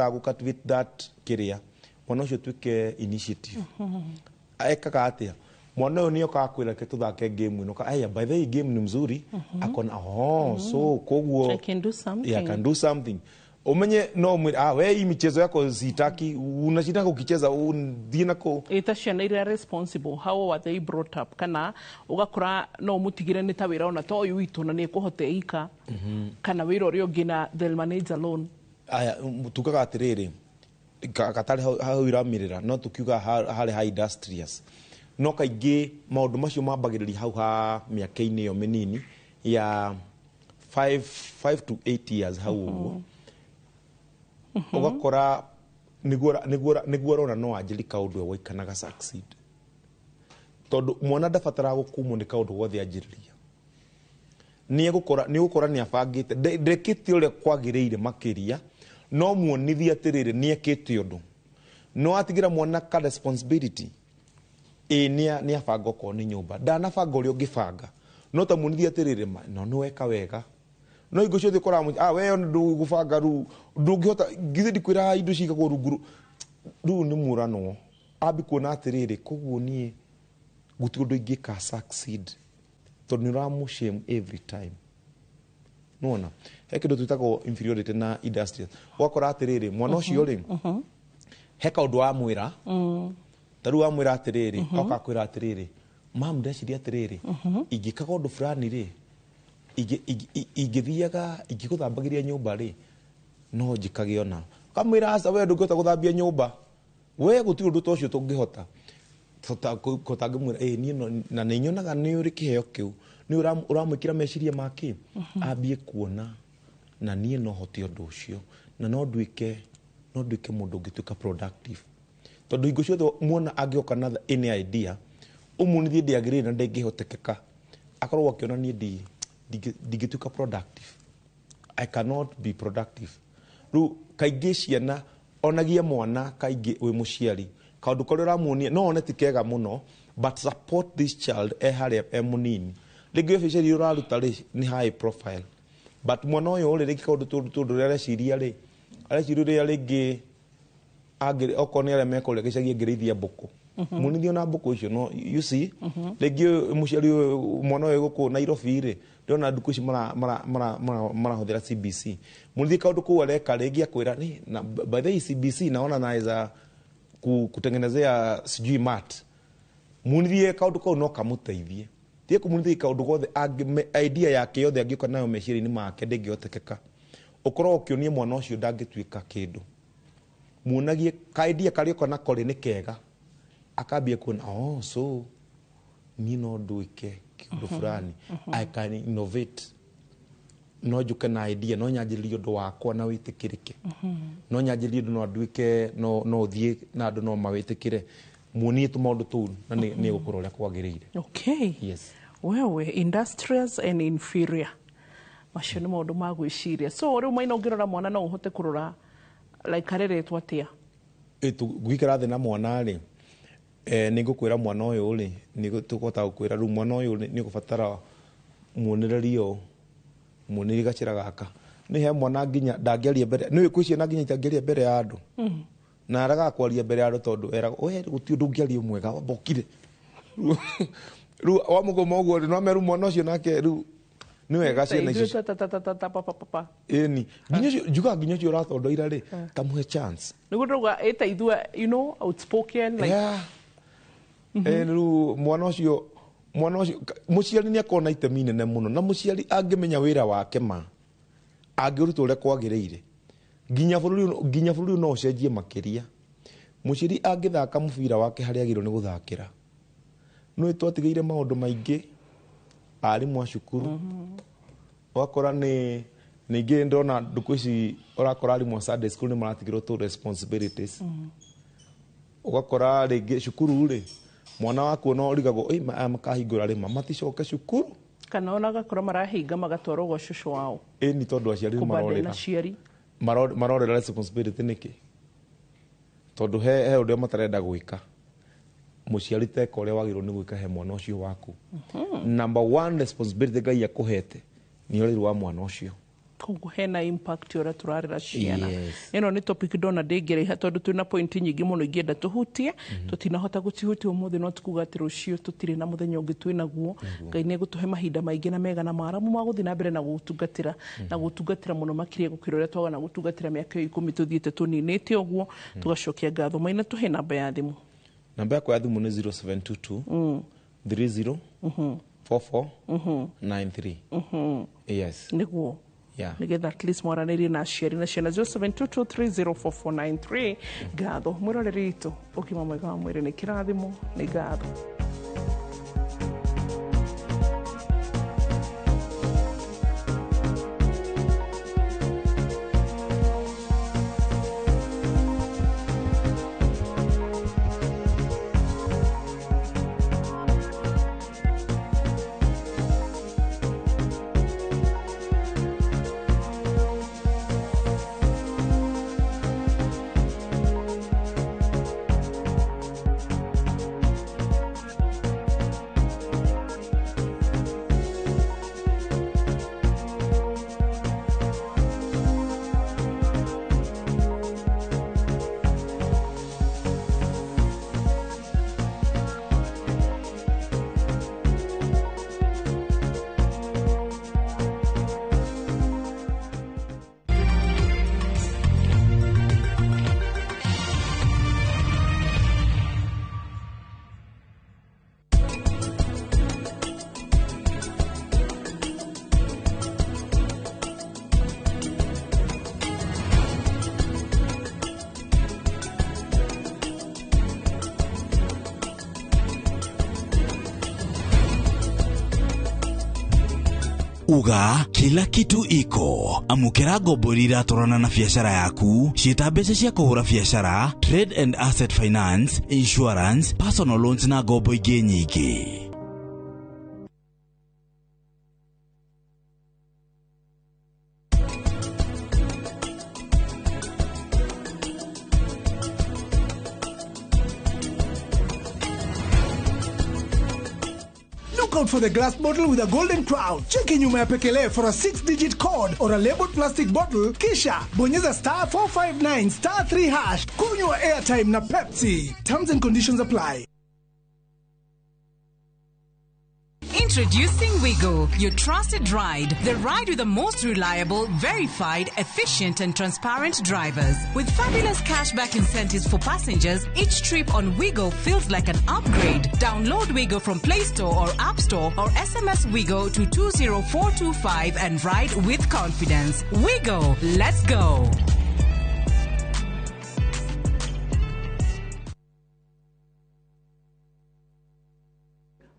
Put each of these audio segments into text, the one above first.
Ũhotaga gũ cultivate that kĩrĩa mwana ũcio tuĩke initiative. Ekaga atĩa? Mwana ũyũ nĩ okaga kwĩra, "Reke tũthake game ĩno." Aya, by the way, game ni mzuri. Akona, "Oh, so koguo I can do something. Yeah, I can do something." Umenye no mwĩre, "Ah, we, hii michezo yako sitaki, unashinda ukicheza, thiĩ nako." Ĩta ciana iria responsible, how are they brought up? Kana ũgakora no ũmũtigĩre nĩ ta wĩra ona ta ũyũ witũ na nĩ ekũhota ika, kana wĩra ũrĩa ũngĩ na they'll manage alone? Aya, tugaga atĩrĩrĩ, gatarĩ hau iraumĩrĩra, no tukiuga harĩ ha industrious, no kaingĩ maũndũ macio mambagĩrĩria hau ha mĩaka-inĩ ĩyo mĩnini ya 5 to 8 years hau ũguo. Ũgakora nĩguo arona no anjĩri kaũndũ egwaikanaga succeed, tondũ mwana ndabataraga gũkumwo nĩ kaũndũ gothe anjĩrĩria. Nĩ egũkora nĩ abangĩte, ndekĩte ũrĩa kwagĩrĩire makĩria, no muonithie atĩrĩrĩ, nĩ ekĩte ũndũ. No atigĩra mwana ka responsibility, ĩ nĩ abanga okorwo nĩ nyũmba, ndanabanga ũrĩa ũngĩbanga, no ta muonithie atĩrĩrĩ, ma no nĩ weka wega. No hingo ciothe ũkoraga ah, we ndũgũbanga rĩu, ndũngĩhota, githĩ ndikwĩra indo cigagwo rungu rĩu nĩ mũranwo ambi kuona atĩrĩrĩ, koguo niĩ gũtirĩ ũndũ ingĩka succeed, tondũ nĩ ũramũ every time. Nona he kĩndũ twĩtagwo inferiority na industrious. Ũgakora atĩrĩrĩ, mwana ũcio rĩ, he kaũndũ wamwĩra, ta rĩu wamwĩra atĩrĩrĩ, oka kwĩra atĩrĩrĩ, "Mam, ndeciria atĩrĩrĩ, ingĩkaga ũndũ fulani rĩ, ingĩthiaga ingĩgũthambagĩria nyũmba rĩ, no njĩkage ona." Kamwĩra, "Aca, we ndũngĩhota gũthambia nyũmba, we gũtirĩ ũndũ ta ũcio tũngĩhota." Kũtangĩmwĩra, "Ĩ niĩ na nĩ nyonaga nĩ ũrĩ kĩheo kĩu." Nĩ ũramwĩkĩra meciria make ambie kuona na niĩ no hote ũndũ ũcio, na no nduĩke mũndũ ũngĩtuĩka productive, tondũ hingo ciothe muona angĩoka na any idea, ũmuonithie ndĩagĩrĩire na ndĩngĩhotekeka, akorwo akĩona niĩ ndingĩtuĩka productive, I cannot be productive. Rĩu kaingĩ ciana, onagia mwana kaingĩ wĩ mũciari kaũndũ karĩa ũramuonia no one ti kega mũno, but support this child e harĩa e mũnini. Rĩngĩ biacara iria ũraruta rĩ, nĩ high profile, but mwana ũyũ rĩ, rĩngĩ kaũndũ tũndũ ũrĩa areciria rĩ, areciria ũrĩa rĩngĩ okorwo nĩ arĩa mekũrĩa gĩcagi, angĩrĩithia mbũkũ, muonithie ona mbũkũ icio. No you see, rĩngĩ mũciari ũyũ, mwana ũyũ gũkũ Nairobi rĩ, ndĩrona ndukũ ici marahũthĩra CBC. Muonithie kaũndũ kũu areka, rĩngĩ akwĩra, "Nĩ, na by the way, CBC naona naweza kutengenezea sijui mat." Muonithie kaũndũ kau no kamũteithie. Tie kũmuonithia kaũndũ gothe idea yake yothe angĩũka nayo meciria-inĩ make ndĩngĩhotekeka, ũkorwo ũkĩonia mwana ũcio ndangĩtuĩka kĩndũ. Muonagie ka idea karĩa oka nako rĩ, nĩ kega, akambia kuona, "Oh, so niĩ no nduĩke kĩũndũ fulani, I can innovate, no njũke na idea, no nyanjĩrĩrie ũndũ wakwa na wĩtĩkĩrĩke, no nyanjĩrĩrie ũndũ no nduĩke no ũthiĩ na andũ no mawĩtĩkĩre." Muonie tũmaũndũ tũu na nĩ gũkorwo ũrĩa kwagĩrĩire. Okay. Yes. Wewe, industrious and inferior, macio nĩ maũndũ ma gwĩciria. So rĩu maina, ũngĩrora mwana no ũhote kũrora like areretwo atĩa? Gũikara thĩ na mwana rĩ, nĩ ngũkwĩra mwana ũyũ rĩ, nĩ tũkũhota gũkwĩra rĩu mwana ũyũ nĩ ũgũbatara muonererie ũũ, muonererie gacĩra gaka. Nĩ he mwana nginya ndangĩaria mbere, nĩ kwĩ ciana nginya itangĩaria mbere ya andũ, na aragaga kwaria mbere ya andũ tondũ eragwo, "We gũtirĩ ũndũ ũngĩaria mwega, wamba ũkire." Rĩu wamũgũma ũguo rĩ, no meru mwana ũcio nake rĩu nĩ wega ciana icio. Ithuĩ ta ta ta ta ta pa pa pa pa. Ĩni nginya ũcio njugaga, nginya ũcio ũratondoira rĩ, tamũhe chance. Nĩguo ndauga ĩta ithuĩ outspoken like. Yeah. Rĩu mwana ũcio mũciari nĩ akorwo na itemi inene mũno, na mũciari angĩmenya wĩra wake ma angĩũruta ũrĩa kwagĩrĩire, nginya bũrũri ũyũ no ũcenjie makĩria. Mũciari angĩthaka mũbira wake harĩa agĩrĩirwo nĩ gũthakĩra, nĩ twatigĩire maũndũ maingĩ arimũ a cukuru. Ũgakora nĩ ningĩ ndona ndukũ ici ũrakora arimũ a Sunday school nĩ maratigĩrwo tũ responsibilities. Ũgakora rĩngĩ cukuru rĩ, mwana waku ona ũrigagwo, "Ĩ, aya makahingũra rĩ, ma maticoke cukuru?" Kana ona agakorwo marahinga magatwarwo gwa cũcũ wao. Ĩni tondũ aciari nĩ kũbandĩ na marorĩra ciari. Marorĩra responsibility nĩkĩ? Tondũ he ũrĩa matarenda gwĩka. Mũciari, teka ũrĩa wagĩrĩirwo nĩ gwĩka he mwana ũcio waku. Number one responsibility Ngai akũhete nĩ ũreri wa mwana ũcio. Koguo hena impact ũrĩa tũrarera ciana. Yes. Ĩno nĩ topic ndona ndĩngĩraiha tondũ twĩna point nyingĩ mũno ingĩenda tũhutie, tũtinahota gũcihutia ũmũthĩ, no tikuga atĩ rũciũ tũtirĩ na mũthenya ũngĩ twĩnaguo. Ngai nĩ egũtũhe mahinda maingĩ na mega na maramu ma gũthiĩ na mbere na gũtungatĩra na gũtungatĩra mũno makĩria gũkĩra ũrĩa twagana gũtungatĩra mĩaka ĩyo 10 tũthiĩte tũninĩte ũguo. Tũgacokia ngatho. Maina, tũhe namba ya thimũ. Namba yakwa ya thimũ nĩ 0722 30 44 93. Yes. Nĩguo. Yeah. Nigetha at least mwaranĩrie na aciari na ciana, 0722304493. Ngatho mwĩroreri witũ, ũgima mwega wa mwĩrĩ nĩ kĩrathimo. Nĩ ngatho. Uga kila kitu iko. Amukira ngombo iria iratwarana na biacara yaku, ciĩta mbeca cia kũhũra biacara, trade and asset finance, insurance, personal loans na ngombo ingĩ nyingĩ. Look out for the glass bottle with a golden crown. Cheki nyuma ya pekele for a 6-digit code or a labeled plastic bottle. Kisha bonyeza star 459 star 3 hash. Kunywa airtime na Pepsi. Terms and conditions apply. Introducing Wigo, your trusted ride. The ride with the most reliable, verified, efficient, and transparent drivers. With fabulous cashback incentives for passengers, each trip on Wigo feels like an upgrade. Download Wigo from Play Store or App Store or SMS Wigo to 20425 and ride with confidence. Wigo, let's go.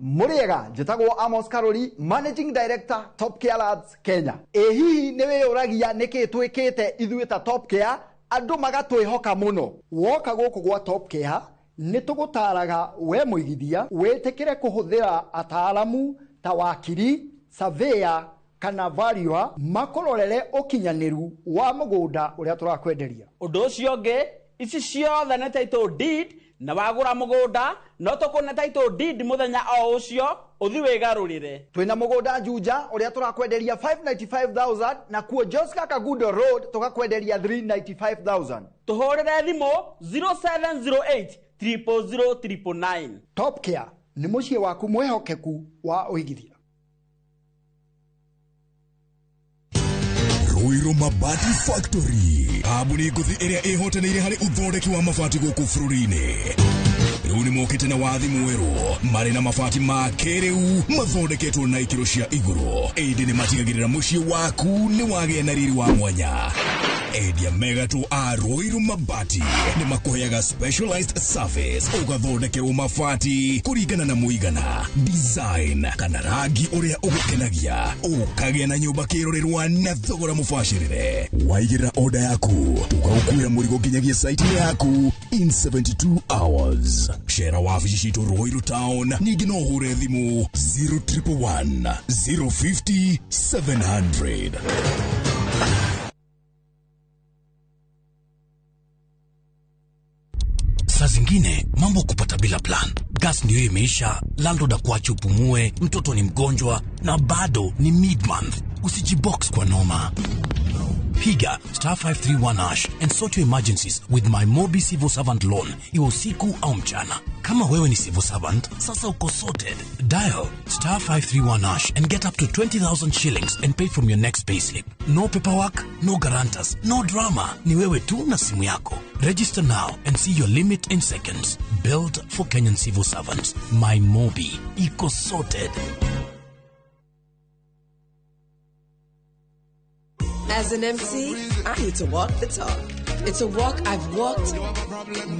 Muriega, njĩtagwo Amos Karori, Managing Director, Top Care Lads Kenya. Ĩ hihi nĩ wĩyũragia nĩkĩ twĩkĩte ithuĩ ta Top Care andũ magatwĩhoka mũno? Woka gũkũ gwa Top Care nĩ tũgũtaraga we mũigithia wĩtĩkĩre kũhũthĩra ataaramu ta wakiri, surveyor kana valuer makũrorere ũkinyanĩru wa mũgũnda ũrĩa tũrakwenderia. Ũndũ ũcio ũngĩ, ici ciothe nĩ title deed, na wagũra mũgũnda no tũkũne title deed mũthenya o ũcio ũthi wĩgarũrĩre. Twĩna mũgũnda Juja ũrĩa tũrakwenderia 595,000, na kuo Joska Kagudo Road tũgakwenderia 395,000. Tũhũrĩre thimũ 0708 000 999. Top Care nĩ mũciĩ waku mwĩhokeku wa ũigithia. Ruiru Mabati Factory, kambuni ngũthi ĩrĩa ĩhotanĩire harĩ ũthondeki wa mabati gũkũ bũrũri-inĩ. Rĩu nĩ mokĩte na wathi mwerũ, marĩ na mabati ma kĩrĩu mathondeketwo na ikĩro cia igũrũ, ĩndĩ nĩ matigagĩrĩra mũciĩ waku nĩ wagĩa na riri wa mwanya. Endia mega tu a Ruiru Mabati nĩ makũheaga specialized service, ũgathondekerwo mabati kũringana na mũigana, design kana rangi ũrĩa ũgũkenagia, ũkagĩa na nyũmba kĩrorerwa na thogora mũbacĩrĩre. Waigĩrĩra order yaku, tũgagũkuĩra mũrigo nginyagia site yaku in 72 hours. Cera wabici citũ Ruiru Town, ningĩ no ũhũre thimũ 0111 050 700. Saa zingine mambo kupata bila plan. Gas ndio imeisha, landlord akuache upumue, mtoto ni mgonjwa na bado ni mid-month. Usijibox kwa noma. Piga star 531 hash and sort your emergencies with My Mobi Civil Servant Loan, iwe usiku au mchana. Kama wewe ni civil servant, sasa uko sorted. Dial star 531 hash and get up to 20,000 shillings and pay from your next payslip. No paperwork, no guarantors, no drama. Ni wewe tu na simu yako. Register now and see your limit in seconds. Built for Kenyan civil servants. My Mobi. Iko sorted. As an MC, I need to walk the talk. It's a walk I've walked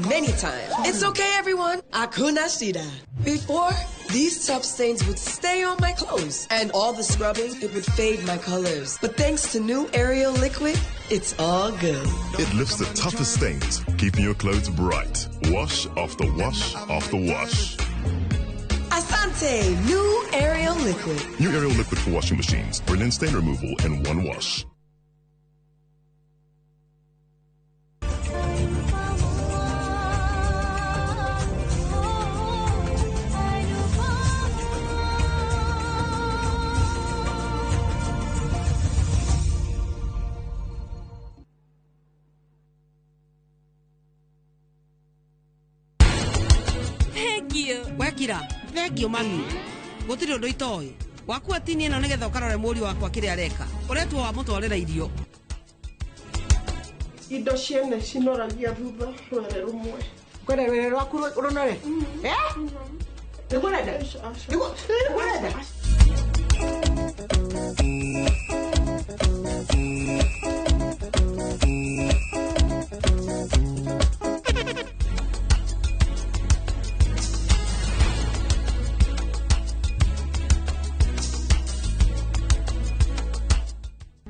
many times. It's okay, everyone. Akuna shida. Before, these tough stains would stay on my clothes, and all the scrubbing, it would fade my colors. But thanks to new Ariel liquid, it's all good. It lifts the toughest stains, keeping your clothes bright. Wash after wash after wash. Asante, new Ariel liquid. New Ariel liquid for washing machines. Brilliant stain removal in one wash. Wekira thengio mami gutiri undu itoi wakua tini ino nigetha ukarore muri wakwa kiria areka uretwo wa mutwarira irio indo ciene cinoragia thutha rwere rumwe kwenda rwere rwaku runore eh niguo renda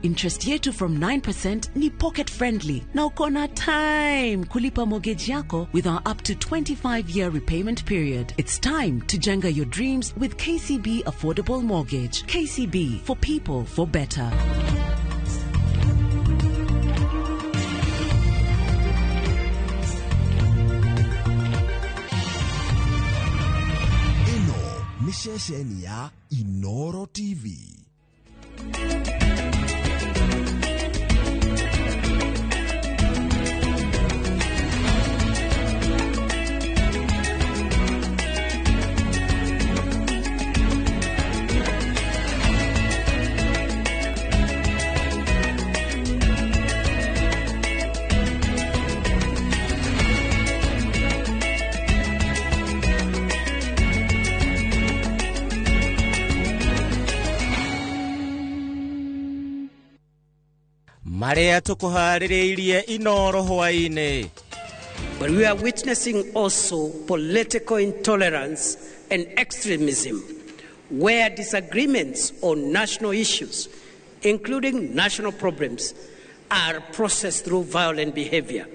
Interest yetu from 9% ni pocket friendly na uko na time kulipa mortgage yako with our up to 25-year repayment period. It's time to jenga your dreams with KCB Affordable Mortgage. KCB, for people, for better. Ĩno nĩ ceceni ya Inoro TV. Maria tukuharĩrĩirie Inoro hwaĩ-inĩ. But we are witnessing also political intolerance and extremism, where disagreements on national issues, including national problems, are processed through violent behavior.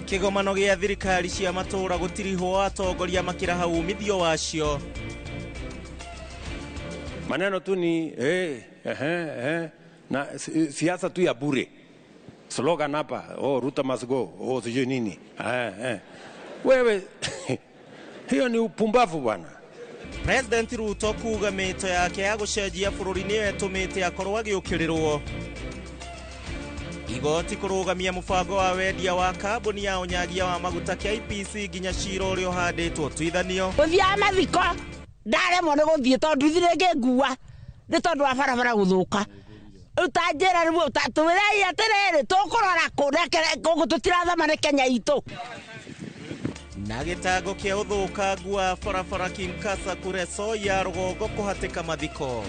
Kĩgomano gĩa thirikari cia matũũra gũtirihwo atongoria makĩraha umithio wacio. Maneno tu ni na siasa tu ya bure. Slogan hapa, oh Ruto must go, oh sijui nini. Wewe hiyo ni upumbavu bwana. President Ruto kuga mĩto yake ya gũcenjia bũrũri nĩyo ĩtũmĩte akorwo agĩũkĩrĩrwo. Igoti kũrũgamia mũbango wa wendia wa kambuni ya ũnyagia wa maguta KPC nginya cira ũrĩa ũhandĩtwo ũtuithanio. Gũthiaga mathiko ndaremwo nĩ gũthiĩ tondũ nduthi rĩngĩ nĩ tondũ wa barabara gũthũka. Utanjĩra rĩu ũtatwĩrei atĩrĩrĩ tũkũrora kũ tũtirathama nĩ Kenya itũ. Na gĩtango kĩa ũthũkangu wa barabara Kinkasa Kureso ya rũgongo kũhatĩka mathiko.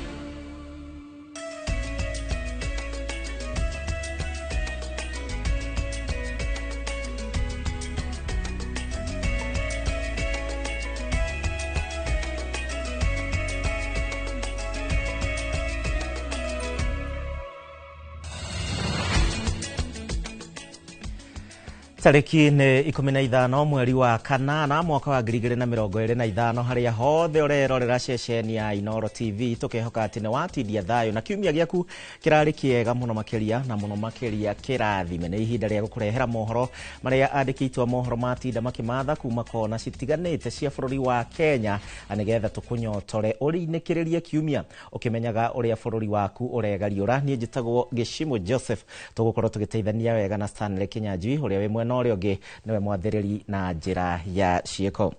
Tarĩki nĩ 15 mweri wa kanana mwaka wa 2025 harĩa hothe ũrerorera ceceni ya Inooro TV tũkehoka atĩ nĩ watindia thayũ na kiumia gĩaku kĩrarĩ kĩega mũno makĩria na mũno makĩria kĩrathime. Nĩ ihinda rĩa gũkũrehera mohoro marĩa andĩki aitũ a mohoro matinda makĩmatha kuma kona citiganĩte cia bũrũri wa Kenya nĩgetha tũkũnyotore ũrinĩkĩrĩrie kiumia ũkĩmenyaga ũrĩa bũrũri waku ũregariũra. Niĩ njĩtagwo Gĩcimũ Joseph, tũgũkorwo tũgĩteithania wega na Stanley Kinyanjui ũrĩa wĩ mwena ũrĩa ũngĩ nĩwe mwathĩrĩri na njĩra ya ciĩko.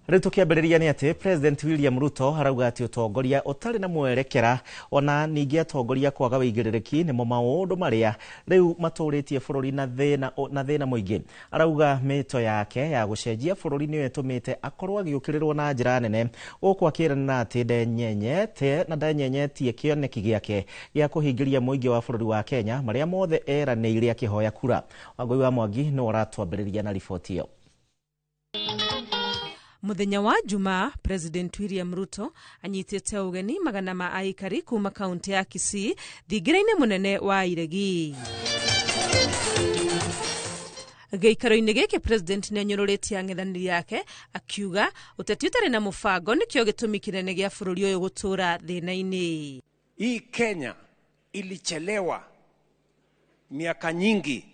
Rĩu tũkĩambĩrĩria nĩ atĩ President William Ruto arauga atĩ ũtongoria ũtarĩ na mwerekera ona ningĩ atongoria kwaga wĩigĩrĩrĩki nĩmo maũndũ marĩa rĩu matũrĩtie bũrũri na thĩna mũingĩ. Arauga mĩto yake ya gũcenjia bũrũri nĩyo ĩtũmĩte akorwo agĩũkĩrĩrwo na njĩra nene, gũkũ akĩĩranĩra atĩ ndenyenyete na ndenyenyetie kĩoneki gĩake gĩa kũhingĩria mũingĩ wa bũrũri wa Kenya marĩa mothe eranĩire akĩhoya kura. Wangũi wa Mwangi nĩwe ũratwambĩrĩria na riboti ĩyo. Muthenya wa Jumaa, President William Ruto anyitĩte ũgeni magana ma aikari kuma kaunti ya Kisii thingira-inĩ mũnene wa Iregi. Gĩikaro-inĩ gĩkĩ President nĩanyũrũrĩtie ang'ethanĩri yake akiuga ũteti ũtarĩ na mũbango nĩkĩo gĩtũmi kĩnene gĩa bũrũri ũyũ gũtũra thĩna-inĩ. Hii Kenya ilichelewa miaka nyingi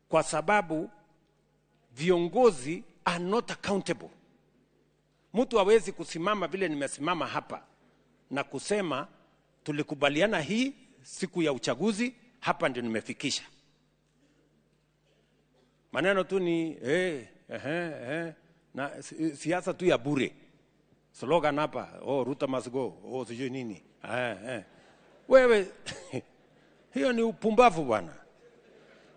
kwa sababu viongozi are not accountable. Mtu hawezi kusimama vile nimesimama hapa na kusema tulikubaliana hii siku ya uchaguzi, hapa ndio nimefikisha. Maneno tu ni na siasa tu ya bure. Slogan hapa, oh Ruto must go, oh sijui nini. Wewe hiyo ni upumbavu bwana.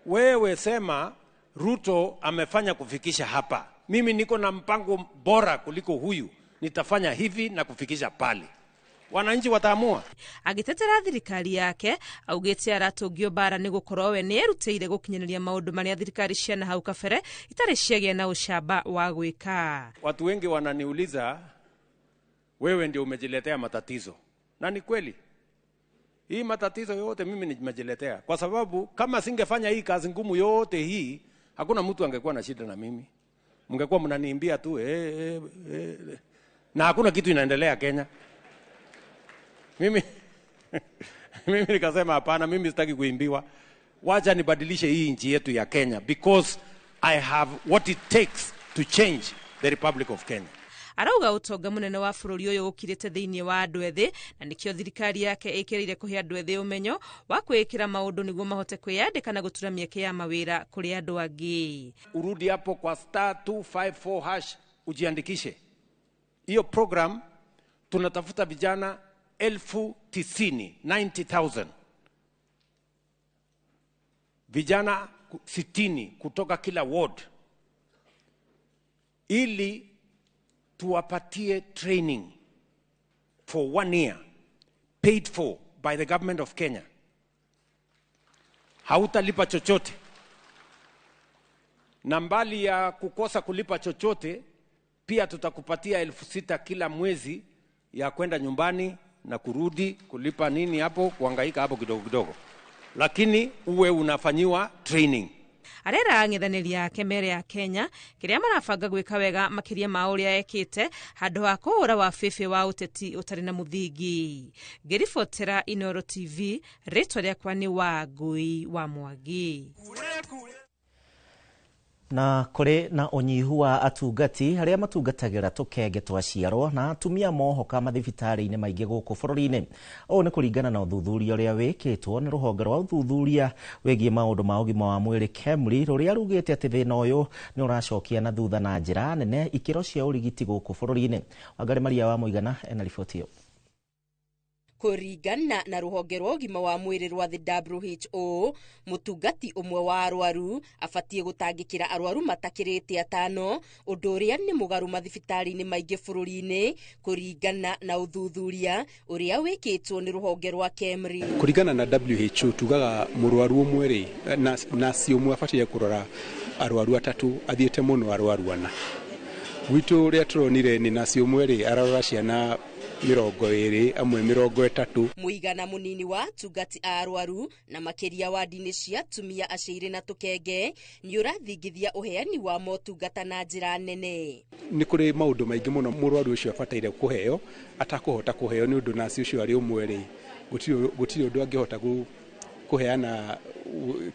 Wewe sema Ruto amefanya kufikisha hapa. Mimi niko na mpango bora kuliko huyu. Nitafanya hivi na kufikisha pale. Wananchi wataamua. Agitetera thirikari yake augite aratũngio bara nĩ gũkorwo we nĩ erutĩire gũkinyanĩria maũndũ marĩa thirikari cia na hau kabere itarĩ ciagĩa na ũcamba wa gwĩka. Watu wengi wananiuliza, wewe ndio umejiletea matatizo. Na ni kweli. Hii matatizo yote mimi nimejiletea. Kwa sababu kama singefanya hii kazi ngumu yote hii, hakuna mtu angekuwa na shida na mimi. Mngekuwa mnaniimbia tu na hakuna kitu inaendelea Kenya. Mimi nikasema hapana, mimi sitaki kuimbiwa. Wacha nibadilishe hii nchi yetu ya Kenya because I have what it takes to change the Republic of Kenya. Arauga utonga munene wa bũrũri ũyũ ũkirĩte thĩinĩ wa andũ ethĩ na nĩkĩo thirikari yake ĩkĩrĩire kũhe andũ ethĩ ũmenyo wa kwĩĩkĩra maũndũ nĩguo mahote kwĩyandĩka na gũtura mĩeke ya mawĩra kũrĩ andũ angĩ. Urudi hapo kwa star 254 hash ujiandikishe. Hiyo program tunatafuta vijana 90,000, 90,000. Vijana 60 kutoka kila ward ili tuwapatie training for 1 year paid for by the government of Kenya. Hautalipa chochote. Na mbali ya kukosa kulipa chochote, pia tutakupatia 6,000 kila mwezi ya kwenda nyumbani na kurudi, kulipa nini hapo, kuhangaika hapo kidogo kidogo. Lakini uwe unafanyiwa training. Arera ang'ethanĩri yake mere ya Kenya kĩrĩa marabanga gwĩka wega makĩria ma ũrĩa ekĩte handũ ha kũhũra wa bĩbĩ wa ũteti ũtarĩ na mũthingi. Ngĩribotera Inooro TV, rĩtwa rĩakwa nĩ Wangũi wa Mwangi. Na kũrĩ na ũnyihu wa atungati arĩa matungatagĩra tũkenge twaciarwo na atumia mohoka mathibitarĩ-inĩ maingĩ gũkũ bũrũri-inĩ. Ũũ nĩ kũringana na ũthuthuria ũrĩa wĩkĩtwo nĩ rũhonge rwa ũthuthuria wĩgiĩ maũndũ ma ũgima wa mwĩrĩ KEMRI, rũrĩa rugĩte atĩ thĩna ũyũ nĩ ũracokia na thutha na njĩra nene ikĩro cia ũrigiti gũkũ bũrũri-inĩ. Wangari Maria wa Mũigana ena riboti ĩyo. Kũringana na rũhonge rwa ũgima wa mwĩrĩ rwa the WHO, mũtungati ũmwe wa arwaru abatiĩ gũtangĩkĩra arwaru matakĩrĩte 5, ũndũ ũrĩa nĩ mũgarũ mathibitarĩ-inĩ maingĩ bũrũri-inĩ kũringana na ũthuthuria ũrĩa wĩkĩtwo nĩ rũhonge rwa KEMRI. Kũringana na WHO tugaga mũrwaru ũmwe rĩ, nasi ũmwe abatiĩ kũrora arwaru 3, athiĩte mũno arwaru 4. Gwitũ ũrĩa tũronire nĩ nasi ũmwe rĩ, ararora ciana 20, amwe 30. Mũigana mũnini wa atungati a arwaru na makĩria wadi-inĩ cia atumia aciirĩ na tũkenge nĩ ũrathingithia ũheani wa motungata na njĩra nene. Nĩ kũrĩ maũndũ maingĩ mũno mũrwaru ũcio abataire kũheo atakũhota kũheo nĩ ũndũ naci ũcio arĩ ũmwe rĩ, gũtirĩ ũndũ angĩhota kũheana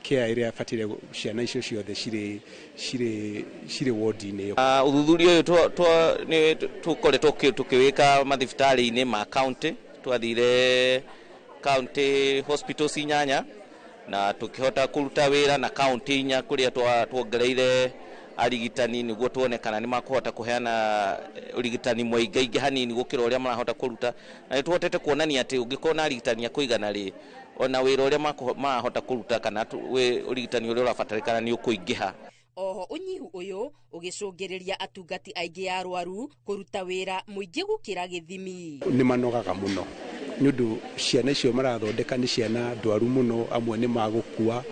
care ĩrĩa abataire ciana icio ciothe cirĩ wodi-inĩ ĩyo. Ũthuthuria ũyũ nĩ tũkoretwo tũkĩwĩka mathibitarĩ-inĩ ma county. Twathire county hospitals 8 na tũkĩhota kũruta wĩra na county 4 kũrĩa tuongereire arigitani nĩguo tuone kana nĩ makũhota kũheana ũrigitani mũingaingĩ hanini gũkĩra ũrĩa marahota kũruta, na nĩ tũhotete kuonania atĩ ũngĩkorwo na arigitani a kũigana rĩ, ona wĩra ũrĩa marahota kũruta kana ũrigitani ũrĩa ũrabatarĩkana nĩ ũkũingĩha. Oho ũnyihu ũyũ ũgĩcũngĩrĩria atungati aingĩ a arwaru kũruta wĩra mũingĩ gũkĩra gĩthimi. Nĩ manogaga mũno nĩ ũndũ ciana icio marathondeka nĩ ciana ndwaru mũno, amwe nĩ magũkua,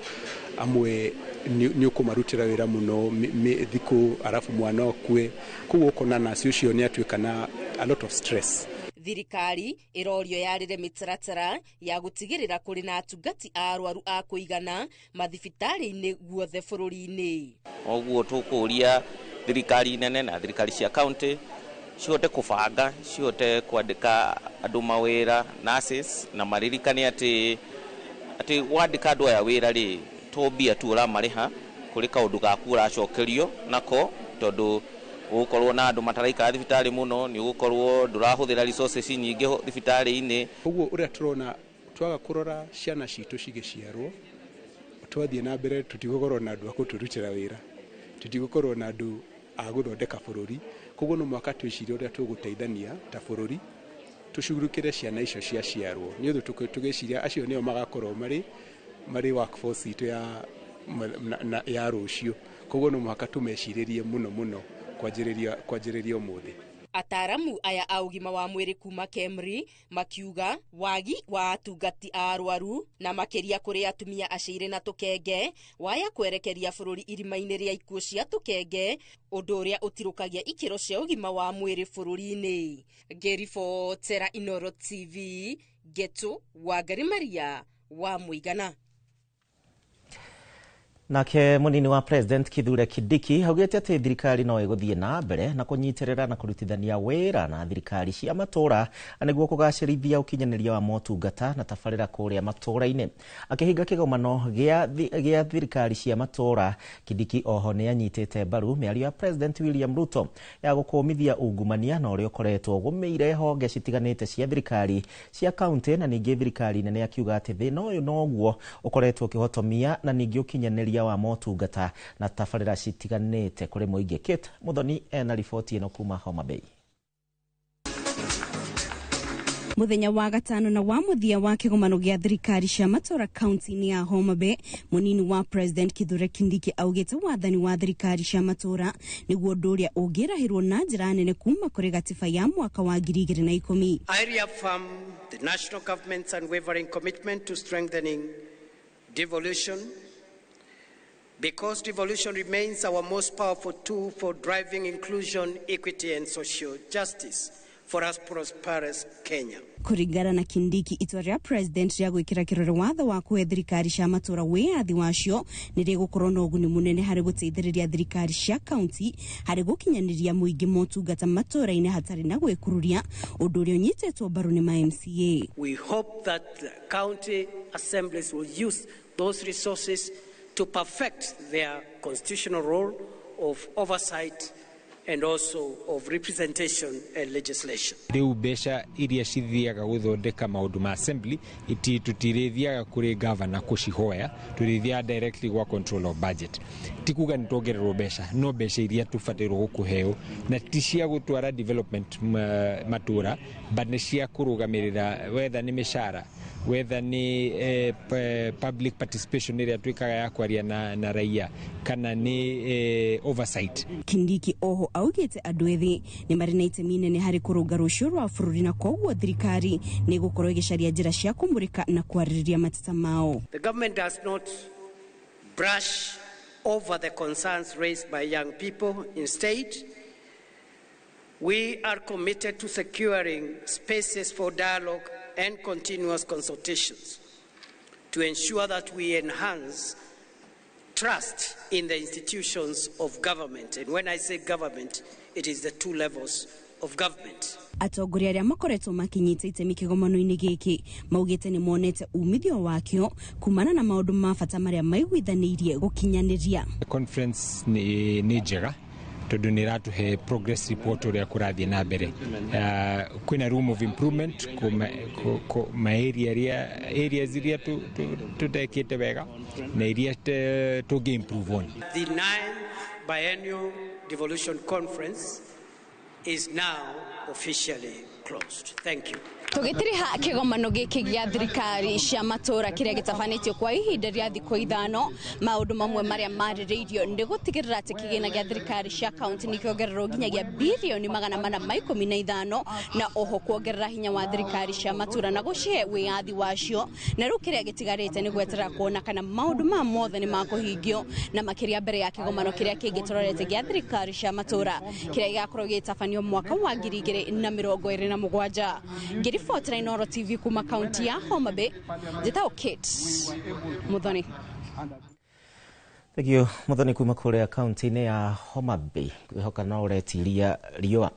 amwe nĩ ũkũmarutĩra wĩra mũno thikũ arabu mwana ũkue, koguo ũkona naci ũcio nĩ atuĩka na a lot of stress. Thirikari ĩrorio yarĩre mĩtaratara ya gũtigĩrĩra kũrĩ na atungati a arwaru a kũigana mathibitarĩ-inĩ guothe bũrũri-inĩ. Ũguo tũkũria thirikari nene na thirikari cia county cihote kũbanga, cihote kwandĩka andũ mawĩra nurses, na maririkane atĩ wandĩka andũ aya wĩra rĩ, to mbia tu ũramarĩha, kũrĩ kaũndũ gaku ũracokerio nako, tondũ ũgũkorwo na andũ mataraikara thibitarĩ mũno, nĩ ũgũkorwo ndũrahũthĩra resources nyingĩ thibitarĩ-inĩ. Ũguo ũrĩa tũrona twaga kũrora ciana citũ cigĩciarwo, twathiĩ na mbere tũtigũkorwo na andũ a kũtũrutĩra wĩra, tũtigũkorwo na andũ a gũthondeka bũrũri. Koguo no mũhaka twĩcirie ũrĩa tũgũteithania ta bũrũri tũcugurukĩre ciana icio ciaciarwo, nĩ ũndũ tũgĩciria acio nĩo magakorwo marĩ workforce itũ ya rũciũ. Koguo no mũhaka tũmecirĩrie mũno mũno kwanjĩrĩria ũmũthĩ. Ataramu aya a ũgima wa mwĩrĩ kuma KEMRI makiuga wagi wa atungati a arwaru na makĩria kũrĩ atumia aciirĩ na tũkenge waya kwerekeria bũrũri irima-inĩ rĩa ikuũ cia tũkenge, ũndũ ũrĩa ũtirũkagia ikĩro cia ũgima wa mwĩrĩ bũrũri-inĩ. Ngĩribotera Inooro TV, Getu Wangari Maria wa Mũigana. Nake munini wa President Kithure Kindiki augĩte atĩ thirikari no ĩgũthiĩ na mbere na kũnyitĩrĩra na kũrutithania wĩra na thirikari cia matũũra nĩguo kũgacĩrithia ũkinyanĩria wa motungata na tabarĩra kũrĩa matũũra-inĩ. Akĩhinga kĩgomano gĩa thirikari cia matũũra, Kindiki oho nĩ anyitĩte mbaru mĩario ya President William Ruto ya gũkũmithia ungumania na ũrĩa ũkoretwo ũgũmĩire honge citiganĩte cia thirikari cia kaunti na ningĩ thirikari nene, akiuga atĩ thĩna ũyũ noguo ũkoretwo ũkĩhotomia na ningĩ ũkinyanĩria wa motungata na tabarĩra citiganĩte kũrĩ mũingĩ. Kate Muthoni ena riboti ĩno kuma Homa Bay. Muthenya wa gatano na wa muthia wa kigomano gia thirikari cia matura kaunti-inĩ ya Homa Bay, munini wa President Kithure Kindiki augĩte wathani wa thirikari cia matura nĩguo ũndũ ũrĩa ũngĩrahĩrwo na njĩra nene kuma kũrĩ gatiba ya mwaka wa 2010. I reaffirm the national government's unwavering commitment to strengthening devolution, because devolution remains our most powerful tool for driving inclusion, equity, and social justice for us prosperous Kenya. Kũringana na Kindiki, itua rĩa President rĩa gwĩkĩra kĩrore watho wa kũhe thirikari cia matũra wĩyathi wacio nĩ rĩgũkorwo na ũguni mũnene harĩ gũteithĩrĩria thirikari cia kaunti harĩ gũkinyanĩria mũingĩ motungata matũra-inĩ hatarĩ na gwĩkururia, ũndũ ũrĩa ũnyitĩtwo mbaru nĩ ma MCA. We hope that the county assemblies will use those resources to perfect their constitutional role of oversight and also of representation and legislation. Riu mbeca iria cithiaga guthondeka maundu ma assembly tutirithiaga kuri governor kucihoya, turithiaga directly gwa control of budget. Ti kuga ni tuongererwo mbeca, no mbeca iria tubatairwo gukuheo na ti cia gutwara development matura, but ni cia kurugamirira whether ni mishara, whether ni public participation iria twikaga ya kwaria na raia, kana ni oversight. Kindiki oho augite andũ ethĩ nĩ marĩ na itemi nene harĩ kũrũnga rũciũ rwa bũrũri na koguo thirikari nĩ ĩgũkorwo ĩgĩcaria njĩra cia kũmũrĩka na kwarĩrĩria mateta mao. The government does not brush over the concerns raised by young people. Instead, We are committed to securing spaces for dialogue and continuous consultations to ensure that we enhance trust in the institutions of government. And when I say government, it is the two levels of government. Atongoria arĩa makoretwo makinyita itemi kĩgomano-inĩ gĩkĩ maugĩte nĩ monete umithio wakĩo kumana na maũndũ ma bata marĩa maiguithanĩirie gũkinyanĩria. Conference nĩ njega tondũ nĩ ĩratũhe progress report ũrĩa kũrathiĩ na mbere. Kwĩna room of improvement ma areas iria tũtekĩte wega na iria tũngĩ improve on. The 9th Biennial Devolution Conference is now officially closed. Thank you. Tũgĩtiriha kĩgomano gĩkĩ gĩa thirikari cia matũra kĩrĩa gĩtabanĩtio kwa ihinda rĩa thikũ 5, maũndũ mamwe marĩa marĩrĩirio nĩ gũtigĩrĩra atĩ kĩgĩna gĩa thirikari cia kaunti nĩ kĩongererwo nginyagia birioni 415 na oho kuongerera hinya wa thirikari cia matũra na gũcihe wĩyathi wacio. Na rĩu kĩrĩa gĩtigarĩte nĩ gweterera kuona kana maũndũ maya mothe nĩ makũhingio, na makĩria mbere ya kĩgomano kĩrĩa kĩngĩ tũrorete gĩa thirikari cia matũra kĩrĩa gĩgakorwo gĩgĩtabanio mwaka wa 2027. Ngĩribotera Inooro TV kuma kaunti ya Homa Bay, njĩtagwo Kate Muthoni. Thank you Muthoni kuma kũrĩa kaunti-inĩ ya Homa Bay. Ngwĩhoka no ũretiria riũa.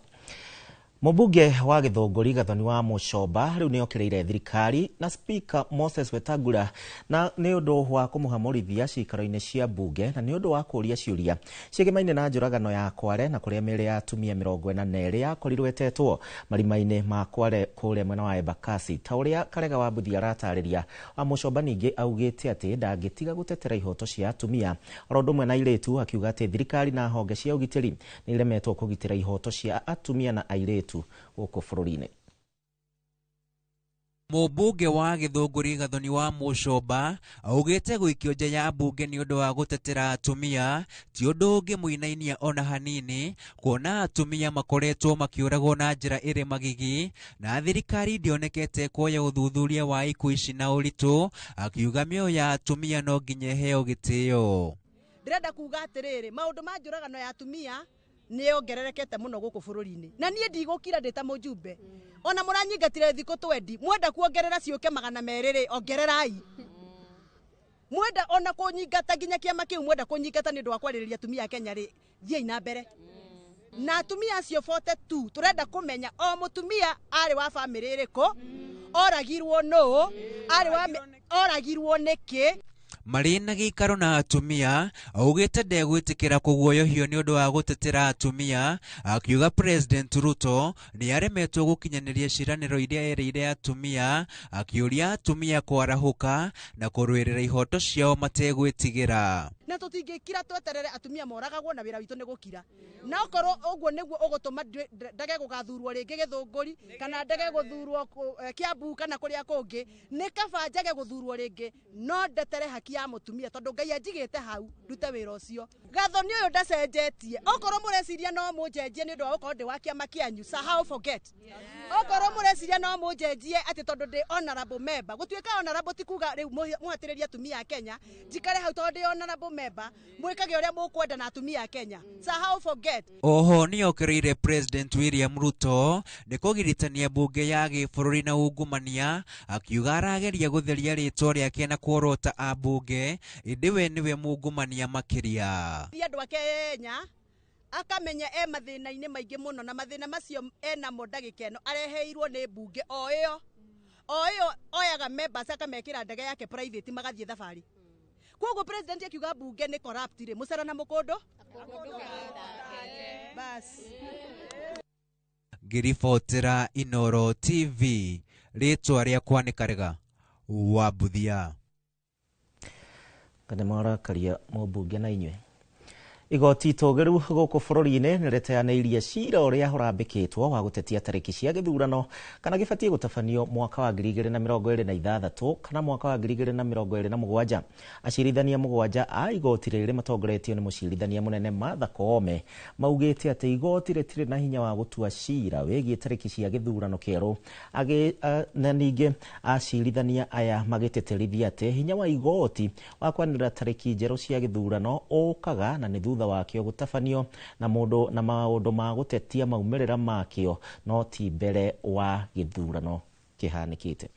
Mũmbunge wa Gĩthũngũri Gathoni wa Mũcomba rĩu nĩokĩrĩire thirikari na Speaker Moses Wetangula na nĩ ũndũ wa kũmũhamũrithia ciikaro-inĩ cia mbunge na nĩ ũndũ wa kũũria ciũria ciĩgemaine na njũragano ya Kware na kũrĩa mĩĩrĩ ya atumia 42 yakorirwo ĩtetwo marima-inĩ ma Kware kũrĩa mwena wa Embakasi. Ta ũrĩa Karega wa Mbuthi aratarĩria, wa Mũcomba ningĩ augĩte atĩ ndangĩtiga gũtetera ihoto cia atumia oro ũndũ ũmwe na airĩtu, akiuga atĩ thirikari na honge cia ũgitĩri nĩ iremetwo kũgitĩra ihoto cia atumia na airĩtu gũkũ bũrũri-inĩ. Mũmbunge wa Gĩthũngũri Gathoni wa Mũcomba augĩte gũikio nja ya mbunge nĩ ũndũ wa gũtetera atumia ti ũndũ ũngĩmũinainia ona hanini, kuona atumia makoretwo makĩũragwo na njĩra ĩrĩ magigi na thirikari ndĩonekete kuoya ũthuthuria wa ikuũ ici na ũritũ, akiuga mĩoyo ya atumia no nginya ĩheo gĩtĩo. Ndĩrenda kuga atĩrĩrĩ, maũndũ ma njũragano ya atumia nĩ yongererekete mũno gũkũ bũrũri-inĩ, na niĩ ndigũkira ndĩ ta mũjumbe. Ona mũranyingatire thikũ 20, mwenda kuongerera ciũke 200 rĩ, ongererai. Mwenda ona kũnyingata nginya kĩama kĩu, mwenda kũnyingata nĩ ũndũ wa kwarĩrĩria atumia a Kenya rĩ, thiĩi na mbere. Na atumia acio 42 tũrenda kũmenya o mũtumia arĩ wa bamĩrĩ ĩrĩkũ, oragirwo nũũ, arĩ wa oragirwo nĩkĩ. Marĩ na gĩikaro na atumia augĩte ndegwĩtĩkĩra kũguoyohio nĩ ũndũ wa gũtetera atumia, akiuga President Ruto nĩ aremetwo gũkinyanĩria ciĩranĩro iria erĩire atumia, akĩũria atumia kwarahũka na kũrũĩrĩra ihoto ciao mategwĩtigĩra. Na tũtingĩkira tweterere atumia moragagwo na wĩra witũ nĩ gũkira. Na okorwo ũguo nĩguo ũgũtũma ndege gũgathurwo rĩngĩ Gĩthũngũri kana ndege gũthurwo Kiambu kana kũrĩa kũngĩ, nĩ kaba njage gũthurwo rĩngĩ no ndetere haki ya mũtumia tondũ Ngai anjigĩte hau ndute wĩra ũcio. Gathoni ũyũ ndacenjetie. Okorwo mũreciria no mũnjenjie nĩ ũndũ wa gũkorwo ndĩ wa kĩama kĩanyu, sahau forget. Okorwo mũreciria no mũnjenjie atĩ tondũ ndĩ honorable member, gũtuĩka honorable ti kuga rĩu mũhatĩrĩrie atumia a Kenya, njikare hau tondũ ndĩ honorable member, mwĩkage ũrĩa mũkwenda na atumia a Kenya, sahau forget. Oho nĩokĩrĩire President William Ruto nĩ kũgiritania mbunge ya gĩbũrũri na ungumania, akiuga arageria gũtheria rĩtwa rĩake na kuorota ambunge, ĩndĩ we nĩwe mungumania makĩria. Andũ a Kenya akamenya e mathĩna-inĩ maingĩ mũno, na mathĩna macio enamo ndagĩka ĩno areheirwo nĩ mbunge o ĩyo oyaga members akamekĩra ndege yake private magathiĩ thabarĩ. Koguo president akiuga mbunge nĩ corrupt rĩ, mũcara na mũkũndũ bas. Ngĩribotera Inooro TV, rĩtwa rĩakwa nĩ Karega wa Mbuthia. Kana marakaria mũmbunge na inyuĩ. Igoti itũgĩru gũkũ bũrũri-inĩ nĩ rĩteanĩirie cira ũrĩa ũrambĩkĩtwo wa gũtetia tarĩki cia gĩthurano kana gĩbatiĩ gũtabanio mwaka wa 2026 kana mwaka wa 2027. Acirithania 7 a igoti rĩrĩ matongoretio nĩ mũcirithania mũnene Martha Koome maugĩte atĩ igoti rĩtirĩ na hinya wa gũtua cira wĩgiĩ tarĩki cia gĩthurano kĩerũ. Na ningĩ acirithania aya magĩtĩtĩrithia atĩ hinya wa igoti wa kwanĩrĩra tarĩki njerũ cia gĩthurano ũkaga na nĩ thutha wakĩo gũtabanio na mũndũ na maũndũ ma gũtetia maumĩrĩra makĩo no ti mbere wa gĩthurano kĩhanĩkĩte.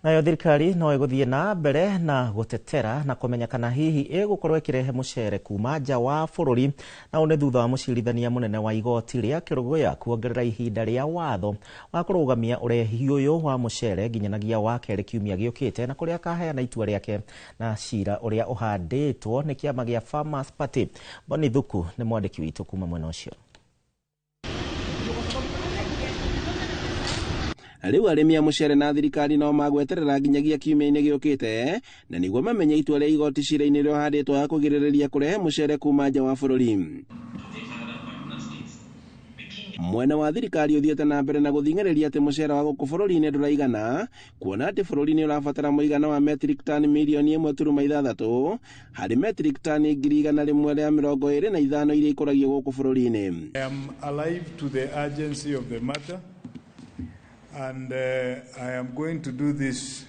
Nayo thirikari no ĩgũthiĩ na mbere na gũtetera na kũmenya kana hihi ĩgũkorwo ĩkĩrehe mũcere kuma nja wa bũrũri, na ũũ nĩ thutha wa mũcirithania mũnene wa igoti rĩa Kĩrũgũya kuongerera ihinda rĩa watho wa kũrũgamia ũrehi ũyũ wa mũcere nginyanagia wa kerĩ kiumia gĩũkĩte, na kũrĩa akaheana itua rĩake na cira ũrĩa ũhandĩtwo nĩ kĩama gĩa Farmers Party. Boni Thuku nĩ mwandĩki witũ kuma mwena ũcio. Rĩu arĩmi a mũcere na thirikari no magweterera nginyagia kiumia-inĩ gĩũkĩte na nĩguo mamenye itua rĩa igoti cira-inĩ rĩrĩa ũhandĩtwo wa kũgirĩrĩria kũrehe mũcere kuma nja wa bũrũri. Mwena wa thirikari ũthiĩte na mbere na gũthing'ĩrĩria atĩ mũcere wa gũkũ bũrũri-inĩ ndũraigana, kuona atĩ bũrũri nĩ ũrabatara mũigana wa metric ton mirioni 1.6 harĩ metric ton 125,000 iria ikũragio gũkũ bũrũri-inĩ. I am alive to the urgency of the matter, and I am going to do this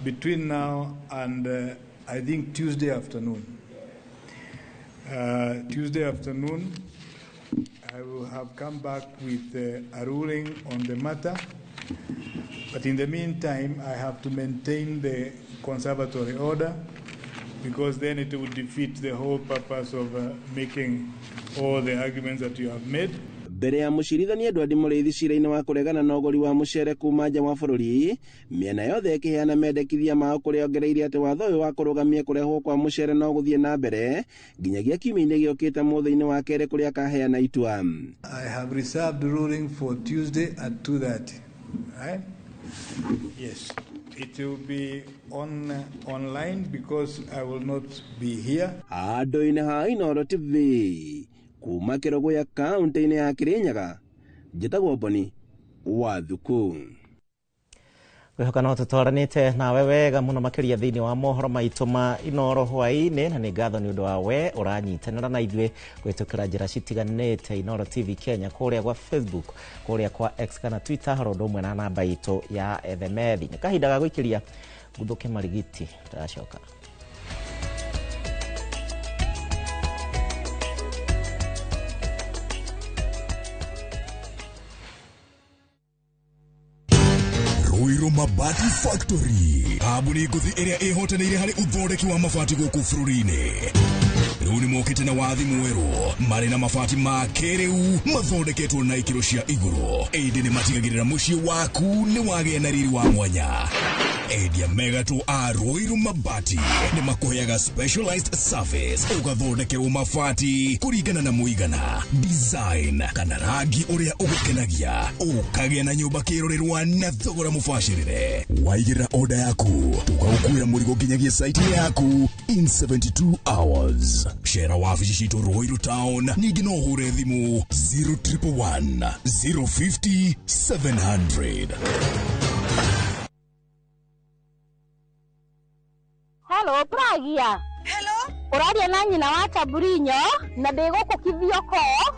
between now and I think Tuesday afternoon. Tuesday afternoon, I will have come back with a ruling on the matter. But in the meantime, I have to maintain the conservatory order, because then it would defeat the whole purpose of making all the arguments that you have made. Mbere ya mũcirithania Edward Mũrĩithi cira-inĩ wa kũregana na ũgũri wa mũcere kuma nja wa bũrũri, mĩena yothe ĩkĩheana mendekithia mao kũrĩa ongereire atĩ watho ũyũ wa kũrũgamia kũrehwo kwa mũcere no gũthiĩ na mbere nginyagia kiumia-inĩ gĩũkĩte mũthĩ-inĩ wa kerĩ kũrĩa akaheana itua. I have reserved ruling for Tuesday at 2:30. Right? Yes. It will be on online because I will not be here. Handũ-inĩ ha Inooro TV kuma Kĩrũgũya kaunti-inĩ ya Kĩrĩnyaga, njĩtagwo Boni wa Thuku. Ngwihoka no tũtwaranĩte nawe wega mũno makĩria thĩinĩ wa mohoro maitũ ma Inooro hwaĩ-inĩ, na nĩ ngatho nĩ ũndũ wa we ũranyitanĩra na ithuĩ kũhĩtũkĩra njĩra citiganĩte Inooro TV Kenya kũrĩa gwa Facebook, kũrĩa kwa X kana Twitter, haro ũndũ ũmwe na namba itũ ya ethemethi. Nĩ kahinda ga gũikĩria nguthũke marigiti, tũracoka. Ruiru Mabati Factory, kambuni ngũthi ĩrĩa ĩhotanĩire harĩ ũthondeki wa mabati gũkũ bũrũri-inĩ. Rĩu nĩ mokĩte na wathi mwerũ, marĩ na mabati ma kĩrĩu mathondeketwo na ikĩro cia igũrũ, ĩndĩ nĩ matigagĩrĩra mũciĩ waku nĩ wagĩa na riri wa mwanya. Endia megatũ a Ruiru Mabati nĩ makũheaga specialized service, ũgathondekerwo mabati kũringana na mũigana, design kana rangi ũrĩa ũgũkenagia, ũkagĩa na nyũmba kĩrorerwa na thogora mũbacĩrĩre. Waigĩrĩra order yaku, tũgagũkuĩra mũrigo nginyagia site yaku in 72 hours. Cera wabici citũ Ruiru Town, ningĩ no ũhũre thimũ 0111 050 700. Hello, Pragia. Hello. Ũraria na nyina wa Taburinyo na ndĩ gũkũ Kithioko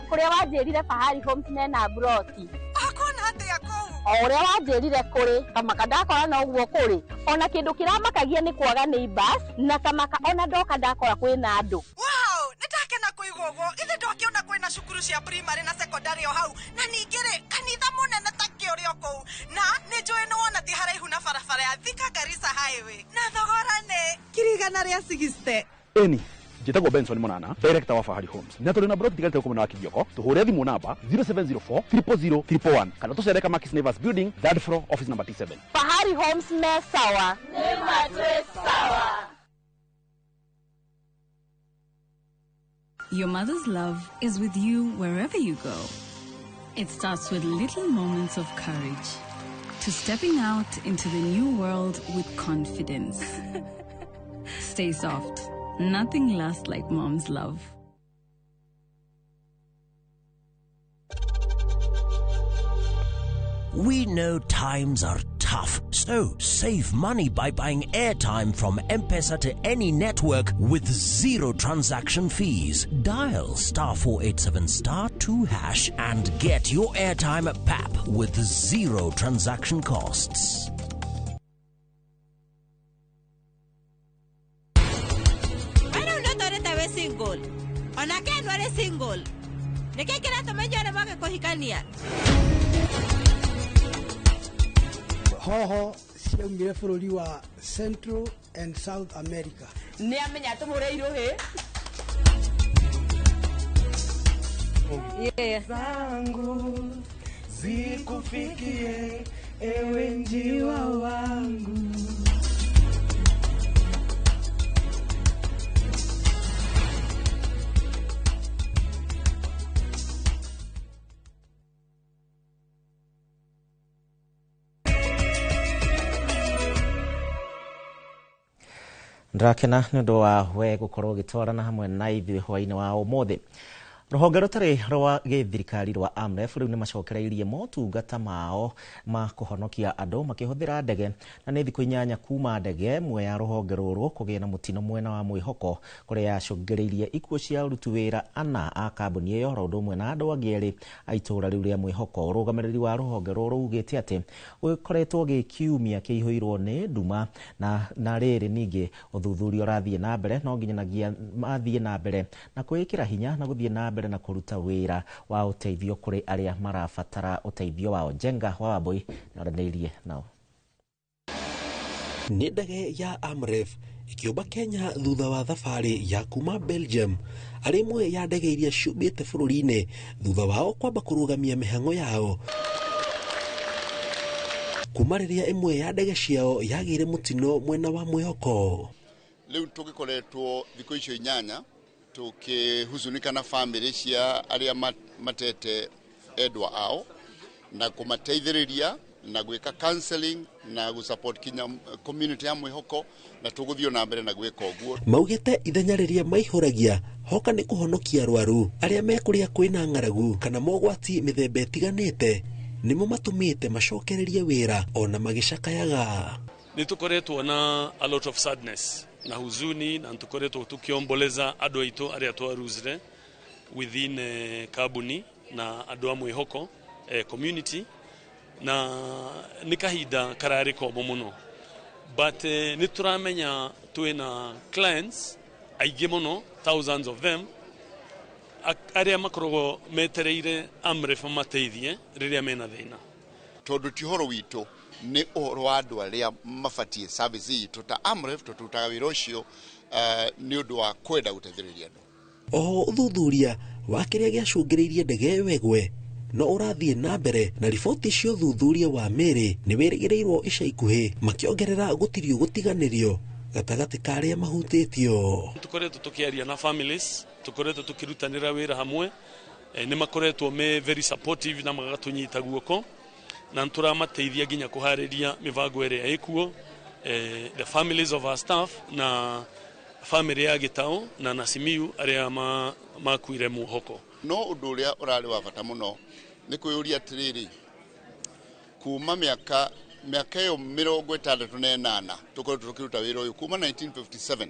kũrĩa wanjĩrire Fahari Homes mena broti. Akona atĩa kũu? O ũrĩa wanjĩrire kũrĩ kamaka ndakora no ũguo kũrĩ. Ona kĩndũ kĩramakagia nĩ kwaga neighbors na kamaka ona ndoka ndakora kwĩna andũ. Wow, nĩndakena kũigua ũguo. Githĩ ndwakĩona kwĩna cukuru cia primary na secondary o hau, na ningĩ rĩ kanitha mũnene ta kĩũrĩ o kũu, na nĩ njũĩ nĩ wona ti haraihu na barabara ya Thika Garissa Highway, na thogora nĩ 160,000. Eni njĩtagwo Benson Munana, director wa Fahari Homes, na tũrĩ na broti tigarĩte gũkũ mwena wa Kithioko. Tũhũre thimũ namba 0704 000 111 kana tũcere Kamakis Neighbors Building, third floor, office number T7. Fahari Homes me sawa. Nĩ matwĩ sawa. Your mother's love is with you wherever you go. It starts with little moments of courage, to stepping out into the new world with confidence. Stay soft. Nothing lasts like mom's love. We know times are tough, so save money by buying airtime from M-Pesa to any network with zero transaction fees. Dial *487 *2# and get your airtime at PAP with zero transaction costs. Single. Onake nwere single. Nĩkĩ kĩratũma inyuĩ mwage kũhikania? Hoho ciaumire bũrũri wa Central and South America. Nĩ amenya tũmũre irũhĩ. Zangu zikufikie ewe njiwa wangu. Ndrakena nĩ ũndũ wa we gũkorwo ũgĩtwarana hamwe na ithuĩ hwaĩ-inĩ wa ũmũthĩ. Rũhonge rũtarĩ rwa gĩthirikari rwa AMREF rĩu nĩ macokereirie motungata mao ma kũhonokia andũ makĩhũthĩra ndege, na nĩ thikũ 8 kuma ndege ĩmwe ya rũhonge rũrũ kũgĩa na mũtino mwena wa Mwĩhoko kũrĩa yacũngĩrĩirie ikuũ cia aruti wĩra 4 a kambuni ĩyo oro ũndũ ũmwe na andũ angĩ 2 a itũũra rĩu rĩa Mwĩhoko. Ũrũgamĩrĩri wa rũhonge rũrũ ugĩte atĩ gũkoretwo gĩ kiumia kĩihũirwo nĩ nduma na rĩrĩ ningĩ ũthuthuria ũrathiĩ na mbere no nginyanagia mathiĩ na mbere na kwĩĩkĩra hinya na gũthiĩ na mbere na kũruta wĩra wa ũteithio kũrĩ arĩa marabatara ũteithio wao. Njenga wa Wambui nĩaranĩirie nao. Nĩ ndege ya AMREF ĩkĩũmba Kenya thutha wa thabarĩ ya kuma Belgium, arĩ ĩmwe ya ndege iria ciũmbĩte bũrũri-inĩ thutha wao kwamba kũrũgamia mĩhang'o yao kuma rĩrĩa ĩmwe ya ndege ciao yagĩire mũtino mwena wa Mwĩhoko. Rĩu tũgĩkoretwo thikũ icio 8 tukihuzunika na family cia aria matete endwa ao na kumateithĩrĩria na gwĩka counseling na gusupport kinya community ya Mwĩhoko na tũgũthiĩ na mbere na gwĩka ũguo. Maugĩte ithenya rĩrĩa maihũragia hoka nĩ kũhonokia arwaru arĩa me kũrĩa kwĩna ng'aragu kana mogwati mĩthemba ĩtiganĩte nĩmo matũmĩte macokererie wĩra ona magĩcakayaga. Nĩ tũkoretwo na a lot of sadness na huzuni na tukoretwo tukiomboleza andũ aitũ arĩa twaruzire within kambuni na andũ a Mwĩhoko community, na nĩ kahinda kararĩ komũ mũno, but nĩ tũramenya twĩna clients aingĩ mũno, thousands of them, arĩa makoragwo metereire AMREF mateithie rĩrĩa mena thĩna. Tondũ ti ũhoro witũ, nĩ ũhoro wa andũ arĩa mabatiĩ service itũ ta AMREF, tũrutaga wĩra ũcio nĩ ũndũ wa kwenda gũteithĩrĩria andũ. Oho ũthuthuria wa kĩrĩa gĩacũngĩrĩirie ndege ĩyo ĩgwe no ũrathiĩ na mbere na riboti cia ũthuthuria wa mĩĩrĩ nĩ wĩrĩgĩrĩirwo ica ikuhĩ, makĩongerera gũtirio gũtiganĩrio gatagatĩ ka arĩa mahutĩtio. Tũkoretwo tũkĩaria na families, tũkoretwo tũkĩrutanĩra wĩra hamwe, nĩ makoretwo me very supportive na magatũnyita guoko na nĩtũramateithia nginya kũharĩria mĩbango ĩrĩa ĩkuo, the families of our staff na family ya Gĩtaũ na Nasimiyu arĩa makuire Mwĩhoko. No ũndũ ũrĩa ũrarĩ wa bata mũno nĩ kwĩyũria atĩrĩrĩ, kuma mĩaka ĩyo 68 tũkoretwo tũkĩruta wĩra ũyũ kuma 1957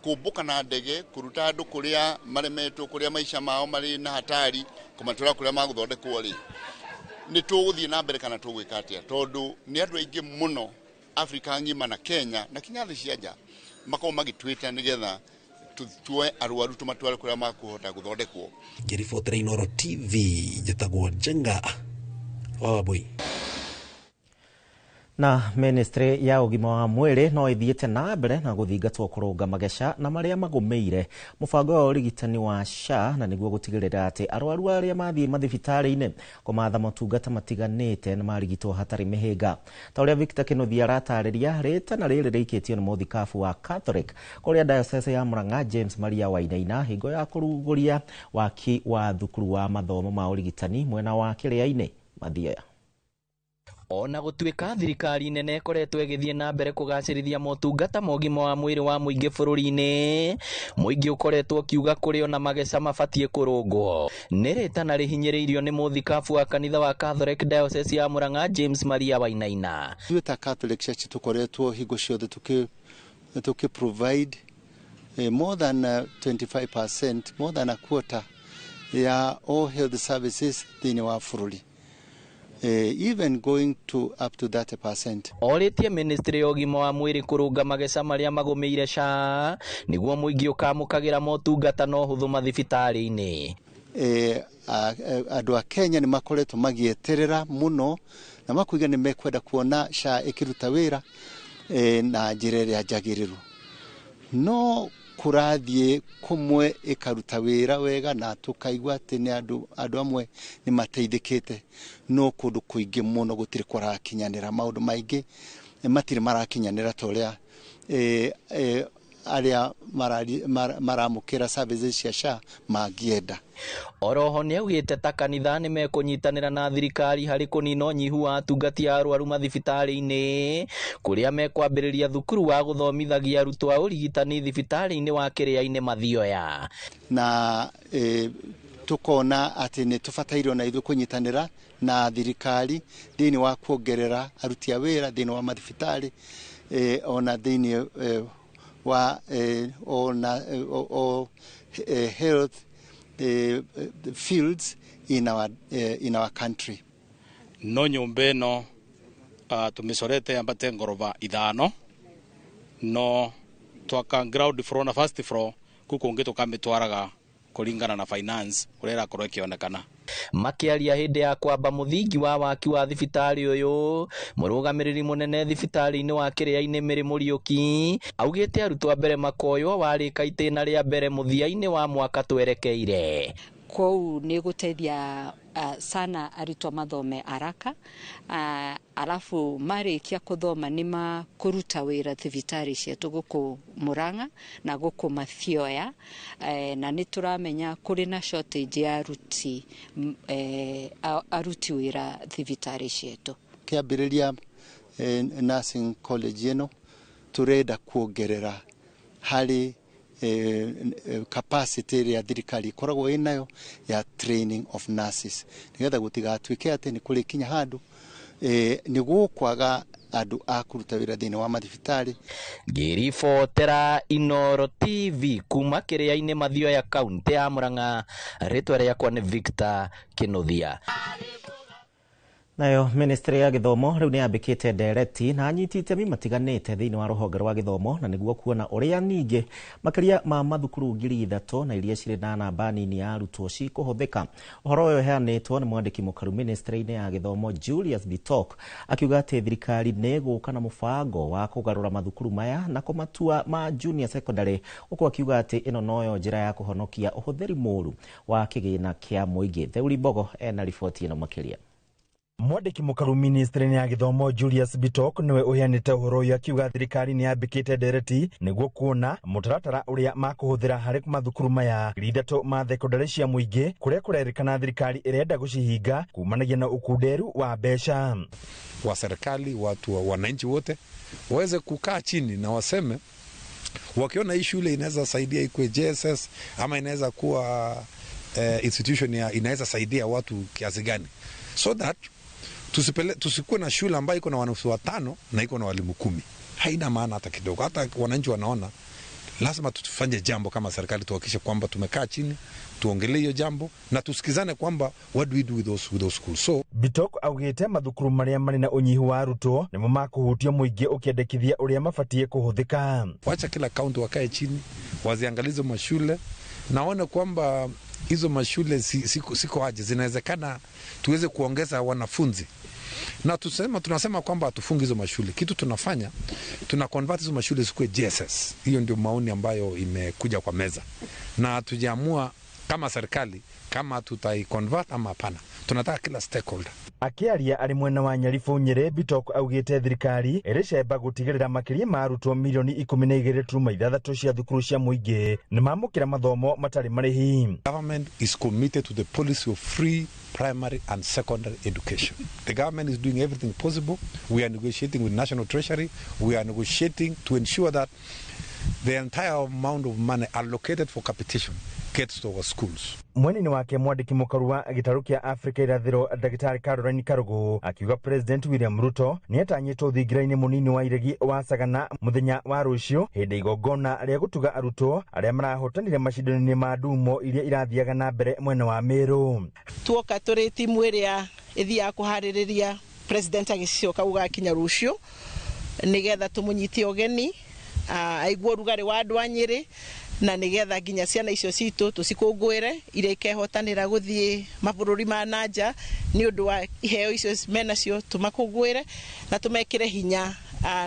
kũmbũka na ndege kũruta andũ kũrĩa maremetwo, kũrĩa maica mao marĩ na hatari, kũmatwara kũrĩa magũthondekwo rĩ, nĩ tũgũthiĩ na mbere kana tũgwĩka atĩa? Tondũ nĩ andũ aingĩ mũno Afrika ng'ima na Kenya na kinya thĩ cia nja makoragwo magĩtwĩta nĩgetha tuoe arwaru tũmatware kũrĩa makũhota gũthondekwo. Ngĩribotera Inooro TV njĩtagwo Njenga wa Wambui. Na ministry ya ũgima wa mwĩrĩ no ĩthiĩte na mbere na gũthingatwo kũrũnga mageca na marĩa magũmĩire mũbango wa ũrigitani wa SHA, na nĩguo gũtigĩrĩra atĩ arwaru arĩa mathiĩ mathibitarĩ-inĩ kũmatha motungata matiganĩte nĩ marigitwo hatarĩ mĩhĩnga. Ta ũrĩa Victor Kĩnuthia aratarĩria, rĩtana rĩrĩ rĩikĩtio nĩ mũthikabu wa Catholic kũrĩa diocese ya Murang'a James Maria Wainaina hingo ya kũrugũria waki wa thukuru wa mathomo ma ũrigitani mwena wa Kĩrĩa-inĩ Mathioya. Ona gũtuĩka thirikari nene ĩkoretwo ĩgĩthiĩ na mbere kũgacĩrithia motungata ma ũgima wa mwĩrĩ wa mũingĩ bũrũri-inĩ, mũingĩ ũkoretwo ũkiuga kũrĩ ona mageca mabatiĩ kũrũngwo. Nĩ rĩtana rĩhinyĩrĩirio nĩ mũthikabu wa kanitha wa Catholic Diocese ya Murang'a James Maria Wainaina. Ithuĩ ta Catholic Church tũkoretwo hingo ciothe tũkĩ provide more than 25%, more than a quarter ya all health services thĩinĩ wa bũrũri. Even going to up to 30%. Orĩtie ministry ya ũgima wa mwĩrĩ kũrũnga mageca marĩa magũmĩire SHA nĩguo mũingĩ ũkamũkagĩra motungata na ũhũthũ mathibitarĩ-inĩ. Andũ a Kenya nĩ makoretwo magĩeterera mũno na makuiga nĩ mekwenda kuona SHA ĩkĩruta wĩra na njĩra ĩrĩa njagĩrĩru, no kũrathiĩ kũmwe ĩkaruta wĩra wega na tũkaigua atĩ nĩ andũ amwe nĩ mateithĩkĩte, no kũndũ kũingĩ mũno gũtirĩ kũrakinyanĩra, maũndũ maingĩ matirĩ marakinyanĩra ta ũrĩa arĩa maramũkĩra services cia SHA mangĩenda. Oroho nĩaugĩte ta kanitha nĩmekũnyitanĩra na thirikari harĩ kũnina ũnyihu wa atungati a arwaru mathibitarĩ-inĩ kũrĩa mekwambĩrĩria thukuru wa gũthomithagia arutwo a ũrigitani thibitarĩ-inĩ wa Kĩrĩa-inĩ Mathioya. Na tukona atĩ nĩ tũbataire ona ithuĩ kũnyitanĩra na thirikari thĩinĩ wa kuongerera aruti a wĩra thĩinĩ wa mathibitarĩ, ona thĩinĩ wa ona health fields in our country. No nyũmba ĩno tũmĩcorete yambate ngoroba 5, no twaka ground floor na first floor kũu kũngĩ tũkamĩtwaraga kũringana na finance ũrĩa ĩrakorwo ĩkĩonekana. Makiaria hĩndĩ ya kwamba mũthingi wa waki wa thibitarĩ ũyũ, mũrũgamĩrĩri mũnene thibitarĩ-inĩ wa Kĩrĩa-inĩ Mary Mũriũki augĩte arutwo a mbere makoywo warĩka itĩna rĩa mbere mũthia-inĩ wa mwaka twerekeire. Kũu nĩ gũteithia sana arutwo mathome haraka, alafu marĩkia kũthoma nĩ makũruta wĩra thibitarĩ cietũ gũkũ Murang'a na gũkũ Mathioya, na nĩ tũramenya kũrĩ na shortage ya aruti wĩra thibitarĩ cietũ. Kĩambĩrĩria nursing college ĩno tũrenda kuongerera harĩ capacity ĩrĩa thirikari ĩkoragwo ĩnayo ya training of nurses, nĩgetha gũtigatuĩke atĩ nĩ kũrĩkinya handũ nĩ gũkwaga andũ a kũruta wĩra thĩinĩ wa mathibitarĩ. Ngĩribotera Inooro TV kuma Kĩrĩa-inĩ Mathioya, kaunti ya Murang'a, rĩtwa rĩakwa nĩ Victor Kĩnuthia. Nayo ministry ya gĩthomo rĩu nĩ yambĩkĩte ndereti na anyiti itemi matiganĩte thĩinĩ wa rũhonge rwa gĩthomo na nĩguo kuona ũrĩa ningĩ makĩria ma mathukuru 3,000 na iria cirĩ na namba nini ya arutwo cikũhũthĩka. Ũhoro ũyũ ũheanĩtwo nĩ mwandĩki mũkaru ministry-inĩ ya gĩthomo Julius Bitok akiuga atĩ thirikari nĩ ĩgũka na mũbango wa kũgarũra mathukuru maya na kũmatua ma junior secondary, ũkũ akiuga atĩ ĩno noyo njĩra ya kũhonokia ũhũthĩri mũru wa kĩgĩna kĩa mũingĩ. Theuri Mbogo ena riboti ĩno makĩria. Mwandĩki mũkaru ministry-inĩ ya gĩthomo Julius Bitok nĩwe ũheanĩte ũhoro ũyũ akiuga thirikari nĩ yambĩkĩte ndereti nĩguo kuona mũtaratara ũrĩa makũhũthĩra harĩ mathukuru maya 3,000 ma thekondarĩ cia mũingĩ kũrĩa kũrerĩkana thirikari ĩrenda gũcihinga kumanagia na ũkunderu wa mbeca. Wa serikali, watu wa wananchi wote waweze kukaa chini na waseme wakiona hii shule inaweza saidia ikuwe JSS ama inaweza kuwa institution ya inaweza saidia watu kiasi gani, so that tusikuwe na shule ambayo iko na wanafunzi 5 na iko na walimu 10. Haina maana hata kidogo. Hata wananchi wanaona lazima tufanye jambo kama serikali, tuhakikishe kwamba tumekaa chini tuongelee hiyo jambo na tusikizane kwamba what do we do with those schools. So Bitok augite mathukuru maria mari na unyihu wa arutwo nimo makuhutia muingi ukiendekithia uria mabatie kuhuthika. Wacha kila kaunti wakae chini waziangalize mashule naone kwamba hizo mashule siko aje, zinawezekana tuweze kuongeza wanafunzi. Na tunasema kwamba hatufungi hizo mashule. Kitu tunafanya, tuna convert hizo mashule zikuwe JSS. Hiyo ndio maoni ambayo imekuja kwa meza. Na hatujaamua kama serikali kama tutaiconvert ama hapana. Tunataka kila stakeholder. Akiaria ari mwena wa Nyaribũ Nyĩrĩ, Bitok augĩte thirikari ĩrĩcemba gũtigĩrĩra makĩria ma arutwo milioni 12.6 cia thukuru cia mũingĩ nĩmamũkĩra mathomo matarĩ marĩhi. Government is committed to the policy of free primary and secondary education. The government is doing everything possible. We are negotiating with National Treasury. We are negotiating to ensure that the entire amount of money allocated for capitation gets to our schools. Mwena-inĩ wake mwandĩki mũkaru wa gĩtarũ kĩa Afrika irathĩro Ndagĩtarĩ Caroline Karugu akiuga President William Ruto nĩatanyĩtwo thingira-inĩ mũnini wa iregi wa Sagana mũthenya wa rũciũ hĩndĩ igongona rĩa gũtuga arutwo arĩa marahotanire macindano-inĩ ma ndumo iria irathiaga na mbere mwena wa Meru. Tuoka tũrĩ timu ĩrĩa ĩthiaga kũharĩrĩria President agĩcoka gũgakinya rũciũ nĩgetha tũmũnyitie ũgeni aigua ũrugarĩ wa andũ a Nyĩrĩ na nigetha nginya ciana icio citũ tũcikũngũĩre iria ikehotanĩra gũthiĩ mabũrũri ma nanja nĩ ũndũ wa iheo icio menacio tũmakũngũĩre na tũmekĩre hinya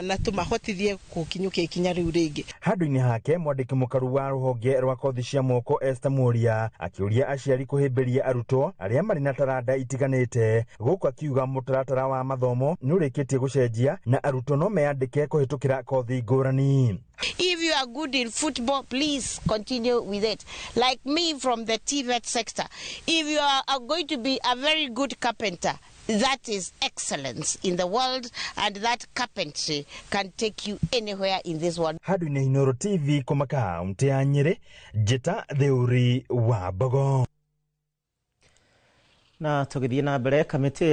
na tũmahotithie gũkinyũkia ikinya rĩu rĩngĩ. Handũ-inĩ hake mwandĩki mũkaru wa rũhonge rwa kothi cia moko Esther Muria akĩũria aciari kũhĩmbĩria arutwo arĩa marĩ na taranda itiganĩte gũkũ akiuga mũtaratara wa mathomo nĩ ũrĩkĩtie gũcenjia na arutwo no meyandĩke kũhĩtũkĩra kothi ngũrani. If you are good in football, please continue with it. Like me from the TVET sector, if you are going to be a very good carpenter, that is excellence in the world, and that carpentry can take you anywhere in this world. Handũ-inĩ Inooro TV kuma kaunti ya Nyĩrĩ, Njĩta Theuri wa Mbogo. Na tũgĩthiĩ na mbere, kamĩtĩ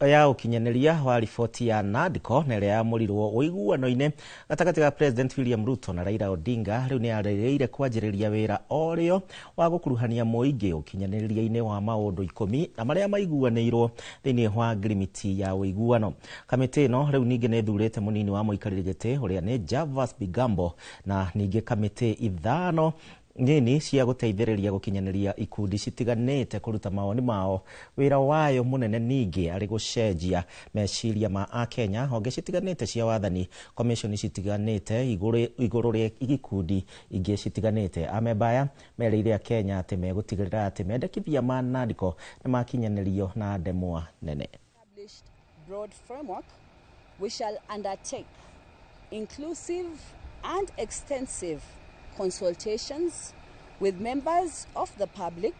ya ũkinyanĩria wa riboti ya NADCO na ĩrĩa yamũrirwo ũiguano-inĩ gatagatĩ ga President William Ruto na Raila Odinga rĩu nĩ yarĩrĩire kwanjĩrĩria wĩra o rĩo wa gũkuruhania mũingĩ ũkinyanĩria-inĩ wa maũndũ 10 na marĩa maiguanĩirwo thĩinĩ wa ngirimiti ya ũiguano. Kamĩtĩ ĩno rĩu ningĩ nĩ ĩthurĩte mũnini wa mũikarĩri gĩtĩ ũrĩa nĩ Javas Bigambo na ningĩ kamĩtĩ 5 nini cia gũteithĩrĩria gũkinyanĩria ikundi citiganĩte kũruta mawoni mao. Wĩra wayo mũnene ningĩ arĩ gũcenjia meciria ma akenya honge citiganĩte cia wathani, commission citiganĩte igũrũ rĩa ikundi ingĩ citiganĩte. Amemba aya merĩire akenya atĩ megũtigĩrĩra atĩ mendekithia ma NADCO nĩ makinyanĩrio na ndemwa nene. Broad framework, we shall undertake inclusive and extensive consultations with members of the public,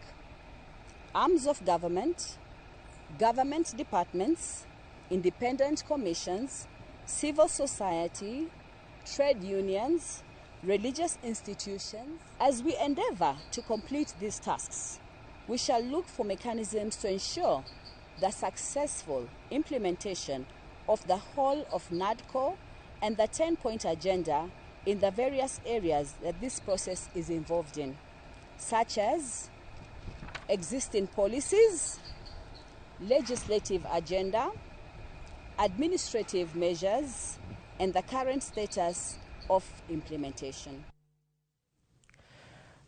arms of government, government departments, independent commissions, civil society, trade unions, religious institutions. As we endeavor to complete these tasks, we shall look for mechanisms to ensure the successful implementation of the whole of NADCO and the 10-point agenda in the various areas that this process is involved in, such as existing policies, legislative agenda, administrative measures, and the current status of implementation.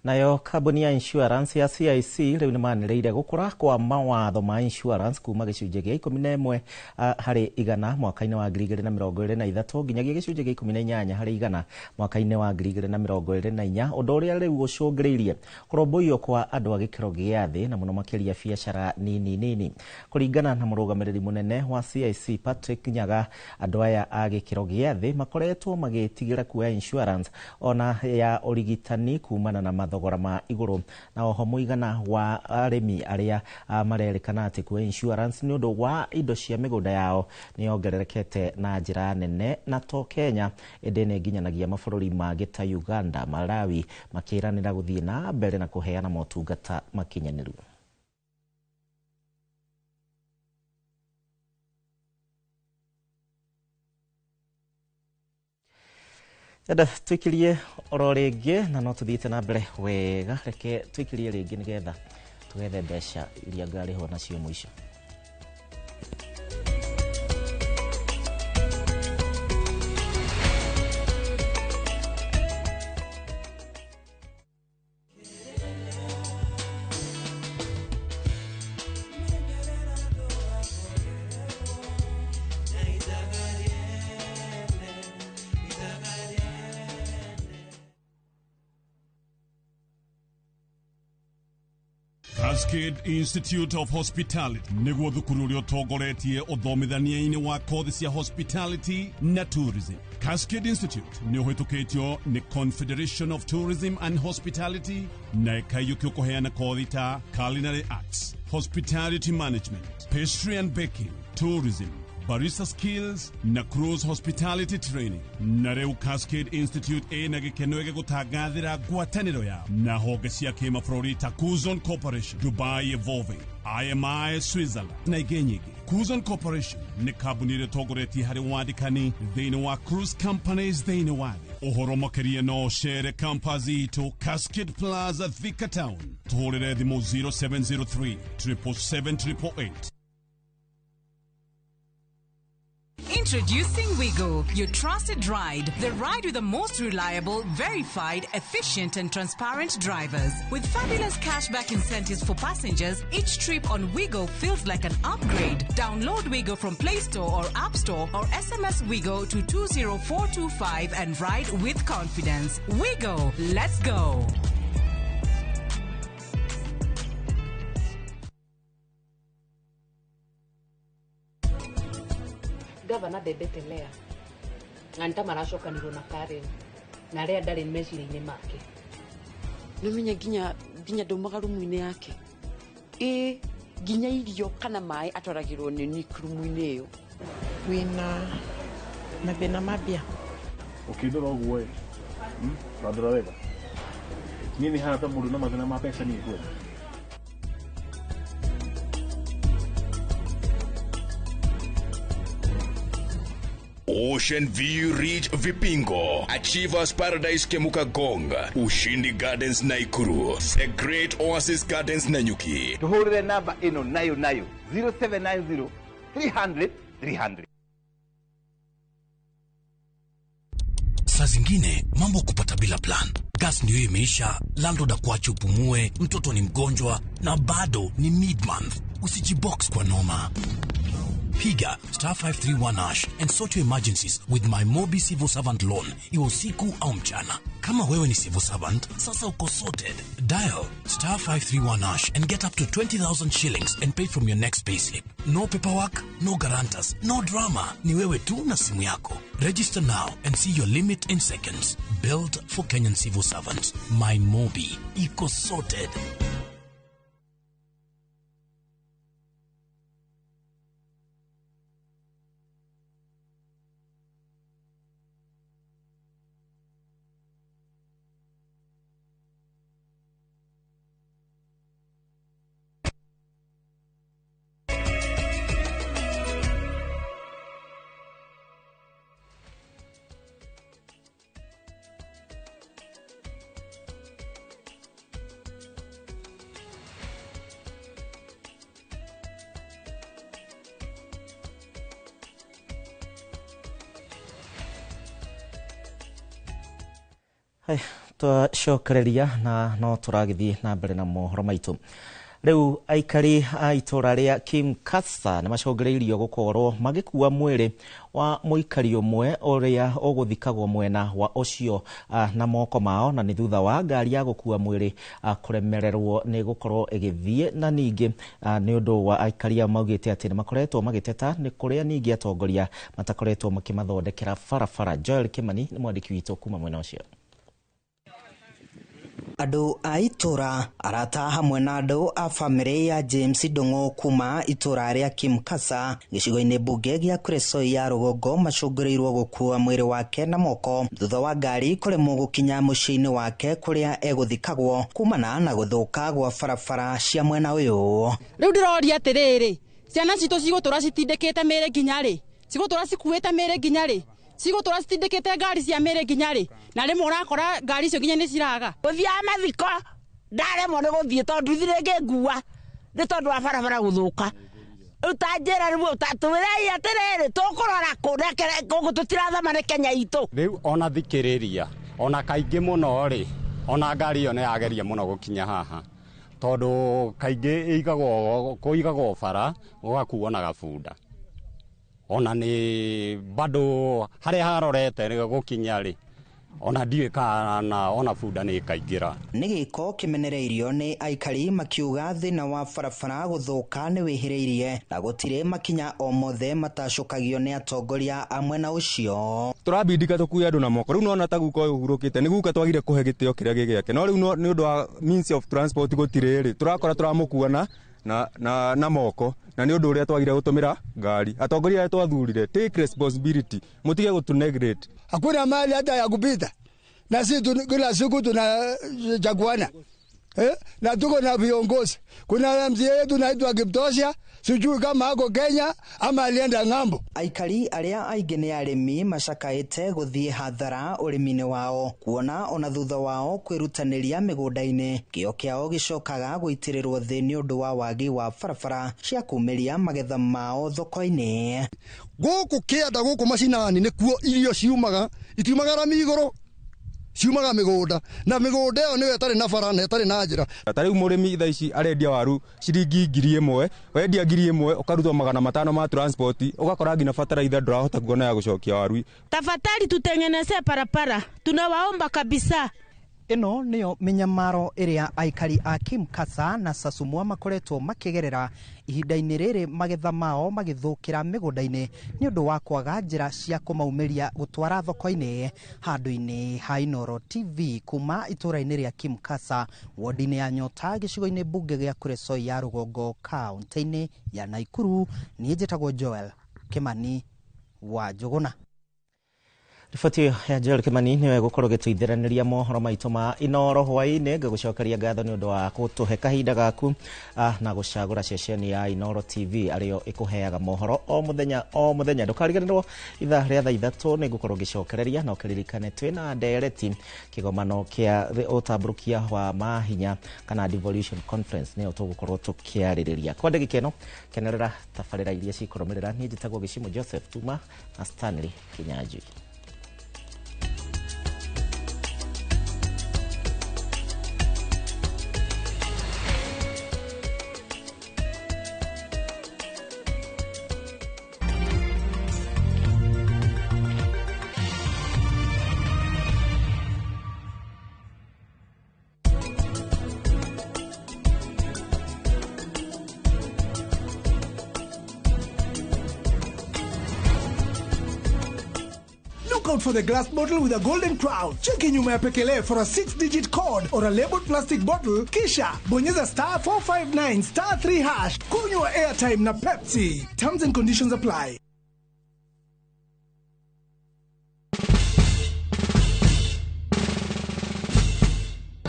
Nayo kambuni ya insurance ya CIC rĩu nĩmanĩrĩire gũkũra kwa mawatho ma insurance kuma gĩcunjĩ gĩa 11 harĩ igana mwaka-inĩ wa 2023 nginyagia gĩcunjĩ gĩa 18 harĩ igana mwaka-inĩ wa 2024, ũndũ ũrĩa rĩu ũcũngĩrĩirie kũrũmbũiyo kwa andũ a gĩkĩro gĩa thĩ na mũno makĩria biacara nini nini. Kũringana na mũrũgamĩrĩri mũnene wa CIC Patrick Nyaga, andũ aya a gĩkĩro gĩa thĩ makoretwo magĩtigĩra kuoya insurance ona ya ũrigitani kumana na thogora ma igũrũ, na oho mũigana wa arĩmi arĩa marerĩkana atĩ kuoya insurance nĩ ũndũ wa indo cia mĩgũnda yao nĩ yongererekete na njĩra nene, na to Kenya ĩndĩ nĩ nginyanagia mabũrũri mangĩ ta Uganda, Malawi makĩranĩra gũthiĩ na mbere na kũheana motungata makinyanĩru. Enda twikirie oro rĩngĩ na no tuthiĩte na mbere wega, reke twikirie rĩngĩ nĩgetha tugethe mbeca iria ngarĩhwo nacio mũico. Cascade Institute of Hospitality nĩguo thukuru ũrĩa ũtongoretie ũthomithania-inĩ wa kothi cia hospitality na tourism. Cascade Institute nĩ ũhĩtũkĩtio nĩ Confederation of Tourism and Hospitality na ĩkaiyũkio kũheana kothi ta culinary arts, hospitality management, pastry and baking, tourism, barista skills na cruise hospitality training. Na rĩu Cascade Institute ĩna gĩkeno gĩgũtangathĩra ngwatanĩro yao na honge cia kĩmabũrũri ta Kuzon Corporation, Dubai Evolving, IMI Switzerland na ingĩ nyingĩ. Kuzon Corporation nĩ kambuni ĩrĩa ĩtongoretie harĩ wandĩkani thĩinĩ wa cruise companies thĩinĩ wa thĩ. Ũhoro makĩria no ũcere campus itũ Cascade Plaza, Thika Town. Tũhũrĩre thimũ 0703 777 888. Introducing Wigo, your trusted ride. The ride with the most reliable, verified, efficient, and transparent drivers. With fabulous cashback incentives for passengers, each trip on Wigo feels like an upgrade. Download Wigo from Play Store or App Store or SMS Wigo to 20425 and ride with confidence. Wigo, let's go. Gavana ndendete Lea na nĩ ta maracokanirwo na Karen na Lea ndarĩ meciria-inĩ make. Nĩũmenya nginya ndaumaga rumu-inĩ yake, ĩ nginya irio kana maĩ atwaragĩrwo nĩ Nick rumu-inĩ ĩyo. Wĩna mathĩna ma mbia? Ũkĩndora ũguo ĩ, ũrandora wega, niĩ nĩ hana ta mũndũ na mathĩna ma mbeca niĩ kweli? Ocean View Ridge Vipingo, Achievers Paradise Kemuka Gong, Ushindi Gardens Naikuru, The Great Oasis Gardens Nanyuki. Tuhurire namba ĩno nayo nayo 0790 300 300. Saa zingine mambo kupata bila plan. Gas ndio imeisha, landlord akuache upumue, mtoto ni mgonjwa na bado ni mid-month. Usijibox kwa noma. Piga star 531 hash and sort your emergencies with my Mobi Civil Servant Loan, iwe usiku au mchana. Kama wewe ni civil servant, sasa uko sorted. Dial star 531 hash and get up to 20,000 shillings and pay from your next payslip. No paperwork, no guarantors, no drama. Ni wewe tu na simu yako. Register now and see your limit in seconds. Built for Kenyan civil servants. My Mobi. Iko sorted. Twacokereria na no tũragĩthiĩ na mbere na mohoro maitũ. Rĩu aikari a itũra rĩa Kimkasa nĩ macongereirio gũkorwo magĩkua mwĩrĩ wa mũikari ũmwe ũrĩa ũgũthikagwo mwena wa ũcio na moko mao, na nĩ thutha wa ngari ya gũkua mwĩrĩ kũremererwo nĩ gũkorwo ĩgĩthiĩ, na ningĩ nĩ ũndũ wa aikari maugĩte atĩ nĩ makoretwo magĩteta nĩ kũrĩa ningĩ atongoria matakoretwo makĩmathondekera barabara. Joel Kimani nĩ mwandĩki witũ kuma mwena ũcio. Andũ a itũra arata hamwe na andũ a bamĩrĩ ya James Ndung'u kuma itũra rĩa Kimkasa gĩcigo-inĩ mbunge gĩa Kuresoi ya rũgongo macũngĩrĩirwo gũkua mwĩrĩ wake na moko thutha wa ngari kũremwo gũkinya mũciĩ-inĩ wake kũrĩa egũthikagwo kumana na gũthũka gwa barabara cia mwena ũyũ. Rĩu ndĩroria atĩrĩrĩ, ciana citũ cigũtũra citindĩkĩte mĩĩrĩ nginya rĩ? Cigũtũra cikuĩte mĩĩrĩ nginya rĩ? Cigũtũra citindĩkĩte ngari cia mĩĩrĩ nginya rĩ? Na rĩmwe ũrakora ngari icio nginya nĩ ciraga. Gũthiaga mathiko ndaremwo nĩ gũthiĩ tondũ nduthi ngua nĩ tondũ wa barabara gũthũka. Rĩu ta njĩra rĩu tũwĩrei atĩrĩrĩ, tũkũrora kũ gũkũ tũtirathama nĩ Kenya itũ. Rĩu ona thikĩrĩria ona kaingĩ mũno rĩ, ona ngari ĩyo nĩ yageria mũno gũkinya haha tondũ kaingĩ kũigagwo bara gũgakuo na gabunda. Ona nĩ bado harĩa harorete gũkinya rĩ, Ona ndiũĩ kana ona bunda nĩ ĩkaingĩra. Nĩ gĩko kĩmenereirio nĩ aikari makiuga thĩna wa barabara gũthũka nĩ wĩhĩrĩirie na gũtirĩ makinya o mothe matacũkagio nĩ atongoria a mwena ũcio. Tũrabindika tũkue andũ na moko rĩu nona ta guka ũyũ ũhurũkĩte nĩ guka twagire kũhe gĩtĩo kĩrĩa gĩ gĩake no rĩu nĩ ũndũ wa means of transport gũtirĩ rĩ tũrakora tũramũkua na moko na nĩ ũndũ ũrĩa twagire gũtũmĩra ngari. Atongoria arĩa twathurire, take responsibility, mũtige gũtũ neglect. Hakuna mali hata ya kupita na sisi kila siku tunachaguana na tuko na viongozi. Kuna mzee yetu naitwa Kiptosia, sijui kama ako Kenya ama alienda ng'ambo. Aikari arĩa aingĩ nĩ arĩmi macakaĩte gũthiĩ hathara ũrĩmi-inĩ wao kuona ona thutha wao kwĩrutanĩria mĩgũnda-inĩ kĩo kĩao gĩcokaga gũitĩrĩrwo thĩ nĩ ũndũ wa wagi wa barabara cia kumĩria magetha mao thoko-inĩ. Gũkũ kĩanda gũkũ macinani nĩkuo irio ciumaga, itiumaga rami igũrũ, ciumaga mĩgũnda na mĩgũnda ĩyo nĩyo ĩtarĩ na bara na ĩtarĩ na njĩra. Ta rĩu mũrĩmi thaa ici arendia waru ciringi 1000, wendia 1000 ũkarutwo 500 ma transport, ũgakora nginya bataraitha ndũrahota kuona ya gũcokia waru. Tafadhali tutengeneze barabara, tunawaomba kabisa. Ĩno nĩyo mĩnyamaro ĩrĩa aikari a Kimkasa na Sasumua makoretwo makĩgerera ihinda-inĩ rĩrĩ magetha mao magĩthũkĩra mĩgũnda-inĩ nĩ ũndũ wa kwaga njĩra cia kũmaumĩria gũtwara thoko-inĩ. Handũ-inĩ ha Inooro TV kuma itũũra-inĩ rĩa Kimkasa, wodi-inĩ ya Nyota, gĩcigo-inĩ mbunge gĩa Kuresoi ya Rũgongo, kaũntĩ-inĩ ya Naikuru, niĩ njĩtagwo Joel Kimani wa Njũgũna. Riboti ĩyo ya Joel Kimani nĩwe gũkorwo gĩtũithĩranĩria mohoro maitũ ma Inooro hwaĩ-inĩ. Ngagũcokeria ngatho nĩ ũndũ wa gũtũhe kahinda gaku na gũcagũra ceceni ya Inooro TV arĩyo ĩkũheaga mohoro o mũthenya o mũthenya. Ndũkariganĩrwo ithaa rĩa thaa 3 nĩ ngũkorwo ngĩcokereria na ũkĩririkane twĩna ndereti kĩgomano kĩa ũtambũrũkia wa mahinya kana devolution conference nĩyo tũgũkorwo tũkĩarĩrĩria. Kwa ndagĩka ĩno kenerera tabarĩra iria cikũrũmĩrĩra. Niĩ njĩtagwo Gĩcimo Joseph Tuma na Stanley Kinyanjui. Out for the glass bottle with a golden crown. Cheki nyuma ya pekele for a 6-digit code or a labeled plastic bottle. Kisha bonyeza star 459 star 3 hash. Kunywa airtime na Pepsi. Terms and conditions apply.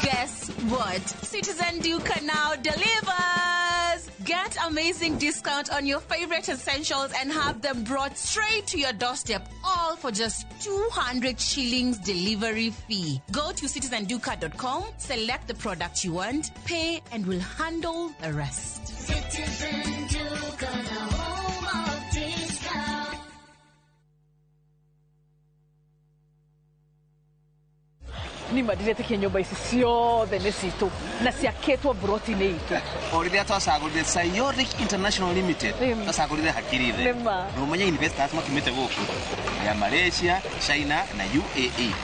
Guess what? Citizen Duka now delivers! Get amazing discount on your favorite essentials and have them brought straight to your doorstep, all for just 200 shillings delivery fee. Go to citizenduka.com, select the product you want, pay, and we'll handle the rest. Citizen Duka, the home of discount. Nĩ mandiretĩkia nyũmba ici ciothe nĩ citũ na ciakĩtwo mburoti-inĩ itũ. O rĩrĩa twacagũrire Sayoric International Limited, twacagũrire hakiri thĩ. Nĩ ma. Na ũmenye investors makiumĩte gũkũ ya Malaysia, China na UAE.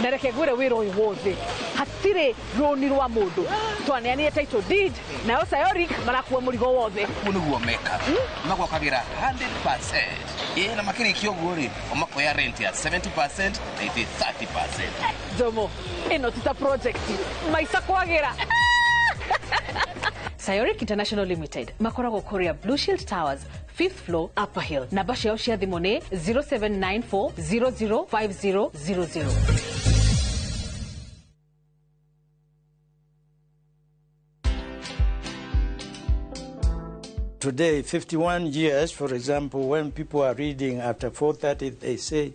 Na reke ngwĩre wĩra ũyũ wothe hatirĩ rũni rwa mũndũ, twaneanire title deed nayo Sayoric marakua mũrigo wothe. Ũguo nĩguo mekaga, magwakagĩra 100%. Ĩ na makĩrĩkia ũguo rĩ, o makoya rent ya 70% na ithuĩ 30%. Jomo, ĩno ti ta project maica kwagĩra. Sayoric International Limited makoragwo kũrĩa Blue Shield Towers, 5th floor, Upper Hill. Namba ciao cia thimũ nĩ 0794 005000. Today, 51 years, for example, when people are reading after 4:30, they say,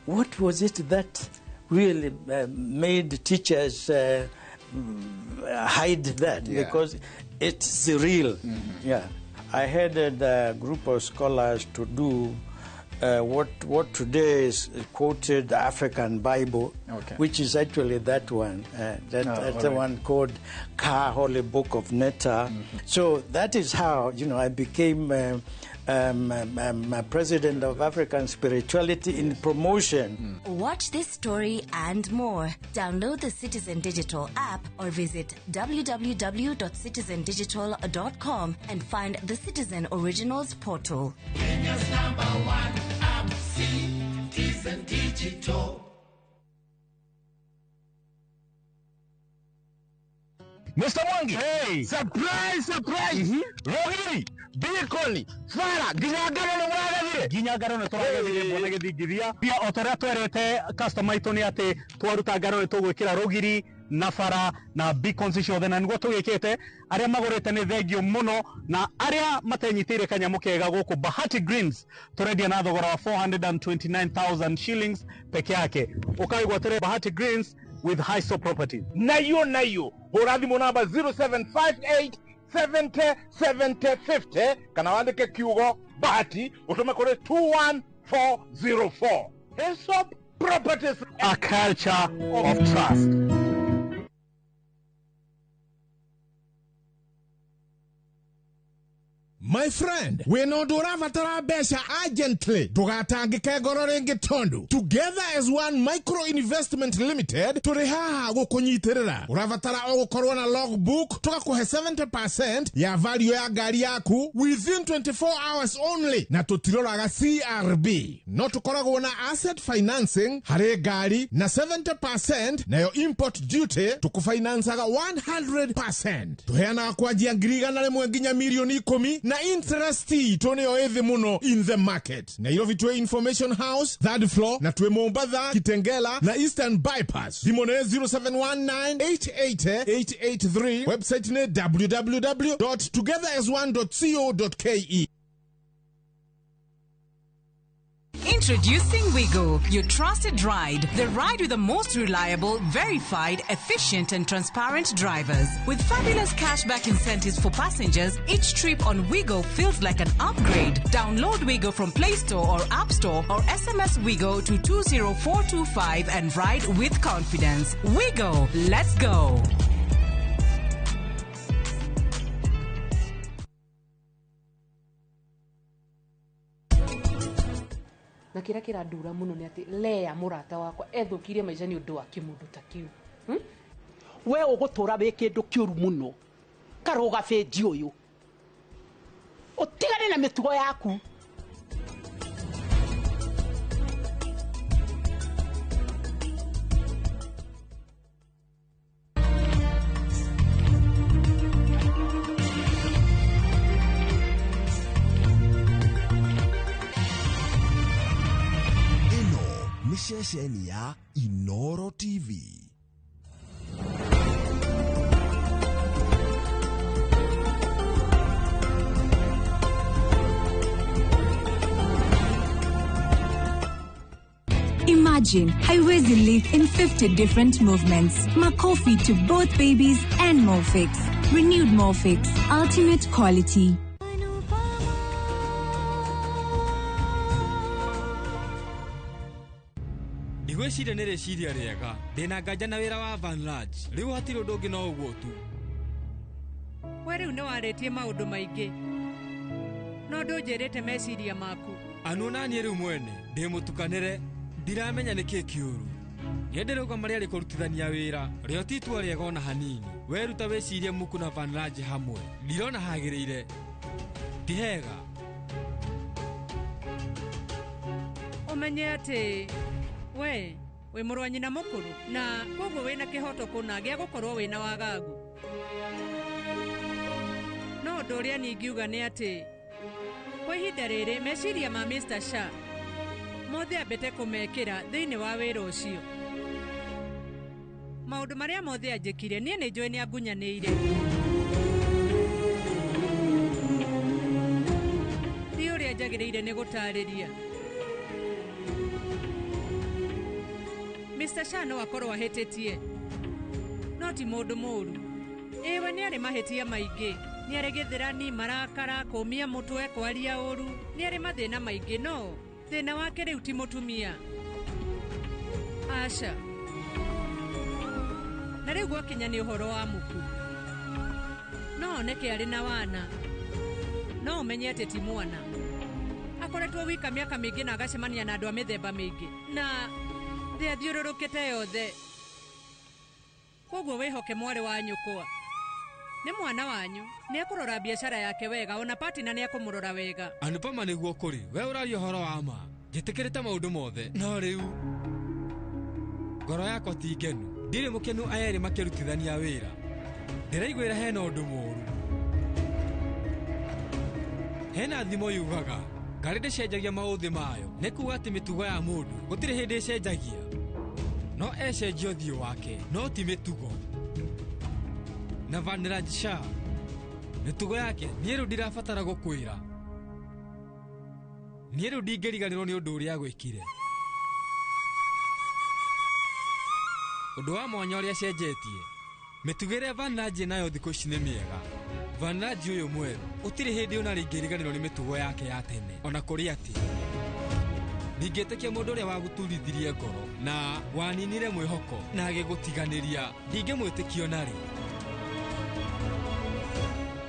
what was it that really made teachers hide that? Yeah. Because it's real. Mm-hmm. Yeah. I headed a group of scholars to do what today is quoted African Bible, which is actually that one, that's the one called Ka Holy Book of Netta. So that is how, you know, I became president of African Spirituality in Promotion. Watch this story and more. Download the Citizen Digital app or visit www.citizendigital.com and find the Citizen Originals portal. Kenya's number one app, Citizen Digital. Mr. Mwangi. Hey. Surprise, surprise. Rogiri, Bikoni, Fara, nginya ngano nĩ mũragethire. Nginya ngano nĩ tũragethire mbona gĩthingithia. Pia o ta ũrĩa twerĩte customer aitũ nĩ atĩ twaruta ngano nĩ tũgwĩkĩra rũgiri na bara na beacons ciothe, na nĩguo tũgĩkĩte. Arĩa magũrĩte nĩ thengio mũno, na arĩa matenyitĩire kanyamũ kega gũkũ Bahati Greens tũrendia na thogora wa 429,000 shillings peke yake. Ũkaigwatĩre Bahati Greens with Hiso Properties. Nayo nayo hũra thimũ namba 0758 70 70 50 kana wandĩke kiugo Bahati ũtũme kũrĩ 21404. Hiso Properties, a culture of trust. My friend, wĩna ũndũ ũrabatara mbeca urgently, ndũgatangĩke ngoro rĩngĩ tondũ Together as One Micro Investment Limited tũrĩ haha gũkũnyitĩrĩra. Ũrabatara o gũkorwo na logbook, tũgakũhe 70% ya value ya ngari yaku within 24 hours only, na tũtiroraga CRB. No tũkoragwo na asset financing harĩ ngari na 70%, nayo import duty tũkũfinancaga 100%. Tũheanaga kwanjia 100,000 nginya 10,000,000 na interest itũ nĩyo ĩthĩ mũno in the market. Nairobi twĩ Information House third floor, na twĩ Mombatha, Kitengela na Eastern Bypass. Thimũ nĩ 0719888883, website nĩ www.togetherasone.co.ke. Introducing Wigo, your trusted ride. The ride with the most reliable, verified, efficient and transparent drivers. With fabulous cashback incentives for passengers, each trip on Wigo feels like an upgrade. Download Wigo from Play Store or App Store or SMS Wigo to 20425 and ride with confidence. Wigo, let's go. Na kĩrĩa kĩrandura mũno nĩ atĩ Lea mũrata wakwa ethũkirie maica nĩ ũndũ wa kĩmũndũ ta kĩu. We ũgũtũra wĩ kĩndũ kĩũru mũno karũga benji ũyũ, ũtigane na mĩtugo yaku. Ceceni ya Inoro TV. Imagine Haiwezi live in 50 different movements. Makofi to both babies and Molfix. Renewed Molfix. Ultimate quality. Ndigwĩciria nĩ rĩciria rĩega. Ndĩna nganja na wĩra wa Van Large. Rĩu hatirĩ ũndũ ũngĩ no ũguo tu. We rĩu nĩ warĩtie maũndũ maingĩ, no ndũnjĩrĩte meciria maku. Anu naniĩ rĩu mwene ndĩ mũtukanĩre, ndiramenya nĩkĩ kĩũru. Niĩ ndĩrauga marĩa arĩ kũrutithania wĩra rĩo ti itua rĩega ona hanini. Weruta wĩcirie Muku na Van Large hamwe, ndirona hagĩrĩire. Ti hega. Ũmenye atĩ we wĩ mũrũ wa nyina mũkũrũ, na koguo wĩna kĩhoto kũna gĩa gũkorwo wĩna wagagu. No ũndũ ũrĩa niĩ ingiuga nĩ atĩ kwa ihinda rĩrĩ meciria ma Mr. Shah mothe ambĩte kũmekĩra thĩinĩ wa wĩra ũcio. Maũndũ marĩa mothe anjĩkire niĩ nĩ njũĩ nĩ angunyanĩire. Ti ũrĩa njagĩrĩire nĩ gũtarĩria. Mr. Shah no akorwo ahĩtĩtie, no ti mũndũ mũũru. Ĩwe nĩ arĩ mahĩtia maingĩ, nĩ arĩ gĩthĩrani, marakara, kũmia mũtwe, kwaria ũru, nĩ arĩ mathĩna maingĩ, no Thĩna wake rĩu ti mũtumia. Aca. Na rĩu gwakinya nĩ ũhoro wa muku. No oneke arĩ na wana. No ũmenye atĩ ti mwana. Akoretwo wika mĩaka mĩingĩ na agacemania na andũ a mĩthemba mĩingĩ. Na thĩ athiũrũrũkĩte yothe. Koguo wĩhoke mwarĩ wa nyũkwa. Nĩ mwana wanyu. Nĩ ekũrora biacara yake wega ona partner nĩ ekũmũrora wega. Anupama nĩguo kũrĩ we ũraria ũhoro wa ma njĩtĩkĩrĩte maũndũ mothe no rĩu ngoro yakwa ti ngenu ndirĩ mũkenu aya erĩ makĩrutithania wĩra ndĩraiguĩra hena ũndũ mũũru hena thimo yugaga ngarĩ ndĩcenjagia maũthĩ mayo nĩ kuga atĩ mĩtugo ya mũndũ gũtirĩ hĩndĩ ĩcenjagia no ecenjia ũthiũ wake no ti mĩtugo na Vanraj Shah mĩtugo yake niĩ rĩu ndirabatara gũkwĩra niĩ rĩu ndingĩriganĩrwo nĩ ũndũ ũrĩa agwĩkire ũndũ wa mwanya ũrĩa acenjetie mĩtugo ĩrĩa Vanraj nayo thikũ ici nĩ mĩega Vanraj ũyũ mwerũ ũtirĩ hĩndĩ ona rĩngĩriganĩrwo nĩ mĩtugo yake ya tene ona kũrĩ atĩ ndingĩtĩkia mũndũ ũrĩa wagũturithirie ngoro na waninire mwĩhoko na agĩgũtiganĩria ndingĩmwĩtĩkia ona rĩ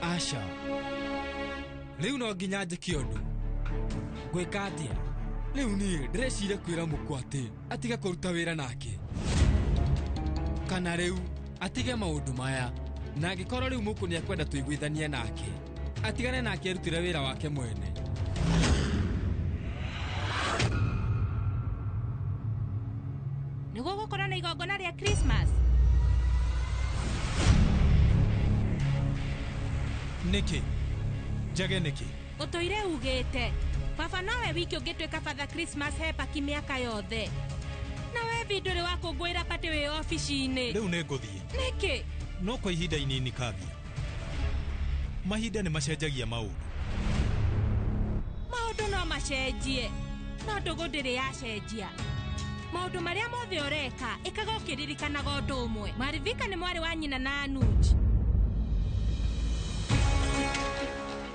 Aca rĩu no nginya njĩke ũndũ ngwĩka atĩa rĩu niĩ ndĩreciria kwĩra mũkũ atĩ atige kũruta wĩra nake kana rĩu atige maũndũ maya na angĩkorwo rĩu mũkũ nĩekwenda tũiguithanie nake atigane nake erutĩre wĩra wake mwene Nĩguo gũkorwo na igongona rĩa Christmas. Nĩkĩ njage nĩkĩ Ũtũire ugĩte baba nowe wiki ũngĩtuĩka Father Christmas he paki mĩaka yothe na we vi ndũrĩ wakũngũĩra patĩ wĩ obici-inĩ rĩu nĩ ngũthiĩ nĩkĩ no kwa ihinda inini kavia mahinda nĩ macenjagia maũndũ maũndũ no macenjie no ndũgũ ndĩrĩ yacenjia maũndũ marĩa mothe ũreka ĩkaga ũkĩririkanaga ũndũ ũmwe Marivika nĩ mwarĩ wa nyina na Anuj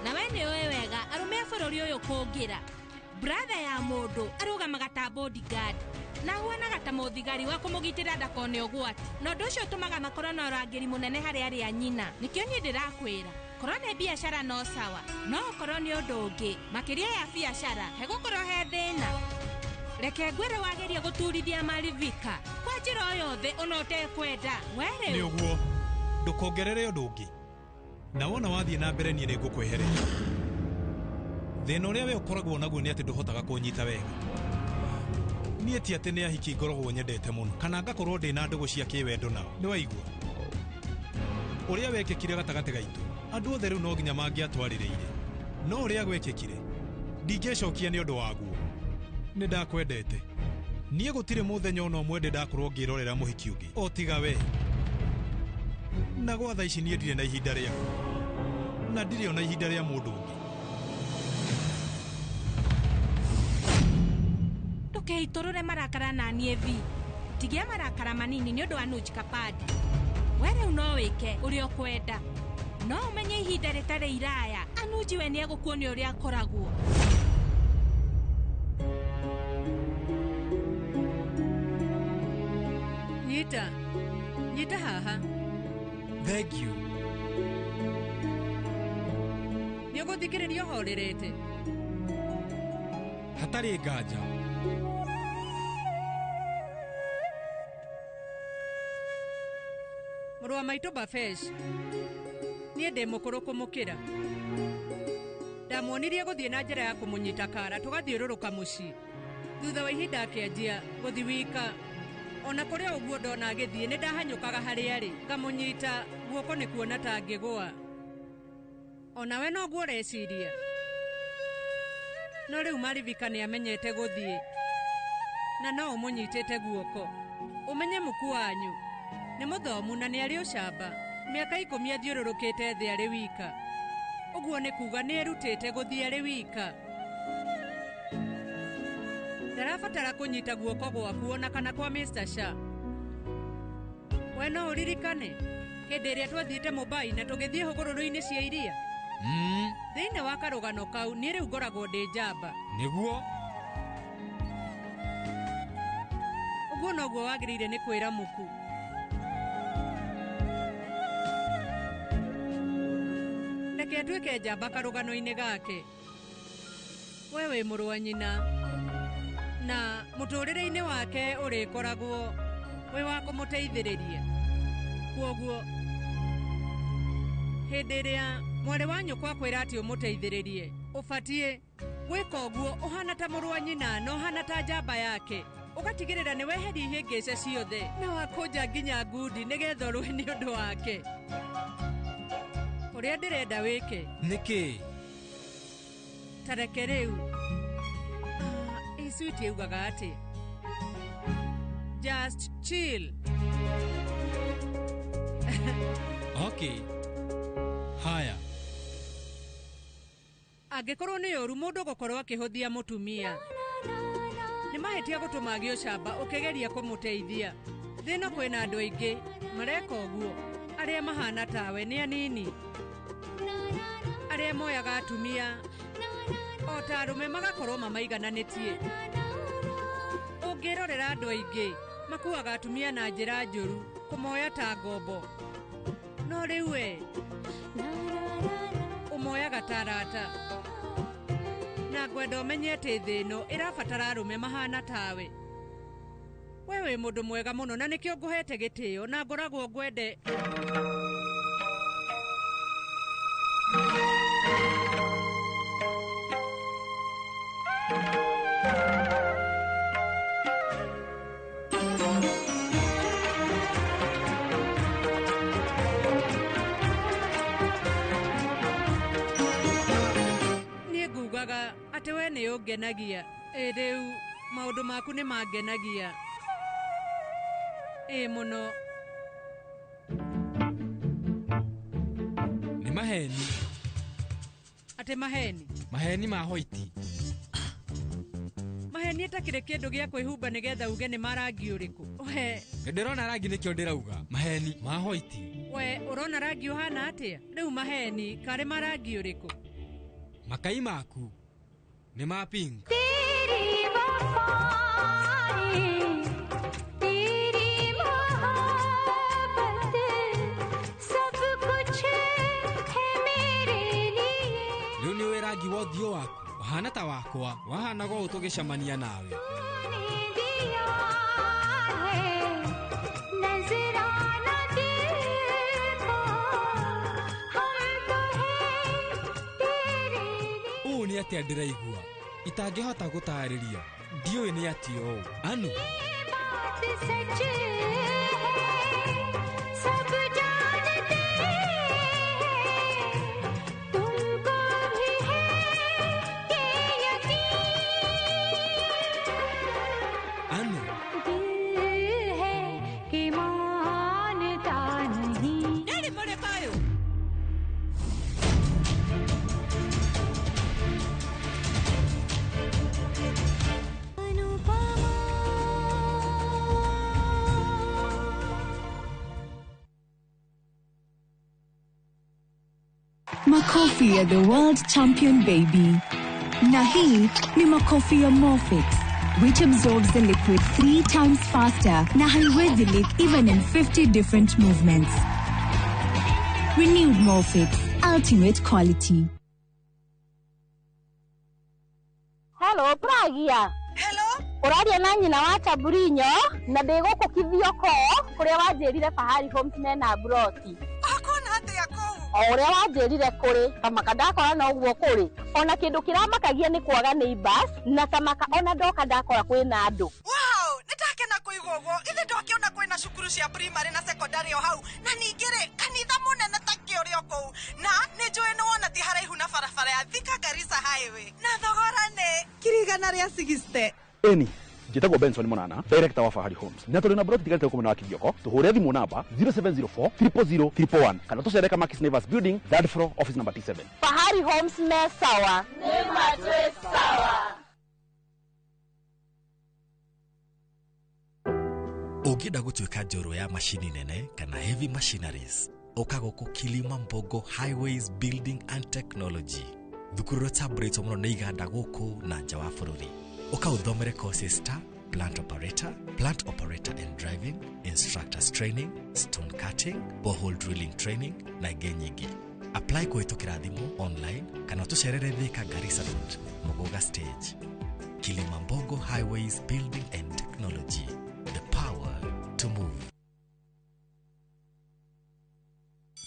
na we nĩ ũĩ wega arũme a bũrũri ũyũ kũngĩra brother ya mũndũ arũgamaga ta bodyguard na ahuanaga ta mũthigari wa kũmũgitĩra ndakone ũgwati na ũndũ ũcio ũtũmaga makorwo na ũrangĩri mũnene harĩ arĩa nyina nĩkĩo niĩ ndĩrakwĩra korwo nĩ biacara no sawa no okorwo nĩ ũndũ ũngĩ makĩria ya biacara hegũkorwo he thĩna reke ngwĩre wageria gũturithia Marivika kwa njĩra o yothe ona ũtekwenda we nĩ rĩu ũguo ndũkongerere ũndũ ũngĩ na wona wathiĩ na mbere niĩ nĩ ngũkwehereria thĩna ũrĩa we ũkoragwo naguo nĩ atĩ ndũhotaga kũnyita wega niĩ ti atĩ nĩ ahiki ngoragwo nyendete mũno kana ngakorwo ndĩ na ndũgũ cia kĩwendo nao nĩ waigua ũrĩa wekĩkire gatagatĩ gaitũ andũ othe rĩu no nginya mangĩatwarĩrĩire no ũrĩa gwekĩkire ndingĩcokia nĩ ũndũ waguo nĩ ndakwendete niĩ gũtirĩ mũthenya ona ũmwe ndĩ ndakorwo ngĩrorera mũhiki ũngĩ o tiga we na gwa thaa ici niĩ ndirĩ na ihinda rĩaku na ndirĩ ona ihinda rĩa mũndũ ũngĩ ndũkeitũrũre marakara na niĩ vi tigia marakara manini nĩ ũndũ wa Anuj Kapadi we rĩu no wĩke ũrĩa ũkwenda no ũmenye ihinda rĩtarĩ iraya Anuj we nĩ egũkuonia ũrĩa akoragwo Nyita. Nyita haha. Thank you. Nĩ ũgũthikĩrĩria ũhorerete. Hatarĩ nganja. Mũrũ wa maitũ Bafesh. Niĩ ndĩ mũkũrũ kũmũkĩra. Ndamuonirie gũthiĩ na njĩra ya kũmũnyita kara tũgathiũrũrũka mũciĩ. Thutha wa ihinda akĩanjia gũthiĩ wika. Ona kũrĩ o ũguo ndona agĩthiĩ nĩ ndahanyũkaga harĩa arĩ ngamũnyita guoko nĩ kuona ta angĩgũa. Onawe noguo ũreciria. No rĩu Marivika nĩ amenyete gũthiĩ na no ũmũnyitĩte guoko. Ũmenye mũku wanyu nĩ mũthomu na nĩ arĩ ũcamba. Mĩaka 10 athiũrũrũkĩte thĩ arĩ wika. Ũguo nĩ kuga nĩ erutĩte gũthiĩ arĩ wika. Ndarabatara kũnyita guoko gwaku ona kana kwa Mr. Shah. We no ũririkane hĩndĩ ĩrĩa twathiĩte Mumbai na tũgĩthiĩ hũgũrũrũ-inĩ cia iria. Thĩinĩ wa karũgano kau niĩ rĩu ngoragwo ndĩ njamba. Nĩguo Ũguo noguo wagĩrĩire nĩ kwĩra Muku. Reke atuĩke njamba karũgano-inĩ gake. We wĩ mũrũ wa nyina na mũtũrĩre-inĩ wake ũrĩkoragwo wĩ wa kũmũteithĩrĩria. Kwoguo hĩndĩ ĩrĩa mwarĩ wa nyũkwa akwĩra atĩ ũmũteithĩrĩrie, ũbatiĩ gwĩka ũguo ũhana ta mũrũ wa nyina na ũhana ta njamba yake. Ũgatigĩrĩra nĩ weheria ihĩngĩca ciothe na wakũnja nginya ngundi nĩgetha ũrũe nĩ ũndũ wake. Ũrĩa ndĩrenda wĩke. Nĩkĩ? Ta reke rĩu. Isuiti yugaga atĩ just chill. Okay. Haya. Angĩkorwo nĩ ũru mũndũ gũkorwo akĩhũthia mũtumia. Nĩ mahĩtia gũtũma agĩe ũcamba ũkĩgeria kũmũteithia. Thĩ ĩno kwĩna andũ aingĩ mareka ũguo. Arĩa mahana tawe nĩ anini. Arĩa moyaga atumia o ta arũme magakorwo mamaigananĩtie. Ũngĩrorera andũ aingĩ makuaga atumia na njĩra njũru, kũmoya ta ngombo. No rĩu we ũmoyaga ta arata. Na ngwenda ũmenye atĩ thĩ ĩno ĩrabatara arũme mahana tawe. We wĩ mũndũ mwega mũno na nĩkĩo ngũhete gĩtĩo na ngoragwo ngwende. Niĩ ngugaga atĩ we nĩ ũngenagia. Ĩ rĩu maũndũ maku nĩ mangenagia. Ĩ mũno. Nĩ maheni. Atĩ maheni? Maheni ma hoiti. Maheni ĩtakĩrĩ kĩndũ gĩa kwĩhumba nĩgetha uge nĩ ma rangi ũrĩkũ. We ndĩrona rangi nĩkĩo ndĩrauga. Maheni ma hoiti. We ũrona rangi ũhana atĩa? Rĩu maheni karĩ ma rangi ũrĩkũ? Makai maku nĩ ma pink. Teri wafai, teri mohabbat, sab kuch hai mere liye. Rĩu nĩ ũĩ rangi wa ũthiũ waku ũhana ta wakwa wahanaga ũũ tũgĩcemania nawe. Diya hai nazrana dil ko, hum to hain tere liye. Ũũ nĩ atĩa ndĩraigua itangĩhota gũtarĩria, ndiũĩ nĩ atĩa ũũ. Anu बात सच है, सब जानते हैं, तुमको भी है ये यकीन। Anu दिल है कि मानता नहीं। Ndari mũrĩma ũyũ. Makofi ya the world champion baby. Na hii ni makofi ya Morfix, which absorbs the liquid 3 times faster na haiwezi leak even in 50 different movements. Renewed Morfix, ultimate quality. Hello, Pragia. Hello. Ũraria na nyina wa Chaburinyo na ndĩ gũkũ Kithioko kũrĩa wanjĩrire Fahari Homes mena broti. Ũkuona atĩa kũu? O ũrĩa wanjĩrire kũrĩ tamaka ndakora no ũguo kũrĩ. Ona kĩndũ kĩramakagia nĩ kwaga neighbors na tamaka ona ndoka ndakora kwĩna andũ. Wow, nĩndakena kũigua ũguo. Ithe ndwakĩona kwĩna cukuru cia primary na secondary o hau na ningĩ rĩ kanitha mũnene ta kĩ ũrĩ o kũu na nĩ njũĩ nĩ wona ti haraihu na barabara ya Thika Garissa Highway na thogora nĩ 160,000. Eni njĩtagwo Benson Munana, director wa Fahari Homes. Na tũrĩ na broti tigarĩte gũkũ mwena wa Kithioko. Tũhũre thimũ namba 0704 000 111 kana tũcere Kamakis Neighbors Building, third floor, office number T7. Fahari Homes me sawa. Nĩ matwĩ sawa. Ũngĩenda gũtuĩka njorua ya macini nene kana heavy machineries, ũka gũkũ Kilima Mbogo Highways Building and Technology. Thukuru ũrĩa ũtambũrĩtwo mũno nĩ iganda gũkũ na nja wa bũrũri. Ũka ũthomere courses ta plant operator, plant operator and driving, instructors training, stone cutting, borehole drilling training na ingĩ nyingĩ. Apply kũhĩtũkĩra thimũ, online kana ũtũcerere Thika Garissa Road, Muguga Stage. Kilimambogo Highways Building and Technology, the power to move.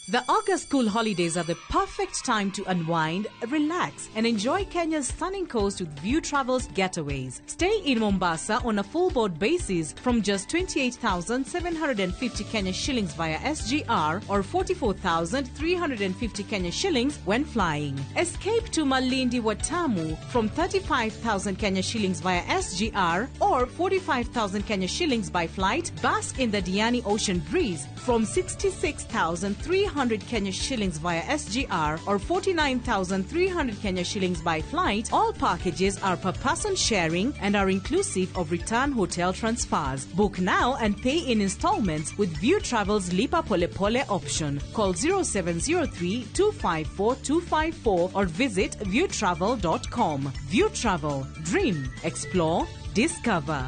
The August school holidays are the perfect time to unwind, relax, and enjoy Kenya's stunning coast with View Travels getaways. Stay in Mombasa on a full board basis from just 28,750 Kenya shillings via SGR or 44,350 Kenya shillings when flying. Escape to Malindi Watamu from 35,000 Kenya shillings via SGR or 45,000 Kenya shillings by flight. Bask in the Diani Ocean breeze from 66,300 Kenya shillings via SGR or 49,300 Kenya shillings by flight. All packages are per person sharing and are inclusive of return hotel transfers. Book now and pay in installments with View Travel's Lipa Pole Pole option. Call 0703 254 254 or visit viewtravel.com. View Travel. Dream, explore, discover.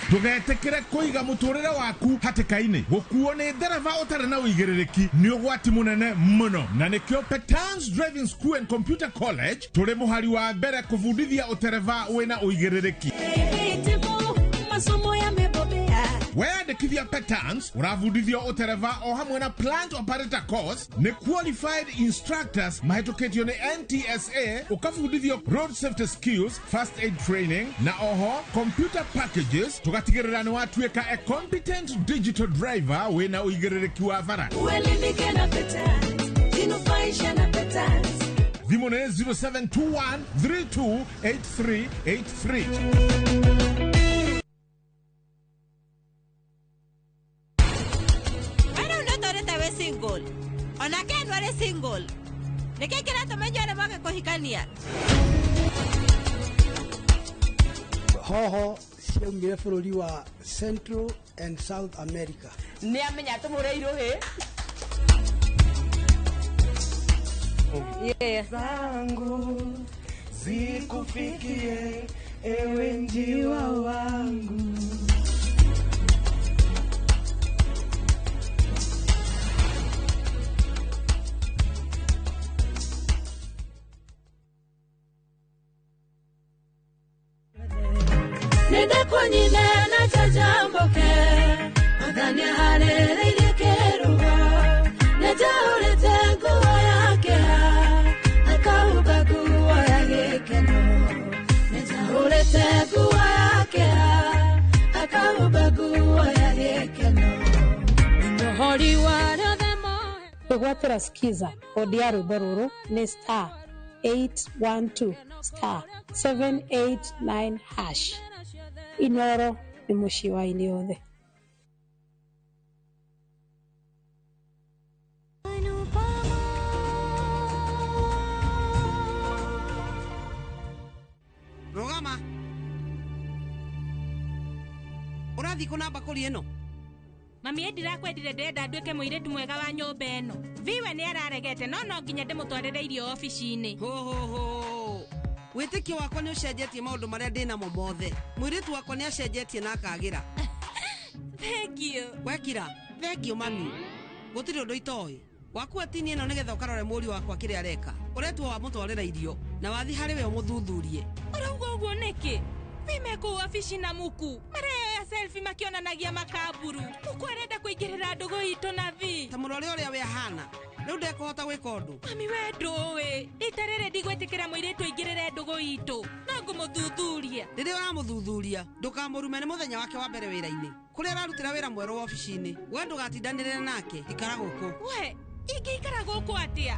Ndũgetĩkĩre kũiga mũtũrĩre waku hatĩka-inĩ. Gũkuo nĩ ndereba ũtarĩ na ũigĩrĩrĩki nĩ ũgwati mũnene mũno, na nĩkĩo Petans Driving School and Computer College tũrĩ mũhari wa mbere kũbundithia ũtereba wĩna ũigĩrĩrĩki. Masomo yamebobea. Weyandĩkithia Petans ũrabundithio ũtereba o hamwe na plant operator course nĩ qualified instructors mahĩtũkĩtio nĩ NTSA, ũkabundithio road safety skills, first aid training na oho computer packages, tũgatigĩrĩra nĩ watuĩka a competent digital driver wĩna ũigĩrĩrĩki wa bara. Uelimike na Petans, jinufaishe na Petans. Thimũ nĩ 0721 328383. Single onake andũ arĩ single nĩkĩ kĩratũma inyuĩ arĩa mwage kũhikania? Hoho ciaumire bũrũri wa Central and South America. Nĩ amenya tũmũre irũhĩ. Yeah. Zangu zikufikie ewe njiwa wangu. Nĩndakũnyina na njajamboke Mũthania harĩrĩirie kĩrugo Nĩnjaũrĩte nguo ya kĩeha Akahumba nguo ya gĩkeno Nĩnjaũrĩte nguo ya kĩeha Akahumba nguo ya gĩkeno Mũhori wa rĩothe moe. Kwĩgwatĩra skiza kodi ya rwĩmbo rũrũ nĩ star 812 star 789 hash. Inoro nĩ mũciĩ wa aini othe. Rũgama. Ũrathiĩ kũ na mbakũri ĩno? Mami ndirakwendire ndĩrenda nduĩke mũirĩtu mwega wa nyũmba ĩno. Viwe nĩ araregete no no nginya ndĩmũtwarĩre irio obici-inĩ. Ho ho ho. Wĩtĩkio wakwa nĩ ũcenjetie maũndũ marĩa ndĩ namo mothe. Mũirĩtu wakwa nĩ acenjetie na akagĩra. Thank you. Wekira, thank you mami. Gũtirĩ ũndũ itoĩ. Wakua tini ĩno nĩgetha ũkarore mũriũ wakwa kĩrĩa areka. Ũretwo wamũtwarĩra irio na wathi harĩ we ũmũthuthurie. Ũrauga ũguo nĩkĩ? Vime kũu obici na muku mareyoya selfie makĩonanagia makamburu. Muku arenda kũingĩrĩra ndũgũ itũ na vi. Ta mũrore ũrĩa we ahana. Rĩu ndekũhota gwĩka ũndũ. Mami we ndũĩ. Rita rĩrĩ ndigwĩtĩkĩra mũirĩtu aingĩrĩre ndũgũ itũ. No ngũmũthuthuria. Rĩrĩa ũramũthuthuria, ndũkamũrume nĩ mũthenya wake wa mbere wĩra-inĩ. Kũrĩa ararutĩra wĩra mwerũ obici-inĩ. We ndũgatindanĩrĩre nake, ikara gũkũ. We, ingĩikara gũkũ atĩa?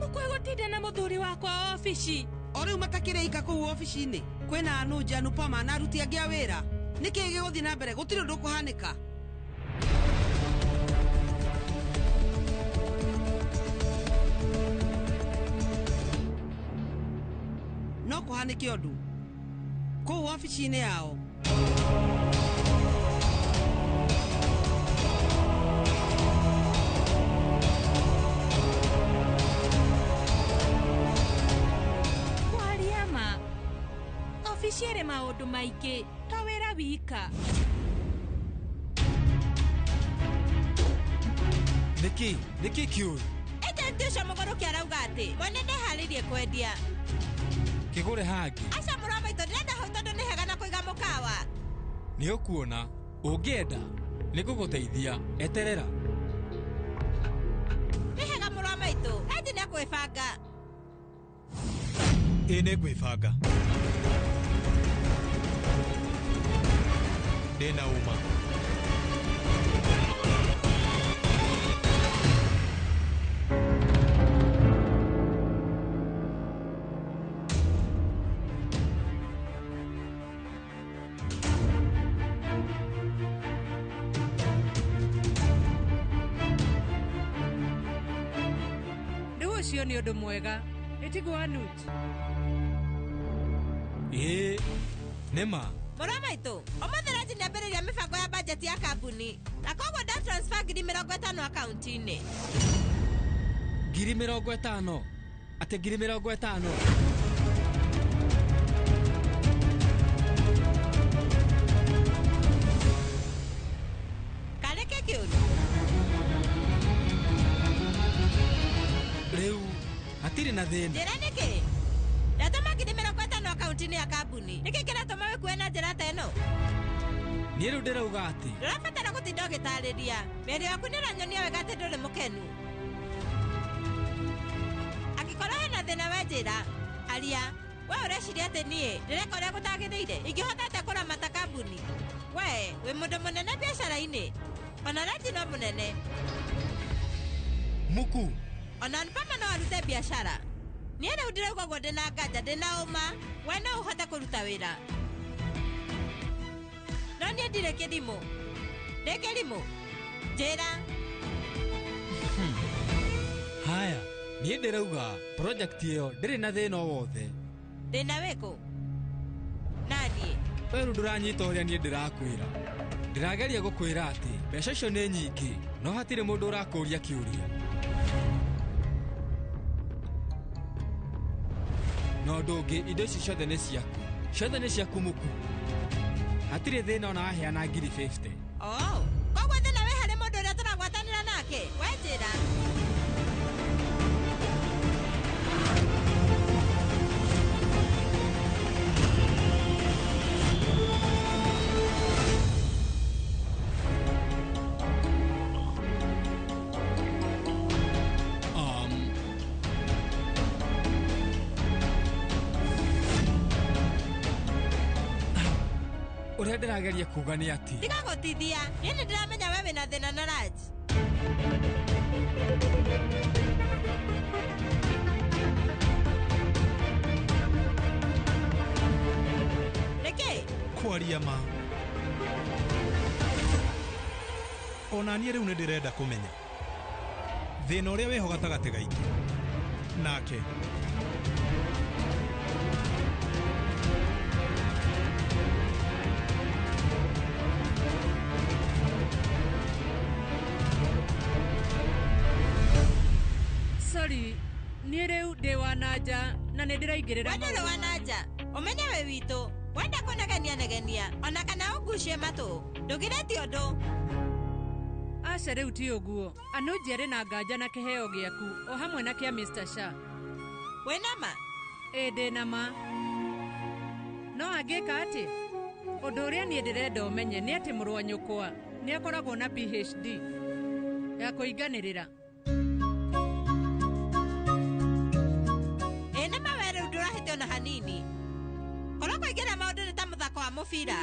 Muku egũtinda na mũthuri wakwa obici. O rĩu matakĩrĩ ika kũu obici-inĩ. Kwĩna Anuja, Anupama na aruti angĩ a wĩra. Nĩkĩĩ gĩgũthiĩ na mbere? Gũtirĩ ũndũ ũkũhanĩka. No kũhanĩke ũndũ kũu obici-inĩ yao. Obici ĩrĩ maũndũ maingĩ to wĩra wika. Nĩkĩ? Nĩkĩ kĩũru? Agent ũcio mũgũrũki arauga atĩ mwene ndeharĩirie kwendia. Kĩgũre hangĩ. Aca mũrũ wa maitũ ndĩrenda hau tondũ nĩ hega na kũiga mũkawa. Nĩ ũkuona ũngĩenda nĩ ngũgũteithia eterera. Nĩ hega mũrũ wa maitũ Raji nĩ akwĩbanga. Ĩ nĩ ngwĩbanga. Ndĩna ũma. Rĩu ũcio nĩ ũndũ mwega. Ĩtigwo Anuj. Ĩĩ nĩma. Mũrũ wa maitũ ũmũthĩ Raji nĩambĩrĩria mĩbango ya bajeti ya kambuni na koguo nda transfer 50,000 akaunti-inĩ. 50,000? Atĩ 50,000? Karĩ kĩ kĩũru? Rĩu hatirĩ na thĩna. Njĩra nĩkĩ? Ndatũma 50,000 akaunti-inĩ ya kambuni. Nĩkĩ kĩratũma wĩkue na njĩra ta ĩno? Niĩ rĩu ndĩrauga atĩ ndũrabatara gũtinda ũgĩtarĩria. Mĩario yaku nĩĩranyonia wega atĩ ndũrĩ mũkenu. Angĩkorwo hena thĩna we njĩra, aria. We ũreciria atĩ niĩ ndĩreka ũrĩa gũtagĩrĩire? Ingĩhota atĩa kũramata kambuni? We wĩ mũndũ mũnene biacara-inĩ. Ona Raji no mũnene. Muku. Ona Npama no arute biacara. Niĩ rĩu ndĩrauga ũguo ndĩna nganja ndĩna ũma we no ũhote kũruta wĩra. No niĩ ndirĩ kĩrimũ. Ndĩ kĩrimũ? Njĩra. Haya, niĩ ndĩrauga project ĩyo ndĩrĩ na thĩna o wothe. Thĩna wĩkũ? Naniĩ? We rĩu ndũranyita ũrĩa niĩ ndĩrakwĩra. Ndĩrageria gũkwĩra atĩ mbeca icio nĩ nyingĩ no hatirĩ mũndũ ũrakũria kĩũria. Na ũndũ ũngĩ indo ici ciothe nĩ ciaku. Ciothe nĩ ciaku Muku. Hatirĩ thĩna ona waheana 50,000. Oh, koguo thĩna wĩ harĩ mũndũ ũrĩa tũragwatanĩra nake? We njĩra. Ũrĩa ndĩrageria kuga nĩ atĩ tiga gũtithia. Niĩ nĩ ndĩramenya we wĩna thĩna na Raj. Nĩkĩ? Kwaria ma. Ona niĩ rĩu nĩ ndĩrenda kũmenya thĩna ũrĩa wĩho gatagatĩ gaitũ nake. Sorry, niĩ rĩu ndĩ wa nanja na nĩ ndĩraingĩrĩra. We ndũrĩ wa nanja. Ũmenye wĩ witũ. Wenda kũnegenia negenia ona kana ũgucie matũ. Ndũgirĩtie ũndũ. Aca rĩu ti ũguo. Anuji arĩ na nganja na kĩheo gĩaku o hamwe na kĩa Mr. Shah. Wĩna ma? Ĩ ndĩ na ma. No angĩka atĩ? Ũndũ ũrĩa niĩ ndĩrenda ũmenye nĩ atĩ mũrũ wa nyũkwa nĩ akoragwo na PhD ya kũinganĩrĩra. Ĩ nĩ ma we rĩu ndũrahĩtia ona hanini. Korwo kũingĩra maũndũ nĩ ta mũthako wa mũbira.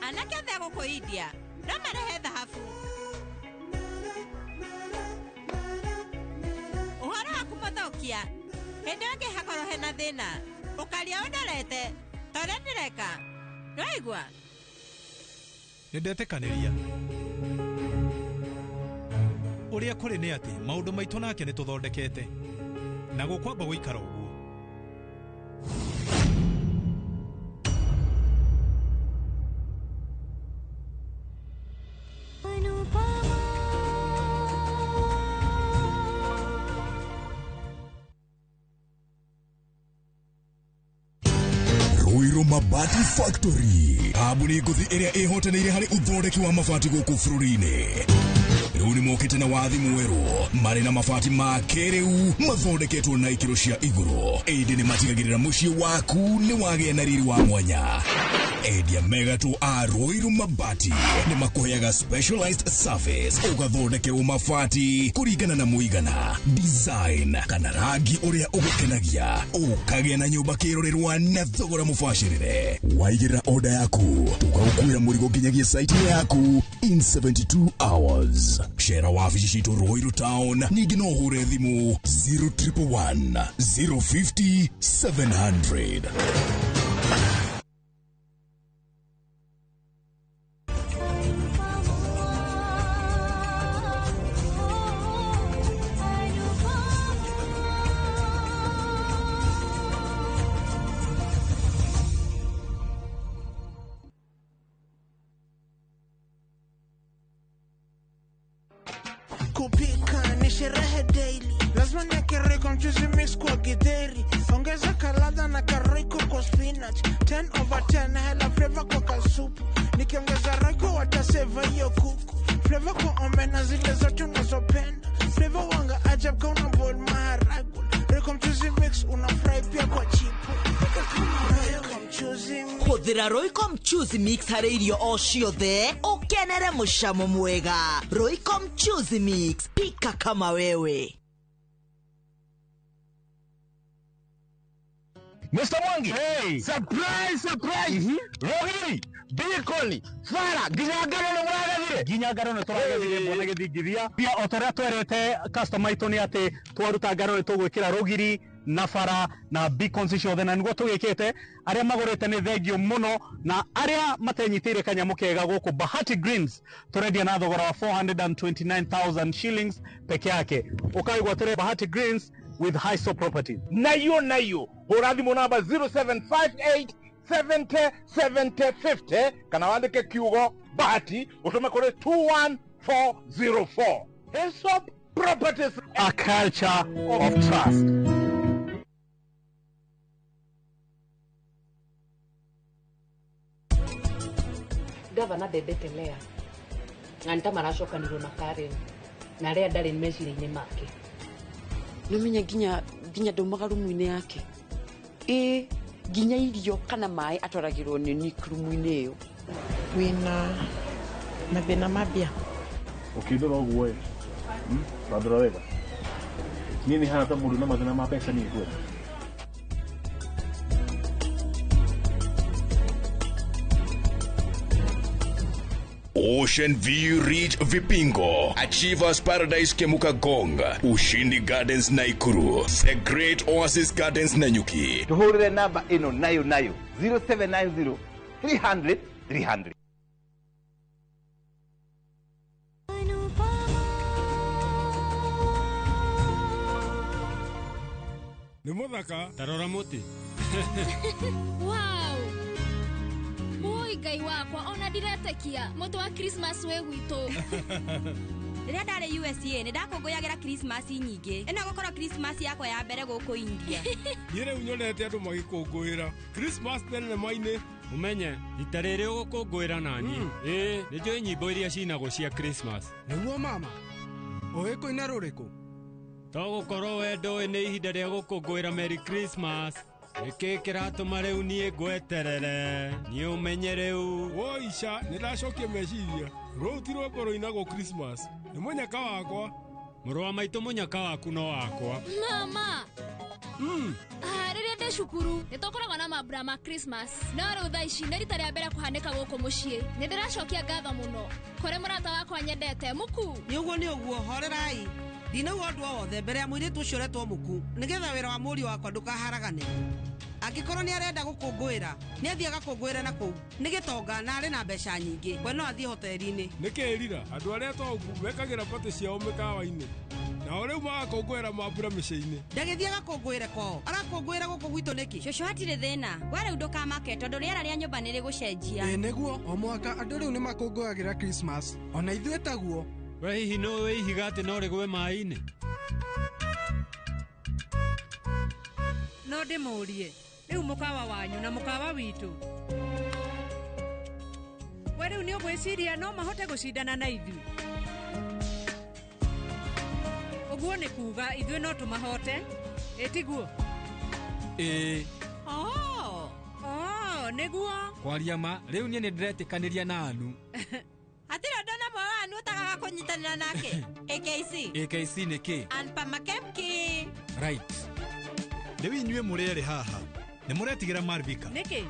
Anake othe a gũkũ India no marehe thahabu. Ũhoro waku mũthũkia hĩndĩ ĩyo ĩngĩ hakorwo hena thĩna ũkaria ũndorete ta ũrĩa ndĩreka. Nĩwaigua? Nĩ ndetĩkanĩria. Ũrĩa kũrĩ nĩ atĩ maũndũ maitũ nake nĩ tũthondekete na gũkwamba gũikara ũguo. Ruiru Ruiru Mabati Factory, kambuni ngũthi ĩrĩa ĩhotanĩire harĩ ũthondeki wa mabati gũkũ bũrũri-inĩ. Rĩu nĩ mokĩte na wathi mwerũ marĩ na mabati ma kĩrĩu mathondeketwo na ikĩro cia igũrũ, ĩndĩ nĩ matigagĩrĩra mũciĩ waku nĩ wagĩa na riri wa mwanya. Endia megatũ a Ruiru Mabati nĩ makũheaga specialized service, ũgathondekerwo mabati kũringana na mũigana, design kana rangi ũrĩa ũgũkenagia, ũkagĩa na nyũmba kĩrorerwa na thogora mũbacĩrĩre. Waigĩrĩra order yaku tũgagũkuĩra mũrigo nginyagia site yaku in 72 hours. Cera wabici citũ Ruiru Town, ningĩ no ũhũre thimũ 0111 050 700. Kupika ni sherehe daily, lazima niweke Royco mchuzi mix kwa githeri, ongeza kaladha na karoiko kwa spinach, 10 over 10 hela flavor kwa kasupu, nikiongeza Royco wataseva hiyo kuku, flavor kwa omena zile zote unazopenda, flavor wanga ajab ka una boil maharagwe, Royco mchuzi mix una fry pia kwa chipu, Royco mchuzi mix. Hũthĩra Royco mchuzi mix harĩ irio o ciothe ũkenere mũcamo mwega. Royco mchuzi mix, pika kama wewe. Mr. Mwangi. Hey. Surprise, surprise. Rohiri, Bikoli, Fara, nginya ngano nĩ mũragethire. Nginya ngano nĩ tũragethire bwana gĩthingithia. Pia o ta ũrĩa twerĩte customer aitũ nĩ atĩ twaruta ngano nĩ tũgwĩkĩra rũgiri na bara na beacons ciothe, na nĩguo tũgĩkĩte. Arĩa magũrĩte nĩ thengio mũno, na arĩa matenyitĩire kanyamũ kega gũkũ Bahati Greens tũrendia na thogora wa 429,000 shillings peke yake. Ũkaigwatĩre Bahati Greens with Hiso Property. Nayo nayo hũra thimũ namba 0758 70 70 50 kana wandĩke kiugo Bahati ũtũme kũrĩ 21404. Hiso Properties, a culture of trust. Gavana ndendete Lea na nĩ ta maracokanirwo na Karen na Lea ndarĩ meciria-inĩ make. Nĩũmenya nginya ndaumaga rumu-inĩ yake, ĩ nginya irio kana maĩ atwaragĩrwo nĩ Nick rumu-inĩ ĩyo. Wĩna mathĩna ma mbia? Ũkĩndora ũguo ĩ, wandora wega, niĩ nĩ hana ta mũndũ na mathĩna ma mbeca niĩ kweli? Ocean View Ridge Vipingo, Achievers Paradise Kemuka Gong, Ushindi Gardens Naikuru, The Great Oasis Gardens Nanyuki. Tuhurire namba ĩno nayo nayo 0790 300 300. Nĩ mũthaka. Tarora mũtĩ. Wow. Oi Ngai wakwa, ona ndiretekia mũtĩ wa Christmas wĩ gwitũ. Rĩrĩa ndarĩ USA nĩ ndakũngũyagĩra Christmas nyingĩ. Ĩno gũkorwo Christmas yakwa ya mbere gũkũ India. Niĩ rĩu nyonete andũ magĩkũngũĩra Christmas thenema-inĩ. Ũmenye rita rĩrĩ ũgũkũngũĩra naniĩ. Ĩĩ, nĩ njũĩ nyĩmbo iria cinagwo cia Christmas. Nĩguo mama, ũĩ kũina rũrĩkũ? To gũkorwo we ndũĩ nĩ ihinda rĩa gũkũngũĩra Merry Christmas. Nĩkĩ kĩratũma rĩu niĩ ngweterere? Niĩ ũmenye rĩu. Woica, nĩ ndacokia meciria. Rũu ti rwĩmbo rũinagwo Christmas. Nĩ mũnyaka wakwa. Mũrũ wa maitũ, mũnyaka waku no wakwa. Mama. Rĩrĩa ndĩ cukuru nĩ tũkoragwo na mambura ma Christmas, no rĩu thaa ici nĩ rita rĩa mbere kũhanĩka gũkũ mũciĩ. Nĩ ndĩracokia ngatho mũno kũrĩ mũrata wakwa nyendete Muku. Nĩ ũguo nĩ ũguo, horerai. Ndinauga ũndũ o wothe mbere ya mũirĩtu ũcio ũretwo Muku, nĩgetha wĩra wa mũriũ wakwa ndũkaharagane. Angĩkorwo nĩ arenda gũkũngũĩra, nĩ athiĩ agakũngũĩre na kũu. Nĩ gĩtonga na arĩ na mbeca nyingĩ, we no athiĩ hoteri-inĩ. Nĩ kĩrira, andũ arĩa atongu mekagĩra patĩ ciao mĩkawa-inĩ, nao rĩu magakũngũĩra mambura mĩciĩ-inĩ. Ndagĩthiĩ agakũngũĩre kwao, arakũngũĩra gũkũ gwitũ nĩkĩ? Cũcũ hatirĩ thĩna, we rĩu ndũkamake tondũ rĩera rĩa nyũmba nĩ rĩgũcenjia. Ĩ nĩguo, o mwaka andũ rĩu nĩ makũngũyagĩra Christmas, ona ithuĩ taguo. We hihi no ũĩ ihiga atĩ no rĩgwe maĩ-inĩ? No ndĩmũrie, Rĩu mũkawa wanyu na mũkawa witũ. We rĩu nĩ ũgwĩciria no mahote gũcindana na ithuĩ. Ũguo nĩ kuga ithuĩ no tũmahote, ĩtiguo? Ĩĩ. Oh. Oh, nĩguo. Kwaria ma, rĩu niĩ nĩ ndĩretĩkanĩria na Anu. Hatirĩ ũndũ na ũmwe wa Anu ũtagaga kũnyitanĩra nake. AKC. AKC nĩ kĩ? Anpamakemki. Right. Rĩu inyuĩ mũrĩ erĩ haha nĩ mũretigĩra Marvika. Nĩkĩ?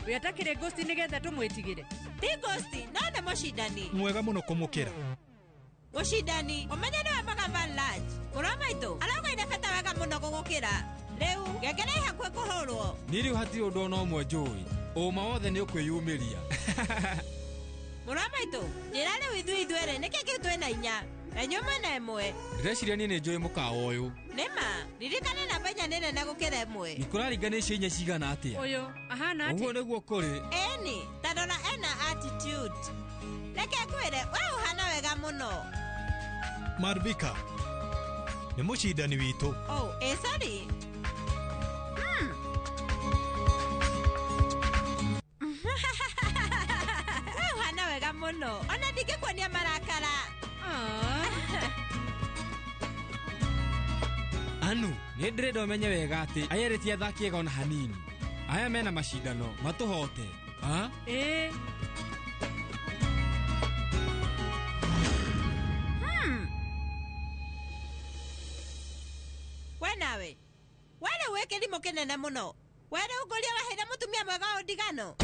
We atakĩrĩ ghost nĩgetha tũmwĩtigĩre. Ti ghost, no nĩ mũcindani. Mwega mũno kũmũkĩra. Mũcindani, ũmenye nĩwe Morgan Van Large. Mũrũ wa maitũ, arauga bata wega mũno gũgũkĩra. Rĩu, ngengere ĩ hakuhĩ kũhũrwo. Niĩ rĩu hatirĩ ũndũ ona ũmwe njũĩ. Ũma wothe nĩ ũkwĩyumĩria. Mũrũ wa maitũ, njĩra rĩu ithuĩ ithuerĩ nĩkĩ kĩu twĩna inya na inyuĩ mwĩna ĩmwe. Ndĩreciria niĩ nĩ njũĩ mũkawa ũyũ. Nĩma, ririkana namba inya nĩ nene gũkĩra ĩmwe. Nĩ kũraringana icio inya cigana atĩa? Ũyũ, ahana atĩa? Ũguo nĩguo kũrĩ. Ĩni, ta rora ena attitude. Reke ngwĩre, we ũhana wega mũno. Marvika nĩ mũcindani witũ. Oh, ĩ sorry. We ũhana wega mũno. Ona ndingĩkuonia marakara. Anu, nĩ ndĩrenda ũmenye wega atĩ aya erĩ ti athaki ega ona hanini. Aya mena macindano, matũhote. Ha? Ĩĩ. We nawe, we rĩu wĩ kĩrimũ kĩnene mũno. We rĩu ngũria waheire mũtumia mwega wa ndigano.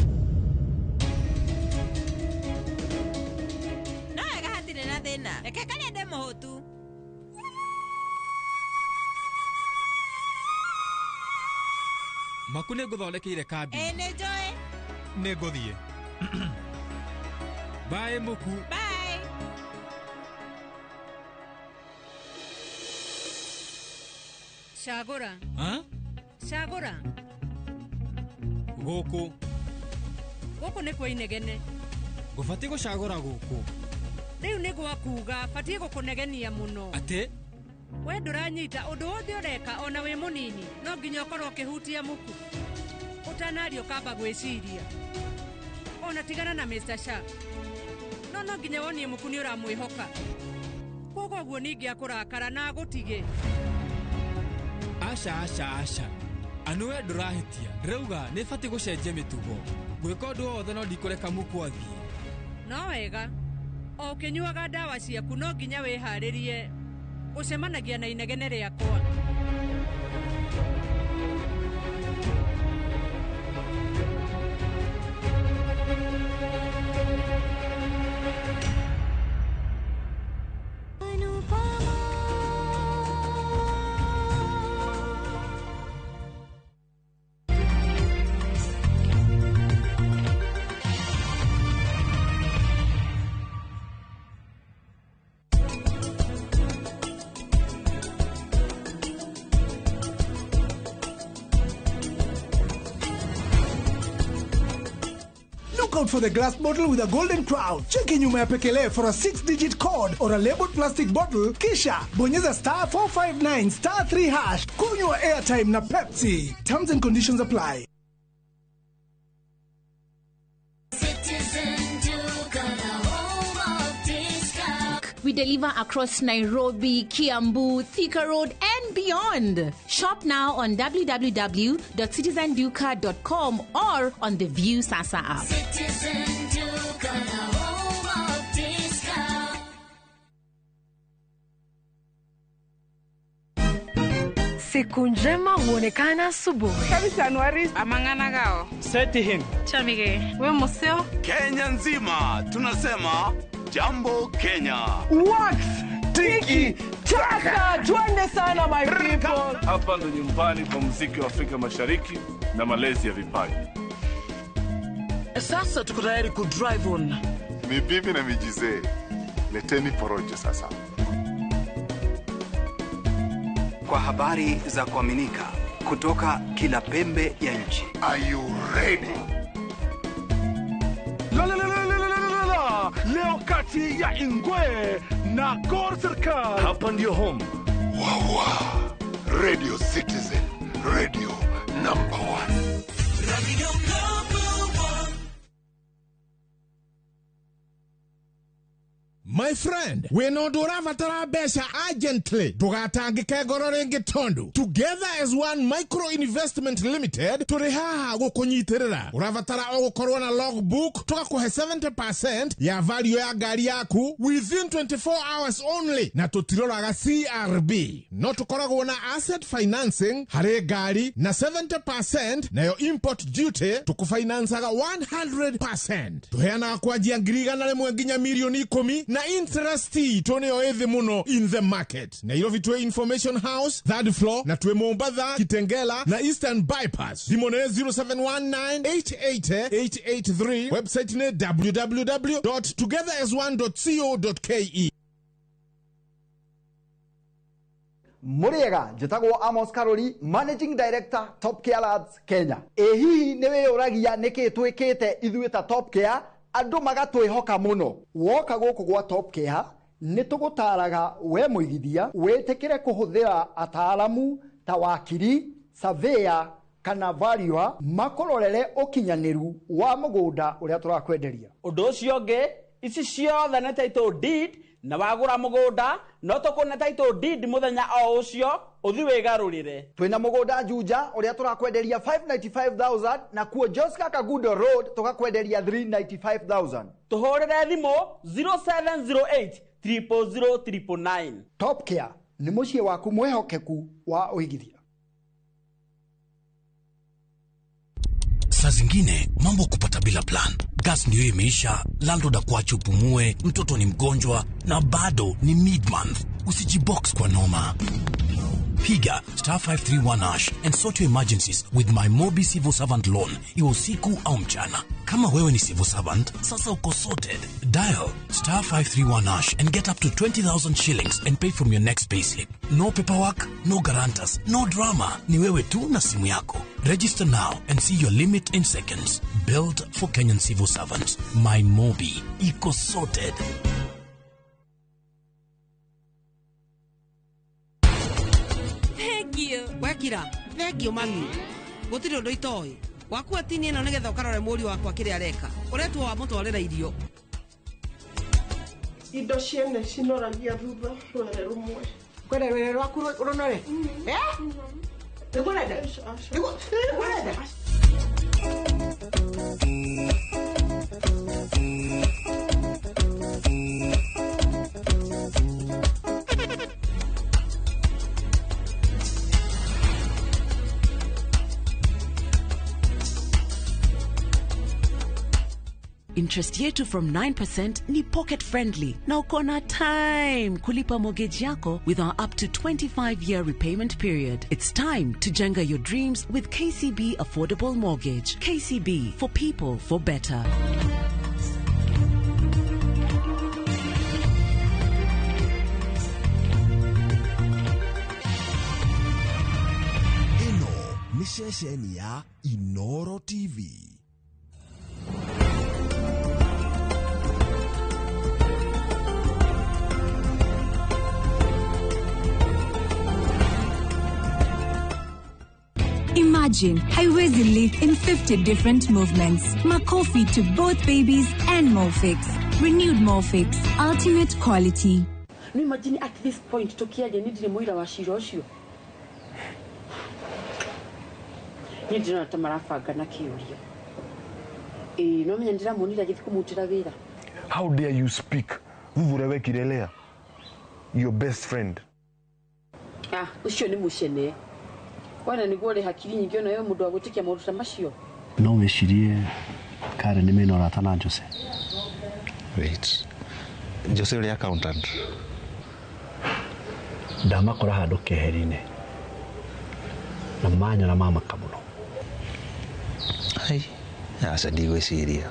No wega hatirĩ na thĩna. Reke karĩa ndĩ mũhũtu. Maku nĩ ngũthondekeire kambi. Ĩĩ nĩ njũĩ. Nĩ ngũthiĩ. Bye Muku. Bye. Cagũra. Ha? Cagũra. Gũkũ. Gũkũ nĩ kwa inegene. Ngũbatiĩ gũcagũra gũkũ. Rĩu nĩ gwa kuga batiĩ gũkũnegenia mũno. Atĩ? We ndũranyita ũndũ wothe ũreka ona wĩ mũnini no nginya ũkorwo ũkĩhutia muku. Ũtanaria ũkamba gwĩciria. Ona tigana na Mr. Shark. No no nginya wonie muku nĩ ũramwĩhoka. Koguo ũguo ningĩ akũrakara na agũtige. Aca aca aca. Anu we ndũrahĩtia. Ndĩrauga nĩ batiĩ gũcenjia mĩtugo. Ngwĩka ũndũ wothe no ndikũreka muku athiĩ. No wega. O ũkĩnyuaga ndawa ciaku no nginya wĩharĩrie gũcemanagia na inegene rĩakwa. Look out for the glass bottle with a golden crown. Cheki nyuma ya pekele for a 6-digit code or a labeled plastic bottle. Kisha bonyeza star 459 star 3 hash. Kunywa airtime na Pepsi. Terms and conditions apply. We deliver across Nairobi, Kiambu, Thika Road, and beyond. Shop now on www.citizenduka.com or on the View Sasa app. Citizen Duka, the home of discount. Siku njema huonekana asubuhi. Seti Chamige. We museo. Kenya nzima tunasema Jambo Kenya. Wax tiki taka, twende sana my people. Hapa ndo nyumbani kwa muziki wa Afrika Mashariki na malezi ya vipaji. Sasa tuko tayari ku drive on. Ni bibi na mijizee. Leteni porojo sasa. Kwa habari za kuaminika kutoka kila pembe ya nchi. Are you ready? La la la la la la la la. Leo kati ya Ingwe na Gor Serikal. Hapa ndio home. Wawa. Radio Citizen. Radio number 1. Number one. My friend, wĩna ũndũ ũrabatara mbeca urgently, ndũgatangĩke ngoro rĩngĩ tondũ Together as One Micro Investment Limited tũrĩ haha gũkũnyitĩrĩra. Ũrabatara o gũkorwo na logbook, tũgakũhe 70% ya value ya ngari yaku within 24 hours only, na tũtiroraga CRB. No tũkoragwo na asset financing harĩ ngari na 70%, nayo import duty tũkũfinancaga 100%. Tũheanaga kwanjia 100,000 nginya 10,000,000 na interest itũ nĩyo ĩthĩ mũno in the market. Nairobi twĩ Information House third floor, na twĩ Mombatha, Kitengela na Eastern Bypass. Thimũ nĩ 0719888883, website nĩ www.togetherasone.co.ke. Mũrĩega, njĩtagwo Amos Karori, Managing Director, Top Care Labs Kenya. Ĩ hihi nĩ wĩyũragia nĩkĩ twĩkĩte ithuĩ ta Top Care andũ magatwĩhoka mũno? Woka gũkũ gwa Top Care nĩ tũgũtaraga we mũigithia wĩtĩkĩre kũhũthĩra ataaramu ta wakiri, surveyor kana valuer makũrorere ũkinyanĩru wa mũgũnda ũrĩa tũrakwenderia. Ũndũ ũcio ũngĩ, ici ciothe nĩ title deed, na wagũra mũgũnda no tũkũne title deed mũthenya o ũcio ũthi wĩgarũrĩre. Twĩna mũgũnda Juja ũrĩa tũrakwenderia 595,000, na kuo Joska Kagundo Road tũgakwenderia 395,000. Tũhũrĩre thimũ 0708 000 999. Top Care nĩ mũciĩ waku mwĩhokeku wa ũigithia. Saa zingine mambo kupata bila plan. Gas ndio imeisha, landlord akuache upumue, mtoto ni mgonjwa na bado ni mid-month. Usijibox kwa noma. Piga star 531 hash and sort your emergencies with my Mobi Civil Servant Loan, iwe usiku au mchana. Kama wewe ni civil servant, sasa uko sorted. Dial star 531 hash and get up to 20,000 shillings and pay from your next payslip. No paperwork, no guarantors, no drama. Ni wewe tu na simu yako. Register now and see your limit in seconds. Built for Kenyan civil servants. My Mobi. Iko sorted. Thengio. Wekira, thengio mami. Gũtirĩ ũndũ itoĩ. Wakua tini ĩno nĩgetha ũkarore mũriũ wakwa kĩrĩa areka. Ũretwo wamũtwarĩra irio. Indo ciene cinoragia thutha rwere rũmwe. Kwenda rwere rwaku rũnore? Eh? Nĩguo ũrenda? Nĩguo ũrenda? Interest yetu from 9% ni pocket friendly na uko na time kulipa mortgage yako with our up to 25-year repayment period. It's time to jenga your dreams with KCB Affordable Mortgage. KCB, for people, for better. Ĩno nĩ ceceni ya Inoro TV. Imagine Haiwezi live in 50 different movements. Makofi to both babies and Molfix. Renewed Molfix. Ultimate quality. No imagine at this point tukiaje nindire muira wa cira ucio. Ni ndĩrona ta marabanga na kĩũria. Ĩĩ no menya ndĩramuonire agĩthiĩ kũmũrutĩra wĩra. How dare you speak thutha ũrĩa wekire Lea, your best friend. Ah, ũcio nĩ mũcene. Wana nĩguo ũrĩ hakiri nyingĩ ona we mũndũ wa gwĩtĩkia maũndũ ta macio. No wĩcirie Karen nĩ mena ũrata na Jose. Wait. Jose ũrĩa accountant. Ndamakora handũ keheri-inĩ na manyona mamaka mũno. Ai, aca ndigwĩciria.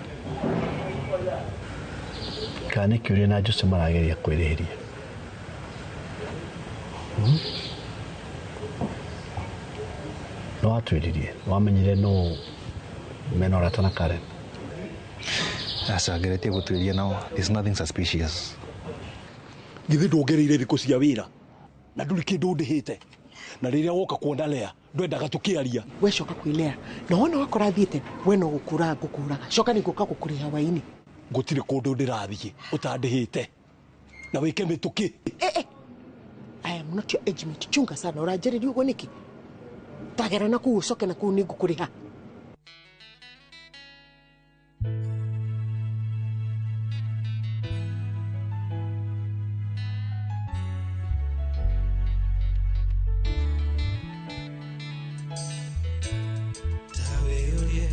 Kana nĩ kĩũria na Jose marageria kwĩrĩhĩria. Nĩ watwĩririe, wamenyire no mena ũrata na Karen. Aca ngeretie gũtuĩria no there's nothing suspicious. Githĩ ndongereire thikũ cia wĩra na ndũrĩ kĩndũ ndĩhĩte, na rĩrĩa woka kuona Lea Ndwendaga tũkĩaria. We coka kwĩ Lea. Na wona wakora thiĩte we no gũkũra ngũkũraga. Coka nĩ ngũka gũkũrĩha waini. Gũtirĩ kũndũ ndĩrathiĩ ũtandĩhĩte. Na wĩke mĩtũkĩ. I am not your age mate. Chunga sana ũranjĩrĩria ũguo nĩkĩ? Tagera na kũu ũcoke na kũu nĩ ngũkũrĩha. Tawĩũrie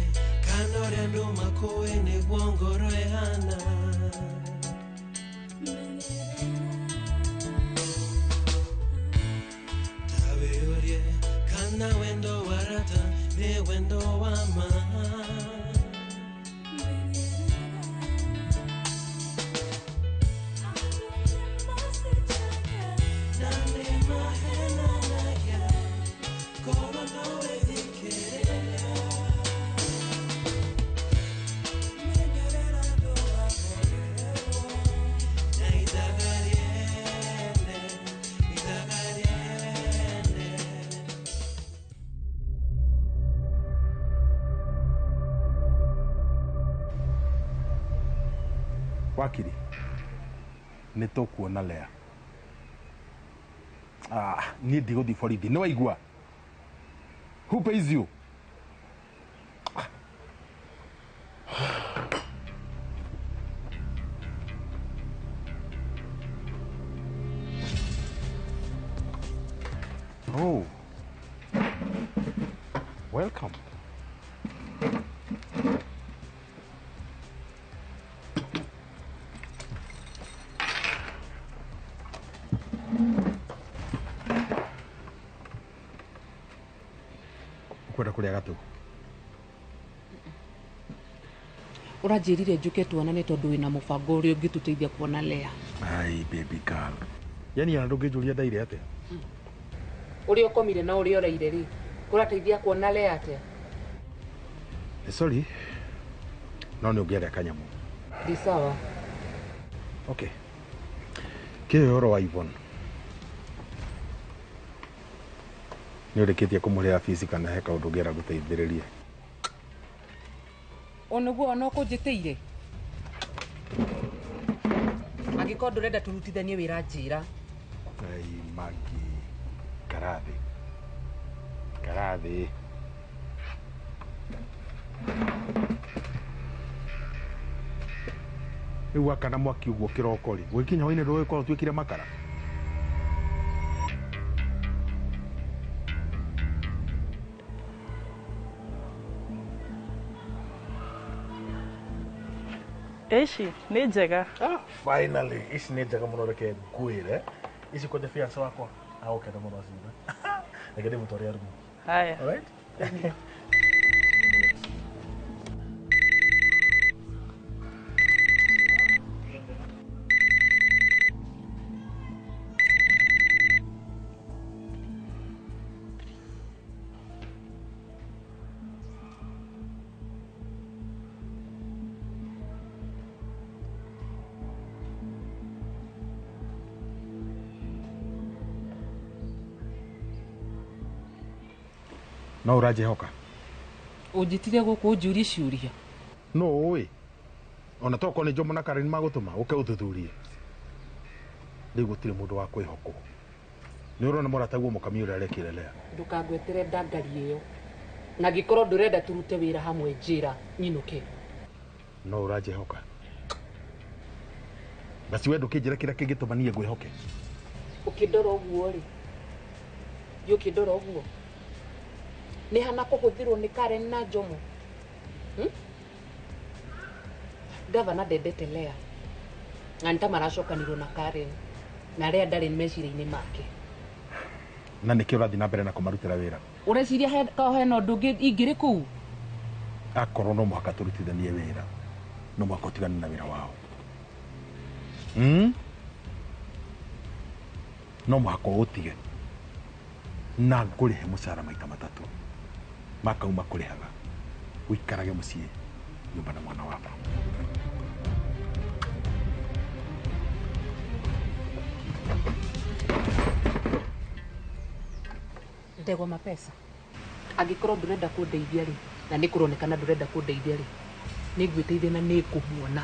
kana ũrĩa andũ makũĩ nĩguo ngoro ĩhana. Tawĩũrie kana wendo wa rata nĩ wendo wa ma. Na nĩ mahenanagia korwo no wĩthikĩrĩria. Wakiri nĩ tũkuona Lea. Niĩ ndigũthiĩ borithi nĩ waigua. Who pays you? Oh, welcome. Ukwenda kuria gatu? Ũranjĩrire njũke tuonane tondũ wĩna mũbango ũrĩa ũngĩtũteithia kuona Lea. Ai, baby girl. Yani ona ndũngĩnjũria ndaire atĩa? Ũrĩa ũkomire na ũrĩa ũraire rĩ, kũrateithia kuona Lea atĩa? Sorry. No nĩ ũngĩarĩa kanyamũ. Ndi sawa. Okay. Kĩ ũhoro wa Yvonne? Nĩ ũrĩkĩtie kũmũrĩha fees kana he kaũndũ ũngĩenda gũteithĩrĩria? O nĩguo ona ũkũnjĩtĩire? Angĩkorwo ndũrenda tũrutithanie wĩra njĩra. Ai, Maggie. Karathi. Karathi. Rĩu wakana mwaki ũguo kĩroko rĩ, gũgĩkinya hwainĩ ndũgũgĩkorwo ũtuĩkire makara? Ici nĩ njega. Finally, ici nĩ njega mũno reke ngwĩre. Ici kwanja fiance wakwa agũkena mũno aciona. Reke ndĩmũtware rumu. Haya. All right? No ũranjĩhoka? Ũnjĩtire gũkũ ũnjũrie ciũria. No ũĩ. Ona tokorwo nĩ Jomo na Karen magũtũma ũke ũthuthurie. Rĩu gũtirĩ mũndũ wa kwĩhokwo. Nĩ ũrona mũrataguo mũkami ũrĩa arekire Lea. Ndũkangwetere ndangari ĩyo. Na angĩkorwo ndũrenda tũrute wĩra hamwe njĩra nyinũke. No ũranjĩhoka? Basi we ndũkĩnjĩra kĩrĩa kĩngĩtũma niĩ ngwĩhoke. Ũkĩndora ũguo rĩ, ũkĩndora ũguo nĩ hana kũhũthĩrwo nĩ Karen na Jomo. Gavana ndendete Lea. Na nĩ ta maracokanirwo na Karen. Na Lea ndarĩ meciria-inĩ make. Na nĩkĩo ũrathiĩ na mbere na kũmarutĩra wĩra? Ũreciria hena ũndũ ũngĩ ingĩrĩ kũu? Akorwo no mũhaka tũrutithanie wĩra, no mũhaka ũtigane na wĩra wao. No mũhaka ũũtige na ngũrĩhe mũcara maita matatũ makauma kũrĩhaga ũikarage mũciĩ nyũmba na mwana waku. Ndegwa mapesa. Angĩkorwo ndũrenda kũndeithia rĩ, na nĩ kũronekana ndũrenda kũndeithia rĩ, nĩ ngwĩteithia na nĩ ngũmuona.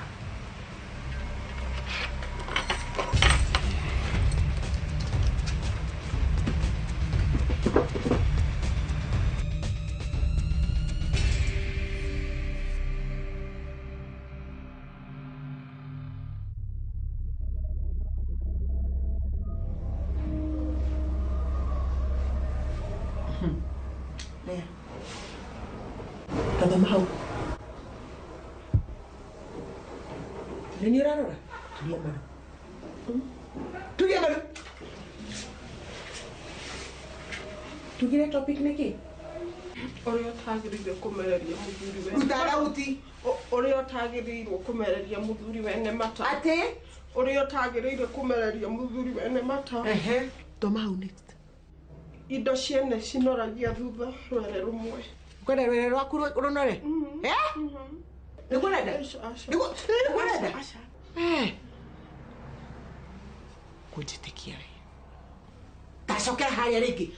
Tathoma hau. Nĩ niĩ ũrarora? Turia maru. Turia maru. Tugire topic nĩ kĩ? Ũrĩa ũtagĩrĩire kũmereria mũthuri wene. Ruta thauti. Ũrĩa ũtagĩrĩirwo kũmereria mũthuri wene mata. Atĩ? Ũrĩa ũtagĩrĩire kũmereria mũthuri wene mata. Ehe. Thoma hau next. Indo ciene cinoragia thutha rwere rũmwe. Kwenda rwere rwaku rũnore? Eh? Nĩguo ũrenda? Nĩguo ũrenda? Eh. Kũnjĩtĩkia we. Tacokera harĩa rĩngĩ.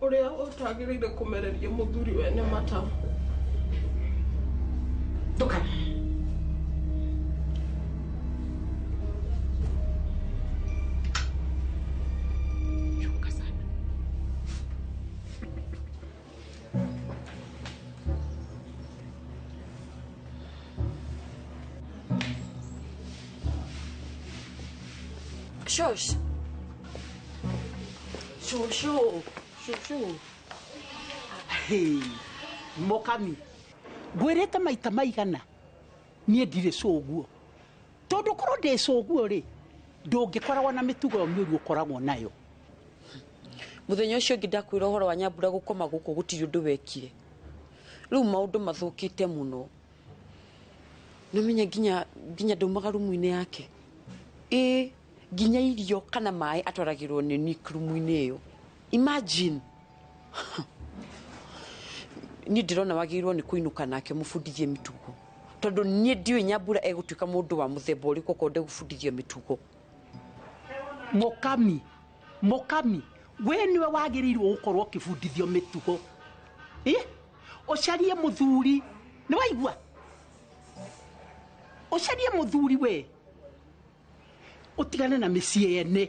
Ũrĩa ũtagĩrĩire kũmereria mũthuri wene mata. Ndũkana. Chunga sana. Shosh. Shosho. Shosho. Hey, mokami. Ngwĩrĩte maita maigana niĩ ndirĩ cũguo. Tondũ korwo ndĩ cũguo rĩ, ndũngĩkoragwo na mĩtugo ĩyo mĩũru ũkoragwo nayo. Mũthenya ũcio ũngĩ ndakwĩra ũhoro wa Nyambura gũkoma gũkũ gũtirĩ ũndũ wekire. Rĩu maũndũ mathũkĩte mũno. Nĩũmenya nginya ndaumaga rumu-inĩ yake. Ĩ nginya irio kana maĩ atwaragĩrwo nĩ Nick rumu-inĩ ĩyo. Imagine. Niĩ ndĩrona wagĩrĩirwo nĩ kũinũka nake mũbundithie mĩtugo. Tondũ niĩ ndiũĩ Nyambura egũtuĩka mũndũ wa mũthemba ũrĩkũ okorwo ndegũbundithio mĩtugo. Mokami, Mokami, we nĩwe wagĩrĩirwo gũkorwo ũkĩbundithio mĩtugo. Ĩ? Ũcarie mũthuri, nĩ waigua? Ũcarie mũthuri we. Ũtigane na mĩciĩ yene.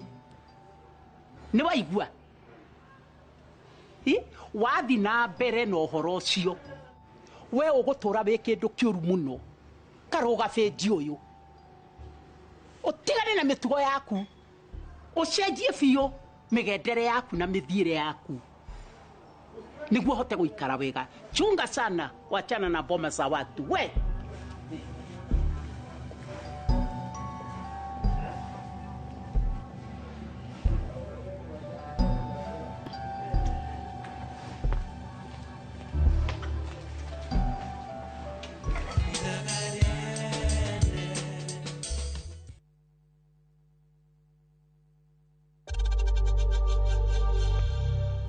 Nĩ waigua? Ĩ? Wathi na mbere na ũhoro ũcio. We ũgũtũra wĩ kĩndũ kĩũru mũno. Karũga benji ũyũ. Ũtigane na mĩtugo yaku. Ũcenjie biũ mĩgendere yaku na mĩthiĩre yaku. Nĩguo ũhote gũikara wega. Chunga sana, wachana na boma za watu. We.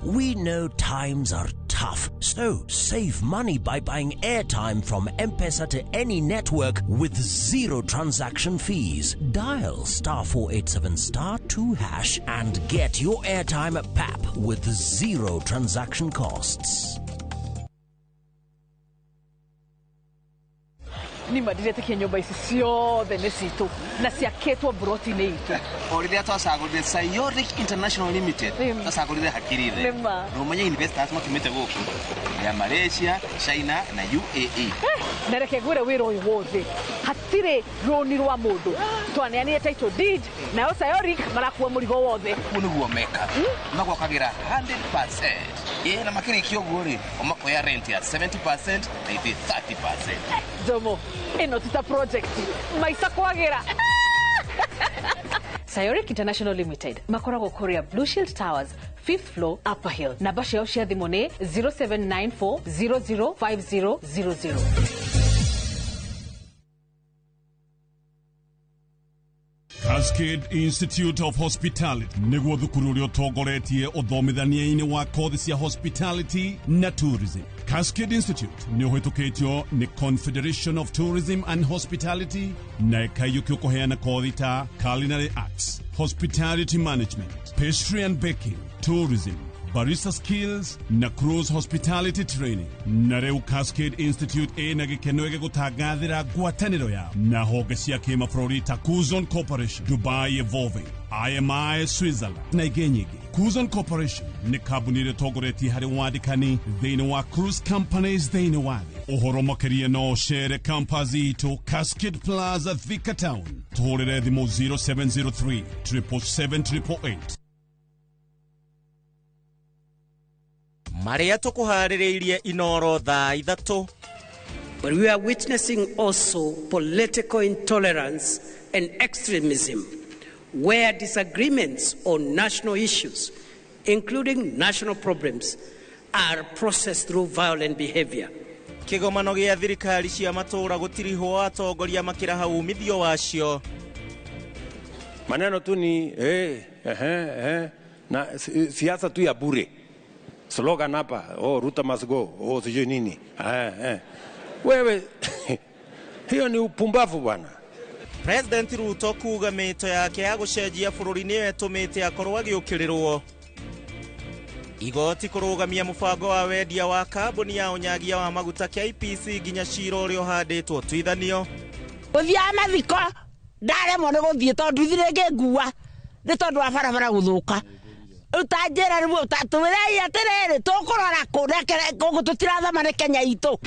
We know times are tough, so save money by buying airtime from M-Pesa to any network with zero transaction fees. Dial *487*2# and get your airtime at PAP with zero transaction costs. Nĩ ma ndiretĩkia nyũmba ici ciothe nĩ citũ na ciakĩtwo mburoti-inĩ itũ. O rĩrĩa twacagũrire Sayoric International Limited, twacagũrire hakiri thĩ. Nĩ ma. Na ũmenye investors matumĩte gũkũ ya Malaysia, China na UAE. Na reke ngwĩre wĩra ũyũ wothe hatirĩ rũni rwa mũndũ. Twaneanire title deed nayo Sayoric marakua mũrigo wothe. Ũguo nĩguo mekaga. Magwakagĩra 100%. Ĩ na makĩrĩkia ũguo rĩ, o makoya rent ya 70% na ithuĩ 30%. Jomo, ĩno ti ta project maica kwagĩra. Sayoric International Limited makoragwo kũrĩa Blue Shield Towers, 5th floor, Upper Hill. Namba ciao cia thimũ nĩ 0794005000. Cascade Institute of Hospitality nĩguo thukuru ũrĩa ũtongoretie ũthomithania-inĩ wa kothi cia hospitality na tourism. Cascade Institute nĩ ũhĩtũkĩtio nĩ Confederation of Tourism and Hospitality na ĩkaiyũkio kũheana kothi ta culinary arts, hospitality management, pastry and baking, tourism, Barista Skills na Cruise Hospitality Training. Na rĩu Cascade Institute ĩna gĩkeno gĩgũtangathĩra ngwatanĩro yao na honge cia kĩmabũrũri ta Kuzon Corporation, Dubai Evolving, IMI Switzerland na ingĩ nyingĩ. Kuzon Corporation nĩ kambuni ĩrĩa ĩtongoretie harĩ wandĩkani thĩinĩ wa cruise companies thĩinĩ wa thĩ. Ũhoro makĩria no ũcere campus itũ Cascade Plaza, Thika Town. Tũhũrĩre thimũ 0703 777 Marĩa tũkũharĩrĩirie Inoro thaa 3. But we are witnessing also political intolerance and extremism, where disagreements on national issues, including national problems, are processed through violent behavior. Kĩgomano gĩa thirikari cia matũũra gũtirihwo atongoria makĩraha umithio wacio. Maneno tu ni na siasa tu ya bure. Slogan hapa, oh Ruto must go, oh sijui nini. Wewe hiyo ni upumbavu bwana. President Ruto kuga mĩto yake ya gũcenjia bũrũri nĩyo ĩtũmĩte akorwo agĩũkĩrĩrwo. Igoti kũrũgamia mũbango wa wendia wa kambuni ya ũnyagia wa maguta KPC nginya cira ũrĩa ũhandĩtwo ũtuithanio. Gũthiaga mathiko ndaremwo nĩ gũthiĩ tondũ ithirĩ ngĩngua nĩ tondũ wa barabara gũthũka. Rĩu ta njĩra rĩu tũwĩrei atĩrĩrĩ tũkũrora kũ gũkũ tũtirathama nĩ Kenya itũ.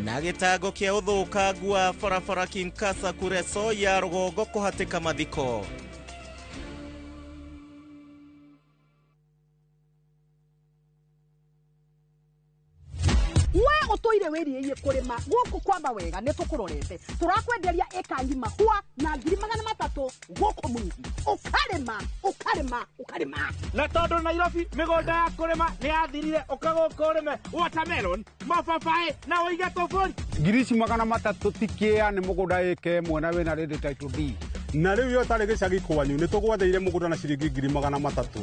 Na gĩtango kĩa ũthũkangu wa barabara Kinkasa Kureso ya rũgongo kũhatĩka mathiko. We ũtũire wĩrirĩirie kũrĩma gũkũ kwamba wega nĩ tũkũrorete tũrakwenderia ĩka ngima hua na 300,000 gũkũ Mwingi ũkarĩma ũkarĩma ũkarĩma. Na tondũ Nairobi mĩgũnda ya kũrĩma nĩ yathirire ũka gũkũ ũrĩme watermelon mababaĩ na ũige tũbũri. 300,000 ti kĩa nĩ mũgũnda ĩka ĩmwe na wĩna ready title deed. Na rĩu yo tarĩ gĩcagi kwanyu nĩ tũgwathĩire mũgũnda na ciringi 300,000.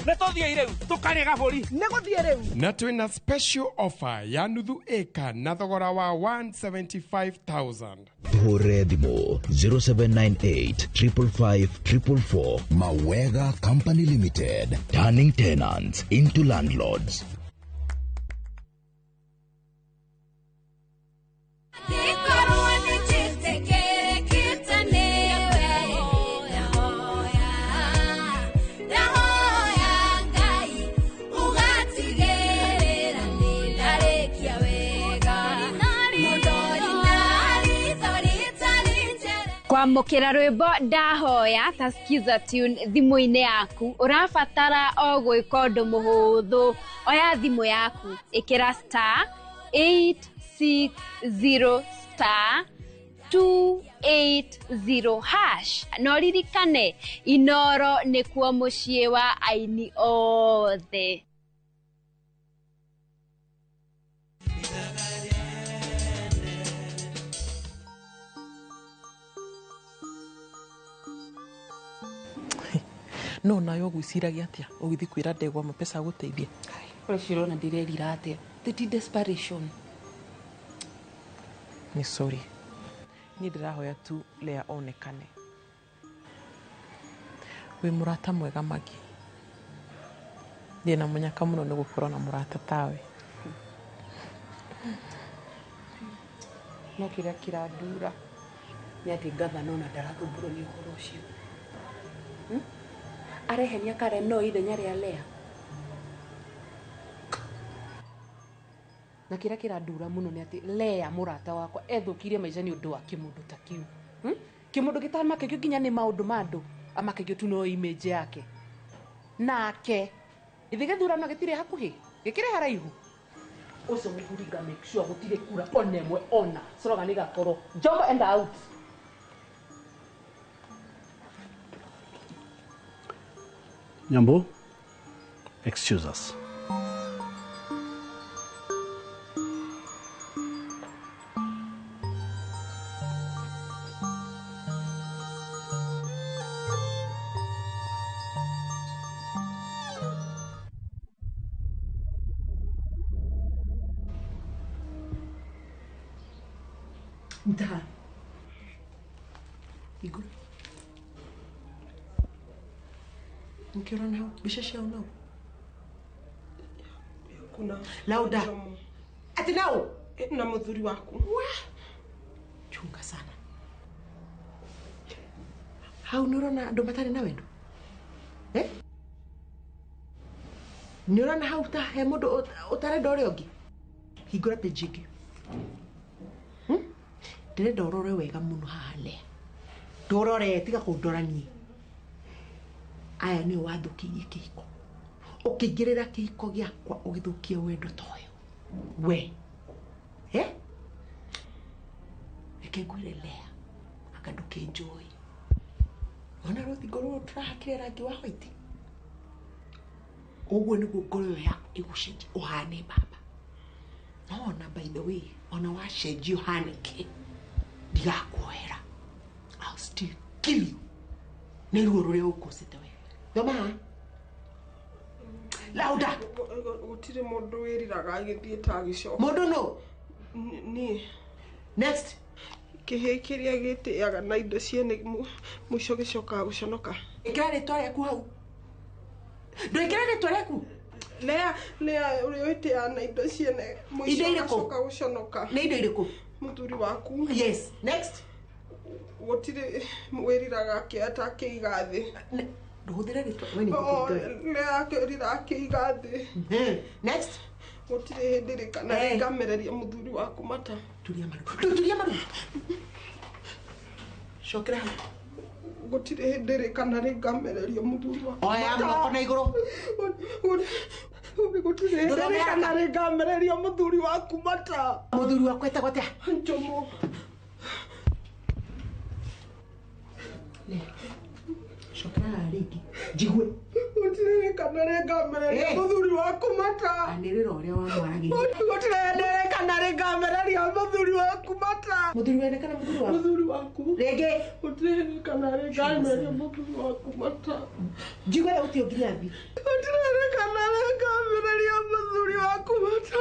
Nĩ tũthiĩ rĩu tũkarĩe gabũri. Nĩ gũthiĩ rĩu. Na twĩna special offer ya nuthu ĩka na thogora wa 175,000. Tũhũrĩre thimũ 0798 555 444. Mawega Company Limited, turning tenants into landlords. Kwamũkĩra rwĩmbo ndahoya ta Skiza Tune thimũ-inĩ yaku ũrabatara o gwĩka ũndũ mũhũthũ. Oya thimũ yaku ĩkĩra star 860 star 280 hash na ũririkane Inoro nĩkuo mũciĩ wa aini othe. No nayo gwiciragia atia ugithi kwira ndegwa mapesa guteithia uri cirona ndirerira atia ti desperation ni sorry ni ndirahoya tu Lea onekane wi murata mwega Magi ndina munyaka muno ni gukorwo na murata tawe no kiria kirandura ni ati gavana ona ndarathumbũrwo ni uhoro ucio. Arehenia Karen no ithenya rĩa Lea na kĩrĩa kĩrandura mũno nĩ atĩ Lea mũrata wakwa ethũkirie maica nĩ ũndũ wa kĩmũndũ ta kĩu. Kĩmũndũ gĩtamakĩkio nginya nĩ maũndũ ma andũ amakĩkio tu no image yake nake ithi gĩthurano gĩtirĩ hakuhĩ gĩkĩrĩ haraihu ũcio mũthuri nga make sure gũtirĩ kura ona ĩmwe ona slogan ĩgakorwo Jomo and out. Nyambo, excuse us. Nta. Igor. Nĩkĩo hau mbica ciao nau. Kuna Lauda. Ati nau? Na muthuri waku. Wa. Chunga sana. Hau nĩ ũrona andũ matarĩ na wendo? Eh? Nĩ ũrona hau ta he mũndũ ũtarenda ũrĩa ũngĩ? Hingũra page ĩngĩ. Ndĩrenda ũrore wega mũno haha Lea. Ndũrore tiga kũndora niĩ. Aya nĩo wathũkĩirie kĩhiko. Ũkĩingĩrĩra kĩhiko gĩakwa ũgĩthũkia wendo ta ũyũ. We. Eh? Reke ngwĩre Lea, anga ndũkĩnjũĩ. Ona rũthingo rũrũ tũrahakire rangi wa white. Ũguo nĩguo ngoro ĩyo yaku ĩgũcenjia ũhane baba. No ona by the way, ona wacenjia ũhane kĩ, ndigakuohera. I'll still kill you. Nĩ ruo rũrĩa ũkũcĩte we. Thoma haha. Lauda. Gũtirĩ mũndũ wĩriraga agĩthiĩ ta agĩcoka. Mũndũ nũ? Niĩ. Next. Kĩhĩĩ kĩrĩa gĩtĩaga na indo ciene mũico gĩcokaga gũconoka. Ĩkĩra rĩtwa rĩaku hau. Ndwĩkĩra rĩtwa rĩaku. Lea, Lea ũrĩa wĩtĩaga na indo ciene mũico Indo irĩkũ? gacoka gũconoka. Nĩ indo irĩkũ? Mũthuri waku. Yes. Next. Gũtirĩ wĩriraga akĩoya ta akĩiga thĩ. Ndũhũthĩre rĩtwa we nĩ Oh, ngũkũrĩte. Lea akĩrira akĩiga thĩ. Next. Gũtirĩ hĩndĩ rĩ kana Eh. rĩngamereria mũthuri waku mata. Turia maru. Turia maru. Cokera hau. Gũtirĩ hĩndĩ rĩ kana rĩngamereria mũthuri waku Oya mata. moko na igũrũ. Gũtirĩ hĩndĩ Ndũthome rĩ kana haraka. rĩngamereria mũthuri waku mata. Mũthuri waku etagwo atĩa? Njomo. Lea. Cokera haha rĩngĩ. Njigue. Gũtirĩ rĩ kana rĩngamereria Eh. mũthuri waku mata. Anĩrĩra ũrĩa wamwaragĩria. Gũtirĩ hĩndĩ rĩ kana rĩngamereria mũthuri waku mata. Mũthuri wene kana mũthuri waku? Mũthuri waku. Rĩngĩ. Gũtirĩ hĩndĩ kana rĩngamereria mũthuri waku mata. Njigue thauti ĩyo nginya thi. Gũtirĩ hĩndĩ kana rĩngamereria mũthuri waku mata.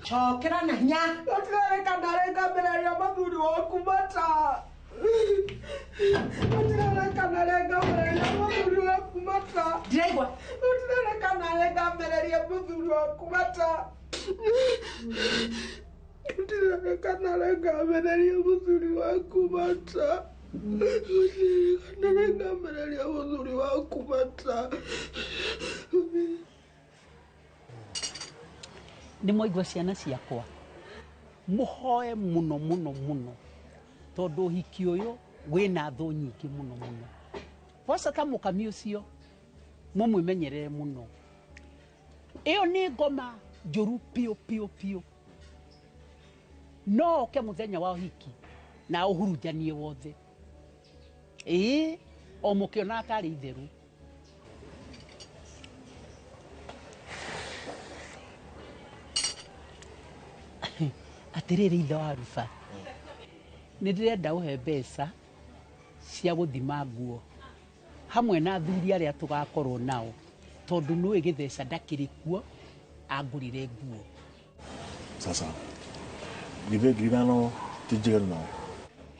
Cokera na hinya. Gũtirĩ hĩndĩ kana rĩngamereria mũthuri waku mata. Gũtirĩ hĩndĩ kana rĩngamereria mũthuri waku mata. Ndiraigua. Gũtirĩ hĩndĩ kana rĩngamereria mũthuri waku mata. Gũtirĩ hĩndĩ kana rĩngamereria mũthuri waku mata. Gũtirĩ hĩndĩ kana rĩngamereria mũthuri waku mata. Nĩ mwaigua ciana ciakwa. Mũhoe mũno mũno mũno. Tondũ ũhiki ũyũ wĩna thũ nyingĩ mũno mũno. Kwanza ta mũkami ũcio mũmwĩmenyerere mũno. Ĩyo nĩ ngoma njũru piũ piũ piũ. No oke mũthenya wa ũhiki na ũhurunjanie wothe. Ĩĩ, o mũkĩonaga tarĩ itherũ. Atĩrĩrĩ ithe wa Ruba, nĩ ndĩrenda ũhe mbeca cia gũthima nguo hamwe na athuri arĩa tũgakorwo nao tondũ nĩũĩ gĩtheca ndakĩrĩ kuo angũrĩre nguo. Sasa githĩ 5,000 ti njiganu nawe?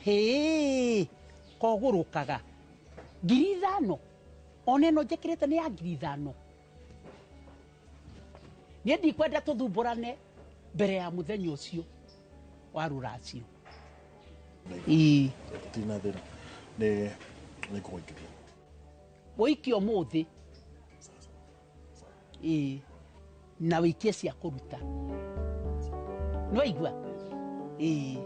Hĩĩ, kogũrũkaga 5,000 ona ĩno njĩkĩrĩte nĩ ya 5,000. Niĩ ndikwenda tũthumbũrane mbere ya mũthenya ũcio wa rũracio. Ĩĩ. Tina thĩna. Nĩ ngũgũikĩria. Wũikie ũmũthĩ. Ĩĩ. Na wĩikie cia kũruta. Nĩwaigua? Ĩĩ.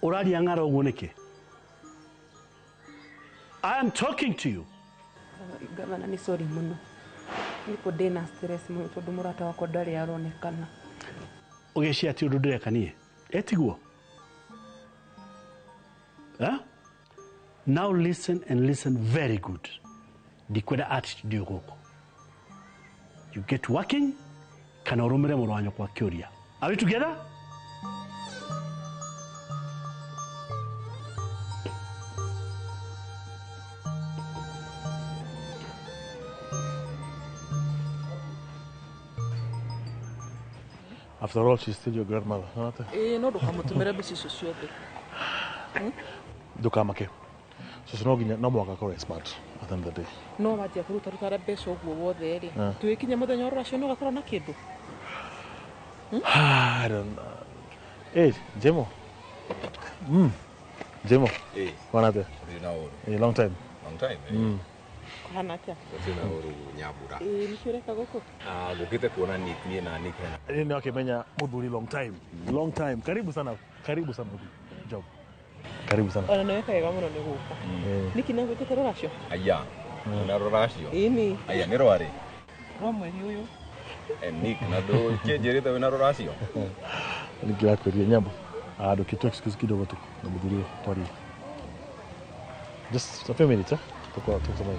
Ũraria ng'ara ũguo nĩkĩ? I am talking to you. Gavana nĩ sorry mũno. Nĩkũ ndĩna stress mũno tondũ mũrata wakwa ndarĩ aronekana. Ũgĩcia atĩ ũndũ ndĩreka niĩ? Ĩtiguo? Eh? Now listen and listen very good. Ndikwenda attitude ĩyo gũkũ. You get working kana ũrũmĩre mũrũ wa nyũkwa kĩũria. Are we together? After all, she's still your grandmother, not? Ĩĩ, no ndũkamũtũmĩre mbeca icio ciothe. Ndũkamake. Cũcũ no nginya no mũhaka akorwo e smart at the end of the day. No wanjia kũrutaruta mbeca ũguo wothe rĩ, Ah. twĩkinya mũthenya wa rũracio nĩ ũgakorwo na kĩndũ. I don't know. Hey, Jemo. Jemo. Eh. Bwana atĩa? Gũtirĩ na ũru. Eh, long time. Long time, eh. Kũhana atĩa? Gũtirĩ na ũru Nyambura. Ĩĩ, nĩkĩ ũreka gũkũ? Ah, ngũkĩte kuona Nick niĩ na Nick hena. Nĩ wakĩmenya mũthuri long time. Long time. Karibu sana. Karibu sana. Job. Karibu sana. Ona nĩ weka wega mũno nĩ gũka. Eh. Nĩkĩ nĩ rũracio? Aya. Na rũracio. Ĩni. Aya nĩ rwarĩ. Rwa mweri ũyũ. Eh, Nick na ndũkĩnjĩrĩte wĩna rũracio. Nĩngĩrakwĩrire Nyambo. Ah, ndũkĩtũ excuse kidogo tu na mũthuri ũyũ twarie. Just a few minutes, eh? Tuko tuko hivi.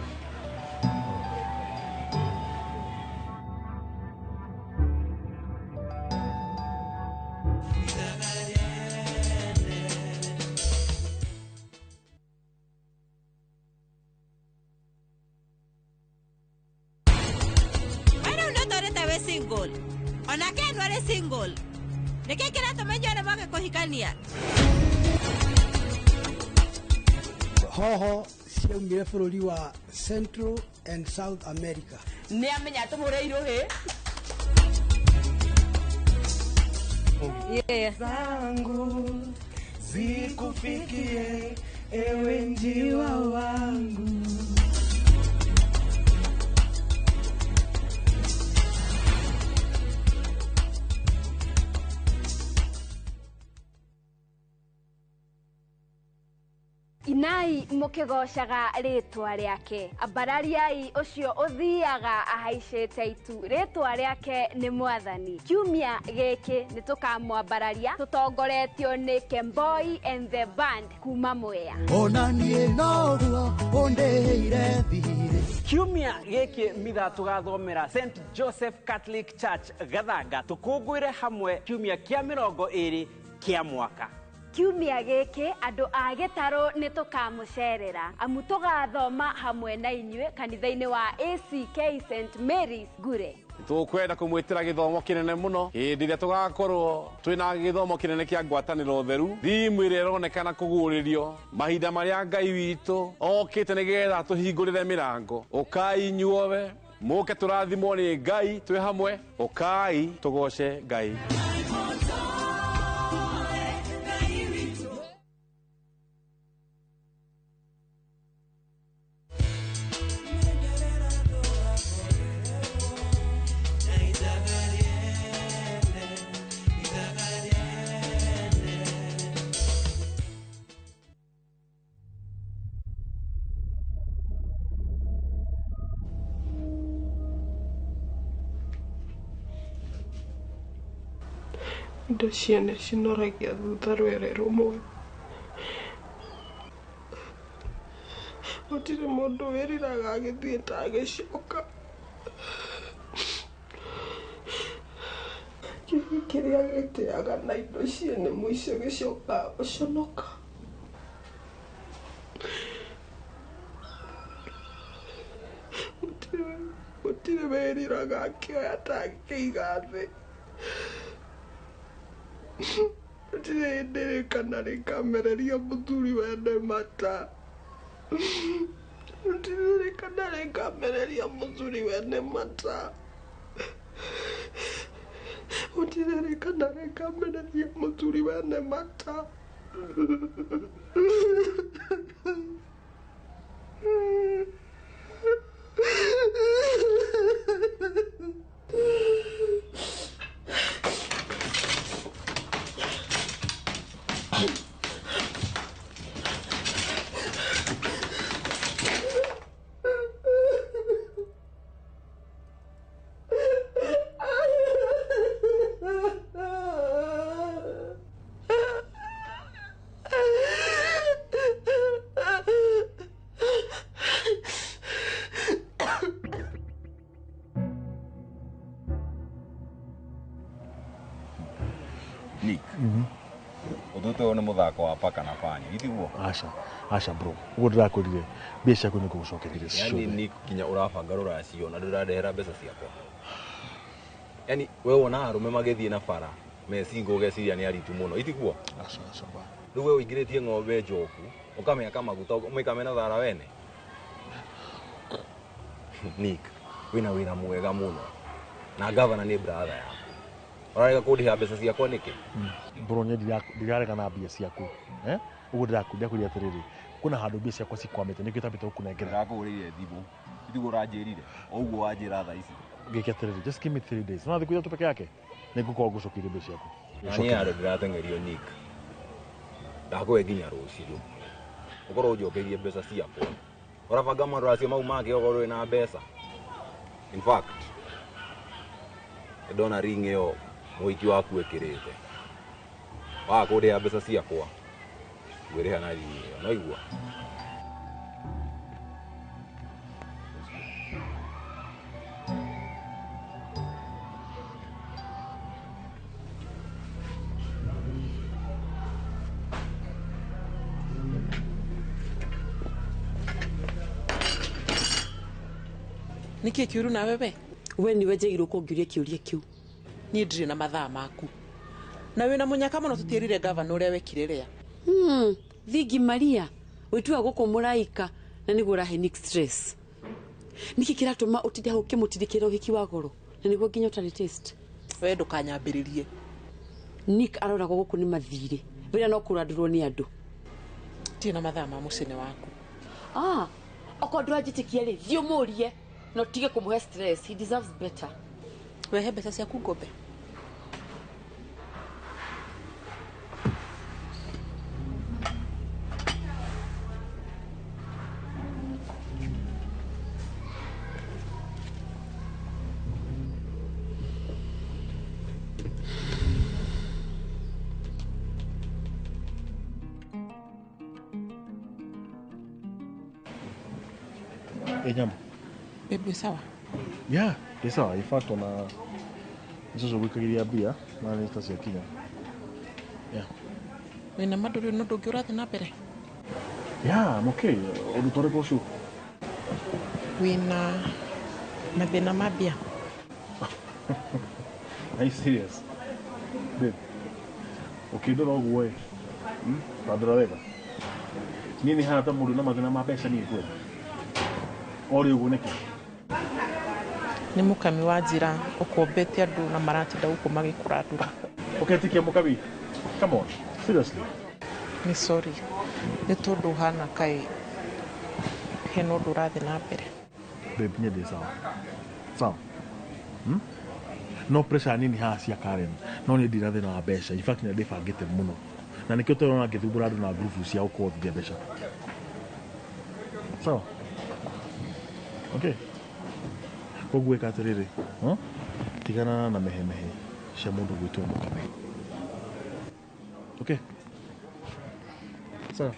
We rĩu nĩ ũtũrĩte wĩ single ona Ken arĩ single nĩkĩ kĩratũma inyuĩ mwage kũhikania? Hoho ciaumire bũrũri wa Central and South America. Nĩ amenya tũmũre irũhĩ. Yeah. Zangu zikufikie ewe njiwa wangu. Inai mũkĩgocaga rĩtwa rĩake, ambarariai ũcio ũthiaga ahaicĩte itu, rĩtwa rĩake nĩ Mwathani. Kiumia gĩkĩ nĩ tũkamwambararia tũtongoretio nĩ Kemboi and the Band kuma Mwea. Ona niĩ noguo ũndĩhĩire thirĩ. Kiumia gĩkĩ mitha tũgathomera St Joseph Catholic Church Gathanga, tũkũngũĩre hamwe kiumia kĩa 20 kĩa mwaka. Kiumia gĩkĩ andũ a gĩtarũ nĩ tũkamũcerera, amu tũgathoma hamwe na inyuĩ kanitha-inĩ wa ACK St Mary's Ngure. Tũkwenda kũmwĩtĩra gĩthomo kĩnene mũno hĩndĩ ĩrĩa tũgakorwo twĩna gĩthomo kĩnene kĩa ngwatanĩro theru, thimu ĩrĩa ĩronekana kũguũrĩrio mahinda marĩa Ngai witũ okĩte nĩgetha tũhingũrĩre mĩrango. Ũkai inyuothe mũke tũrathimwo nĩ Ngai twĩ hamwe, ũkai tũgoce Ngai. Indo ciene cinoragia thutha rwere rũmwe. Gũtirĩ mũndũ wĩriraga agĩthiĩ ta agĩcoka. Kĩhii kĩrĩa gĩtĩaga na indo ciene mũico gĩcokaga gũconoka. Gũtirĩ wĩriraga akĩoya ta akĩiga thĩ. Gũtirĩ hĩndĩ rĩ kana rĩkamereria mũthuri wene mata. Gũtirĩ rĩ kana rĩkamereria mũthuri wene mata. Gũtirĩ rĩ kana rĩkamereria mũthuri wene mata. Nick. Ũndũ ũyũ nĩ mũthako wa paka na panya, githiguo? Aca, aca bro. Ũguo ndĩrakwĩrire mbia ciaku nĩ ngũgũcokeria Yaani ciothe. Nick kinya ũrabanga rũracio na ndũrandehera mbeca ciakwa. Yani we wona arume magithie na bara me single ugeciria ni aritu muno itiguo. Aca aca ba. Riu we uingiritie ng'ombe njoku ukamĩaka maguta ũmĩkame na thara wene. Nick, wĩna wĩra mwega mũno na gavana nĩ brother yaku. Ũrarega kũndĩha mbeca ciakwa nĩkĩ? Bro nye ndirarega na mbia ciaku. Eh? Ũguo ndĩrakwĩria atĩrĩrĩ, kwĩna handũ mbia ciakwa cikwamĩte nĩkĩo itambĩte gũkũnengera. Ndĩrakũgũrĩire thimũ. Itiguo ũranjĩrire. O ũguo wanjĩra thaa ici. Ngĩke atĩrĩrĩ, just give me 3 days. No thikũ ithatũ peke yake nĩngũkorwo ngũcokeire mbia ciaku. Na niĩ handũ ndĩrateng'erio Nick. Ndakũhe nginya rũciũ. Ũkorwo ũnjokeirie mbeca ciakwa. Ũrabanga marũracio mau mangĩ okorwo wĩna mbeca. In fact, ndona ring ĩyo mũhiki waku ĩkĩrĩte. Waga kũndĩha mbeca ciakwa, ngwĩrĩha na ring ĩyo. No igua? Nĩkĩ kĩũru nawe we? We nĩwe njagĩrĩirwo kũngĩũria kĩũria kĩu. Niĩ ndirĩ na mathaa maku. Na wĩna mũnyaka mũno tũtiĩrire gavana ũrĩa wekire rĩa. Thingi Maria, wĩtua gũkũ mũraika na nĩguo ũrahe Nick stress. Nĩkĩ kĩratũma ũtinde hau ũkĩmũtindĩkĩra ũhiki wa goro na nĩguo nginya ũtarĩ taste? We ndũkanyambĩrĩrie. Nick aroragwo gũkũ nĩ mathirĩ. Wĩra no kũrandũrwo nĩ andũ. Ndirĩ na mathaa ma mũcene waku. Ah, okorwo ndũranjĩtĩkia rĩ, thiĩ ũmũrie. No tige kũmũhe stress, he deserves better. Wehe mbeca ciaku ngombe. Nyambo. Baby, sawa? Yeah, ndĩ sawa. In fact, ona nĩcoco gwĩkagĩria mbia na nĩ ta ciakinya. Yeah. Wĩna ma ndũrĩ na ũndũ ũngĩ ũrathiĩ na mbere? Yeah, I'm okay. Ũndũ ta ũrĩkũ ũcio? Wĩna mathĩna ma mbia? Are you serious? Babe, ũkĩndora ũguo ĩ, tandora wega. Niĩ nĩ hana ta mũndũ na mathĩna ma mbeca niĩ kweli. Ori ũguo nĩkĩ? Nĩ mũkami wa njĩra ũkombete andũ na maratinda gũkũ magĩkũrandũra. Ũketĩkia mũkami? Come on, seriously. Nĩ sorry. Nĩ tondũ ũhana kaĩ hena ũndũ ũrathiĩ na mbere. Babe, niĩ ndĩ sawa. Sawa. No pressure nini haha cia Karen. No niĩ ndina thĩna wa mbeca. In fact, nĩ ndĩbangĩte mũno. Na nĩkĩo tũrona ngĩthumbũra andũ na ngurubu cia gũkombithia mbeca. Sawa. Okay. Koguo ĩka atĩrĩrĩ, tigana na mehemehe cia mũndũ gwĩtwo mũkami. Okay. Sawa.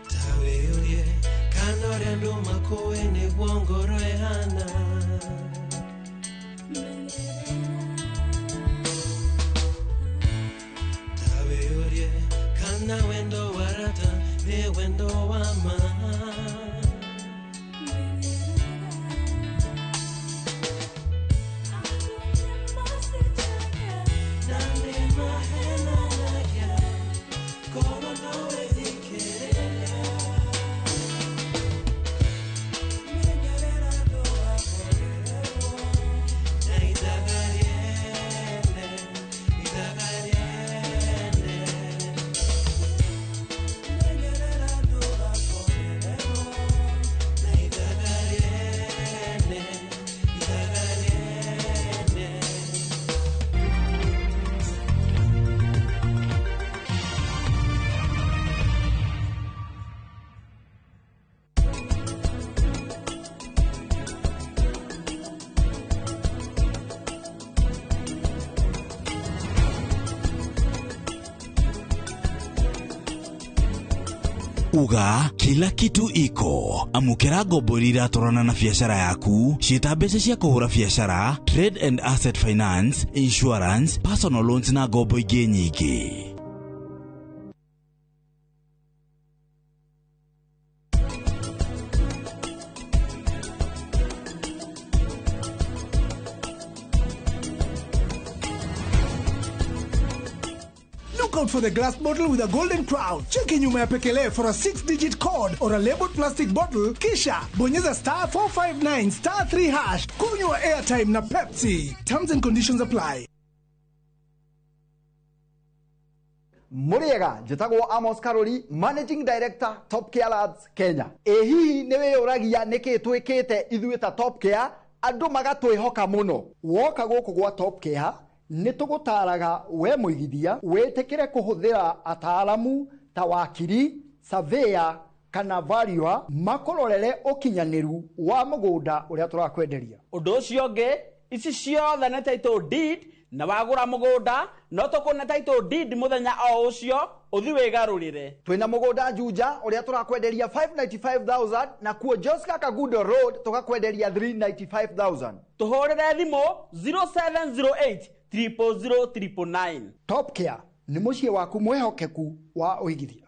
Tawĩũrie kana ũrĩa andũ makũĩ nĩguo ngoro ĩhana. Kana wendo warata ni wendo wa ma. Kuga kila kitu iko. Amũkĩra ngombo iria iratwarana na biacara yaku, ciĩta mbeca cia kũhũra biacara, trade and asset finance, insurance, personal loans na ngombo ingĩ nyingĩ. Look out for the glass bottle with a golden crown. Cheki nyuma ya pekele for a 6-digit code or a labeled plastic bottle. Kisha bonyeza star 459 star 3 hash. Kunywa airtime na Pepsi. Terms and conditions apply. Muriega njĩtagwo Amos Karori, Managing Director, Top Care Lads Kenya. Ĩ hihi nĩ wĩyũragia nĩkĩ twĩkĩte ithuĩ ta Top Care andũ magatwĩhoka mũno? Woka gũkũ gwa Top Care nĩ tũgũtaraga we mũigithia wĩtĩkĩre kũhũthĩra ataaramu ta wakiri, surveyor kana valuer makũrorere ũkinyanĩru wa mũgũnda ũrĩa tũrakwenderia. Ũndũ ũcio ũngĩ, ici ciothe nĩ title deed, na wagũra mũgũnda no tũkũne title deed mũthenya o ũcio ũthi wĩgarũrĩre. Twĩna mũgũnda Juja ũrĩa tũrakwenderia 595,000 na kuo Joska Kagudo Road tũgakwenderia 395,000. Tũhũrĩre thimũ 0708 000 999. Top Care nĩ mũciĩ waku mwĩhokeku wa ũigithia.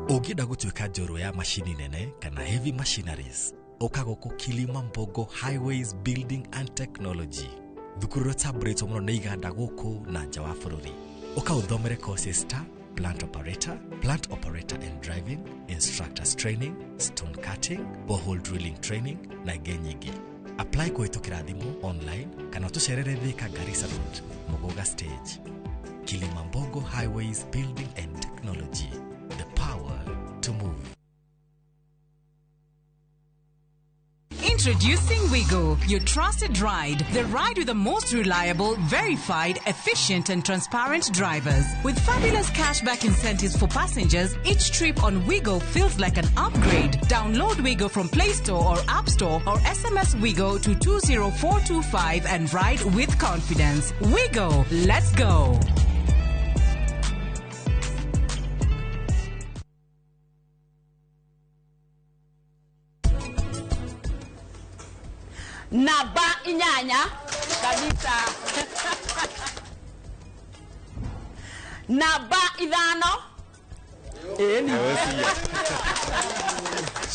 Ũngĩenda gũtuĩka njorua ya macini nene kana heavy machineries, ũka gũkũ Kilimambogo Highways Building and Technology. Thukuru ũrĩa ũtambũrĩtwo mũno nĩ iganda gũkũ na nja wa bũrũri. Ũka ũthomere courses ta plant operator and driving, instructors training, stone cutting, borehole drilling training na ingĩ nyingĩ. Apply kũhĩtũkĩra thimũ online kana ũtũcerere Thika Garissa Road, Muguga Stage. Kilimambogo Highways Building and Technology. The power to move. Introducing Wigo, your trusted ride. The ride with the most reliable, verified, efficient and transparent drivers. With fabulous cashback incentives for passengers, each trip on Wigo feels like an upgrade. Download Wigo from Play Store or App Store or SMS Wigo to 20425 and ride with confidence. Wigo, let's go. Namba inyanya kabisa. Namba ithano. Ĩni.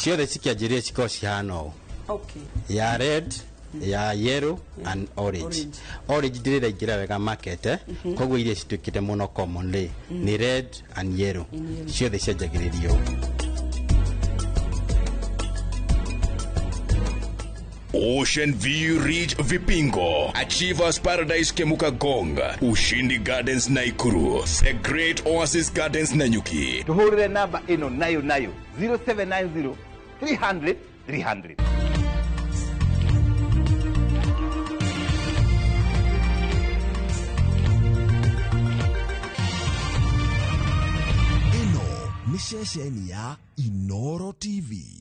Ciothe cikĩanjĩrĩria cikorwo cihana ũũ. Okay. Ya red, ya yellow and orange. Orange ndĩrĩ ĩraingĩra wega market, koguo iria cituĩkĩte mũno commonly nĩ red and yellow. Ciothe cianjagĩrĩria ũũ. Ocean View Ridge Vipingo, Achievers Paradise Kemuka Gong, Ushindi Gardens Naikuru, The Great Oasis Gardens Nanyuki. Tuhurire namba ino nayo nayo 0790 300 300. Ino ni ceceni ya Inoro TV.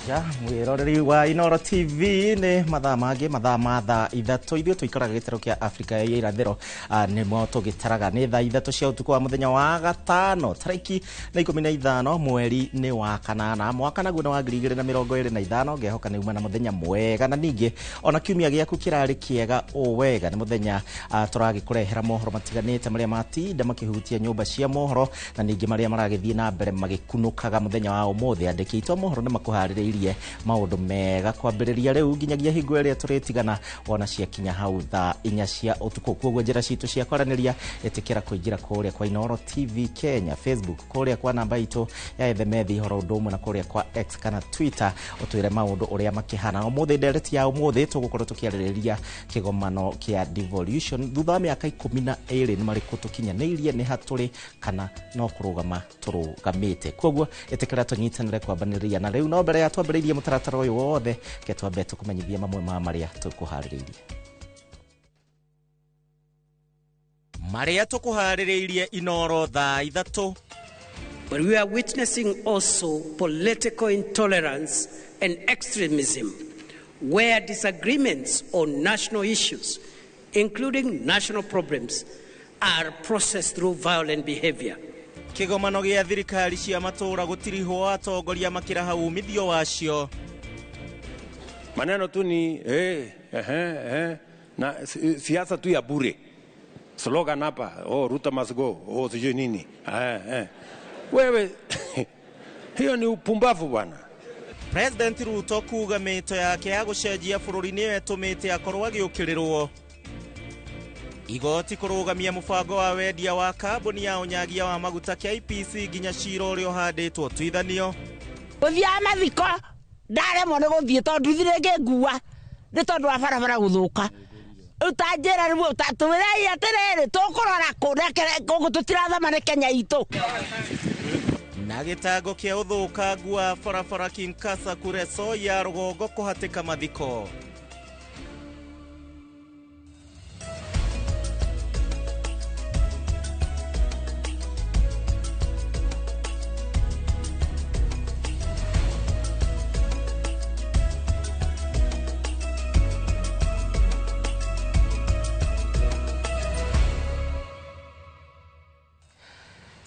Ja mwiroreri wa Inooro TV nĩ mathaa mangĩ mathaa ma thaa 3 ithuĩ tũikaraga gĩtarũ kĩa Afrika ya irathĩro nĩmo tũgĩtaraga nĩ thaa 3 cia ũtukũ wa mũthenya wa gatano tarĩki na 15 mweri nĩ wa kanana mwaka naguo nĩ wa 2025 ngehoka nĩ uma na mũthenya mwega na ningĩ ona kiumia gĩaku kĩrarĩ kĩega o wega nĩ mũthenya tũragĩkũrehera mohoro matiganĩte marĩa matinda makĩhutia nyũmba cia mohoro na ningĩ marĩa maragĩthiĩ na mbere magĩkunũkaga mũthenya wa ũmũthĩ andĩki aitũ a mohoro nĩ makũharĩrĩirie maũndũ mega kwambĩrĩria rĩu nginyagia hingo ĩrĩa tũrĩtigana wona ciakinya hau thaa 4 cia ũtukũ koguo njĩra citũ cia kwaranĩria ĩtĩkĩra kũingĩra kũrĩa kwa Inooro TV Kenya Facebook kũrĩa kwa namba itũ ya Ethemethi horo ũndũ ũmwe na kũrĩa kwa X kana Twitter ũtwĩre maũndũ ũrĩa makĩhana ũmũthĩ ndereti ya ũmũthĩ tũgũkorwo tũkĩarĩrĩria kĩgomano kĩa devolution thutha wa mĩaka 12 nĩ marĩkũ tũkinyanĩirie nĩ hatũrĩ kana no kũrũgama tũrũgamĩte koguo ĩtĩkĩra tũnyitanĩre kwambanĩria na rĩu no mbere ya twambĩrĩirie mũtaratara ũyũ wothe ke twambe tũkũmenyithie mamwe ma marĩa tũkũharĩrĩirie marĩa tũkũharĩrĩirie Inooro thaa 3. But we are witnessing also political intolerance and extremism, where disagreements on national issues, including national problems, are processed through violent behavior. Kĩgomano gĩa thirikari cia matũũra gũtirihwo atongoria makĩraha umithio wacio. Maneno tu ni na siasa tu ya bure. Slogan hapa, oh Ruto must go, oh sijui nini. Wewe hiyo ni upumbavu bwana. President Ruto kuga mĩto yake ya gũcenjia bũrũri nĩyo ĩtũmĩte akorwo agĩũkĩrĩrwo. Igoti kũrũgamia mũbango wa wendia wa kambuni ya ũnyagia wa maguta KPC nginya cira ũrĩa ũhandĩtwo ũtuithanio. Gũthiaga mathiko ndaremwo nĩ gũthiĩ tondũ nduthi rĩngĩ ngua nĩ tondũ wa barabara gũthũka. Rĩu ta njĩra rĩu tũĩrei atĩrĩrĩ tũkũrora kũ gũkũ tũtirathama nĩ Kenya itũ. Na gĩtango kĩa ũthũkangu wa barabara Kinkasa Kureso ya rũgongo kũhatĩka mathiko.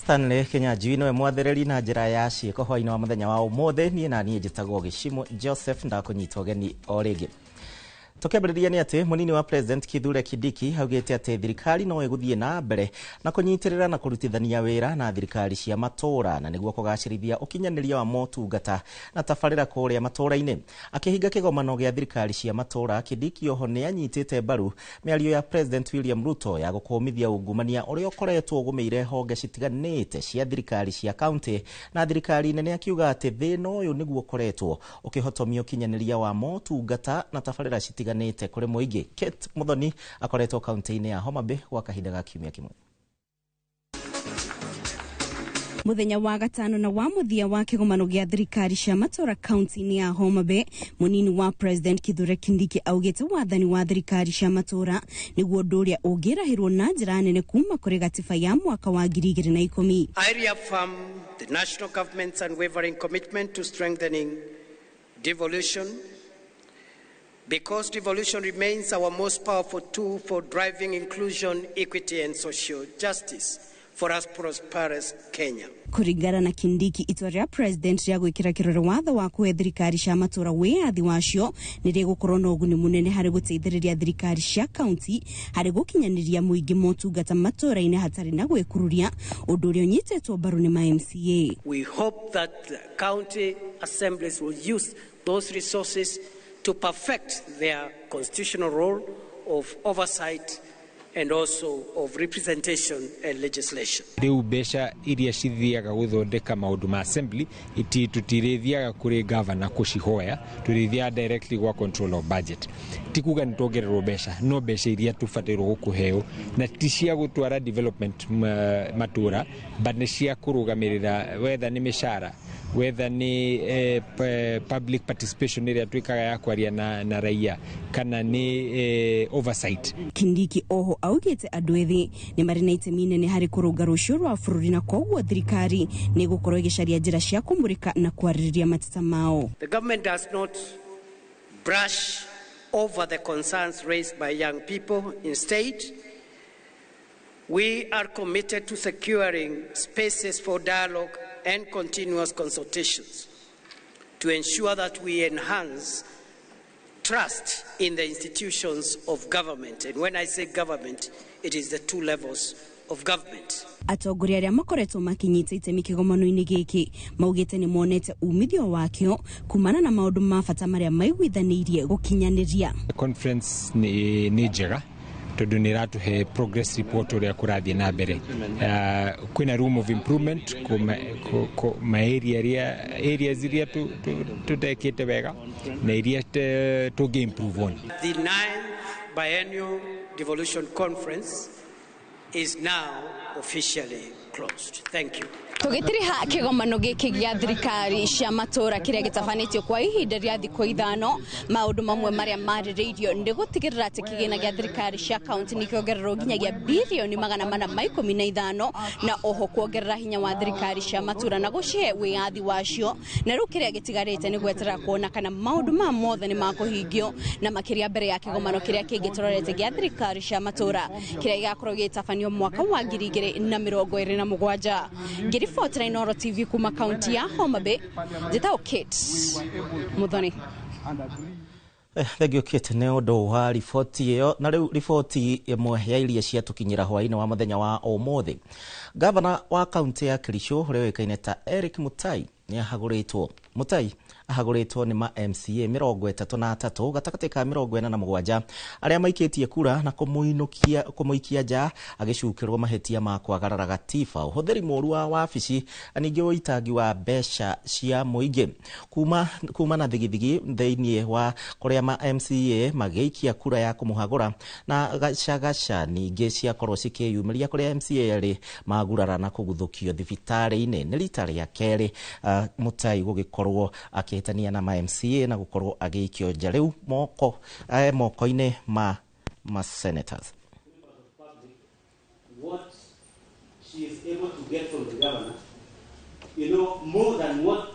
Stanley Kinyanjui niwe mwathereri na njĩra ya ciĩko hwaĩ-inĩ wa mũthenya wa ũmũthĩ niĩ na niĩ njĩtagwo Gĩcimo Joseph ndakũnyita ũgeni o rĩngĩ. Tũkĩambĩrĩria nĩ atĩ mũnini wa President Kithure Kindiki augĩte atĩ thirikari no ĩgũthiĩ na mbere na kũnyitĩrĩra na kũrutithania wĩra na thirikari cia matũũra na nĩguo kũgacĩrithia ũkinyanĩria wa motungata na tabarĩra kũrĩa matũũra-inĩ. Akĩhinga kĩgomano gĩa thirikari cia matũũra, Kindiki oho nĩ anyitĩte mbaru mĩario ya President William Ruto ya gũkũmithia ungumania ũrĩa ũkoretwo ũgũmĩire honge citiganĩte cia thirikari cia kaunti na thirikari nene, akiuga atĩ thĩna ũyũ nĩguo ũkoretwo ũkĩhotomia ũkinyanĩria wa motungata na tabarĩra citiganĩte kũrĩ mũingĩ. Kate Muthoni akoretwo kaunti-inĩ ya Homa Bay gwa kahinda ga kiumia kĩmwe. Mũthenya wa gatano na wa mũthia wa kĩgomano gĩa thirikari cia matũũra kaunti-inĩ ya Homa Bay, mũnini wa President Kithure Kindiki augĩte wathani wa thirikari cia matũũra nĩguo ũndũ ũrĩa ũngĩrahĩrwo na njĩra nene kuma kũrĩ gatiba ya mwaka wa 2010. I reaffirm the national government's unwavering commitment to strengthening devolution, because devolution remains our most powerful tool for driving inclusion, equity, and social justice for us prosperous Kenya. Kũringana na Kindiki, itua rĩa President rĩa gwĩkĩra kĩrore watho wa kũhe thirikari cia matũũra wĩyathi wacio nĩ rĩgũkorwo na ũguni mũnene harĩ gũteithĩrĩria thirikari cia kaunti harĩ gũkinyanĩria mũingĩ motungata matũũra-inĩ hatarĩ na gwĩkururia, ũndũ ũrĩa ũnyitĩtwo mbaru nĩ ma MCA. We hope that the county assemblies will use those resources to perfect their constitutional role of oversight and also of representation and legislation. Rĩu mbeca iria cithiaga gũthondeka maũndũ ma assembly tũtirĩthiaga kũrĩ governor kũcihoya, tũrĩthiaga directly gwa control of budget. Ti kuga nĩ tuongererwo mbeca, no mbeca iria tũbatairwo gũkũheo na ti cia gũtwara development matũra, but nĩ cia kũrũgamĩrĩra wetha nĩ mĩcara Whether nĩ public participation ĩrĩa twĩkaga ya kwaria na raia kana nĩ oversight. Kindiki oho augĩte andũ ethĩ nĩ marĩ na itemi inene harĩ kũrũnga rũciũ rwa bũrũri, na koguo thirikari nĩ ĩgũkorwo ĩgĩcaria njĩra cia kũmũrĩka na kwarĩrĩria mateta mao. The government does not brush over the concerns raised by young people. Instead, we are committed to securing spaces for dialogue and continuous consultations to ensure that we enhance trust in the institutions of government. And when I say government, it is the two levels of government. Atongoria arĩa makoretwo makinyita itemi kĩgomano-inĩ gĩkĩ maugĩte nĩ monete umithio wakĩo kumana na maũndũ ma bata marĩa maiguithanĩirie gũkinyanĩria. Conference nĩ njega tondũ nĩ ĩratũhe progress report ũrĩa kũrathiĩ na mbere. Kwĩna room of improvement ma areas iria tũtekĩte wega na iria tũngĩ improve on. The 9th Biennial Devolution Conference is now officially closed. Thank you. Tũgĩtiriha kĩgomano gĩkĩ gĩa thirikari cia matũra kĩrĩa gĩtabanĩtio kwa ihinda rĩa thikũ 5, maũndũ mamwe marĩa marĩrĩirio nĩ gũtigĩrĩra atĩ kĩgĩna gĩa thirikari cia kaunti nĩ kĩongererwo nginyagia birioni 415, na oho kuongerera hinya wa thirikari cia matũra na gũcihe wĩyathi wacio. Na rĩu kĩrĩa gĩtigarĩte nĩ gweterera kuona kana maũndũ ma mothe nĩ makũhingio, na makĩria mbere ya kĩgomano kĩrĩa kĩngĩ tũrorete gĩa thirikari cia matũra kĩrĩa gĩgakorwo gĩgĩtabanio mwaka wa 2027. Ngĩribotera Inooro TV kuma kaunti ya Homa Bay, njĩtagwo Kate Muthoni. Thank you Kate nĩ ũndũ wa riboti ĩyo. Na rĩu riboti ĩmwe ya iria ciatũkinyĩra hwaĩ-inĩ wa mũthenya wa ũmũthĩ, gavana wa kaunti ya Kericho ũrĩa ũĩkaine ta Eric Mutai nĩ ahagũrĩtwo. Mutai ahagũrĩtwo nĩ ma MCA 33 gatagatĩ ka 47 arĩa maikĩtie kura na kũmũikia nja agĩcukĩrwo mahĩtia ma kwagarara gatiba, ũhũthĩri mũũru wa wabici na ningĩ ũitangi wa mbeca cia mũingĩ. Kuma na thigithigi thĩinĩ wa kũrĩa ma MCA magĩikia kura ya kũmũhagũra na gacagaca ningĩ ciakorwo cikĩyumĩria kũrĩa MCA erĩ magurara na kũguthũkio thibitarĩ-inĩ. Nĩ rita rĩa kerĩ Mutai gũgĩkorwo akĩhĩtania na ma MCA na gũkorwo agĩikio nja rĩu moko-inĩ ma senators. What she is able to get from the governor, you know, more than what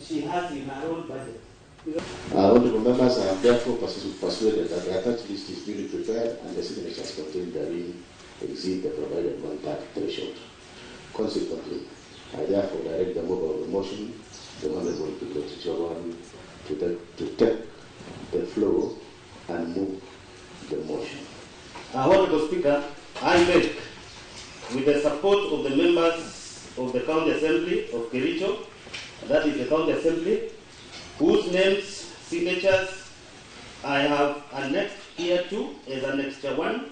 she has in her own budget. Honorable members, I am therefore persuaded that the attached list is duly prepared and the signatures contained therein exceed the provided one-third threshold. Consequently, I therefore direct the mover of the motion, the Honorable Peter Chichorwan, to take the floor and move the motion. Honorable Speaker, I make, with the support of the members of the County Assembly of Kericho, that is the County Assembly, whose names, signatures I have annexed hereto as Annexure 1,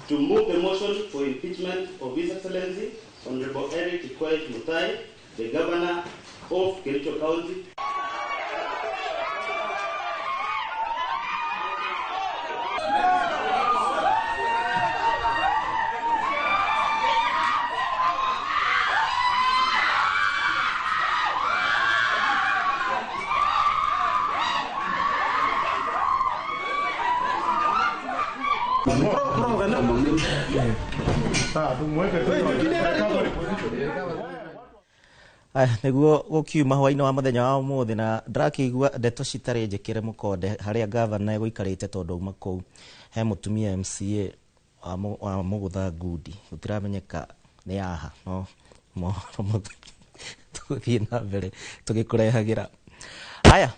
to move the motion for impeachment of His Excellency Honorable Eric Koech Mutai, the Governor of Kericho County. Nĩguo gũkiuma hwaĩ-inĩ wa mũthenya wa ũmũthĩ, na ndĩrakĩigua ndeto citarĩ njĩkĩre mũkonde harĩa gavana egũikarĩte tondũ auma kũu he mũtumia MCA wa mũgũtha ngundi, gũtiramenyeka nĩ aha, no mohoro tũgũthiĩ na mbere tũgĩkũrehagĩra. Haya,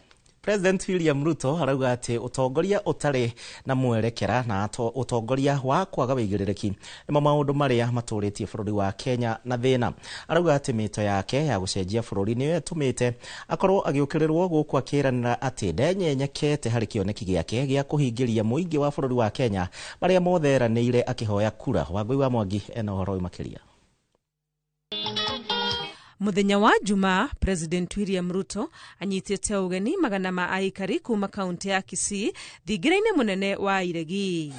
President William Ruto arauga atĩ ũtongoria ũtarĩ na mwerekera na ũtongoria wa kwaga wĩigĩrĩrĩki nĩmo maũndũ marĩa matũrĩtie bũrũri wa Kenya na thĩna. Arauga atĩ mĩto yake ya gũcenjia bũrũri nĩyo ĩtũmĩte akorwo agĩũkĩrĩrwo gũkũ akĩranĩra atĩ ndenyenyekete harĩ kĩoneki gĩake gĩa kũhingĩria mũingĩ wa bũrũri wa Kenya marĩa mothe eranĩire akĩhoya kura. Wangũi wa Mwangi ena ũhoro ũyũ makĩria. Muthenya wa Jumaa, President William Ruto anyitĩte ũgeni magana ma aikari kuma kaunti ya Kisii thingira-inĩ mũnene wa Iregi.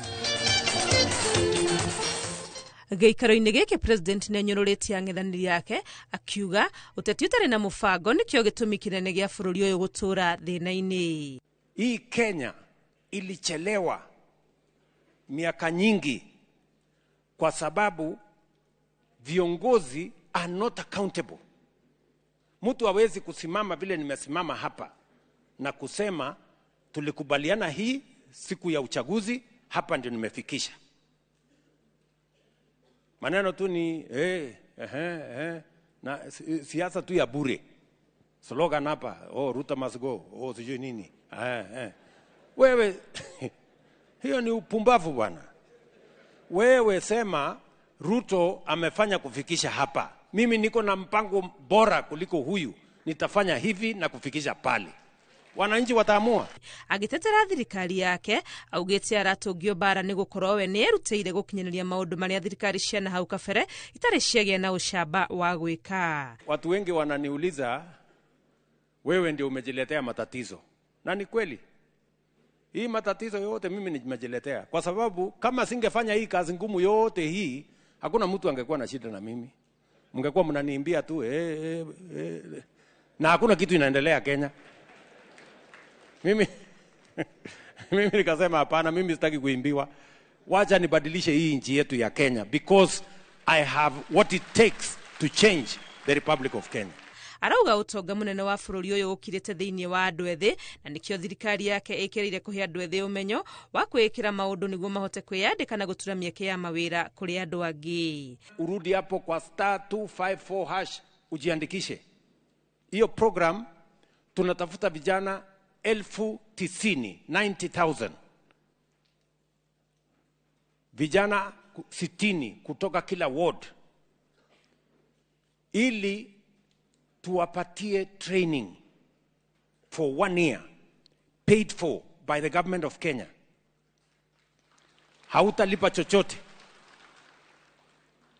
Gĩikaro-inĩ gĩkĩ president nĩanyũrũrĩtie ang'ethanĩri yake akiuga ũteti ũtarĩ na mũbango nĩkĩo gĩtũmi kĩnene gĩa bũrũri ũyũ gũtũra thĩna-inĩ. Hii Kenya ilichelewa miaka nyingi kwa sababu viongozi are not accountable. Mtu hawezi kusimama vile nimesimama hapa na kusema tulikubaliana hii siku ya uchaguzi, hapa ndio nimefikisha. Maneno tu ni na siasa tu ya bure. Slogan hapa, oh Ruto must go, oh sijui nini. Wewe hiyo ni upumbavu bwana. Wewe sema Ruto amefanya kufikisha hapa. Mimi niko na mpango bora kuliko huyu. Nitafanya hivi na kufikisha pale. Wananchi wataamua. Agitetera thirikari yake augite aratũngio bara nĩ gũkorwo we nĩ erutĩire gũkinyanĩria maũndũ marĩa thirikari cia na hau kabere itarĩ ciagĩa na ũcamba wa gwĩka. Watu wengi wananiuliza wewe ndio umejiletea matatizo. Na ni kweli. Hii matatizo yote mimi nimejiletea. Kwa sababu kama singefanya hii kazi ngumu yote hii, hakuna mtu angekuwa na shida na mimi. Mngekuwa mnaniimbia tu na hakuna kitu inaendelea Kenya. Mimi nikasema hapana, mimi sitaki kuimbiwa. Wacha nibadilishe hii nchi yetu ya Kenya because I have what it takes to change the Republic of Kenya. Arauga utonga munene wa bũrũri ũyũ ũkirĩte thĩinĩ wa andũ ethĩ na nĩkĩo thirikari yake ĩkĩrĩire kũhe andũ ethĩ ũmenyo wa kwĩĩkĩra maũndũ nĩguo mahote kwĩyandĩka na gũtura mĩeke ya mawĩra kũrĩ andũ angĩ. Urudi hapo kwa star 254 hash ujiandikishe. Hiyo program tunatafuta vijana 90,000, 90,000. Vijana 60 kutoka kila ward ili tuwapatie training for 1 year paid for by the government of Kenya. Hautalipa chochote.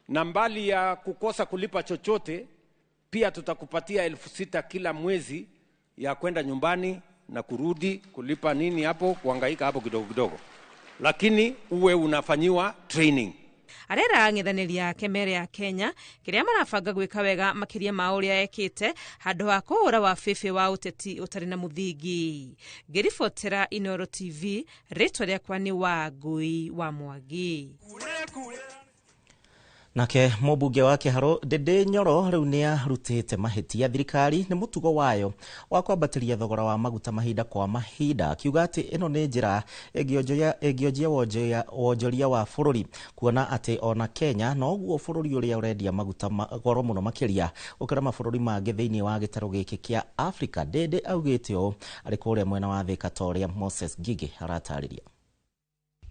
Na mbali ya kukosa kulipa chochote, pia tutakupatia 6,000 kila mwezi ya kwenda nyumbani na kurudi, kulipa nini hapo, kuhangaika hapo kidogo kidogo. Lakini uwe unafanyiwa training. Arera ang'ethanĩri yake mere ya Kenya kĩrĩa marabanga gwĩka wega makĩria ma ũrĩa ekĩte handũ ha kũhũra wa bĩbĩ wa ũteti ũtarĩ na mũthingi. Ngĩribotera Inooro TV, rĩtwa rĩakwa nĩ Wangũi wa Mwangi. Nake mũmbunge wa Kĩharũ Ndĩndĩ Nyoro rĩu nĩarutĩte mahĩtia thirikari nĩ mũtugo wayo wa kwambatĩria thogora wa maguta mahinda kwa mahinda, akiuga atĩ ĩno nĩ njĩra ĩngĩonjia wonjoria wa bũrũri, kuona atĩ ona Kenya noguo bũrũri ũrĩa ũrendia maguta goro mũno makĩria gũkĩra mabũrũri mangĩ thĩinĩ wa gĩtarũ gĩkĩ kĩa Afrika. Ndĩndĩ augĩte ũũ arĩ kũrĩa mwena wa Thika ta ũrĩa Moses Ngigĩ aratarĩria.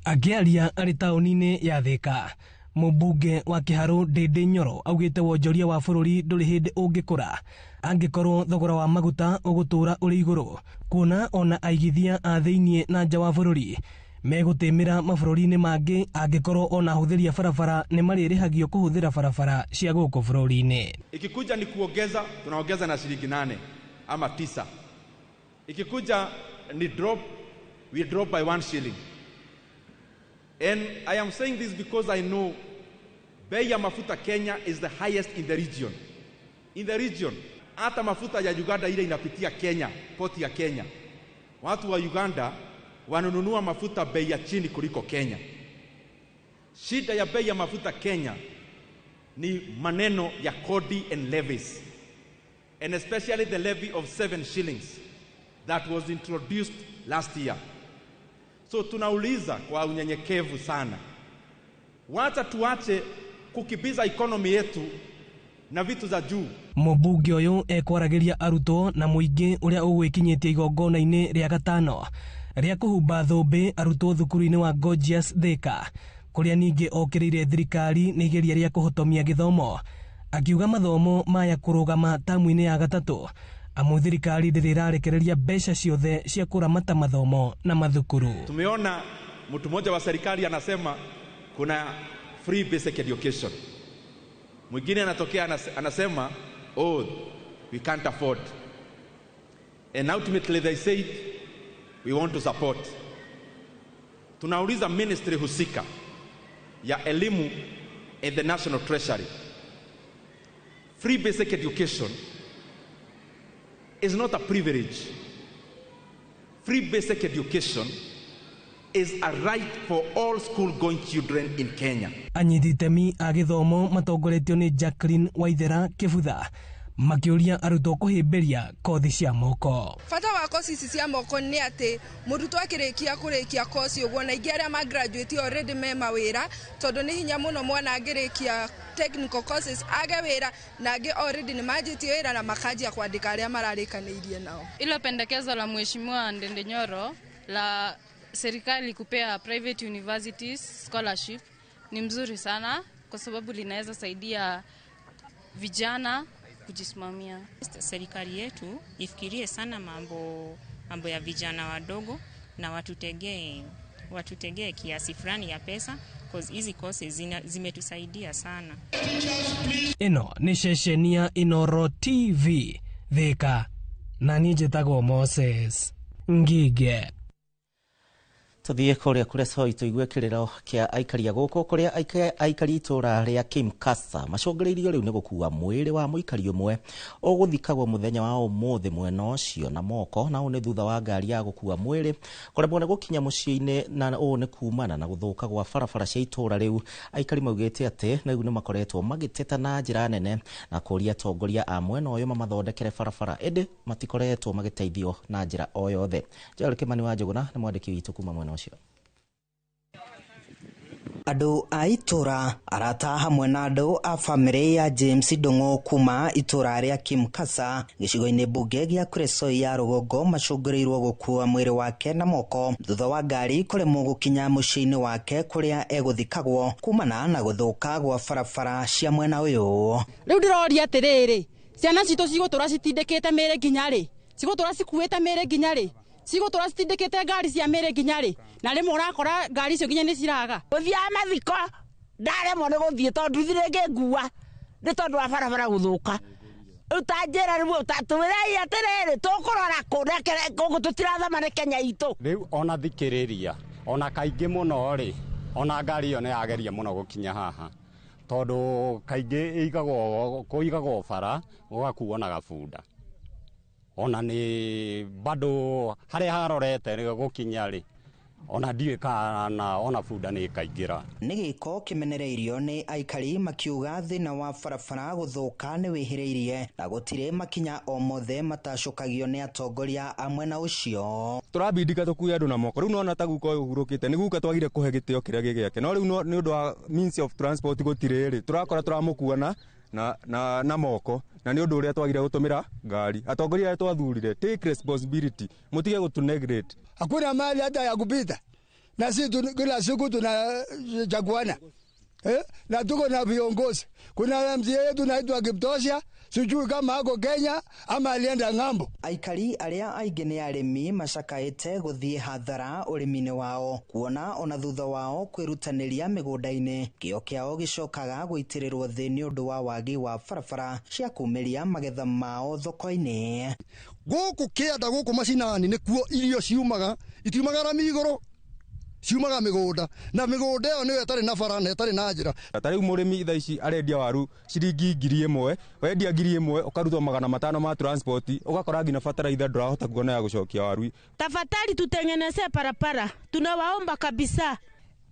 Akĩaria arĩ taũni-inĩ ya Thika, mũmbunge wa Kĩharũ Ndĩndĩ Nyoro augĩte wonjoria wa bũrũri ndũrĩ hĩndĩ ũngĩkũra angĩkorwo thogora wa maguta ũgũtũra ũrĩ igũrũ, kuona ona aigithia a thĩinĩ na nja wa bũrũri megũtĩmĩra mabũrũri-inĩ mangĩ angĩkorwo ona ahũthĩri a barabara nĩ marĩrĩhagio kũhũthĩra barabara cia gũkũ bũrũri-inĩ. Ikikuja ni kuongeza, tunaongeza na shilingi 8 ama 9. Ikikuja ni drop, we drop by 1 shilling. And I am saying this because I know bei ya mafuta Kenya is the highest in the region. In the region, hata mafuta ya Uganda ile inapitia Kenya, poti ya Kenya. Watu wa Uganda wanununua mafuta bei ya chini kuliko Kenya. Shida ya bei ya mafuta Kenya ni maneno ya kodi and levies. And especially the levy of 7 shillings that was introduced last year. So tunauliza kwa unyenyekevu sana, wacha tuache kukibiza economy yetu na vitu za juu. Mũmbunge ũyũ ekwaragĩria arutwo na mũingĩ ũrĩa ũgwĩkinyĩtie igongona-inĩ rĩa gatano rĩa kũhumba thũmbĩ arutwo thukuru-inĩ wa Gorgeous Thika, kũrĩa ningĩ okĩrĩire thirikari nĩ igeria rĩa kũhotomia gĩthomo, akiuga mathomo maya kũrũgama tamu-inĩ ya gatatũ amu thirikari ndĩrĩ ĩrarekereria mbeca ciothe cia kũramata mathomo na mathukuru. Tumeona mtu mmoja wa serikali anasema kuna free basic education. Mwingine anatokea anasema oh, we can't afford. And ultimately they said we want to support. Tunauliza ministry husika ya elimu and the National Treasury. Free basic education is not a privilege. Free basic education is a right for all school-going children in Kenya. Anyiti itemi a gĩthomo matongoretio nĩ Jacqueline Waithera Kĩbutha makĩũria arutwo kũhĩmbĩria kothi cia moko. Bata wa kosi ici cia moko nĩ atĩ mũrutwo akĩrĩkia kũrĩkia kosi ũguo, na aingĩ arĩa ma graduate already me mawĩra, tondũ nĩ hinya mũno mwana angĩrĩkia technical courses age wĩra, na angĩ already nĩ manjĩtie wĩra na makanjia kwandĩka arĩa mararĩkanĩirie nao. Ilo pendekezo la Mheshimiwa Ndindi Nyoro la serikali kupea private universities scholarship ni mzuri sana kwa sababu linaweza saidia vijana kujisimamia. Serikali yetu ifikirie sana mambo ya vijana wadogo na watutegee kiasi fulani ya pesa, cause hizi courses zimetusaidia sana. Ĩno nĩ ceceni ya Inooro TV Thika, na niĩ njĩtagwo Moses Ngige. Tuthiĩ kũrĩa Kuresoi tũigue kĩrĩro kĩa aikari a gũkũ kũrĩa aikari itũra rĩa Kimkasa macũngĩrĩirio rĩu nĩ gũkua mwĩrĩ wa mũikari ũmwe ũgũthikagwo mũthenya wa ũmũthĩ mwena ũcio na moko, na ũũ nĩ thutha wa ngari ya gũkua mwĩrĩ kũremwo nĩ gũkinya mũciĩ-inĩ, na ũũ nĩ kumana na gũthũka gwa barabara cia itũra rĩu. Aikari maugĩte atĩ rĩu nĩ makoretwo magĩteta na njĩra nene na kũria atongoria a mwena ũyũ mamathondekere barabara, ĩndĩ matikoretwo magĩteithio na njĩra o yothe. Joel Kimani wa Njũgũna nĩ mwandĩki witũ kuma mwena ũcio. Andũ a itũra, arata hamwe na andũ a bamĩrĩ ya James Ndung'u kuma itũra rĩa Kimkasa gĩcigo-inĩ mbunge gĩa Kuresoi ya rũgongo macũngĩrĩirwo gũkua mwĩrĩ wake na moko thutha wa ngari kũremwo gũkinya mũciĩ-inĩ wake kũrĩa egũthikagwo kumana na gũthũka gwa barabara cia mwena ũyũ. Rĩu ndĩroria atĩrĩrĩ, ciana citũ cigũtũra citindĩkĩte mĩĩrĩ nginya rĩ? Cigũtũra cikuĩte mĩĩrĩ nginya rĩ? Cigũtũra citindĩkĩte ngari cia mĩĩrĩ nginya rĩ? Na rĩmwe ũrakora ngari icio nginya nĩ ciraga. Gũthiaga mathiko ndaremwo nĩ gũthiĩ tondũ nduthi rĩngĩ ngua nĩ tondũ wa barabara gũthũka. Rĩu ta njĩra rĩu tũwĩrei atĩrĩrĩ, tũkũrora kũ gũkũ tũtirathama nĩ Kenya itũ. Rĩu ona thikĩrĩria ona kaingĩ mũno rĩ, ona ngari ĩyo nĩ yageria mũno gũkinya haha tondũ kaingĩ kũigagwo bara gũgakuo na gabunda, ona nĩ bado harĩa harorete gũkinya rĩ, ona ndiũĩ kana ona bunda nĩ ĩkaingĩra. Nĩ gĩko kĩmenereirio nĩ aikari makiuga thĩna wa barabara gũthũka nĩ wĩhĩrĩirie na gũtirĩ makinya o mothe matacũkagio nĩ atongoria a mwena ũcio. Tũrabindika tũkue andũ na moko, rĩu nona ta guka ũyũ ũhurũkĩte nĩ guka twagire kũhe gĩtĩo kĩrĩa gĩ gĩake, no rĩu nĩ ũndũ wa means of transport gũtirĩ rĩ, tũrakora tũramũkua na moko, na nĩ ũndũ ũrĩa twagire gũtũmĩra ngari. Atongoria arĩa twathurire, take responsibility, mũtige gũtũ neglect. Hakuna mali hata ya kupita, na sisi kila siku tunachaguana na tuko na viongozi. Kuna mzee yetu naitwa Kiptosia, sijui kama ako Kenya ama alienda ng'ambo. Aikari arĩa aingĩ nĩ arĩmi macakaĩte gũthiĩ hathara ũrĩmi-inĩ wao, kuona ona thutha wao kwĩrutanĩria mĩgũnda-inĩ kĩo kĩao gĩcokaga gũitĩrĩrwo thĩ nĩ ũndũ wa wagi wa barabara cia kumĩria magetha mao thoko-inĩ. Gũkũ kĩanda gũkũ macinani nĩkuo irio ciumaga, itiumaga rami igũrũ, ciumaga mĩgũnda, na mĩgũnda ĩyo nĩyo ĩtarĩ na bara na ĩtarĩ na njĩra. Ta rĩu mũrĩmi thaa ici arendia waru ciringi 1000, wendia 1000 ũkarutwo 500 ma transport, ũgakora nginya bataraitha ndũrahota kuona ya gũcokia waru. Tafadhali tutengeneze barabara, tunawaomba kabisa.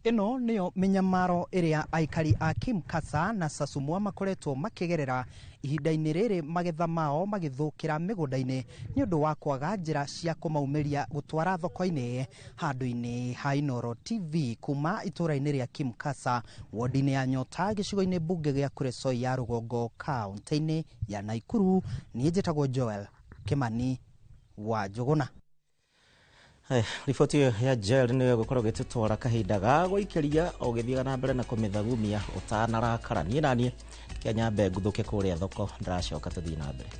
Ĩno nĩyo mĩnyamaro ĩrĩa aikari a Kimkasa na Sasumua makoretwo makĩgerera ihinda-inĩ rĩrĩ magetha mao magĩthũkĩra mĩgũnda-inĩ nĩ ũndũ wa kwaga njĩra cia kũmaumĩria gũtwara thoko-inĩ. Handũ-inĩ ha Inooro TV kuma itũra-inĩ rĩa Kimkasa, wodi-inĩ ya Nyota, gĩcigo-inĩ mbunge gĩa Kuresoi ya rũgongo, kaũntĩ-inĩ ya Naikuru, niĩ njĩtagwo Joel Kimani wa Njũgũna. Riboti ĩyo ya Joel nĩyo ĩgũkorwo ĩgĩtũtwara kahinda ga gũikĩria ũgĩthiaga na mbere na kũmĩthagumia ũtanarakara. Niĩ naniĩ kĩanyambe nguthũke kũrĩa thoko, ndĩracoka tũthiĩ na mbere.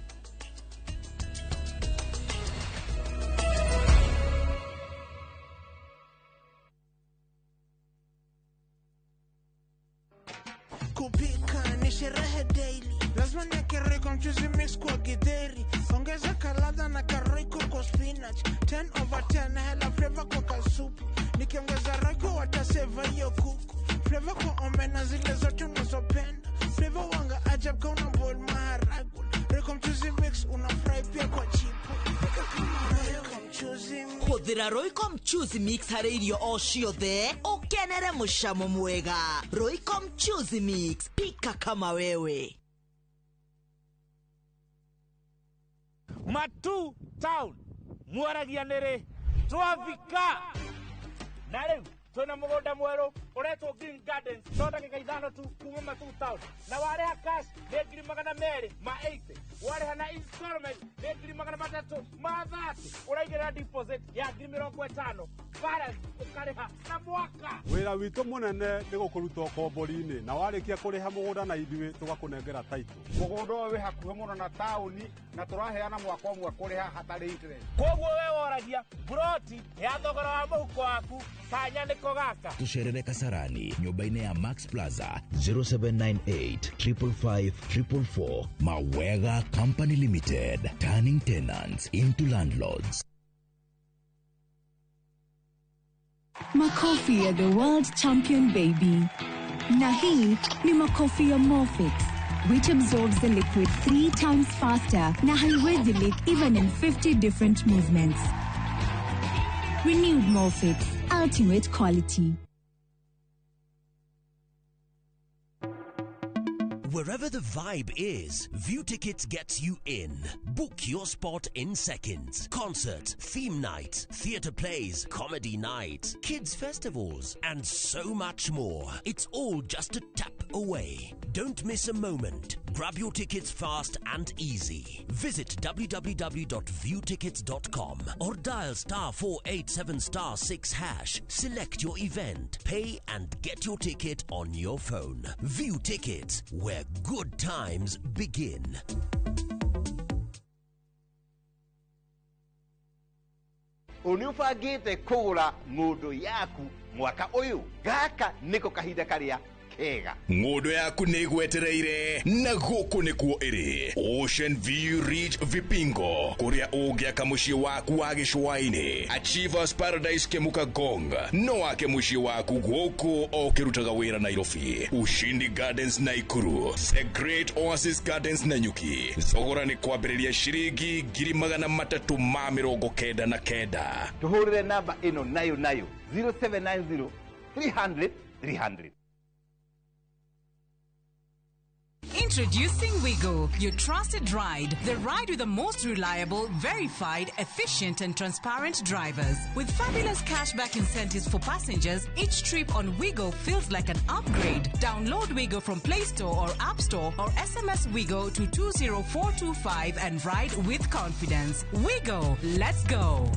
Kupika ni sherehe daily, lazima niweke royco mchuzi mix kwa githeri, ongeza kaladha na karoyco kwa spinach, 10 over 10 hela flavor kwa kasupu, nikiongeza royco wataseva hiyo kuku, Flavor kwa omena zile zote unazopenda. Flavor wanga ajab ka una boil maharagwe. Royco mchuzi mix una fry pia kwa chipo. Pika kama Royco mchuzi mix. Hũthĩra Royco mchuzi mix harĩ irio o ciothe ũkenere mũcamo mwega. Royco mchuzi mix, pika kama wewe. Matu town mwaragia nĩrĩ twafika na rĩu twĩna mũgũnda mwerũ ũretwo Green Gardens no ndagĩka 5 tu kuma Matu town na warĩha cash nĩ 280,000, warĩha na installment nĩ 330,000, ũraigĩrĩra deposit ya 50,000, balance ũkarĩha na mwaka. Wĩra witũ mũnene nĩ gũkũruta ũkombori-inĩ na warĩkia kũrĩha mũgũnda na ithuĩ tũgakũnengera title. Mũgũnda ũyũ wĩ hakuhĩ mũno na taũni na tũraheana mwaka ũmwe kũrĩha hatarĩ interest. Koguo we woragia buroti ya thogora wa mũhuko waku kanya nĩko gaka. Tucerere Kasarani nyũmba-inĩ ya Max Plaza 0798 555 444. Mawega Company Limited, turning tenants into landlords. Makofi ya the world champion baby. Na hii ni makofi ya Morfix, which absorbs the liquid 3 times faster na haiwezi leak even in 50 different movements. Renewed Morfix, ultimate quality. Wherever the vibe is, View Tickets gets you in. Book your spot in seconds. Concert, theme night, theatre plays, comedy night, kids festivals, and so much more. It's all just a tap away. Don't miss a moment. Grab your tickets fast and easy. Visit www.viewtickets.com or dial *487*6#. Select your event, pay and get your ticket on your phone. View Tickets, where good times begin. Nĩ ũbangĩte kũgũra ng'ũndũ yaku mwaka ũyũ? Gaka nĩko kahinda karĩa kega. Ng'ũndũ yaku nĩ ĩgwetereire na gũkũ nĩkuo ĩrĩ. Ocean View Ridge Vipingo, kũrĩa ũngĩaka mũciĩ waku wa gĩcũa-inĩ. Achievers Paradise Kemuka Gong, no wake mũciĩ waku gũkũ o ũkĩrutaga wĩra Nairobi. Ushindi Gardens Naikuru, The Great Oasis Gardens Nanyuki. Thogora nĩ kwambĩrĩria ciringi 399,000. Tũhũrĩre namba ĩno nayo nayo 0790 300 300. Introducing Wigo, your trusted ride. The ride with the most reliable, verified, efficient and transparent drivers. With fabulous cashback incentives for passengers, each trip on Wigo feels like an upgrade. Download Wigo from Play Store or App Store or SMS Wigo to 20425 and ride with confidence. Wigo, let's go.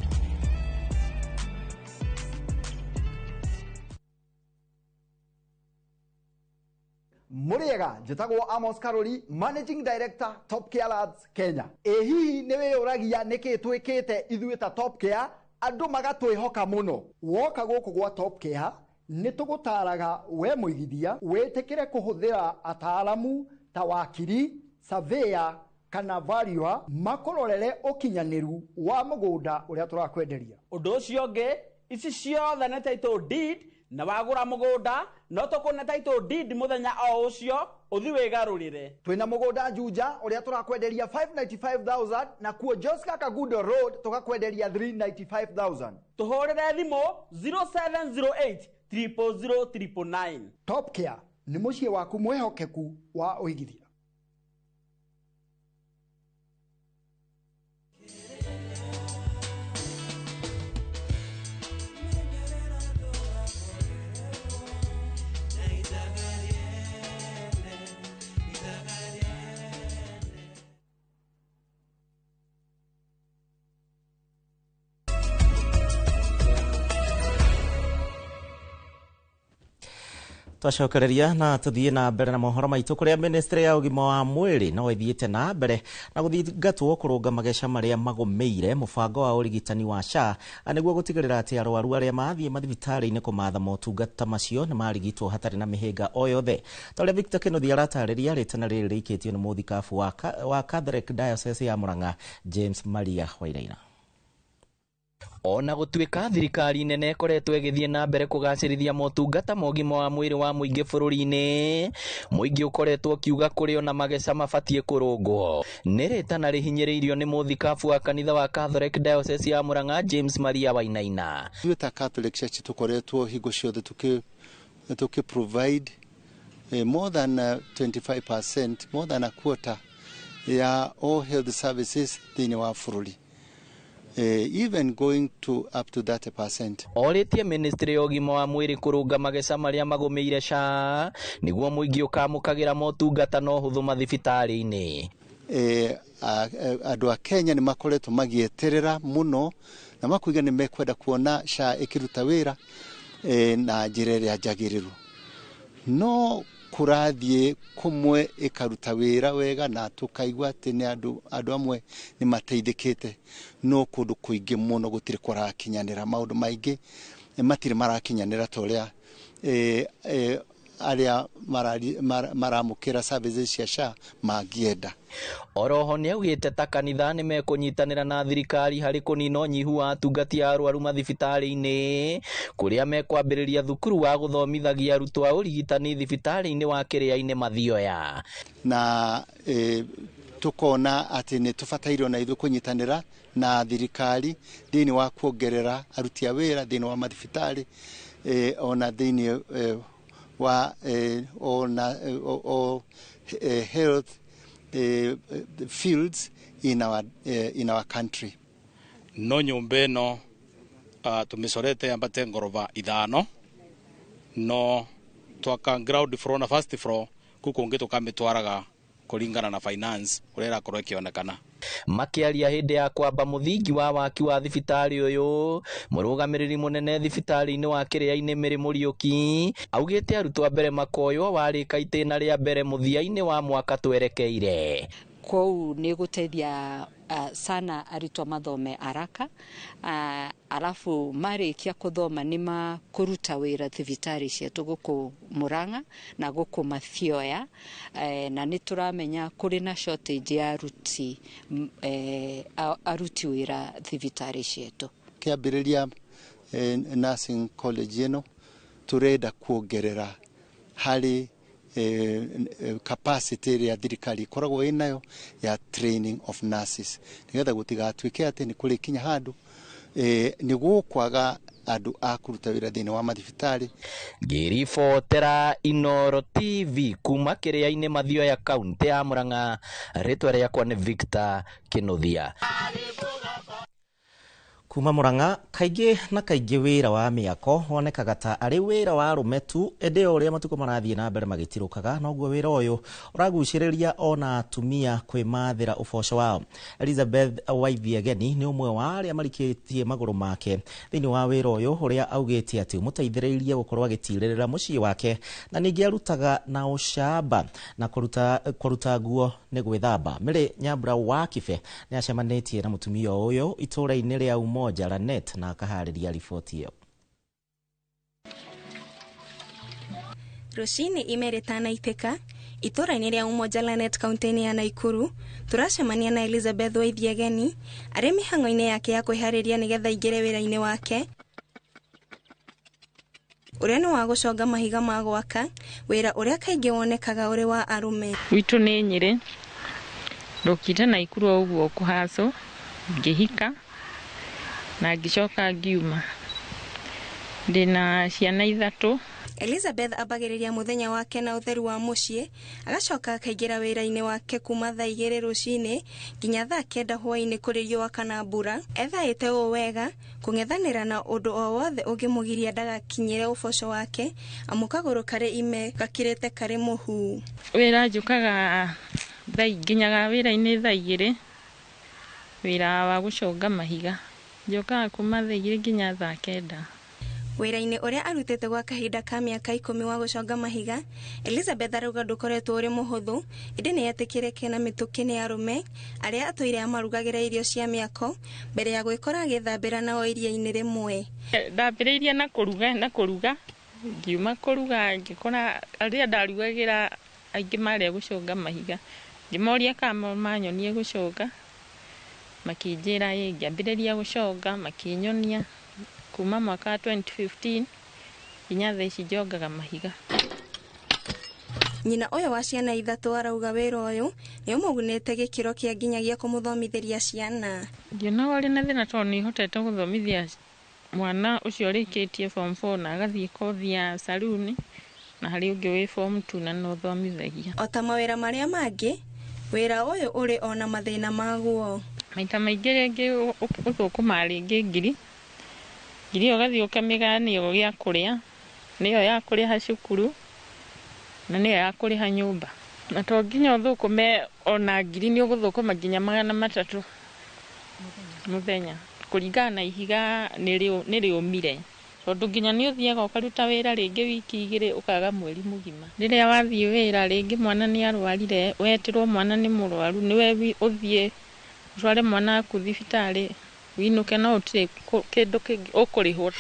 Muriega njĩtagwo Amos Karori, Managing Director Top Care Lads Kenya. Ĩ hihi nĩ wĩyũragia nĩkĩ twĩkĩte ithuĩ ta Top Care andũ magatwĩhoka mũno? Woka gũkũ gwa Top Care nĩ tũgũtaraga we mũigithia wĩtĩkĩre kũhũthĩra ataaramu ta wakiri, surveyor kana valuer makũrorere ũkinyanĩru wa mũgũnda ũrĩa tũrakwenderia. Ũndũ ũcio ũngĩ, ici ciothe nĩ title deed, na wagũra mũgũnda no tũkũne title deed mũthenya o ũcio ũthi wĩgarũrĩre. Twĩna mũgũnda Juja ũrĩa tũrakwenderia 595,000 na kuo Joska Kagundo Road tũgakwenderia 395,000. Tũhũrĩre thimũ 0708 000 999. Top Care nĩ mũciĩ waku mwĩhokeku wa ũigithia. Twacokereria na tuthie na mbere na mohoro maitu kuria ministry ya ugima wa mwiri no ithiite na mbere na guthingatwo kurunga mageca maria magomeire mubango wa urigitani wa SHA niguo gutigirira ati arwaru aria mathie mathibitari-ini kumatha motungata macio ni marigitwo hatari na mihinga o yothe. Ta uria Victor Kinuthia aratariria ritana riri riikitio ni muthikabu wa Catholic Diocese ya Murang'a James Maria Wainaina. Ona gũtuĩka thirikari nene ĩkoretwo ĩgĩthiĩ na mbere kũgacĩrithia motungata ma ũgima wa mwĩrĩ wa mũingĩ bũrũri-inĩ, mũingĩ ũkoretwo ũkiuga kũrĩ ona mageca mabatiĩ kũrũngwo. Nĩ rĩtana rĩhinyĩrĩirio nĩ mũthikabu wa kanitha wa Catholic Diocese ya Murang'a James Maria Wainaina. Ithuĩ ta Catholic Church tũkoretwo hingo ciothe tũkĩ provide more than 25%, more than a quarter ya all health services thĩinĩ wa bũrũri, even going to up to 30%. Orĩtie ministry ya ũgima wa mwĩrĩ kũrũnga mageca marĩa magũmĩire SHA nĩguo mũingĩ ũkamũkagĩra motungata na ũhũthũ mathibitarĩ-inĩ. Andũ a Kenya nĩ makoretwo magĩeterera mũno na makuiga nĩ mekwenda kuona SHA ĩkĩruta wĩra na njĩra ĩrĩa njagĩrĩru, no kũrathiĩ kũmwe ĩkaruta wĩra wega na tũkaigua atĩ nĩ andũ amwe nĩ mateithĩkĩte, no kũndũ kũingĩ mũno gũtirĩ kũrakinyanĩra, maũndũ maingĩ matirĩ marakinyanĩra ta ũrĩa arĩa maramũkĩra services cia SHA mangĩenda. Oroho nĩaugĩte ta kanitha nĩmekũnyitanĩra na thirikari harĩ kũnina ũnyihu wa atungati a arwaru mathibitarĩ-inĩ kũrĩa mekwambĩrĩria thukuru wa gũthomithagia arutwo a ũrigitani thibitarĩ-inĩ wa Kĩrĩa-inĩ Mathioya. Na tukona atĩ nĩ tũbataire ona ithuĩ kũnyitanĩra na thirikari thĩinĩ wa kuongerera aruti a wĩra thĩinĩ wa mathibitarĩ, ona thĩinĩ wa ona health fields in our country. No nyũmba ĩno tũmĩcorete yambate ngoroba 5, no twaka ground floor na first floor, kũu kũngĩ tũkamĩtwaraga kũringana na finance ũrĩa ĩrakorwo ĩkĩonekana. Makĩaria hĩndĩ ya kwamba mũthingi wa waki wa thibitarĩ ũyũ, mũrũgamĩrĩri mũnene thibitarĩ-inĩ wa Kĩrĩa-inĩ Mary Mũriũki augĩte arutwo a mbere makoywo warĩka itĩna rĩa mbere mũthia-inĩ wa mwaka twerekeire. Kũu nĩ gũteithia sana arutwo mathome haraka, alafu marĩkia kũthoma nĩ makũruta wĩra thibitarĩ cietũ gũkũ Murang'a na gũkũ Mathioya, na nĩ tũramenya kũrĩ na shortage ya aruti wĩra thibitarĩ cietũ. Kĩambĩrĩria nursing college ĩno tũrenda kuongerera harĩ capacity ĩrĩa thirikari ĩkoragwo ĩnayo ya training of nurses, nĩgetha gũtigatuĩke atĩ nĩ kũrĩkinya handũ nĩ gũkwaga andũ a kũruta wĩra thĩinĩ wa mathibitarĩ. Ngĩribotera Inooro TV kuma Kĩrĩa-inĩ Mathioya kaunti ya Murang'a, rĩtwa rĩakwa nĩ Victor Kĩnuthia. Kuma Murang'a, kaingĩ na kaingĩ wĩra wa mĩako wonekaga ta arĩ wĩra wa arũme tu, ĩndĩ o ũrĩa matukũ marathiĩ na mbere magĩtirũkaga noguo wĩra ũyũ ũragucĩrĩria ona atumia kwĩmathĩra ũboco wao. Elizabeth Waithiegeni nĩ ũmwe wa arĩa marikĩtie magũrũ make thĩinĩ wa wĩra ũyũ, ũrĩa augĩte atĩ ũmũteithĩrĩirie gũkorwo agĩtirĩrĩra mũciĩ wake na ningĩ arutaga na ũcamba na kũruta nguo nĩ gwĩthamba. Mary Nyambura wa Kibe nĩ acemanĩtie na mũtumia ũyũ itũũra-inĩ rĩa Umoja Lanet na akaharĩria riboti ĩyo. Rũcinĩ ime rĩtanaitĩka itũũra-inĩ rĩa Umoja Lanet kaunti-inĩ ya Naikuru, tũracemania na Elizabeth Waithiegeni arĩ mĩhang'o-inĩ yake ya kwĩharĩria nĩgetha aingĩre wĩra-inĩ wake ũrĩa nĩ wa gũconga mahiga ma gwaka, wĩra ũrĩa kaingĩ wonekaga ũrĩ wa arũme. Gwitũ nĩ Nyĩrĩ, ndokire Naikuru o ũguo kũhacwo, ngĩhika na ngĩcoka ngiuma. Ndĩna ciana 3. Elizabeth ambagĩrĩria mũthenya wake na ũtheru wa mũciĩ, agacoka akaingĩra wĩra-inĩ wake kuma thaa 2 rũcinĩ nginya thaa 9 hwaĩ-inĩ kũrĩ riũa kana mbura. Ethaĩte ũũ wega kũng'ethanĩra na ũndũ o wothe ũngĩmũgiria ndagakinyĩre ũboco wake, amu kagũrũ karĩ ime gakĩrĩte karĩ mũhu. Wĩra njũkaga nginyaga wĩra-inĩ thaa 2, wĩra wa gũconga mahiga. Njokaga kuma thaa 2 nginya thaa 9. Wĩra-inĩ ũrĩa arutĩte gwa kahinda ka mĩaka 10 wa gũconga mahiga, Elizabeth arauga ndũkoretwo ũrĩ mũhũthũ, ĩndĩ nĩ etĩkĩrĩke na mĩtũkĩ nĩ arũme arĩa atũire amarugagĩra irio cia mĩako mbere ya gwĩkora agĩthambĩra nao iria-inĩ rĩmwe. Ndambĩrĩirie na kũruga, ngiuma kũruga ngĩkora arĩa ndarugagĩra aingĩ marĩa gũconga mahiga, ngĩmoria kana manyonie gũconga, Makĩnjĩra ĩ ngĩambĩrĩria gũconga, makĩnyonia kuma mwaka wa 2015 nginya thaa ici njongaga mahiga. Nyina ũyũ wa ciana 3 arauga wĩra ũyũ nĩ ũmũgunĩte gĩkĩro kĩa nginyagia kũmũthomithĩria ciana. Ndionaga ũrĩ na thĩna tondũ nĩ hotete gũthomithia mwana ũcio ũrĩkĩtie form 4 na agathiĩ kothi ya saruni, na harĩ ũngĩ wĩ form 2 na no thomithagia. O ta mawĩra marĩa mangĩ, wĩra ũyũ ũrĩ ona mathĩna maguo. Maita maingĩ rĩngĩ ũthũkũmaga rĩngĩ ngiri ũgathiĩ ũkamĩgaya nĩyo gĩa kũrĩa, nĩyo ya kũrĩha cukuru na nĩyo ya kũrĩha nyũmba. Na to nginya ũthũkũme ona ngiri, nĩ ũgũthũkũma nginya 300 mũthenya kũringana na ihiga nĩ rĩũmire, tondũ nginya nĩ ũthiaga ũkaruta wĩra rĩngĩ wiki 2 ũkaga mweri mũgima. Rĩrĩa wathiĩ wĩra rĩngĩ mwana nĩ arwarire, wetirwo mwana nĩ mũrwaru, nĩwe ũthiĩ ũtware mwana waku thibitarĩ winũke, no ũtirĩ kĩndũ kĩngĩ ũkũrĩhwo.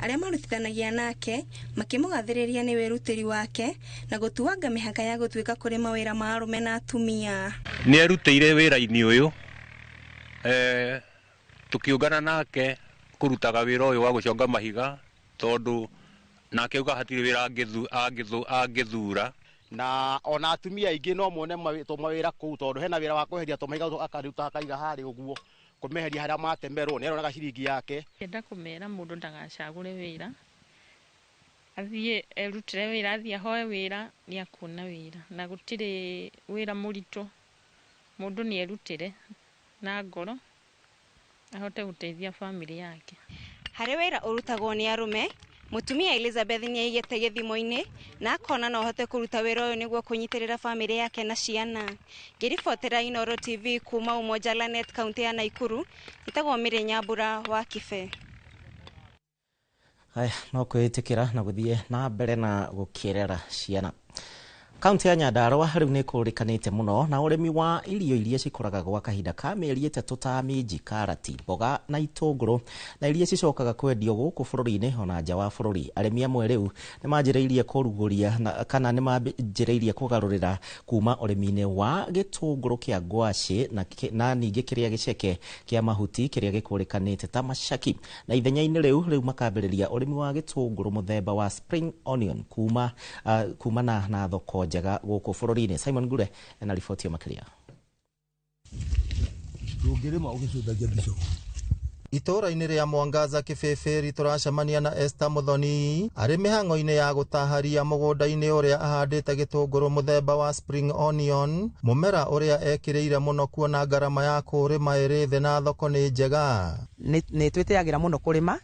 Arĩa marutithanagia nake makĩmũgathĩrĩria nĩ wĩrutĩri wake na gũtuanga mĩhaka ya gũtuĩka kũrĩ mawĩra ma arũme na atumia. Nĩ erutĩire wĩra-inĩ ũyũ, tukiungana nake kũrutaga wĩra ũyũ wa gũconga mahiga, tondũ nake auga hatirĩ wĩra angĩthura. Na ona atumia aingĩ no mone mawĩra kũu, tondũ hena wĩra wa kweheria tũmahiga akaruta akaiga harĩa ũguo, kũmeheria harĩa matemerwo nĩ aronaga ciringi yake. Enda kũmera mũndũ ndagacagũre wĩra, athiĩ erutĩre wĩra, athiĩ ahoe wĩra, nĩ akuona wĩra, na gũtirĩ wĩra mũritũ. Mũndũ nĩ erutĩre na ngoro ahote gũteithia famĩlĩ yake. Harĩ wĩra ũrutagwo nĩ arũme, mũtumia Elizabeth nĩ aigĩte gĩthimo-inĩ na akona no ahote kũruta wĩra ũyũ nĩguo kũnyitĩrĩra famĩlĩ yake na ciana. Ngĩribotera Inooro TV kuma Umoja Lanet, kaunti ya Nakuru, ĩtagwo Mary Nyambura wa Kibe. Haya, no kwĩtĩkĩra na gũthiĩ na mbere na gũkĩrera ciana. Kaunti ya Nyandarua rĩu nĩ ĩkũrĩkanĩte mũno na ũrĩmi wa irio iria cikũraga gwa kahinda ka mĩeri 3 ta minji, karati, mboga na itũngũrũ, na iria cicokaga kwendio gũkũ bũrũri-inĩ ona nja wa bũrũri. Arĩmi amwe rĩu nĩ manjĩrĩirie kũrugũria kana nĩ manjĩrĩirie kũgarũrĩra kuma ũrĩmi-inĩ wa gĩtũngũrũ kĩa ngwacĩ na ningĩ kĩrĩa gĩceke kĩa mahuti kĩrĩa gĩkũrĩkanĩte ta macaki, na ithenya-inĩ rĩu makambĩrĩria ũrĩmi wa gĩtũngũrũ mũthemba wa spring onion kumana na thoko njega gũkũ bũrũri-inĩ. Simon Ngure ena riboti makĩria. Ndũngĩrĩma ũgĩcũthagia mbico. Itũũra-inĩ rĩa Mwangaza Kĩbĩbĩri tũracemania na Esther Muthoni arĩ mĩhang'o-inĩ ya gũtaharia mũgũnda-inĩ ũrĩa ahandĩte gĩtũngũrũ mũthemba wa spring onion, mũmera ũrĩa ekĩrĩire mũno kuona ngarama ya kũrĩma ĩrĩ thĩ na thoko nĩ njega. Nĩ twĩtĩagĩra mũno kũrĩma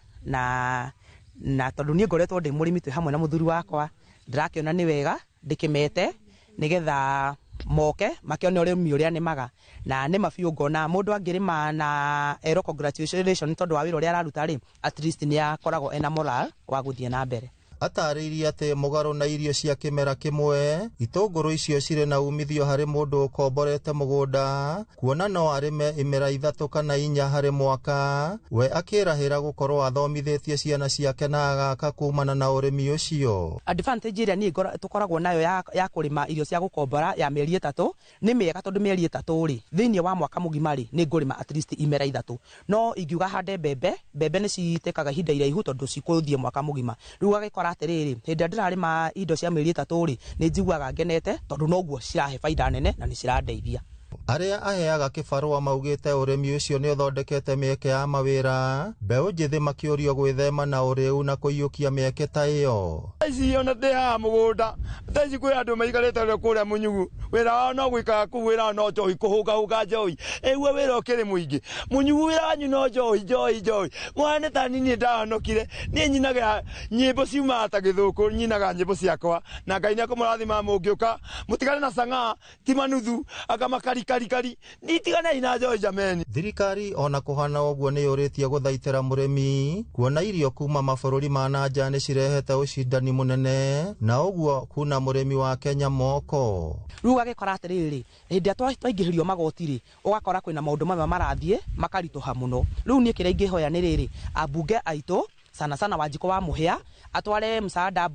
na tondũ niĩ ngoretwo ndĩ mũrĩmi twĩ hamwe na mũthuri wakwa, ndĩrakĩona nĩ wega ndĩkĩmete nĩgetha moke makione ũrĩmi ũrĩa nĩmaga na nĩma biũ ngona mũndũ angĩrĩma na ero congratulation tondũ wa wĩra ũrĩa araruta rĩ, at least nĩ akoragwo ena moral wa gũthiĩ na mbere. Atarĩirie atĩ mũgarũ na irio cia kĩmera kĩmwe, itũngũrũ icio cirĩ na umithio harĩ mũndũ ũkomborete mũgũnda, kuona no arĩme imera 3 kana 4 harĩ mwaka. We akĩrahĩra gũkorwo athomithĩtie ciana ciake na agaka kumana na ũrĩmi ũcio. Advantage ĩrĩa niĩ tũkoragwo nayo ya kũrĩma irio cia gũkombora ya mĩeri 3 nĩ mĩega, tondũ mĩeri 3 rĩ, thĩinĩ wa mwaka mũgima rĩ, nĩ ngũrĩma at least imera 3. No ingiuga hande mbembe, mbembe nĩ citĩkaga ihinda iraihu tondũ cikũthiĩ mwaka mũgima. Rĩu ũgagĩkora atĩrĩrĩ, hĩndĩ ĩrĩa ndĩrarĩma indo cia mĩeri 3 rĩ, nĩ njiguaga ngenete tondũ noguo cirahe baida nene na nĩ cirandeithia. Arĩa aheaga kĩbarũa maugĩte ũrĩmi ũcio nĩ ũthondekete mĩeke ya mawĩra, mbeũ njĩthĩ makĩũrio gwĩthema na ũrĩu na kũiyũkia mĩeke ta ĩyo. Ici ona ndĩ haha mũgũnda, thaa ici kwĩ andũ maikarĩte kũrĩa mũnyugu, wĩra wao no gũikara kũu, wĩra wao no njohi, kũhũngahũnga njohi. Ĩguo wĩra ũkĩrĩ mũingĩ, mũnyugu wĩra wanyu no njohi, njohi, njohi. Mwana ta niĩ ndahonokire, niĩ nyinaga nyĩmbo ciumaga ta gĩthũkũ, nyinaga nyĩmbo ciakwa, na Ngai nĩekũmũrathima mũngĩũka, mũtigane na cang'aa, ti manuthu, anga makari kari kari, nitiganei na njohi jameni. Thirikari ona kũhana ũguo nĩ yũrĩtie gũthaitĩra mũrĩmi kuona irio kuma mabũrũri ma na nja nĩ cirehete ũcindani mũnene na ũguo kuna mũrĩmi wa Kenya moko. Rĩu ũgagĩkora atĩrĩrĩ, hĩndĩ ĩrĩa twaingĩhĩrio magoti rĩ, ũgakora kwĩna maũndũ mamwe marathiĩ makaritũha mũno. Rĩu niĩ kĩrĩa ingĩhoya nĩ rĩrĩ, ambunge aitũ Sana sana Wanjikũ wa Mũhĩa atware mswada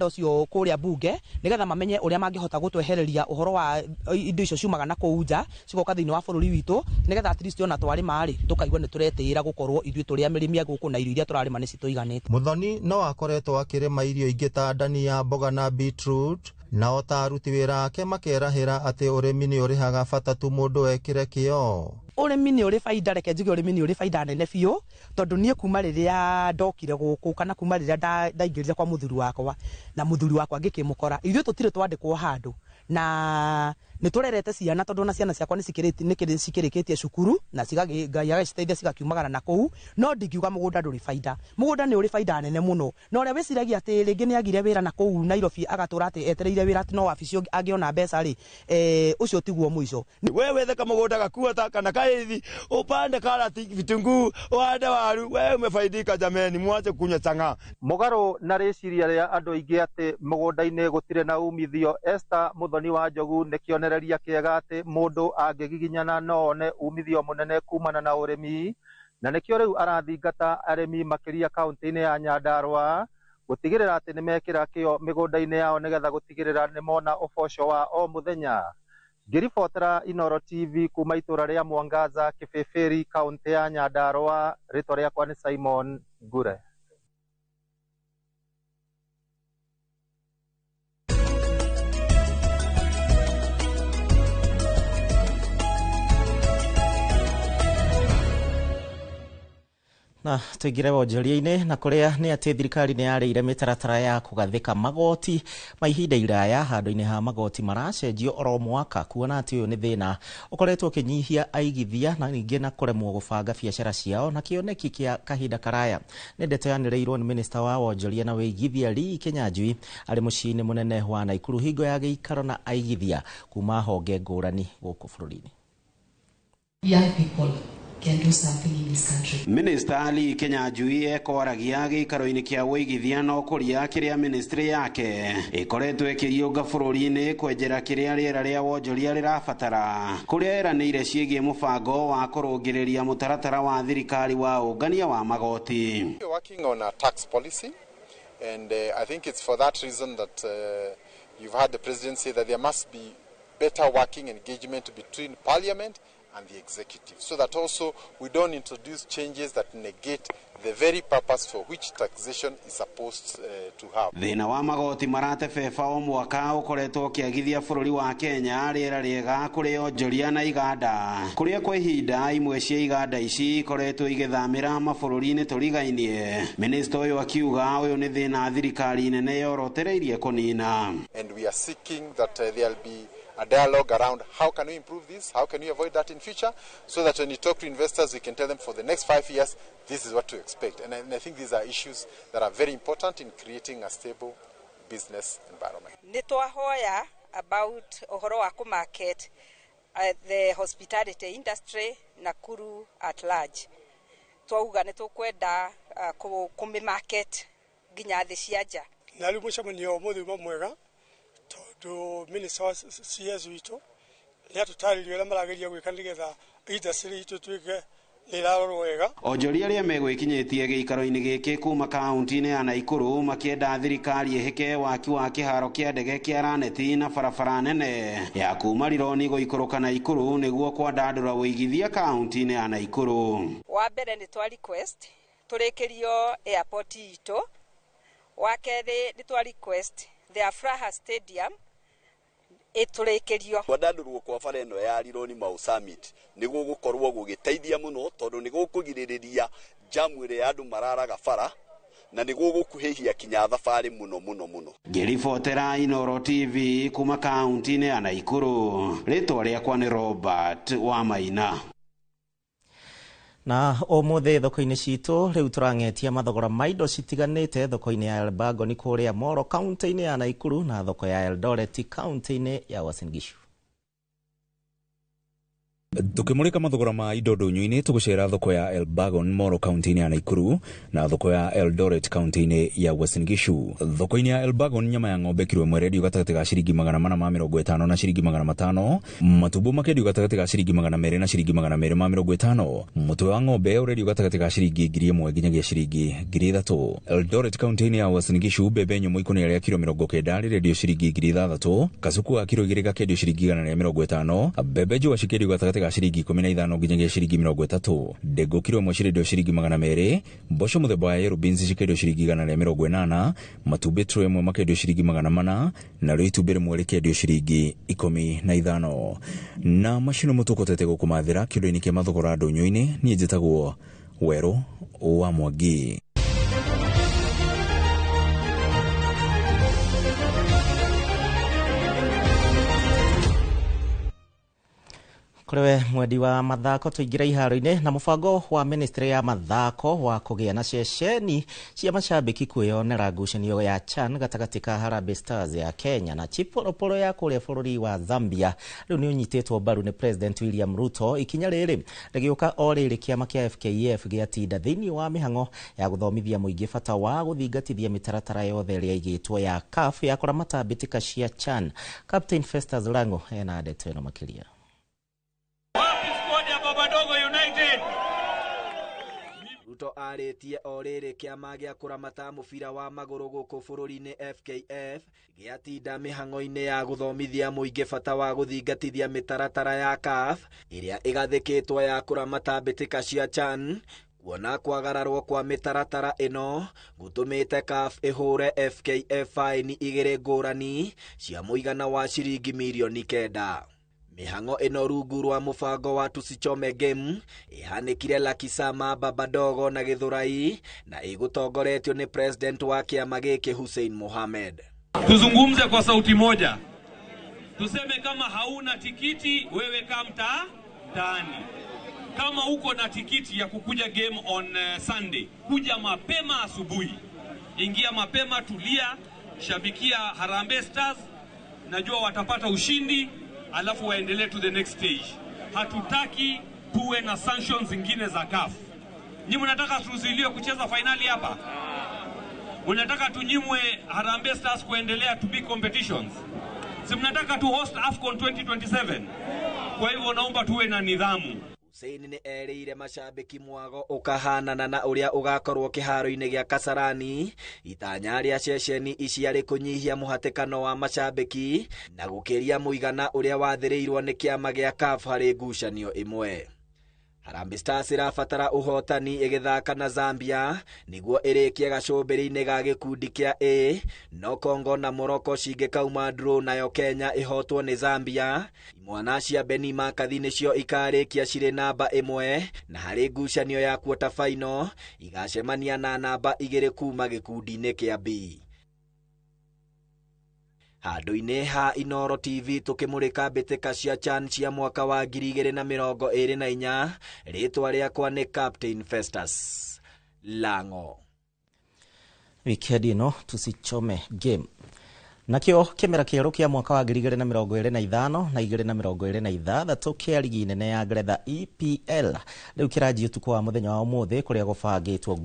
ũcio kũrĩa bunge, nĩgetha mamenye ũrĩa mangĩhota gũtwehereria ũhoro wa indo icio ciumaga na kũu nja cigoka thĩinĩ wa bũrũri witũ, nĩgetha at least ona twarĩma rĩ, tũkaigua nĩ tũretĩĩra gũkorwo ithuĩ tũrĩ arĩmi a gũkũ na irio iria tũrarĩma nĩ citũiganĩte. Muthoni no akoretwo akĩrĩma irio ingĩ ta ndania, mboga na beetroot, na o ta aruti wĩra ake makerahĩra atĩ ũrĩmi nĩ ũrĩhaga bata tu mũndũ ekĩre kĩo. Ũrĩmi nĩ ũrĩ baida, reke njuge ũrĩmi nĩ ũrĩ baida nene biũ, tondũ niĩ kuma rĩrĩa ndokire gũkũ kana kuma rĩrĩa ndaingĩrire kwa mũthuri wakwa na mũthuri wakwa ngĩkĩmũkora, ithuĩ tũtirĩ twandĩkwo handũ na nĩ tũrerete ciana, tondũ ona ciana ciakwa nĩ cikĩrĩkĩtie cukuru na Ngai agaciteithia cigakiumagara na kũu. No ndingiuga mũgũnda ndũrĩ baida, mũgũnda nĩ ũrĩ baida nene mũno. Na ũrĩa wĩciragia atĩ rĩngĩ nĩ agire wĩra na kũu Nairobi agatũra atĩ etereire wĩra atĩ no wabici angĩona mbeca rĩ, ũcio tiguo mũico. We wethe kamũgũnda gakuota kana kaithi, upande karati, vitunguu, uhande waru, we umefaidika. Jameni, mwache kunywa chang'aa. Mũgarũ na rĩciria rĩa andũ aingĩ atĩ mũgũnda-inĩ gũtirĩ na umithio, Esther Muthoni wa Njogu nĩ kĩonereria kĩega atĩ mũndũ angĩgiginyana no one umithio mũnene kumana na ũrĩmi, na nĩkĩo rĩu arathingata arĩmi makĩria kaunti-inĩ ya Nyandarua gũtigĩrĩra atĩ nĩmekĩra kĩo mĩgũnda-inĩ yao nĩgetha gũtigĩrĩra nĩmona ũboco wa o mũthenya. Ngĩribotera Inooro TV kuma itũra rĩa Mwangaza, Kibibiri, kaunti ya Nyandarua, rĩtwa rĩakwa nĩ Simon Ngure. Na tuingire wonjoria-inĩ na kũrĩa nĩ atĩ thirikari nĩ yarĩire mĩtaratara ya kũgathĩka magoti ma ihinda iraya handũ-inĩ ha magoti maracenjio oro mwaka, kuona atĩ ũyũ nĩ thĩna ũkoretwo ũkĩnyihia aigithia na ningĩ na kũremwo gũbanga biacara ciao na kĩoneki kĩa kahinda karaya. Nĩ ndeto yanĩrĩirwo nĩ minista wa wonjoria na wĩigithia Lee Kinyanjui arĩ mũciĩ-inĩ mũnene wa Naikuru hingo ya gĩikaro na aigithia kuma honge ngũrani gũkũ bũrũri-inĩ. Young people can do something in this country. Minister Lee Kinyanjui ekwaragia gĩikaro-inĩ kĩa wĩigithia na ũkũria kĩrĩa ministry yake ĩkoretwo ĩkĩriũnga bũrũri-inĩ kwenjera kĩrĩa rĩera rĩa wonjoria rĩrabatara, kũrĩa eranĩire ciĩgiĩ mũbango wa kũrũngĩrĩria mũtaratara wa thirikari wa ũngania wa magoti. We're working on a tax policy, and I think it's for that reason that you've heard the president say that there must be better working engagement between parliament and the executive, so that also we don't introduce changes that negate the very purpose for which taxation is supposed to have. Thĩna wa magoti maratebeba o mwaka ũkoretwo ũkĩagithia bũrũri wa Kenya rĩera rĩega kũrĩ onjoria na iganda, kũrĩa kwa ihinda imwe cia iganda ici ikoretwo igĩthamĩra mabũrũri-inĩ tũrigainie. Minista ũyũ akiuga ũyũ nĩ thĩna thirikari nene yorotereirie kũnina. And we are seeking that there'll be a dialogue around how can we improve this, how can we avoid that in future, so that when you talk to investors, we can tell them for the next 5 years, this is what to expect. And I think these are issues that are very important in creating a stable business environment. Nitwahoya about ũhoro wa kũmarket the hospitality industry Nakuru at large. Twauga nĩtũkwenda kũmĩmarket nginya thĩ cia nja. Na rĩu mũcemanio ũmũthĩ uma mwega tondũ minister wa CS witũ nĩ atũtarĩria ũrĩa marageria gwĩka nĩgetha industry itũ ĩtuĩke nĩ ĩrarorwo wega. Onjoria arĩa megwĩkinyĩtie gĩikaro-inĩ gĩkĩ kuma kaunti-inĩ ya Naikuru makĩenda thirikari ĩhĩke waki wa kĩharo kĩa ndege kĩa Raneti na barabara nene ya kuma Rironi gũikũrũka Naikuru nĩguo kwandandũra wĩigithia kaunti-inĩ ya Naikuru. Wa mbere nĩ twa request tũrĩkĩrio airport itũ, wa kerĩ nĩ twa request the Afraha Stadium ĩtũrĩkĩrio. Kwandandũrwo kwa bara ĩno ya Rironi Mau Summit nĩ gũgũkorwo gũgĩteithia mũno tondũ nĩ gũkũgirĩrĩria jamu ĩrĩa andũ mararaga bara na nĩ gũgũkuhĩhia kinya thabarĩ mũno mũno mũno. Ngĩribotera Inooro TV kuma kaunti-inĩ ya Naikuru, rĩtwa rĩakwa nĩ Robert Wamaina. Na ũmũthĩ thoko-inĩ citũ rĩu tũrang'etia mathogora ma indo citiganĩte thoko-inĩ ya Elbagon kũrĩa Moro kaunti-inĩ ya Naikuru na thoko ya Eldoret kaunti-inĩ ya Uasin Gishu. Tukimurika mathogora ma indo ndũnyũ-inĩ, tũgũcera thoko ya Elbagon Moro kaunti-inĩ ya Nakuru na thoko ya Eldoret kaunti-inĩ ya Uasin Gishu. Thoko-inĩ ya Elbagon, nyama ya ng'ombe kiro ĩmwe ĩrendio gatagatĩ ga ciringi 450 na ciringi 500, matumbũ makendio gatagatĩ ga ciringi 200 na ciringi 250, mũtwe wa ng'ombe ũrendio gatagatĩ ga ciringi 1000 nginyagia ciringi 3000. Eldoret kaunti-inĩ ya Uasin Gishu, mbembe nyũmũ ikũnia rĩa kiro 90 rĩrendio ciringi 6000, kacuku ga kiro 2 gakendio ciringi 150, mbembe njũa cikendio gatagatĩ ga ciringi 15 nginyagia ciringi 30, ndengũ kiro ĩmwe cirendio ciringi 200, mboco mũthemba wa yellow beans cikendio ciringi 180, matumbĩ tray ĩmwe makendio ciringi 400, narĩo itumbĩ rĩmwe rĩkendio ciringi 15. Na macio nĩmo tũkũtete gũkũmathĩra kĩũndũ-inĩ kĩa mathogora ndũnyũ-inĩ. Niĩ njĩtagwo Werũ wa Mwangi. Kũrĩ mwendi wa mathako, tũingĩre iharo-inĩ na mũbango wa ministry ya mathako wa kũgĩa na ceceni cia macambĩki kwĩyonera ngucanio ya CHAN gatagatĩ ka Harambee Stars ya Kenya na Chipolopolo ya kũrĩa bũrũri wa Zambia rĩu nĩ ũnyitĩtwo mbaru nĩ President William Ruto. Ikinya rĩrĩ rĩgĩũka o rĩrĩ kĩama kĩa FKF gĩatinda thĩinĩ wa mĩhang'o ya gũthomithia mũingĩ bata wa gũthingatithia mĩtaratara yothe ĩrĩa ĩigĩtwo ya CAF ya kũramata mbĩtĩka cia CHAN. Captain Festus Lango ena ndeto ĩno makĩria. Ruto arĩtie o rĩrĩ kĩama gĩa kũramata mũbira wa magũrũ gũkũ bũrũri-inĩ FKF gĩatinda mĩhang'o-inĩ ya gũthomithia mũingĩ bata wa gũthingatithia mĩtaratara ya CAF ĩrĩa ĩgathĩkĩtwo ya kũramata mbĩtĩka cia CHAN, kuona kwagararwo kwa mĩtaratara ĩno gũtũmĩte CAF ĩhũre FKF faini 2 ngũrani cia mũigana wa ciringi mirioni 9. Mĩhang'o ĩno rungu rwa mũbango wa Tusichome Game ĩhanĩkire Lakisama Babadogo na Githurai na ĩgũtongoretio nĩ president wa kĩama gĩkĩ Hussein Mohamed. Tuzungumze kwa sauti moja, tuseme kama hauna tikiti wewe kaa mtaani. Kama uko na tikiti ya kukuja game on Sunday, kuja mapema asubuhi, ingia mapema, tulia, shabikia Harambee Stars, najua watapata ushindi, alafu waendelee to the next stage. Hatutaki tuwe na sanctions zingine za CAF. Nyinyi mnataka tuzuiliwe kucheza finali hapa? Mnataka tunyimwe Harambee Stars kuendelea to big competitions? Si mnataka tu host AFCON 2027? Kwa hivyo naomba tuwe na nidhamu. Hussein nĩ erĩire macambĩki mwago ũkahanana na ũrĩa ũgakorwo kĩharo-inĩ gĩa Kasarani. Itanya rĩa ceceni ici arĩ kũnyihia mũhatĩkano wa macambĩki na gũkĩria mũigana ũrĩa wathĩrĩirwo nĩ kĩama gĩa CAF harĩ ngucanio ĩmwe. Harambee Stars ĩrabatara ũhotani ĩgĩthaka na Zambia nĩguo ĩrĩkie gacũmbĩrĩ-inĩ ga gĩkundi kĩa A, no Congo na Morocco cingĩkauma draw nayo Kenya ĩhotwo nĩ Zambia. Imwana cia Beni Makathi nĩcio ikarĩkia cirĩ namba 1 na harĩ ngucanio ya quarter final igacemania na namba 2 kuma gĩkundi-inĩ kĩa B. Handũ-inĩ ha Inooro TV tũkĩmũrĩka mbĩtĩka cia CHAN cia mwaka wa 2024, rĩtwa rĩakwa nĩ Captain Festus Lango. Wikendi ĩno tusichome game. Nakĩo kĩmera kĩerũ kĩa mwaka wa 2025 na 2026 kĩa ligi nene ya Ngeretha EPL rĩu kĩranjia ũtukũ wa mũthenya wa ũmũthĩ kũrĩa gũbangĩtwo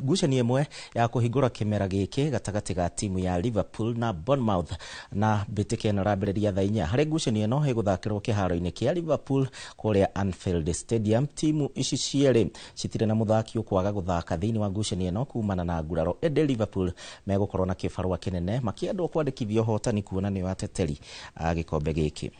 ngucanio ĩmwe ya kũhingũra kĩmera gĩkĩ gatagatĩ ga timu ya Liverpool na Bournemouth, na mbĩtĩka ĩno ĩrambĩrĩria thaa 4. Harĩ ngucanio ĩno ĩgũthakĩrwo kĩharo-inĩ kĩa Liverpool kũrĩa Anfield Stadium. Timu ici cierĩ citirĩ na mũthaki ũkwaga gũthaka thĩinĩ wa ngucanio ĩno kumana na nguraro, ĩndĩ Liverpool megũkorwo na kĩbarũa kĩnene makĩendwo kwandĩkithia ũhotani kuona nĩo ateteri a gĩkombe gĩkĩ.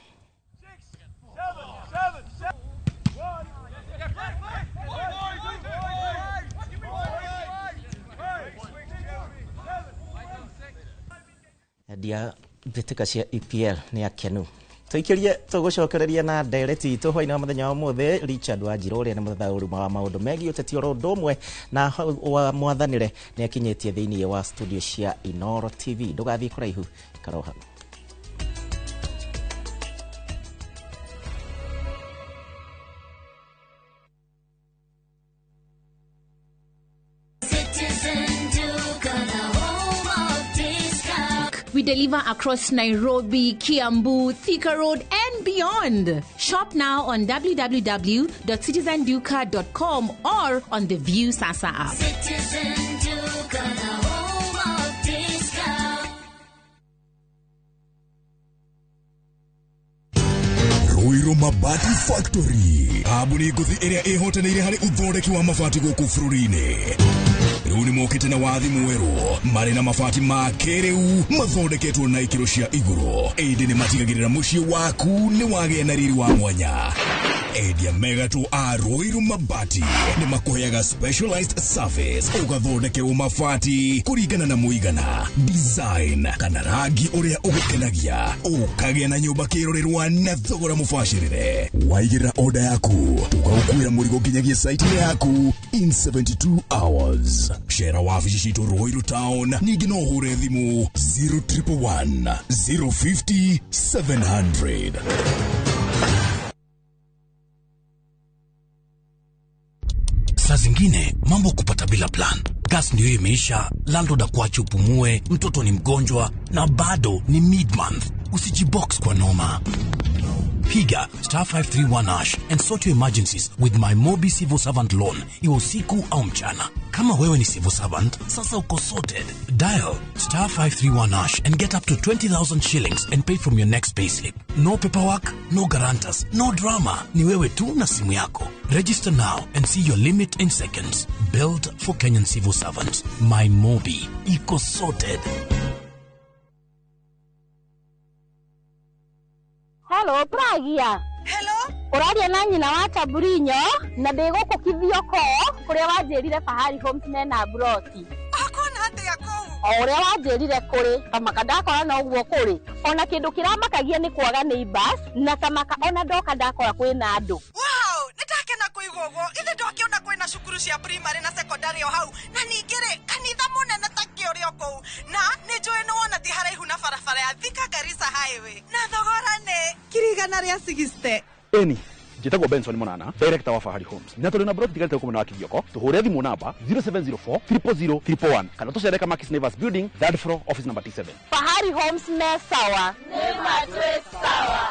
Endia mbĩtĩka cia EPL nĩ akenu. Tũikĩrie tũgũcokereria na ndereti itũ hwainĩ wa mũthenya wa ũmũthĩ. Richard Wanjirũ ũrĩa nĩ mũthathaũri wa maũndũ megiĩ ũteti oro ũndũ ũmwe na wa mwathanĩre nĩ akinyĩtie thĩinĩ wa studio cia Inooro TV. Ndũgathiĩ kũraihu, ikara o hau. We deliver across Nairobi, Kiambu, Thika Road, and and beyond. Shop now on www.citizenduka.com or on the View Sasa app. Citizen Duka, the home of discount. Ruiru Mabati Factory kambuni ngũthi ĩrĩa ĩhotanĩire harĩ ũthondeki wa mabati gũkũ bũrũri-inĩ. Rĩu nĩ mokĩte na wathi mwerũ marĩ na mabati ma kĩrĩu mathondeketwo na ikĩro cia igũrũ, ĩndĩ nĩ matigagĩrĩra mũciĩ waku nĩ wagĩa na riri wa mwanya. Endia megatũ a Ruiru Mabati nĩ makũheaga specialized service ũgathondekerwo mabati kũringana na mũigana, design kana rangi ũrĩa ũgũkenagia, ũkagĩa na nyũmba kĩrorerwa na thogora mũbacĩrĩre. Waigĩrĩra order yaku tũgagũkuĩra mũrigo nginyagia site-inĩ yaku in 72 hours. Cera wabici citũ Ruiru Town, ningĩ no ũhũre thimũ 0111 050 700. Saa zingine mambo kupata bila plan. Gas ndio imeisha, landlord akuache upumue, mtoto ni mgonjwa na bado ni mid-month. Usijibox kwa noma. Piga star 531 hash and sort your emergencies with my Mobi Civil Servant Loan, iwe usiku au mchana. Kama wewe ni civil servant, sasa uko sorted. Dial star 531 hash and get up to 20,000 shillings and pay from your next payslip. No paperwork, no guarantors, no drama. Ni wewe tu na simu yako. Register now and see your limit in seconds. Built for Kenyan civil servants. My Mobi. Iko sorted. Hello, Pragia. Hello. Ũraria na nyina wa Taburinyo na ndĩ gũkũ Kithioko kũrĩa wanjĩrire Fahari Homes mena broti. Akona atĩa kũu? O ũrĩa wanjĩrire kũrĩ kamaka ndakora noguo kũrĩ. Ona kĩndũ kĩramakagia nĩ kwaga neighbors na kamaka ona ndoka ndakora kwĩna andũ. Wow, nĩ ndakena kũigua ũguo. Ithe ndwakĩona kwĩna cukuru cia primary na secondary o hau na ningĩ rĩ kanitha mũnene ta kĩũrĩ o kũu na nĩ njũĩ nĩ wona ti haraihu na barabara ya Thika Garissa Highway na thogora nĩ 160,000. Eni njĩtagwo Benson Monana, director wa Fahari Homes, na tũrĩ na broti tigarĩte gũkũ mwena wa Kithioko. Tũhũre thimũ namba 0704 000 111 kana tũcere Kamakis Neighbors Building, third floor, office number T7. Fahari Homes me sawa. Nĩ matwĩ sawa.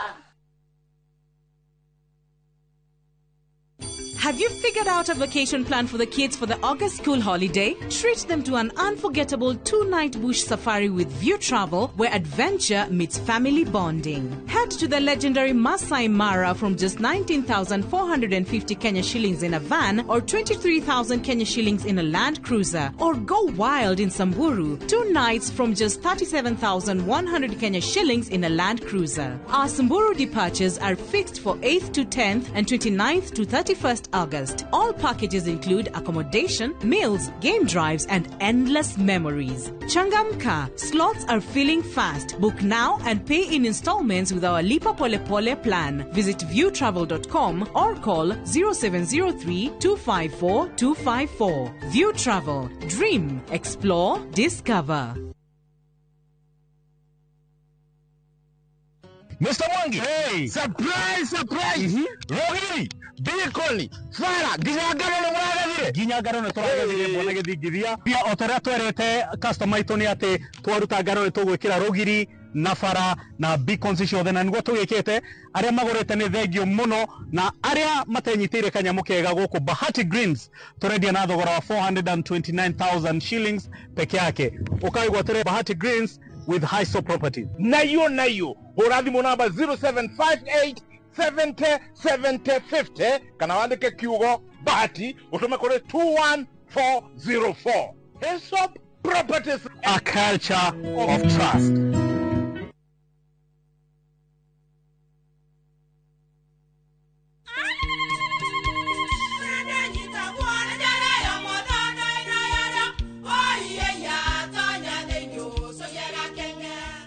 Have you figured out a vacation plan for the kids for the August school holiday? Treat them to an unforgettable 2-night bush safari with View Travel, where adventure meets family bonding. Head to the legendary Masai Mara from just 19,450 Kenya shillings in a van or 23,000 Kenya shillings in a Land Cruiser. Or go wild in Samburu, 2 nights from just 37,100 Kenya shillings in a Land Cruiser. Our Samburu departures are fixed for 8th to 10th and 29th to 31st August. All packages include accommodation, meals, game drives, and endless memories. Changamka, slots are filling fast. Book now and pay in installments with our Lipa Pole Pole plan. Visit viewtravel.com or call 0703 254 254. View Travel. Dream, explore, discover. Mr. Mwangi. Hey. Surprise, surprise. Rogiri, Bikoli, Fara, nginya ngano nĩ mũragethire. Nginya ngano nĩ tũragethire mbona gĩthingithia. Pia o ta ũrĩa twerĩte customer aitũ nĩ atĩ twaruta ngano nĩ tũgwĩkĩra rũgiri na bara na beacons ciothe, na nĩguo tũgĩkĩte. Arĩa magũrĩte nĩ thengio mũno, na arĩa matenyitĩire kanyamũ kega gũkũ Bahati Greens tũrendia na thogora wa 429,000 shillings peke yake. Ũkaigua Bahati Greens with Hiso Properties. Nayo nayo hũra thimũ namba 0758 70 70 50 kana wandĩke kiugo Bahati ũtũme kũrĩ 21404. Hiso Properties, a culture of trust.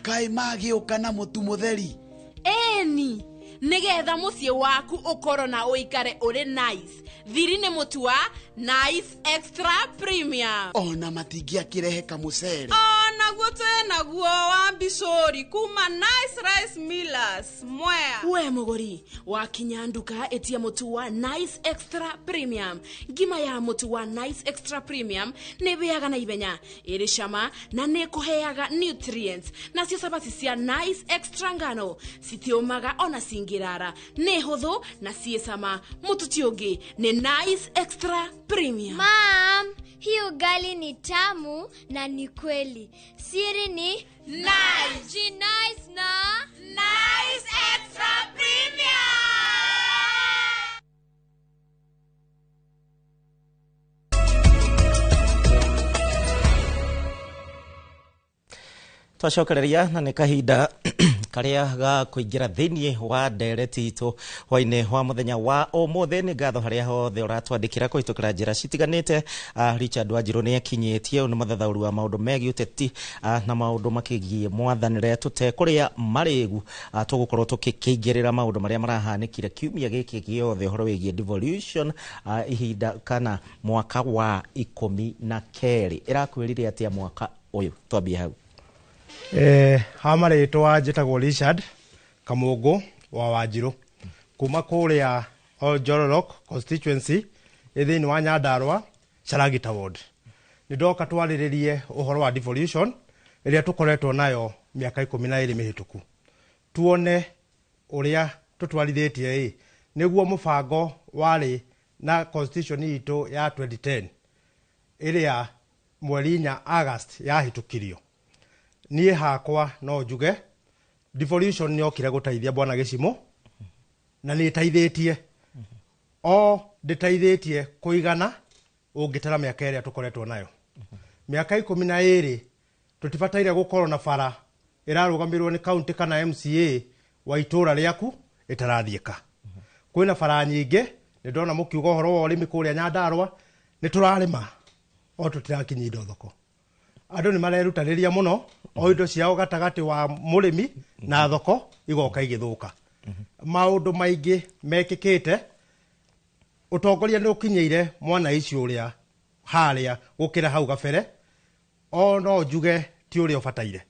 Kaĩ magĩũka na mũtu mũtheri? Ĩni, nĩgetha mũciĩ waku ũkorwo na ũikare ũrĩ nice. Thiri nĩ mũtu wa Nice Extra Premium. Ona matingĩakĩrehe kamũcere. Ona Naguo twĩ naguo wa mbicũri kuma Nice Rice Millers Mwea. We mũgũri wakinya nduka ĩtia mũtu wa Nice Extra Premium. Ngima ya mũtu wa Nice Extra Premium nĩ ĩhĩaga na ihenya, ĩrĩ cama na nĩ ĩkũheaga nutrients. Nacio cabaci cia Nice Extra ngano citiũmaga ona cingĩrara, nĩ hũthũ na ciĩ cama. Mũtu ti ũngĩ nĩ Nice Extra Premium. Mam, hii ugali ni tamu na ni kweli. Siri ni Nice. Ji nice na Nice Extra Premium. Twacokereria na nĩ kahinda karia ga kuingira thiini wa ndereti itu hwaini wa muthenya wa umuthi. Ni ngatho haria hothe uratwandikira kuhitukira njira citiganite. Richard Wanjiru ni akinyitie ni muthathauri wa maundu megie uteti na maundu makigie mwathanire tutekuria marigu. Tugukorwo tukikiingirira maundu maria marahanikire kiumia giki giothe uhoro wigie devolution, ihinda kana mwaka wa 12. Irakwirire atia mwaka uyu? Twambie hau. Ha marĩtwa njĩtagwo Richard Kamũngũ wa Wanjirũ kuma kũrĩa Oljororok constituency ĩ thĩinĩ wa Nyandarua Charagita ward. Nĩ ndoka twarĩrĩrie ũhoro wa devolution ĩrĩa tũkoretwo nayo mĩaka 12 mĩhĩtũku, tuone ũrĩa tũtwarithĩtie ĩ nĩguo mũbango warĩ na constitution itũ ya 2010 ĩrĩa mweri 4 August yahĩtũkirio. Niĩ hakwa no njuge devolution nĩ yokire gũteithia bwana Gĩcimũ na nĩ ĩteithĩtie, o ndĩteithĩtie kũigana ũngĩtara mĩaka ĩrĩa tũkoretwo nayo. Mĩaka 12 tũtibataire gũkorwo na bara ĩrarũgamĩrĩrwo nĩ county kana MCA wa itũra rĩaku ĩtarathiĩka. Kwĩna bara nyingĩ, nĩ ndona mũkiuga ũhoro wa ũrĩmi kũrĩa Nyandarua, nĩ tũrarĩma o tũtirakinyia indo thoko. Andũ nĩ marerutanĩria mũno o indo ciao gatagatĩ wa mũrĩmi na thoko igoka igĩthũka. Maũndũ maingĩ mekĩkĩte, ũtongoria nĩ ũkinyĩire mwanaici ũrĩa harĩa gũkĩra hau gabere, o no njuge ti ũrĩa ũbataire.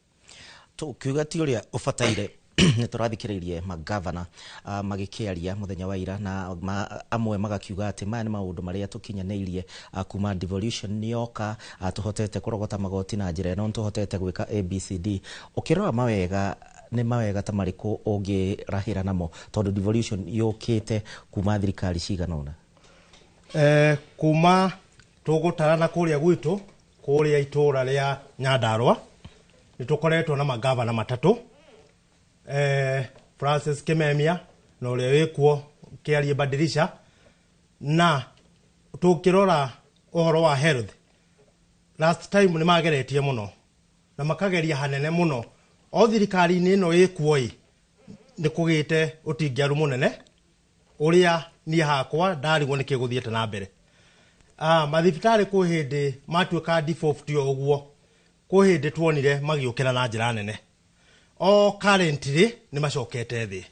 Tũkiuga ti ũrĩa ũbataire, nĩ tũrathikĩrĩirie magavana magĩkĩaria mũthenya wa ira na amwe magakiuga atĩ maya nĩ maũndũ marĩa tũkinyanĩirie kuma devolution nĩ yoka, tũhotete kũrogota magoti na njĩra ĩno, tũhotete gwĩka ABCD. Ũkĩrora mawega nĩ mawega ta marĩkũ ũngĩrahĩra namo tondũ devolution yũkĩte kuma thirikari cigana ũna? Kuma tũgũtarana kũrĩa gwitũ kũrĩa itũra rĩa Nyandarua nĩ tũkoretwo na magavana matatũ, Francis Kimemia na ũrĩa wĩkuo Kĩarie Badirisha. Na tũkĩrora ũhoro wa health last time nĩ mageretie mũno na makageria hanene mũno, o thirikari-inĩ ĩno ĩkuo ĩ nĩ kũgĩte ũtingiaru mũnene ũrĩa niĩ hakwa ndarigwo nĩkĩ gũthiĩte na mbere. Mathibitarĩ kwĩ hĩndĩ matuĩka default o ũguo, kwĩ hĩndĩ tuonire magĩũkĩra na njĩra nene, o currently nĩ macokete thĩ.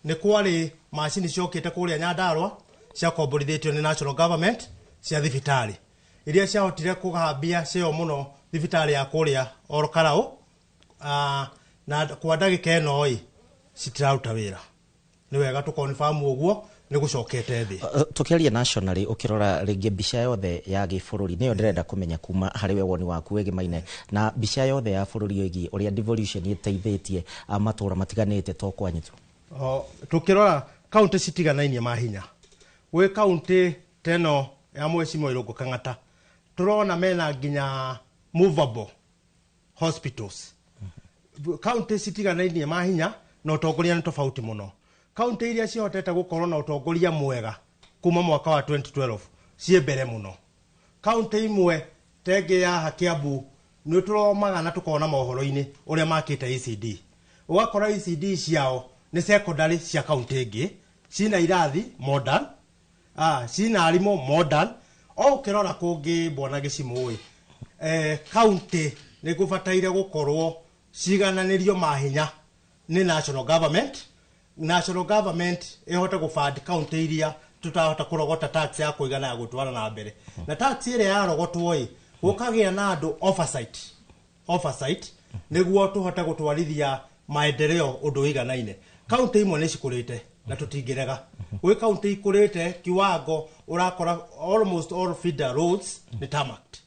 Nĩ kwarĩ macini ciokĩte kũrĩa Nyandarua ciakomborithĩtio nĩ national government cia thibitarĩ iria ciahotire kũhambia cio mũno thibitarĩ ya kũrĩa Ol Kalou, na kwa ndagĩka ĩno ĩ citiraruta wĩra. Nĩ wega tũ confirm ũguo nĩ gũcokete thĩ. Tũkĩaria nationally, ũkĩrora rĩngĩ mbica yothe ya gĩbũrũri, nĩyo ndĩrenda kũmenya kuma harĩ we woni waku wĩgĩmaine na mbica yothe ya bũrũri ĩgiĩ ũrĩa devolution ĩteithĩtie matũra matiganĩte to kwanyu tu. Tũkĩrora kaunti citiganainie mahinya, gwĩ kaunti teno ya Mheshimiwa Irũngũ Kang'ata tũrona mena nginya movable hospitals. Kaunti citiganainie mahinya na ũtongoria nĩ tofauti mũno. Kaunti iria cihotete gũkorwo na ũtongoria mwega kuma mwaka wa 2012 ciĩ mbere mũno. Kaunti imwe tengĩ ya Kiambu nĩ tũromaga na tũkona mohoro-inĩ ũrĩa makĩte ECD, ũgakora ECD ciao nĩ secondary cia kaunti ĩngĩ, cina irathi modern, cina arimũ modern. O ũkĩrora kũngĩ bwana Gĩcimũ ĩ, kaunti nĩ gũbataire gũkorwo cigananĩrio mahinya nĩ national government. National government ĩhote gũbandi kaunti iria tutahota kũrogota tax ya kũigana ya gũtwara na mbere, na tax ĩrĩa yarogotwo ĩ gũkagĩa na andũ oversight oversight nĩguo tũhote gũtwarithia maendeleo ũndũ ũiganaine. Kaunti imwe nĩ cikũrĩte na tũtingĩrega, gwĩ kaunti ikũrĩte kiwango ũrakora almost all feeder roads nĩ tarmacked,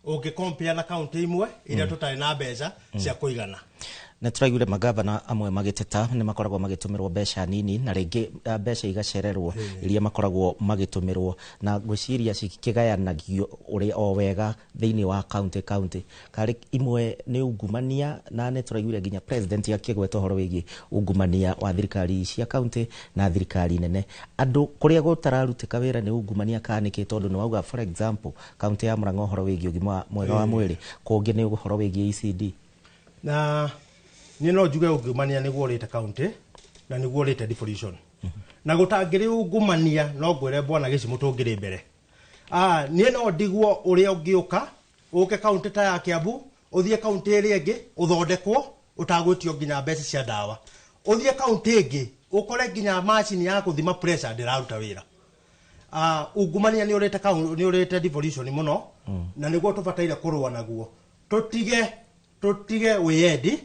ũngĩ compare na kaunti imwe iria tũtarĩ na mbeca cia kũigana. Nä tũraiguire magavana amwe magĩteta nĩ makoragwo magĩtũmĩrwo mbeca nini na rĩngĩ mbeca igacererwo iria makoragwo magĩtũmĩrwo, na ngwĩciria cikĩgayanagio ũrĩa o wega thĩinĩ wa county karĩ imwe nĩ ungumania, na nĩ tũraiguire nginya president akĩgweta ũhoro wĩgiĩ ungumania wa thirikari cia county na thirikari nene. Andũ kũrĩa gũtararutĩka wĩra nĩ ungumania kana nĩkĩ? Tondũ nĩ wauga, for example, county ya Murang'a ũhoro wĩgiĩ ũgima mwega wa mwĩrĩ, kũngĩ nĩ ũhoro wĩgiĩ ECD. Na niĩ no njuge ungumania nĩguo ũrĩte county na nĩguo ũrĩte devolution, na gũtangĩrĩ ungumania no ngwĩre bwana Gĩcimũ tũngĩrĩ mbere. Niĩ no ndigwo ũrĩa ũngĩũka ũke county ta ya Kiambu, ũthiĩ county ĩrĩa ĩngĩ ũthondekwo ũtagwĩtio nginya mbeca cia ndawa, ũthiĩ county ĩngĩ ũkore nginya macini ya gũthima pressure ndĩraruta wĩra. Ungumania nĩ ũrĩte nĩ ũrĩte devolution mũno, na nĩguo tũbataire kũrũa naguo, tũtige wĩyendi,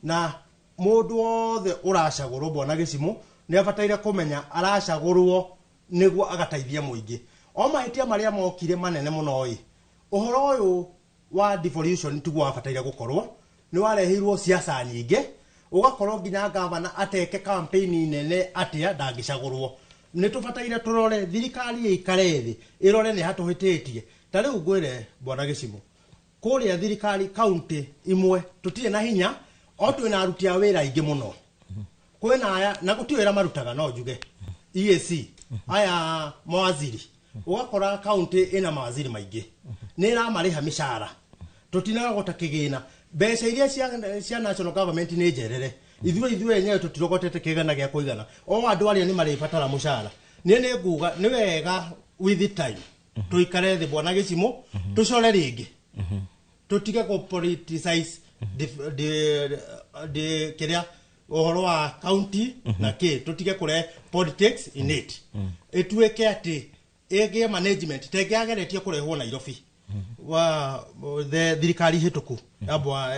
na mũndũ wothe ũracagũrwo bwana Gĩcimũ nĩ abataire kũmenya aracagũrwo nĩguo agateithia mũingĩ. O mahĩtia marĩa mokire manene mũno ĩ, ũhoro ũyũ wa devolution tiguo wabataire gũkorwo, nĩ wareheirwo siasa nyingĩ, ũgakorwo nginya gavana ateke campaign nene atĩa ndangĩcagũrwo. Nĩ tũbataire tũrore thirikari ĩikare thĩ ĩrore nĩ hatũhĩtĩtie. Ta rĩu ngwĩre bwana Gĩcimũ, kũrĩa thirikari county imwe tũtirĩ na hinya, o twĩna aruti a wĩra aingĩ mũno, kwĩna aya na gũtirĩ wĩra marutaga, no njuge EAC aya mawaziri, ũgakora county ĩna mawaziri maingĩ nĩ ĩramarĩha mĩcara, tũtinarogota kĩgĩna, mbeca iria cia national government nĩ njerere, ithuĩ enyewe tũtirogotete kĩgana gĩa kũigana, o andũ arĩa nĩ marĩbatara mũcara. Niĩ nĩ nguga nĩ wega with the time tũikare thĩ bwana Gĩcimũ, tũcore rĩngĩ, tũtige kũ politicize kĩrĩa ũhoro wa county na kĩ, tũtige kũrehe politics in it, ĩtuĩke atĩ ĩgĩe management tengĩageretie kũrehwo Nairobi wa the thirikari hĩtũku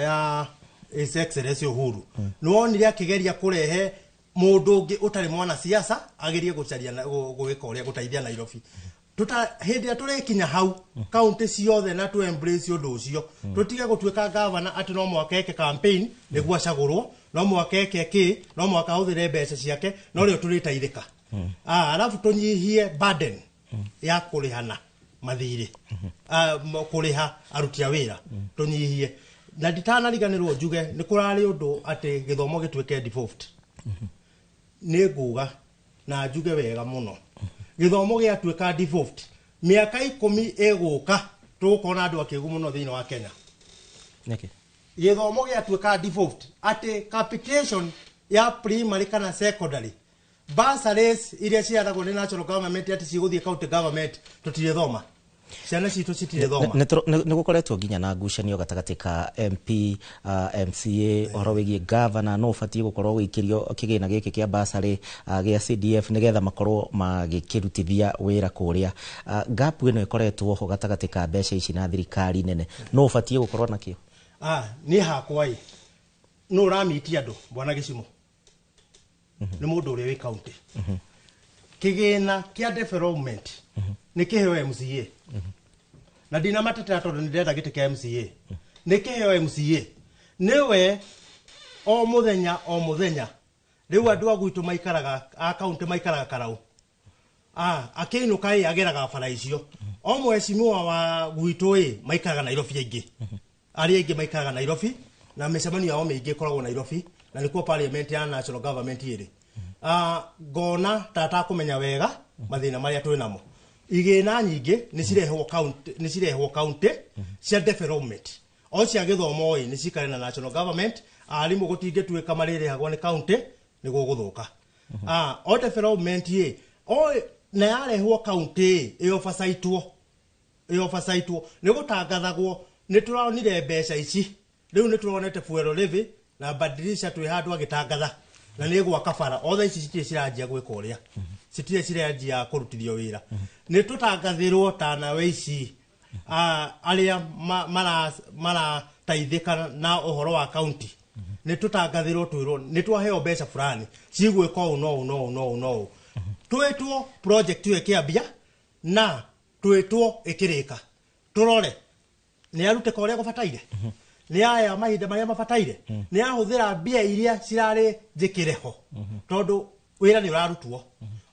ya His Excellency Uhuru, nĩ wonire akĩgeria kũrehe mũndũ ũngĩ ũtarĩ mwanasiasa agerie gũcaria gwĩka ũrĩa gũteithia Nairobi. Hĩndĩ ĩrĩa tũrĩkinya hau kaunti ciothe na tũ embrace ũndũ ũcio, tũtige gũtuĩka gavana atĩ no mũhaka eke campaign nĩguo acagũrwo, no mũhaka eke kĩ, no mũhaka ahũthĩre mbeca ciake, no rĩo tũrĩteithĩka. Arabu tũnyihie burden ya kũrĩhana mathirĩ, kũrĩha aruti a wĩra tũnyihie. Na nditanariganĩrwo njuge nĩ kũrarĩ ũndũ atĩ gĩthomo gĩtuĩke devolved. Nĩ nguga na njuge wega mũno, gĩthomo gĩatuĩka devolved mĩaka 10 ĩgũka tũgũkorwo na andũ akĩgu mũno thĩinĩ wa Kenya. Nĩkĩ? Gĩthomo gĩatuĩka devolved atĩ capitation ya primary kana secondary bursaries iria ciheanagwo nĩ national government atĩ cigũthiĩ county government, tũtirĩthoma, ciana citũ citirĩthoma. Nĩ gũkoretwo nginya na ngucanio gatagatĩ ka MP, MCA ũhoro wĩgiĩ gavana no ũbatiĩ gũkorwo gũikĩrio kĩgĩna gĩkĩ kĩa bursary gĩa CDF nĩgetha makorwo magĩkĩrutithia wĩra kũrĩa. Gap ĩno ĩkoretwo ho gatagatĩ ka mbeca ici na thirikari nene, no ũbatiĩ gũkorwo nakĩo? Niĩ hakwa ĩ, nũ ũramitia andũ bwana Gĩcimũ? Nĩ mũndũ ũrĩa wĩ county. Kĩgĩna kĩa development nĩ kĩheo MCA, na ndinamatetera tondũ nĩ ndĩrenda gĩtĩ kĩa MCA, nĩ kĩheo MCA nĩwe o mũthenya o mũthenya. Rĩu andũ a gwitũ maikaraga a county maikaraga karau, akĩinũka ĩ ageraga bara icio, o mheshimiwa wa gwitũ ĩ maikaraga Nairobi aingĩ, arĩa aingĩ maikaraga Nairobi na mĩcemanio yao mĩingĩ ĩkoragwo Nairobi, na nĩkuo parliament ya national government ĩrĩ. Ngona ta atakũmenya wega mathĩna marĩa twĩ namo. Igĩna nyingĩ nĩ cirehwo county cia development, o cia gĩthomo ĩ nĩ cikare na national government, arimũ gũtingĩtuĩka marĩrĩhagwo nĩ county nĩ gũgũthũka. O development ĩ o na yarehwo county ĩ ĩoversightwo nĩ gũtangathagwo nĩ tũronire mbeca ici, rĩu nĩ tũronete fuel levy na badilisha twĩ handũ agĩtangatha na nĩ gwaka bara, othe ici citirĩ ciranjia gwĩka ũrĩa, citirĩ ciranjia kũrutithio wĩra. Nĩ tũtangathĩrwo ta nawe ici arĩa mara tũrateithĩka na ũhoro wa kaunti nĩ tũtangathĩrwo twĩrwo nĩ twaheo mbeca fulani cigwĩka ũũ no ũũ no ũũ no ũũ no ũũ. Twĩtwo project ĩyo ĩkĩambia na twĩtwo ĩkĩrĩka, tũrore nĩ arutĩka ũrĩa gũbataire, nĩ aya mahinda marĩa mabataire, nĩ ahũthĩra mbia iria cirarĩ njĩkĩre ho, tondũ wĩra nĩ ũrarutwo.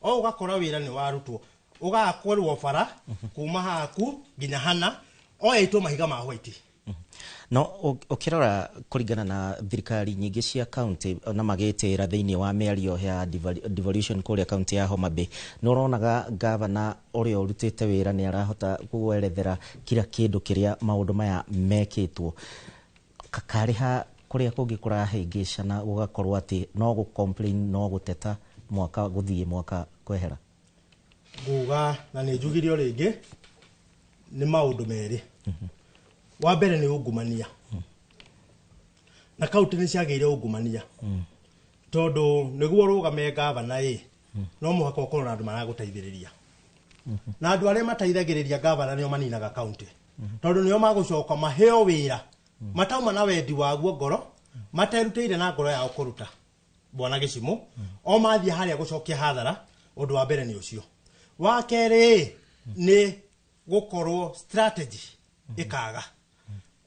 O ũgakora wĩra nĩ warutwo, ũgakorwo bara kuma haku nginya hana oyaitwo mahiga ma white. No ũkĩrora kũringana na thirikari nyingĩ cia county na magĩtĩra thĩinĩ wa mĩario ya devolution kũrĩa county ya Homa Bay, nĩ ũronaga gavana ũrĩa ũrutĩte wĩra nĩ arahota gũerethera kila kĩndũ kĩrĩa maũndũ maya mekĩtwo. Karĩha kũrĩa kũngĩ kũrahĩngĩcana, gũgakorwo atĩ no gũ complain, no gũteta mwaka gũthiĩ mwaka kwehera. Nguga na nĩ njugire o rĩngĩ nĩ maũndũ merĩ. Wa mbere nĩ ungumania, na kaunti nĩ ciagĩire ungumania, tondũ nĩguo ũrũgame gavana ĩ, no mũhaka ũkorwo na andũ maragũteithĩrĩria, na andũ arĩa mateithagĩrĩria gavana nĩo maninaga kaunti, tondũ nĩo magũcoka maheo wĩra matauma na wendi waguo ngoro, materutĩire na ngoro yao kũruta bwana gĩcimũ, o mathiĩ harĩa gũcokia hathara. Ũndũ wa mbere nĩ ũcio. Wa kerĩ nĩ gũkorwo strategy ĩkaga,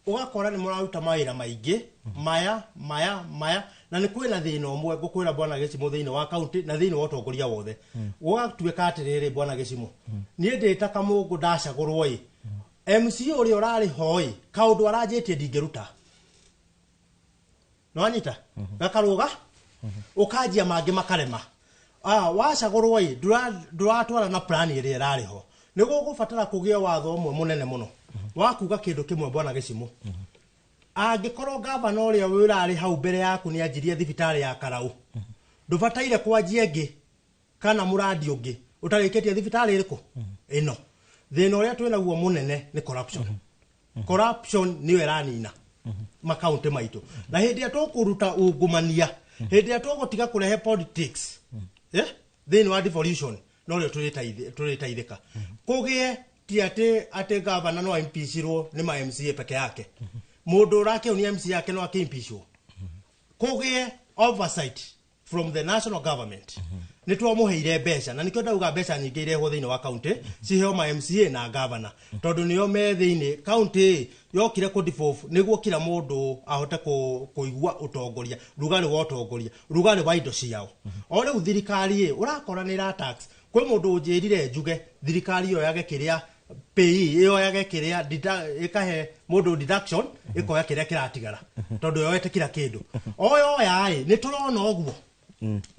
ũgakora nĩ mũraruta mawĩra maingĩ maya maya maya, na nĩ kwĩna thĩna ũmwe ngũkwĩra bwana gĩcimũ thĩinĩ wa kaunti na thĩinĩ wa ũtongoria wothe. Gũgatuĩka atĩrĩrĩ, bwana gĩcimũ, niĩ ndĩ ta Kamũngũ ndacagũrwo ĩ, MC ũrĩa ũrarĩ ho ĩ, kaũndũ aranjĩtie ndingĩruta, nĩwanyita gakarũga ũkanjia mangĩ makarema. Wacagũrwo ĩ, ndũratwara na plan ĩrĩa ĩrarĩ ho. Nĩ gũgũbatara kũgĩa watho ũmwe mũnene mũno wa kuga kĩndũ kĩmwe, bwana gĩcimũ. Angĩkorwo gavana ũrĩa ũrarĩ hau mbere yaku nĩ anjirie thibitarĩ ya Karau, ndũbataire kwanjia ĩngĩ kana mũrandi ũngĩ ũtarĩkĩtie thibitarĩ ĩrĩkũ ĩno. Thĩna ũrĩa twĩnaguo mũnene nĩ corruption. Corruption nĩyo ĩranina makaunti maitũ, na hĩndĩ ĩrĩa tũkũruta ungumania, hĩndĩ ĩrĩa tũgũtiga kũrehe politics thĩinĩ wa devolution, no rĩo tũrĩteithĩka. Kũgĩe ti atĩ gavana no impeachirwo nĩ ma MCA peke yake, mũndũ ũrakĩonia MCA yake no akĩimpeachwo. Kũgĩe oversight from the national government. Nĩ twamũheire mbeca, na nĩkĩo ndauga mbeca nyingĩ irehwo thĩinĩ wa kaunti ciheo ma MCA na gavana, tondũ nĩo me thĩinĩ. Kaunti yokire kũ devolve nĩguo kila mũndũ ahote kũigua ũtongoria, rugarĩ wa ũtongoria, rugarĩ wa indo ciao. O rĩu thirikari ĩ, ũrakora nĩ ĩra tax. Kwĩ mũndũ ũnjĩrire njuge thirikari yoyage kĩrĩa pay ĩyoyage kĩrĩa ĩkahe mũndũ deduction, ĩkoya kĩrĩa kĩratigara, tondũ yoete kila kĩndũ. O yoya ĩ, nĩ tũrona ũguo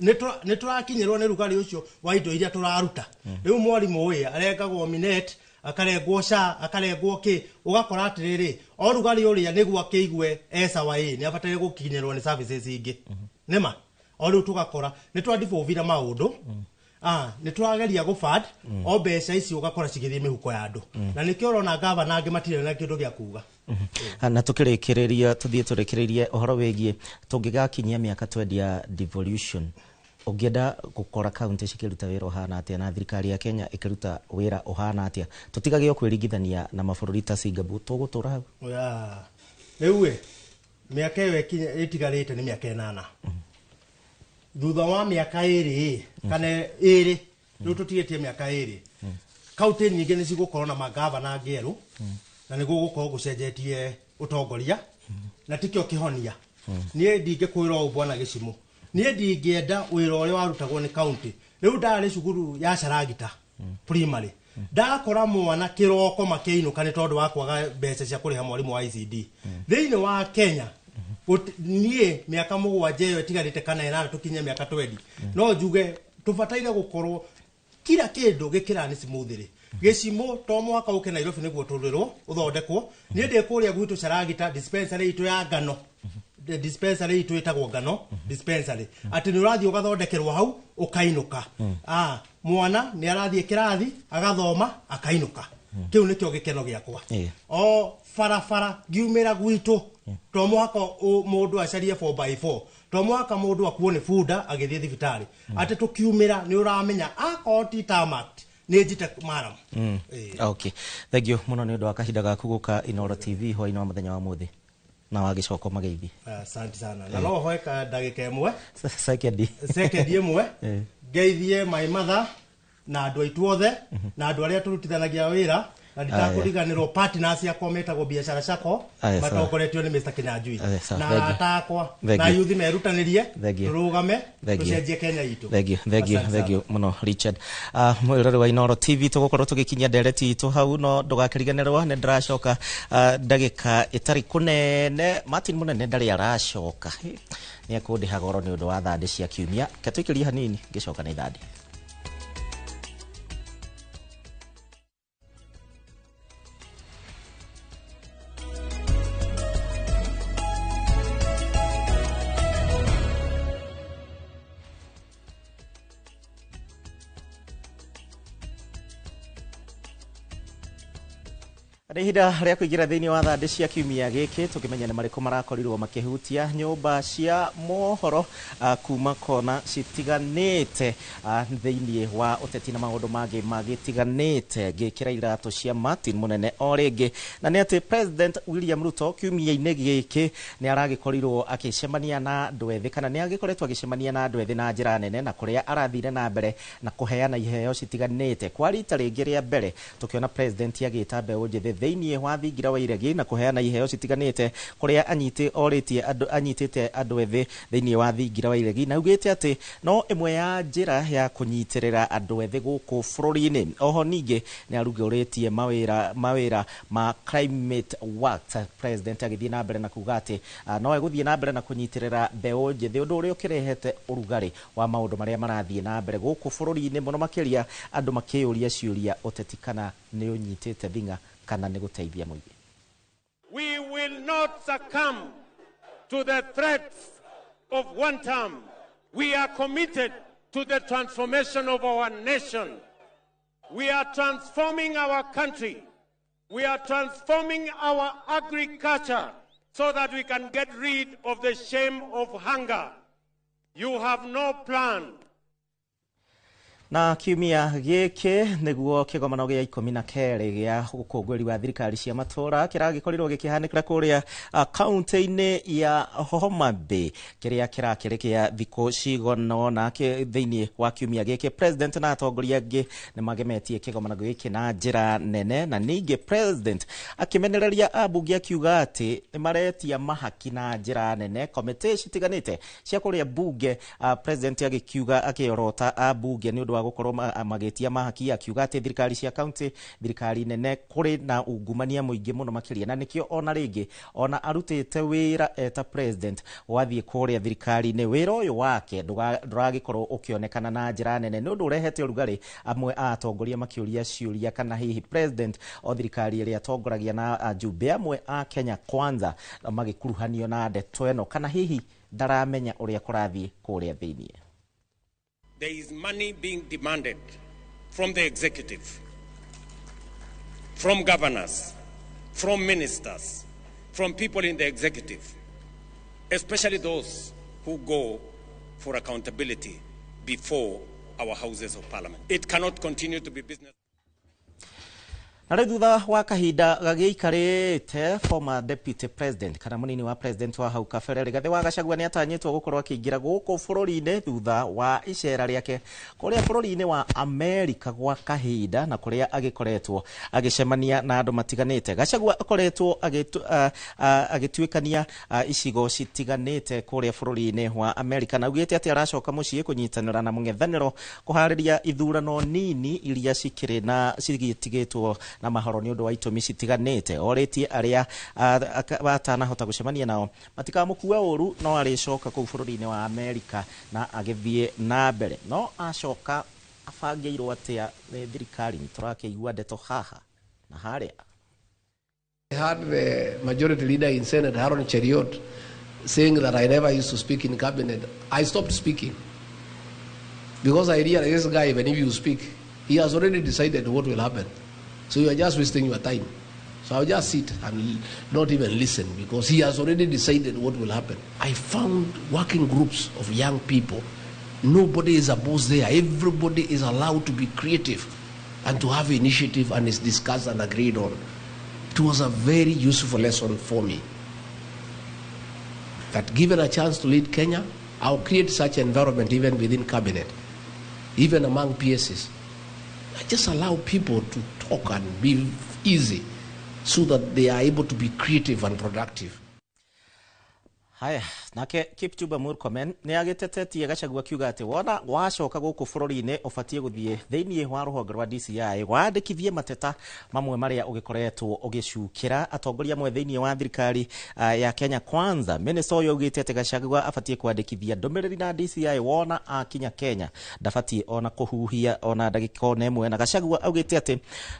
nĩ tũrakinyĩrwo nĩ rugarĩ ũcio wa indo iria tũraruta. Rĩu mwarimũ ĩ, arengagwo minet, akarengwo SHA, akarengwo kĩ, ũgakora atĩrĩrĩ, o rugarĩ ũrĩa nĩguo akĩigue esawa ĩ, nĩ abataire gũkinyĩrwo nĩ services ingĩ. Nĩma o rĩu tũgakora nĩ twa-devolve-ire maũndũ, nĩ tũrageria gũ-fund o mbeca ici, ũgakora cigĩthiĩ mĩhuko ya andũ, na nĩkĩo ũrona gavana angĩ matirĩ na kĩndũ gĩa kuga. Na tukĩrĩkĩrĩria, tũthiĩ tũrĩkĩrĩrie ũhoro wĩgiĩ tũngĩgakinyia mĩaka twendia devolution, ũngĩenda gũkora kaunti cikĩruta wĩra ũhana atĩa na thirikari ya Kenya ĩkĩruta wĩra ũhana atĩa, tũtigage o kwĩringithania na mabũrũri ta Singapore, tũgũtũra hau? Oya, rĩu ĩ, mĩaka ĩyo ĩtigarĩte nĩ mĩaka 8. Thutha wa mĩaka 2 ĩ, kana 2, rĩu tũtigĩtie mĩaka 2, kaunti nyingĩ nĩ cigũkorwo na magavana angĩ erũ, na nĩ gũgũkorwo gũcenjetie ũtongoria, na tikĩo kĩhonia. Niĩ ndingĩkwĩra ũũ bwana gĩcimũ, niĩ ndingĩenda wĩra ũrĩa warutagwo nĩ kaunti. Rĩu ndarĩ cukuru ya Caragita Primary, ndakora mwana kĩroko makĩinũka nĩ tondũ wa kwaga mbeca cia kũrĩha mwarimũ wa ICD. Thĩinĩ wa Kenya niĩ mĩaka 7 ĩyo ĩtigarĩte kana 8 tũkinye mĩaka 20, no njuge tũbataire gũkorwo kila kĩndũ gĩkĩrani smoothly. Gĩcimũ to mũhaka ũke Nairobi nĩguo tũrĩrwo ũthondekwo. Niĩ ndĩ kũrĩa gwitũ Caragita, dispensary itũ ya ngano, dispensary itũ ĩtagwo ngano dispensary, atĩ nĩ ũrathiĩ ũgathondekerwo hau ũkainũka. Mwana nĩ arathiĩ kĩrathi agathoma akainũka. Kĩu nĩkĩo gĩkeno gĩakwa. O barabara ngiumĩra gwitũ, to mũhaka mũndũ acarie 4x4, to mũhaka mũndũ akuo nĩ bunda agĩthiĩ thibitarĩ, atĩ tũkiumĩra nĩ ũramenya akorwo ti tarmac nĩ njite maram. Okay, thank you mũno nĩ ũndũ wa kahinda gaku gũka Inooro TV hwaĩ-inĩ wa mũthenya wa mũthĩ. Na wagĩcoka ũmageithie. Asante sana. Na no hoe ka ndagĩka ĩmwe. Sekendi. Sekendi ĩmwe. Ngeithie my mother na andũ aitũ othe na andũ arĩa tũrutithanagia wĩra, na nditakũriganĩrwo partners akwa metagwo Biashara Sacco, Aya, sawa. matongoretio nĩ Mr. Kinyanjui Aya, sawa. na Thank you. arata akwa Thank na you. yuthi merutanĩrie, Thank you. tũrũgame, Thank you. tũcenjie Kenya itũ. Thank you, thank you. Asante Thank sana. you muno, Richard. Mwĩroreri wa Inoro TV, tũgũkorwo tũgĩkinyia ndereti itũ hau, no ndũgakĩriganĩrwo nĩ ndĩracoka ndagĩka ĩtarĩ kũnene. Martin Mũnene ndarĩ aracoka, nĩ ekũndĩha goro nĩ ũndũ wa thandĩ cia kiumia. Ke tũikĩrie hanini ngĩcoka na ithandĩ. Nĩ ihinda rĩa kũingĩra thĩinĩ wa thandĩ cia kiumia gĩkĩ, tũkĩmenya nĩ marĩkũ marakorirwo makĩhutia nyũmba cia mohoro kuma kona citiganĩte, thĩinĩ wa ũteti na maũndũ mangĩ magĩtiganĩte. Ngĩkĩra iratũ cia Martin Mũnene o rĩngĩ, na nĩ atĩ President William Ruto kiumia-inĩ gĩkĩ nĩ aragĩkorirwo akĩcemania na andũ ethĩ, kana nĩ agĩkoretwo agĩcemania na andũ ethĩ na njĩra nene, na kũrĩa arathire na mbere na kũheana iheo citiganĩte. Kwa rita rĩngĩ rĩa mbere tũkĩona president agĩta mbeũ njĩthĩ thĩinĩ wa thingira wa iregi na kũheana iheo citiganĩte, kũrĩa anyitĩ orĩtie andũ, anyitĩte andũ ethĩ thĩinĩ wa thingira wa iregi, na augĩte atĩ no ĩmwe ya njĩra ya kũnyitĩrĩra andũ ethĩ gũkũ bũrũri-inĩ. Oho ningĩ nĩ arugũrĩtie mawĩra ma Climate Works, president agĩthiĩ na mbere na kuga atĩ no egũthiĩ na mbere na kũnyitĩrĩra mbeũ njĩthĩ, ũndũ ũrĩa ũkĩrehete ũrugarĩ wa maũndũ marĩa marathiĩ na mbere gũkũ bũrũri-inĩ, mũno makĩria andũ makĩyũria ciũria ũteti kana nĩ ũnyitĩte thing'a kana nĩ gũteithia mũingĩ. We will not succumb to the threats of one term. We are committed to the transformation of our nation. We are transforming our country. We are transforming our agriculture so that we can get rid of the shame of hunger. You have no plan. Na kiumia gĩkĩ nĩguo kĩgomano gĩa 12 gĩa ũkũngũĩri wa thirikari cia matũra kĩragĩkorirwo gĩkĩhanĩkĩra kũrĩa kaunti-inĩ ya Homa Bay, kĩrĩa kĩrakĩrĩ kĩa thikũ cigana ũna thĩinĩ wa kiumia gĩkĩ. President na atongoria angĩ nĩ magemetie kĩgomano gĩkĩ na njĩra nene, na ningĩ president akĩmenereria ambunge akiuga atĩ nĩ maretia mahaki na njĩra nene komĩtĩ citiganĩte cia kũrĩa bunge. President agĩkiuga akĩorota ambunge nĩ ũndũ wa gũkorwo magĩtia mahaki, akiuga atĩ thirikari cia kaunti, thirikari nene, kũrĩ na ungumania mũingĩ mũno makĩria, na nĩkĩo ona rĩngĩ ona arutĩte wĩra eta president wathiĩ kũrĩa thirikari-inĩ, wĩra ũyũ wake ndũragĩkorwo ũkĩonekana na njĩra nene, nĩ ũndũ ũrehete ũrugarĩ, amwe a atongoria makĩũria ciũria kana hihi president o thirikari ĩrĩa atongoragia na ajumbe amwe a Kenya Kwanza magĩkuruhanio na ndeto ĩno, kana hihi ndaramenya ũrĩa kũrathiĩ kũrĩa thĩinĩ. There is money being demanded from the executive, from governors, from ministers, from people in the executive, especially those who go for accountability before our houses of parliament. It cannot continue to be business. Na rĩu thutha wa kahinda gagĩikarĩte, former deputy president kana mũnini wa president wa hau kabere Rigathĩ wa Gachagua nĩ atanyĩtwo gũkorwo akĩingĩra gũkũ bũrũri-inĩ thutha wa icera rĩake kũrĩa bũrũri-inĩ wa Amerika gwa kahinda, na kũrĩa agĩkoretwo agĩcemania na andũ matiganĩte. Gachagua akoretwo agĩtuĩkania icigo citiganĩte kũrĩa bũrũri-inĩ wa Amerika, na augĩte atĩ aracoka mũciĩ kũnyitanĩra na mũng'ethanĩro kũharĩria ithurano nini iria cikĩrĩ na cigĩtigĩtwo na mahoro nĩ ũndũ wa itũmi citiganĩte. Orĩtie arĩa atanahota gũcemania nao matikamũkue ũru, no arĩcoka kũu bũrũri-inĩ wa Amerika na agĩthiĩ na mbere. No acoka abangĩirwo atĩa nĩ thirikari? Nĩ tũrakĩigua ndeto haha na harĩa. I heard the majority leader in Senate, Aaron Cheriot, saying that I never used to speak in cabinet. I stopped speaking because I realized this guy, even if you speak, he has already decided what will happen. So you are just wasting your time. So I'll just sit and not even listen because he has already decided what will happen. I found working groups of young people. Nobody is a boss there. Everybody is allowed to be creative and to have initiative, and is discussed and agreed on. It was a very useful lesson for me. That given a chance to lead Kenya, I'll create such environment even within cabinet, even among PSs. I just allow people to talk and be easy so that they are able to be creative and productive. Haya, nake Kipchumba Murkomen nĩ agĩtetetie Gachagua akiuga atĩ wona wacoka gũkũ bũrũri-inĩ ũbatiĩ gũthiĩ thĩinĩ wa rũhonge rwa DCI wandĩkithie mateta mamwe marĩa ũgĩkoretwo ũgĩcukĩra atongoria amwe thĩinĩ wa thirikari ya Kenya Kwanza. Minister ũyũ augĩte atĩ Gachagua abatiĩ kwandĩkithia ndũmĩrĩri na DCI wona akinya Kenya ndabatiĩ ona kũhuhia ona ndagĩka ona ĩmwe. Na Gachagua augĩte atĩ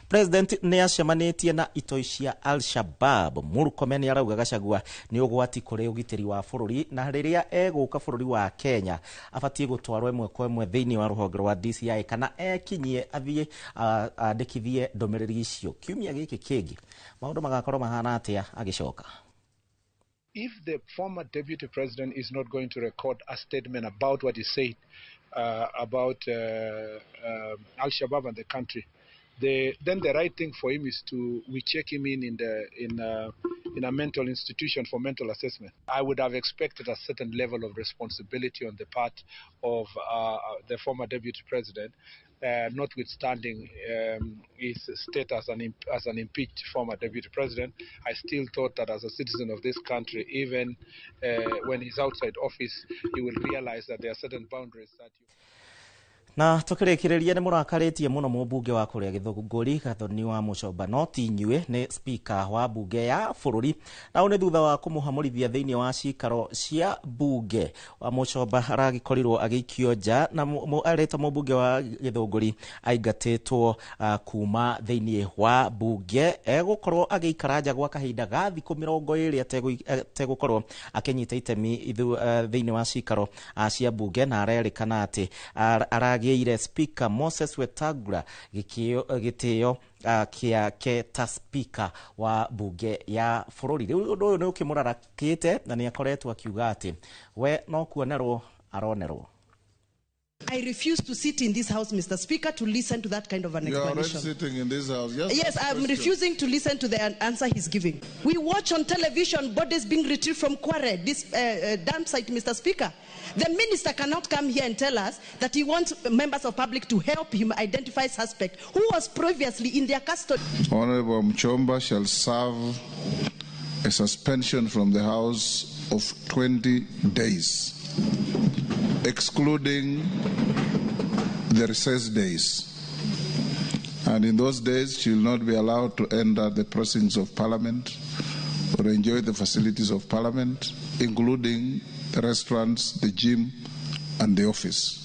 president nĩ acemanĩtie na itoi cia Al-Shabaab. Murkomen arauga Gachagua nĩ ũgwati kũrĩ ũgitĩri wa bũrũri na rĩrĩa egũka bũrũri wa Kenya abatiĩ gũtwarwo ĩmwe kwa ĩmwe thĩinĩ wa rũhonge rwa DCI kana ekinyie athiĩ andĩkithie ndũmĩrĩri icio. Kiumia gĩkĩ kĩngĩ maũndũ magakorwo mahana atĩa agĩcoka? If the former deputy president is not going to record a statement about what he said about Al-Shabaab and the country, then the right thing for him is to we check him in a mental institution for mental assessment. I would have expected a certain level of responsibility on the part of the former deputy president, notwithstanding his status as an impeached former deputy president. I still thought that as a citizen of this country, even when he's outside office, he will realize that there are certain boundaries that you... Na tukĩrĩkĩrĩria nĩ mũrakarĩtie mũno mũmbunge wa kũrĩa Gĩthũngũri Gathoni wa Mũchomba no ti inyuĩ nĩ speaker wa mbunge ya bũrũri na nĩ thutha wa kũmũhamũrithia thĩinĩ wa cikaro cia mbunge wa Mũchomba aragĩkorirwo agĩikio nja na arĩtwo mũmbunge wa Gĩthũngũri aingatĩtwo kuma thĩinĩ wa mbunge egũkorwo agĩikara nja gwa kahinda ga thikũ 20 ategũkorwo akĩnyita itemi thĩinĩ wa cikaro cia mbunge na arerĩkana atĩ aragĩire Speaker Moses Wetangula gĩtĩo kĩake ta speaker wa mbunge ya bũrũri. Rĩu ũndũ ũyũ nĩ ũkĩmũrarakĩte na nĩ akoretwo akiuga atĩ we no kuonerwo aronerwo. I refuse to sit in this house, Mr. Speaker, to listen to that kind of an You are already explanation. sitting in this house. Just Yes, ask I'm question. refusing to listen to the answer he's giving. We watch on television bodies being retrieved from Kware, this dump site, Mr. Speaker. The minister cannot come here and tell us that he wants members of public to help him identify suspect who was previously in their custody. Honorable Mchomba shall serve a suspension from the House of 20 days, excluding the recess days. And in those days, she will not be allowed to enter the precincts of Parliament or enjoy the facilities of Parliament, including the restaurants, the gym, and the office.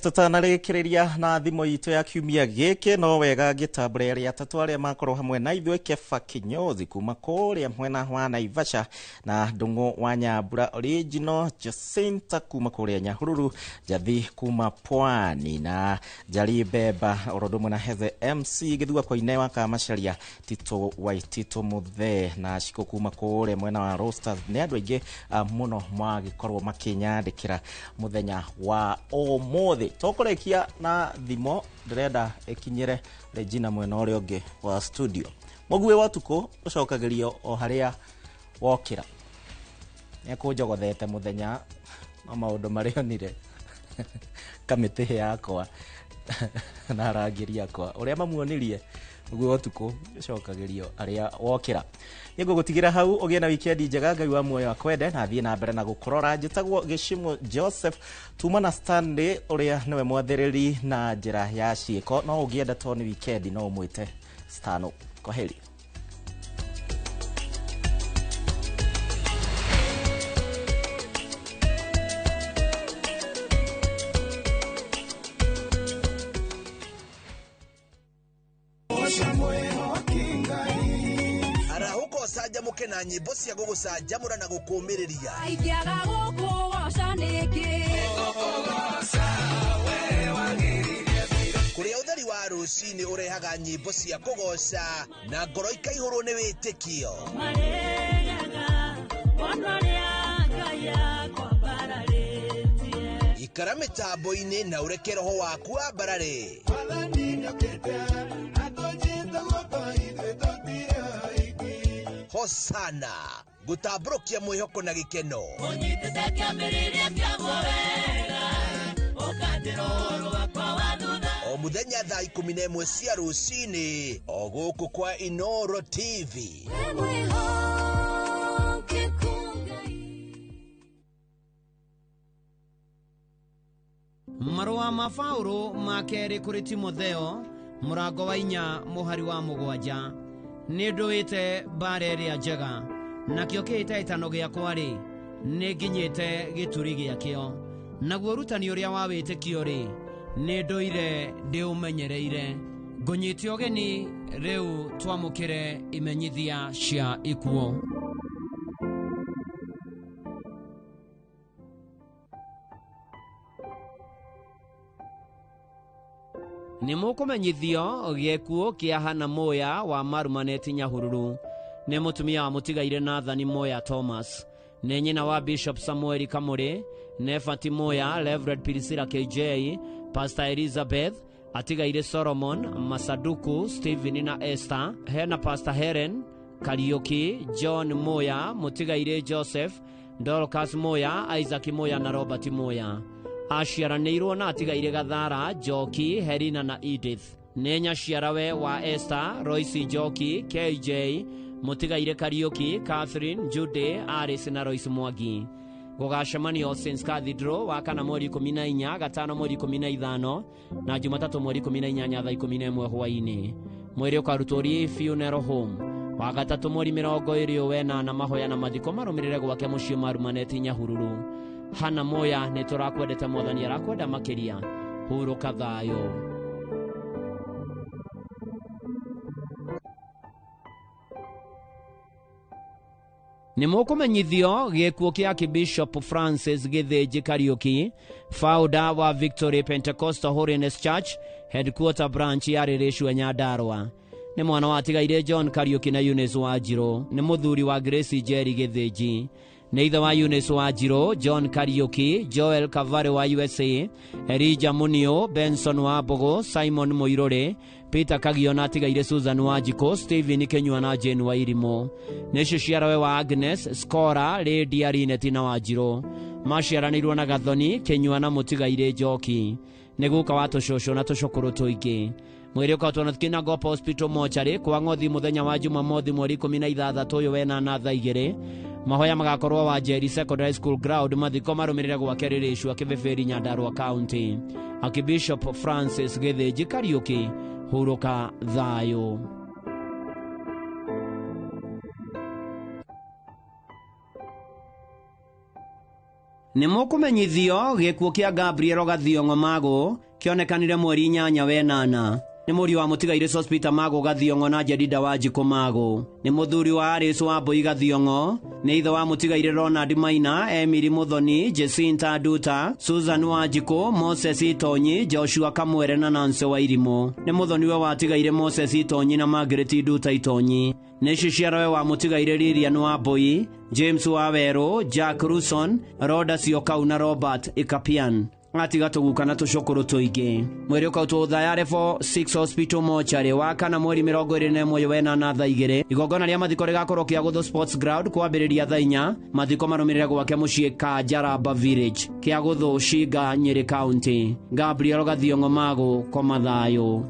Tũtanarĩkĩrĩria na thimũ itũ ya kiumia gĩkĩ no wega ngĩtambũre arĩa atatũ arĩa makorwo hamwe na ithuĩ Kefa Kinyozi kuma kũrĩa mwena wa Naivasha na Ndung'u wa Nyambura Original, Jacinta kuma kũrĩa Nyahururu, Njathi kuma Pwani na Njari Beba oro ũndũ ũmwe na Heze MC Gĩthua Koine wa Kamacharia, Tito Waitito Muthee na Shiko kuma kũrĩa mwena wa Roasters. Nĩ andũ aingĩ mũno magĩkorwo makĩnyandĩkĩra mũthenya wa ũmũthĩ. Tũkũrĩkia na thimo ndĩrenda ĩkinyĩre Regina mwena ũrĩa ũngĩ wa studio. Mũguĩ wa ũtukũ ũcokagĩrio o harĩa wokĩra. Nĩekũnjogothete mũthenya no maũndũ marĩa onire kamĩtĩ yakwa na arangĩri akwa ũrĩa mamuonirie. Mũguĩ wa ũtukũ ũcokagĩrio harĩa wokĩra. Nĩ ngũgũtigĩra hau ũgĩe na wikendi njega. Ngai wa muoyo akwende na athiĩ na mbere na gũkũrora. Njĩtagwo Gĩcimo Joseph tuma na Stanley ũrĩa nĩwe mwathĩrĩri na njĩra ya ciĩko. No ũngĩenda to nĩ wikendi no ũmwĩte Stano. Kwaheri. Arahũka ũcanjamũke na nyĩmbo cia gũgũcanjamũra na gũkũũmĩrĩria. Ingĩaga gũkũgoca nĩkĩ? Kũrĩa ũtheri wa rũcinĩ ũrehaga nyĩmbo cia kũgoca na ngoro ikaihũrwo nĩ wĩtĩkio. Marĩaga ona ũrĩa Ngai akwambararĩtie. Ikara mĩtambo-inĩ na ũreke roho waku wambarare. Hosana gũtambũrũkia mwĩhoko na gĩkeno. Ũnyitĩte kĩambĩrĩria kĩaguo wega, ũkanjĩra ũhoro wakwa wa thutha. O mũthenya thaa 11 cia rũcinĩ o gũkũ kwa Inoro TV. Marũa ma Paũlũ ma kerĩ kũrĩ Timotheo mũrango wa 4 mũhari wa 7. Nĩ ndũĩte mbara ĩrĩa njega, nakĩo kĩhĩtahĩtano gĩakwa-rĩ, nĩ nginyĩte gĩturi gĩakĩo. Naguo ũrutani ũrĩa wa wĩtĩkio-rĩ, nĩ ndũire ndĩũmenyereire. Ngũnyite ũgeni rĩu twamũkĩre imenyithia cia ikuũ. Nĩ mũkũmenyithio gĩkuũ kĩa Hannah Moya wa Marumaneti Nyahururu. Nĩ mũtumia wa mũtigaire Nathan Moya Thomas. Nĩ nyina wa Bishop Samuel Kamuri, Nefati Moya, Reverend Priscilla KJ, Pastor Elizabeth, atigaire Solomon, Masaduku, Stephen na Esther, hena Pastor Helen Kariuki, John Moya, mũtigaire Joseph, Dorcas Moya, Isaac Moya na Robert Moya. Aciaranĩirwo na atigaire Gathara, Njoki, Helena na Edith. Nĩ nyaciarawe wa Esther, Royce Njoki, KJ, mũtigaire Kariuki, Catherine, Jude, Alice na Royce Mwangi. Gũgacemanio Saints Cathedral wa kana mweri 14, gatano mweri 15 na Jumatatũ mweri 18 thaa 11 hwaĩ-inĩ. Mwĩrĩ ũkarutwo Rii Funeral Home wa gatatũ mweri 28 na mahoya na mathiko marũmĩrĩre gwake mũciĩ Marumaneti Nyahururu. Hannah Moya, nĩ tũrakwendete, Mwathani arakwenda makĩria. Hurũka thayũ. Nĩ mũkũmenyithio gĩkuũ kĩa Archbishop Francis Gĩthĩnji Kariuki, founder wa Victory Pentecostal Holiness Church headquarter branch ya Rĩrĩcua Nyandarua. Nĩ mwana wa atigaire John Kariuki na Eunice Wanjirũ. Nĩ mũthuri wa Grace Njeri Gĩthĩnji. Nĩ ithe wa Eunice Wanjirũ, John Kariuki, Joel Kavare wa USA, Elijah Munio, Benson wa Mbogo, Simon Mũirũrĩ, Peter Kagio na atigaire Susan Wanjikũ, Stephen Kenyua na Jane Wairimũ. Nĩ ciciarawe wa Agnes, Scora, Lydia, Linet na Wanjirũ. Maciaranĩirwo na Gathoni, Kenyua na mũtigaire Njoki. Nĩ guka wa tũcũcũ na tũcũkũrũ tũingĩ. Mwĩrĩ ũkautwo na Kinangop Hospital mochari kwa ng'othi mũthenya wa Jumamothi mweri 16 ũyũ wena na thaa 2. Mahoya magakorwo wa Njeri Secondary School ground, mathiko marũmĩrĩre gwake Rĩrĩcua Kĩbĩbĩri Nyandarua County. Archbishop Francis Gĩthĩnji Kariuki, hurũka thayũ. Nĩ mũkũmenyithio gĩkuũ kĩa Gabriel Gathiong'o Magũ kĩonekanire mweri 8 wenana. Nĩ mũriũ wa mũtigaire Sospeter Magũ Gathiong'o na Jedida Wanjikũ Magũ. Nĩ mũthuri wa Alice wa Mbũi Gathiong'o. Nĩ ithe wa mũtigaire Ronald Maina, Emily Muthoni, Jacinta Nduta, Susan Wanjikũ, Moses Itonyi, Joshua Kamwere na Nancy Wairimũ. Nĩ mũthoniwe wa atigaire Moses Itonyi na Margaret Nduta Itonyi. Nĩ ciciarawe wa mũtigaire Lilian wa Mbũi, James wa Werũ, Jack Ruson, Rhoda Siokau na Robert Ikapian. Atiga tũguka na tũcũkũrũ tũingĩ. Mwĩrĩ ũkautwo Othaya Level 6 Hospital mochari wa kana mweri 21 wena na thaa 2. Igongona rĩa mathiko rĩgakorwo Kĩagũthũ Sports Ground kwambĩrĩria thaa 4. Mathiko marũmĩrĩre gwake mũciĩ Kanjaramba Village, Kĩagũthũ, Shinga, Nyĩrĩ County. Gabriel Gathiong'o Magũ, koma thayũ.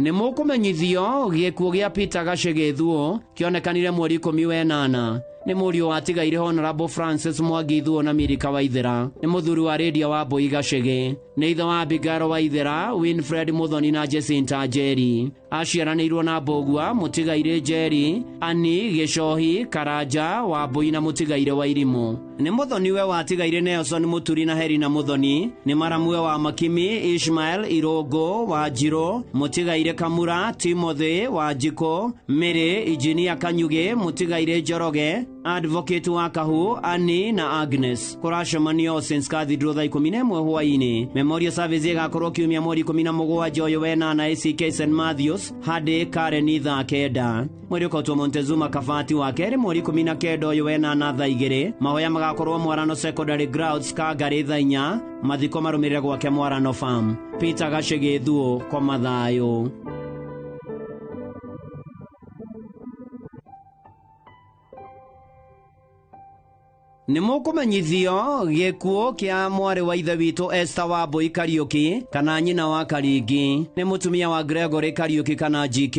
Nĩ mũkũmenyithio gĩkuũ gĩa Peter Gachege Thuo kĩonekanire mweri 18 wenana. Nĩ mũriũ wa atigaire Honorable Francis Mwangi Thuo na Mirika Waithera. Nĩ mũthuri wa Lydia wa Mbũi Gachege. Nĩ ithe wa Abigail Waithera, Winfred Muthoni na Jacinta Njeri. Aciaranĩirwo na Mbũgua, mũtigaire Njeri, Annie Gĩcohi, Karanja wa Mbũi na mũtigaire Wairimũ. Nĩ mũthoniwe wa atigaire Nelson Mũturi na Helena Muthoni. Nĩ maramuwe wa Makimi, Ishmael Irũngũ Wanjirũ, mũtigaire Kamura, Timothy Wanjikũ, Mary Injinia Kanyuge, mũtigaire Njoroge, Advocate wa Kahu, Annie na Agnes. Kũracemanio Saints Cathedral thaa 11 hwaĩ-inĩ. Memorial service ĩgakorwo kiumia mweri 17 ũyũ wenana ACK St Matthews handĩ Karen thaa 9. Mwĩrĩ ũkautwo Montezuma Kabati wa kerĩ mweri 19 ũyũ wenana thaa 2. Mahoya magakorwo Mwarano Secondary Grounds Kangari thaa 4. Mathiko marũmĩrĩre gwake Mwarano Farm. Peter Gachege Thuo kwa mathayũ. Nĩ mũkũmenyithio gĩkuũ kĩa mwarĩ wa ithe witũ Esther Wambui Kariũki kana nyina wa Karingi. Nĩ mũtumia wa Gregory Kariũki kana GK.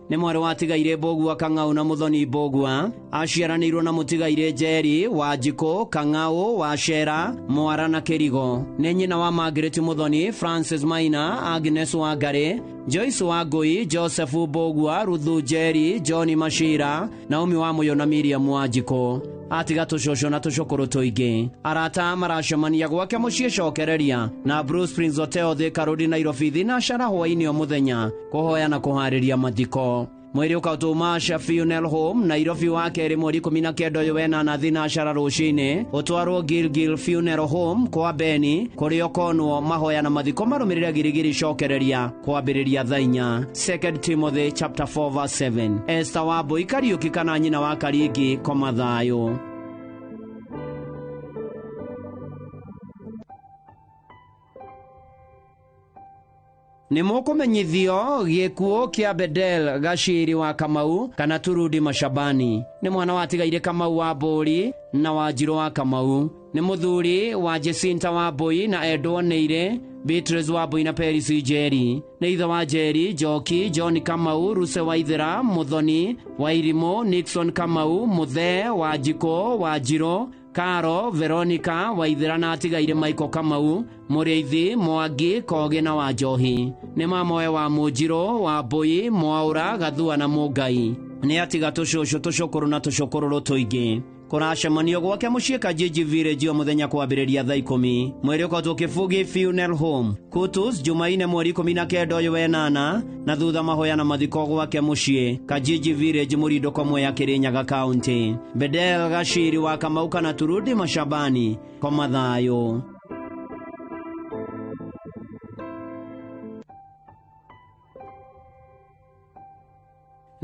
Nĩ mwarĩ wa tigaire Mbũgua Kang'au na Mũthoni Mbũgua. Aciaranĩirwo na mũtigaire Njeri wa Njikũ Kang'au wa Cera Mwara na Kĩrigo. Nĩ nyina wa Margaret Mũthoni, Francis Maina, Agnes Wangari, Joyce Wangui, Joseph Mbũgua, Ruthu Njeri, John Mashira, Naomi wa Mũyũ na Miriam wa Njikũ. Atiga tũcũcũ na tũcũkũrũ tũingĩ. Arata maracemania gwake mũciĩ cokereria na Blue Springs Hotel Thika Road Nairobi thinacara hwaĩ-inĩ o mũthenya kũhoya na kũharĩria mathiko. Mwĩrĩ ũkautwo Masha Funeral Home Nairobi wa kerĩ mweri 19 ũyũ wenana thinacara rũcinĩ ũtwarwo Gilgil Funeral Home kwa Beni kũrĩa ũkonwo mahoya na mathiko marũmĩrĩre Girigiri cokereria kwambĩrĩria thaa 4. 2 Timothy chapter 4 verse 7. Esther Wambui Kariũki kana nyina wa Karingi koma thayũ. Nĩ mũkũmenyithio gĩkuũ kĩa Bedel Gaciri wa Kamau kana Turudi Mashabani. Nĩ mwana wa tigaire Kamau wa Mbũri na Wanjirũ wa Kamau. Nĩ mũthuri wa Jacinta wa Mbũi na Edwo Nĩire, Beatrice wa Mbũi na Peris Njeri. Nĩ ithe wa Njeri, Njoki, John Kamau, Ruse Waithera, Mũthoni, Wairimũ, Nixon Kamau, Mũthee, Wanjikũ, Wanjirũ, Karo, Veronica, Waithera na atigaire Michael Kamau, Mũrĩithi, Mwangi, Kogi na Wanjohi. Nĩ mamoe wa Mũnjirũ, wa Mbũi, Mwaũra, Gathua na Mũngai. Nĩ atiga tũcũcũ, tũcũkũrũ na tũcũkũrũrũ tũingĩ. Kũracemanio gwake mũciĩ Kajiji Village o mũthenya kwambĩrĩria thaa 10. Mwĩrĩ ũkotwo Kĩbugi Funeral Home Kutus Jumaine mweri 19 ũyũ wenana na thutha mahoya na mathiko gwake mũciĩ Kajiji Village Mũrindũko Mwea Kĩrĩnyaga County. Bedel Gaciri wa Kamau kana Turudi Mashabani koma thayũ.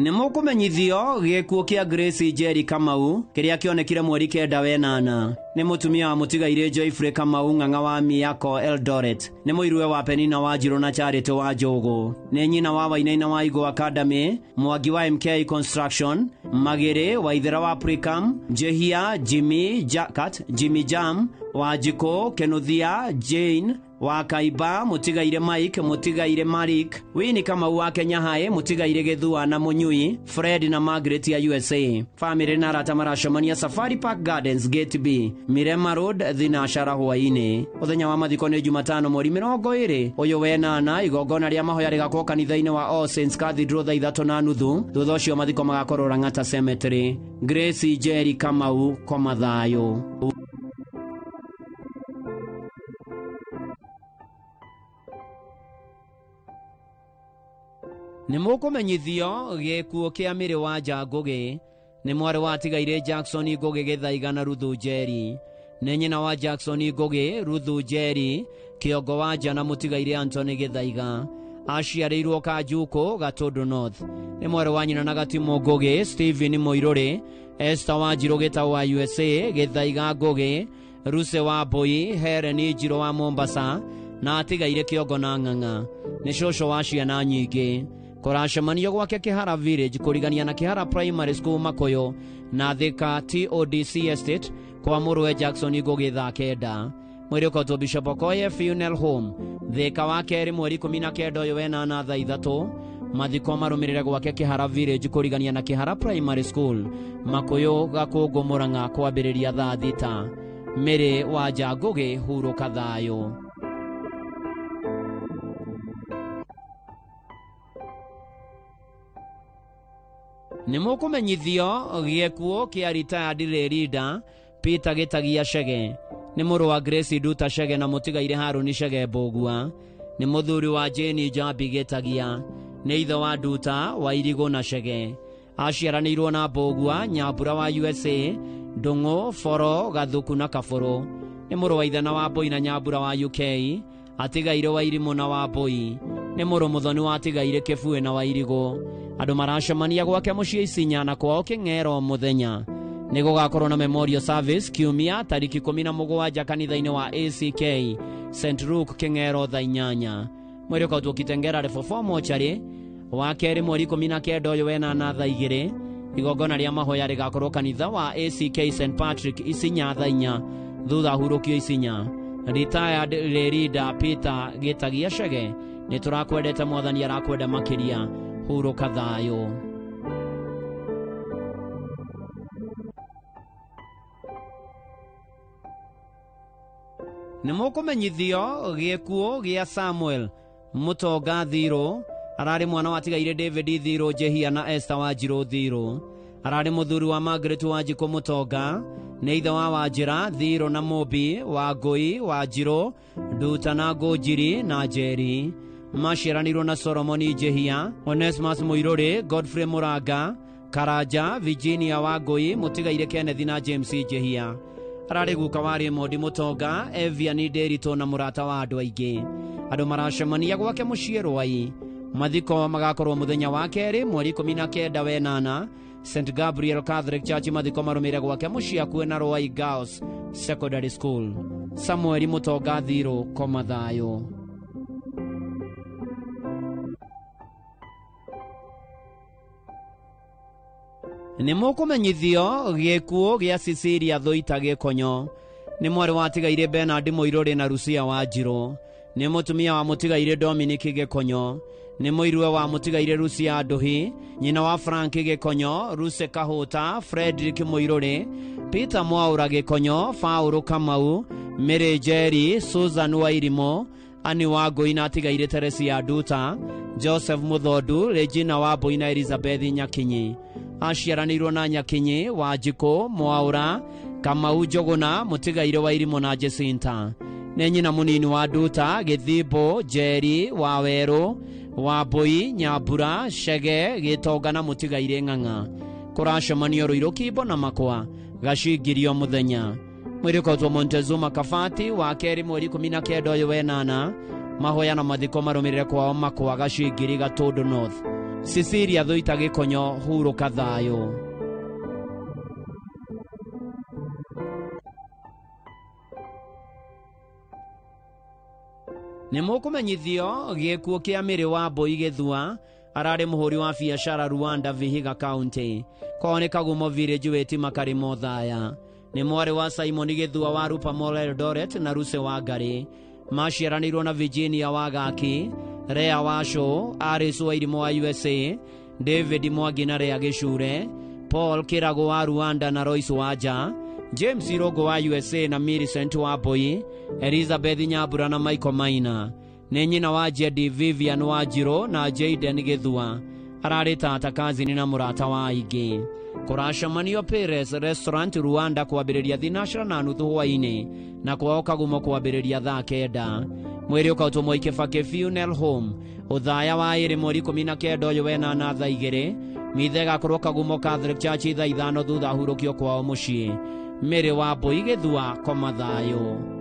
Nĩ mũkũmenyithio gĩkuũ kĩa Grace Njeri Kamau kĩrĩa kĩonekire mweri 9 wenana. Nĩ mũtumia wa mũtigaire Joyfrey Kamau ng'ang'a wa Miako Eldoret. Nĩ mũiruwe wa Penina wa Njirũ na Charity wa Njũgũ. Nĩ nyina wa Wainaina wa Igo Academy, Mwangi wa MK Construction, Magĩrĩ Waithera wa Precam, Jehia Jimmy Jacket, Jimmy Jam, Wanjikũ, Kenuthia, Jane wa Kaiba, mũtigaire Mike, mũtigaire Malik, Winnie Kamau wa Kenya High, mũtigaire Gĩthua na Mũnyui, Fred na Margaret ya USA. Famĩlĩ na arata maracemania Safari Park Gardens Gate B, Mirema Road, Thinashara hwaĩ-inĩ. Mũthenya wa mathiko nĩ Jumatano mweri 20 ũyũ wenana. Igongona rĩa mahoya rĩgakorwo kanitha-inĩ wa All Saints Cathedral thaa 3:30. Thutha ũcio mathiko magakorwo Lang'ata Cemetery. Grace Njeri Kamau koma thayũ. Nĩ mũkũmenyithio gĩkuũ kĩa Mĩrĩ wa Nja Ngũgĩ. Nĩ mwarĩ wa tigaire Jackson Ngũgĩ Gĩthaiga na Ruthu Njeri. Nĩ nyina wa Jackson Ngũgĩ, Ruthu Njeri, Kĩongo wa Nja na mũtigaire Anthony Gĩthaiga. Aciarĩirwo Kanjukũ, Gatũndũ North. Nĩ mwarĩ wa nyina na Gatimũ Ngũgĩ, Stephen Mũirũrĩ, Esther wa Njirũ Gĩtaũ wa USA, Gĩthaiga Ngũgĩ, Ruse wa Mbũi, Helen Njirũ wa Mombasa, na atigaire Kĩongo na Ng'ang'a. Nĩ cũcũ wa ciana nyingĩ. Kũracemanio gwake Kĩhara Village kũrigania na Kĩhara Primary School Makũyũ na Thika TODC Estate kwa mũrũwe Jackson Ngũgĩ thaa 9. Mwĩrĩ ũkotwo Bishop Okoye Funeral Home Thika wa kerĩ mweri 19 ũyũ wenana thaa 3. Mathiko marũmĩrĩre gwake Kĩhara Village kũrigania na Kĩhara Primary School Makũyũ Gakũngũ Mũrang'a kwambĩrĩria thaa 6. Mĩrĩ wa Nja Ngũgĩ hurũka thayũ. Nĩ mũkũmenyithio gĩkuũ kĩa retired leader Peter Gĩtagia Chege. Nĩ mũrũ wa Grace Nduta Chege na mũtigaire Harũni Chege Mbũgua. Nĩ mũthuri wa Jane Njambi Gĩtagia. Nĩ ithe wa Nduta wa Irigũ na Chege. Aciaranĩirwo na Mbũgua, Nyambura wa USA, Ndung'u, Boro, Gathuku na Kabũrũ. Nĩ mũrũ wa ithe na Wambũi na Nyambura wa UK, atigaire wa Irimũ na Wambũi. Nĩ mũrũ mũthoni wa atigaire Kĩbuĩ na wa Irigũ. Andũ maracemania gwake mũciĩ Isinya na kwao Kĩng'ero mũthenya. Nĩ gũgakorwo na memorial service kiumia tariki 17 kanitha-inĩ wa ACK St Luke Kĩng'ero thaa 8. Mwĩrĩ ũkautwo Kitengela level 4 mochari wa kerĩ mweri 19 ũyũ wenana thaa 2. Igongona rĩa mahoya rĩgakorwo kanitha wa ACK St Patrick Isinya thaa 4 thutha hurũkio Isinya. Retired Lerida Peter Gĩtagia Chege, nĩ tũrakwendete mwathani arakwenda makĩria, hurũka thayũ. Nĩ mũkũmenyithio gĩkuũ gĩa Samuel Mũtonga Thirũ. Ararĩ mwana wa tigaire David Thirũ Njehia na Esther Wanjirũ Thirũ. Ararĩ mũthuri wa Margaret Wanjikũ Mũtonga. Nĩ ithe wa Wanjĩra Thirũ na Mũmbi wa Ngũi Wanjirũ Nduta na Ngũnjiri na Njeri. Maciaranĩirwo na Solomoni Njehia, Onesmus Mũirũrĩ, Godfrey Mũranga, Karanja, Virginia wa Ngũi, mũtigaire Kenneth na James Njehia. Ararĩ guka wa Raymond Mũtonga, Evian Nderitu na mũrata wa andũ aingĩ. Andũ maracemania gwake mũciĩ Rwai. Mathiko magakorwo mũthenya wa kerĩ mweri 19 wenana St Gabriel Catholic Church. Mathiko marũmĩrĩre gwake mũciĩ akuĩ na Rwai Girls Secondary School. Samuel Mũtonga Thirũ, koma thayũ. Nĩ mũkũmenyithio gĩkuũ gĩa Cecilia Thũita Gĩkonyo. Nĩ mwarĩ wa tigaire Bernard Mũirũrĩ na Rucia Wanjirũ. Nĩ mũtumia wa mũtigaire Dominic Gĩkonyo. Nĩ mũirue wa mũtigaire Rucia Nduhi, nyina wa Frank Gĩkonyo, Ruse Kahũta, Frederick Mũirũrĩ, Peter Mwaũra Gĩkonyo, Paũlũ Kamau, Mary Njeri, Susan Wairimũ, Annie Wangũi na atigaire Teresia Nduta, Joseph Mũthondu, Regina Wambũi na Elizabeth Nyakinyi. Aciaranĩirwo na Nyakinyi, Wanjikũ, Mwaũra, Kamau Njũgũna, mũtigaire wa Irimũ na Jacinta. Nĩ nyina mũnini wa Nduta, Gĩthimbo, Njeri, Wawerũ, Wambũi, Nyambura, Chege, Gĩtonga na mũtigaire Ng'ang'a. Kũracemanio Rũirũ Kimbo na Makwa, gacingirio mũthenya. Mwĩrĩ ũkautwo Montezuma Kabati wa kerĩ mweri 19 ũyũ wenana. Mahoya na mathiko marũmĩrĩre kwao Makwa gacingiri Gatũndũ North. Cecilia Thũita Gĩkonyo, hurũka thayũ. Nĩ mũkũmenyithio gĩkuũ kĩa Mĩrĩ wa Mbũi Gĩthua. Ararĩ mũhũri wa biacara Rwanda Vihiga County. Kwao nĩ Kagumo Village Wĩtima Karĩma Othaya. Nĩ mwarĩ wa Simon Gĩthua wa Rupa Mall Eldoret na Ruse wa Ngarĩ. Maciaranĩirwo na Virginia wa Gaki, Rea wa Show, Aris wa Irimũ wa USA, David Mwangi na Rea Gĩcure, Paul Kĩrago wa Rwanda na Royce Wanja, James Irogo wa USA na Millicent wa Mbũi, Elizabeth Nyambura na Michael Maina. Nĩ nyina wa Jedi Vivian Wanjirũ na Jaden Gĩthua. Ararĩ tata kazini na mũrata wa aingĩ. Kũracemanio Perez Restaurant Rwanda kwambĩrĩria 9:30 hwaĩ-inĩ na kwao Kagumo kwambĩrĩria thaa 9. Mwĩrĩ ũkautwo Mwai Kĩbakĩ Funeral Home Ũthaya wa ĩrĩ mweri 19 ũyũ wenana thaa 2. Mitha ĩgakorwo Kagumo Catholic Church thaa 5 thutha hurũkio kwao mũciĩ. Mĩrĩ wa Mbũi Gĩthua, koma thayũ.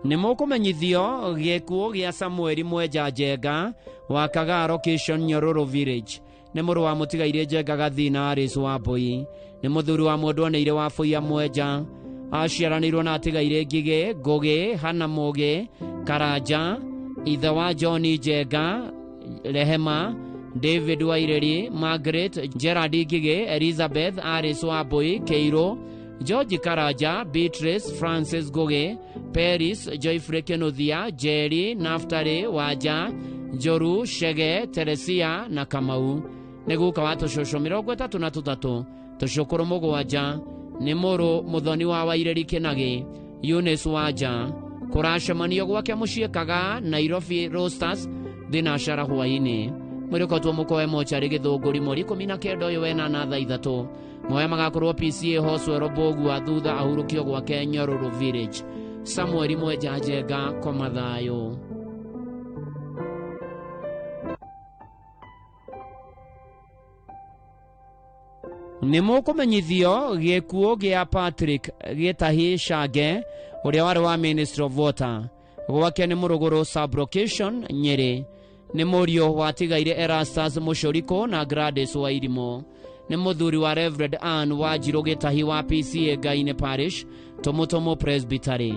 Nĩ mũkũmenyithio gĩkuũ gĩa Samuel Mwenja Njenga wa Kagaro Kishon Nyororo Village. Nĩ mũrũ wa mũtigaire Njenga Gathina Aris wa Mbũi. Nĩ mũthuri wa mwendwaneire wa Bũia Mwenja. Aciaranĩirwo na atigaire Ngigĩ, Ngũgĩ, Hana Mũgĩ, Karanja, ithe wa John Njenga, Rehema, David Waireri, Margaret, Gerard Ngigĩ, Elizabeth Aris wa Mbũi, Keiro, George Karanja, Beatrice, Francis Ngũgĩ, Paris, Joyfrey Kĩnũthia, Jerry, Naftali, Wanja, Njoru, Chege, Teresia na Kamau. Nĩ guka wa tũcũcũ 33, tũcũkũrũ 7, nĩ mũrũ mũthoni wa Waireri Kĩnagĩ, Eunice Wanja. Kũracemanio gwake mũciĩ Kagaa, Nairobi Roasters, thinacara hwaĩ-inĩ. Mwĩrĩ ũkautwo mũkoe mocarĩ Gĩthũngũri mweri 19 ũyũ wenana thaa 3. Moya magakorwo PCA Hoswero Mbũgua thutha ahurũkio gwake Nyororo Village. Samueli Mwenja Njenga koma thayũ. Nĩ mũkũmenyithio gĩkuũ gĩa Patrick Gĩtahi Shange ũrĩa warĩ wa Ministry of Water. Gwake nĩ Mũrũgũrũ sublocation Nyĩrĩ. Nĩ mũriũ watigaire Erastus Mũcũrikũ na Gladys Wairimũ. Nĩ mũthuri wa Reverend Ann Wanjirũ Gĩtahi wa PCA Ngainĩ Parish, Tũmũtũmũ Presbytery.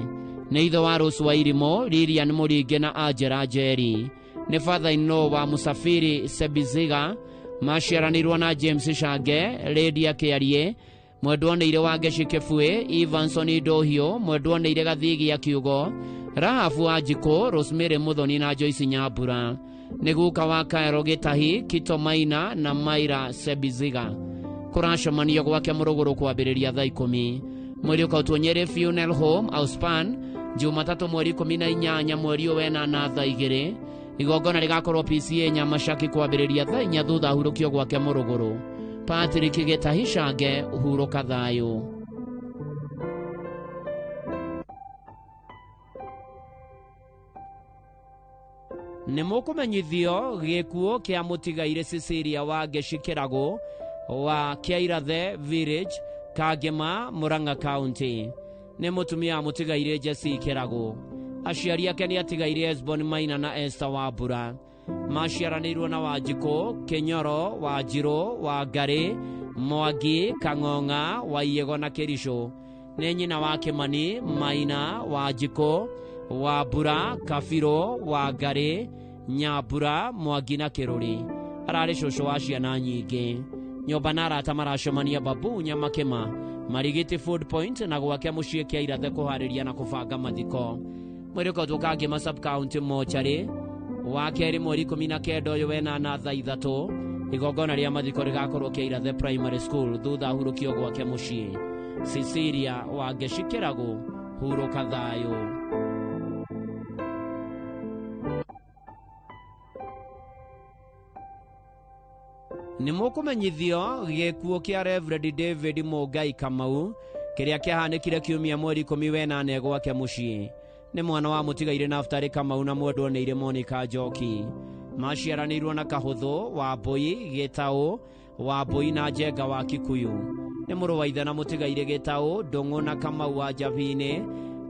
Nĩ ithe wa Rose Wairimũ, Lilian Mũringe na Angela Njeri. Nĩ father-in-law wa Musafiri Sebiziga, maciaranĩirwo na James Shange, Lydia Kĩarie, mwendwo nĩire wa Ngeci Kĩbuĩ, Evanson Ndohiũ, mwendwo nĩire Gathigia Kiugo, Rahabu Wanjikũ, Rosemary Muthoni na Joyce Nyambura. Nĩ guka wa Kaero Gĩtahi, Kito Maina na Maira Sebiziga. Kũracemanio gwake Mũrũgũrũ kwambĩrĩria thaa 10. Mwĩrĩ ũkautwo Nyĩrĩ Funeral Home Auspan, Jumatatũ mweri 18 mweri ũyũ wenana thaa 2. Igongona rĩgakorwo PCA Nyamacaki kwambĩrĩria thaa 4 thutha hurũkio gwake Mũrũgũrũ. Patrick Gĩtahi Shange, hurũka thayũ. Nĩ mũkũmenyithio gĩkuũ kĩa mũtigaire Cecilia wa Ngeci Kĩragũ wa Kĩairathe Village, Kangema, Murang'a County. Nĩ mũtumia wa mũtigaire Jesse Kĩragũ. Aciari ake nĩ atigaire Esbon Maina na Esther Wambura. Maciaranĩirwo na Wanjikũ, Kĩnyoro, Wanjirũ, Wangarĩ, Mwangi, Kang'ong'a, Waiego na Kĩricũ. Nĩ nyina wa Kĩmani, Maina, Wanjikũ, Wambura, Kabirũ, Wangarĩ, Nyambura, Mwangi na Kĩrũri. Ararĩ cũcũ wa ciana nyingĩ. Nyũmba na arata maracemania Babu Nyamakĩma, Marigiti Food Point na gwake mũciĩ Kĩairathe kũharĩria na kũbanga mathiko. Mwĩrĩ ũkautwo Kangema Sub-County Mortuary, wa kerĩ mweri 19 ũyũ wenana thaa 3. Igongona rĩa mathiko rĩgakorwo Kĩairathe Primary School thutha hurũkio gwake mũciĩ. Cecilia wa Ngeci Kĩragũ, hurũka thayũ. Nĩ mũkũmenyithio gĩkuũ kĩa Reverend David Mũngai Kamau kĩrĩa kĩahanĩkire kiumia mweri 18 gwake mũciĩ. Nĩ mwana wa mũtigaire Naftali Kamau na mwendwo nĩire Monica Njoki. Maciaranĩirwo na Kahũthũ, Wambũi, Gĩtaũ, Wambũi na Njenga wa Kikuyu. Nĩ mũrũ wa ithe na mũtigaire Gĩtaũ, Ndũng'ũ na Kamau wa Njabinĩ,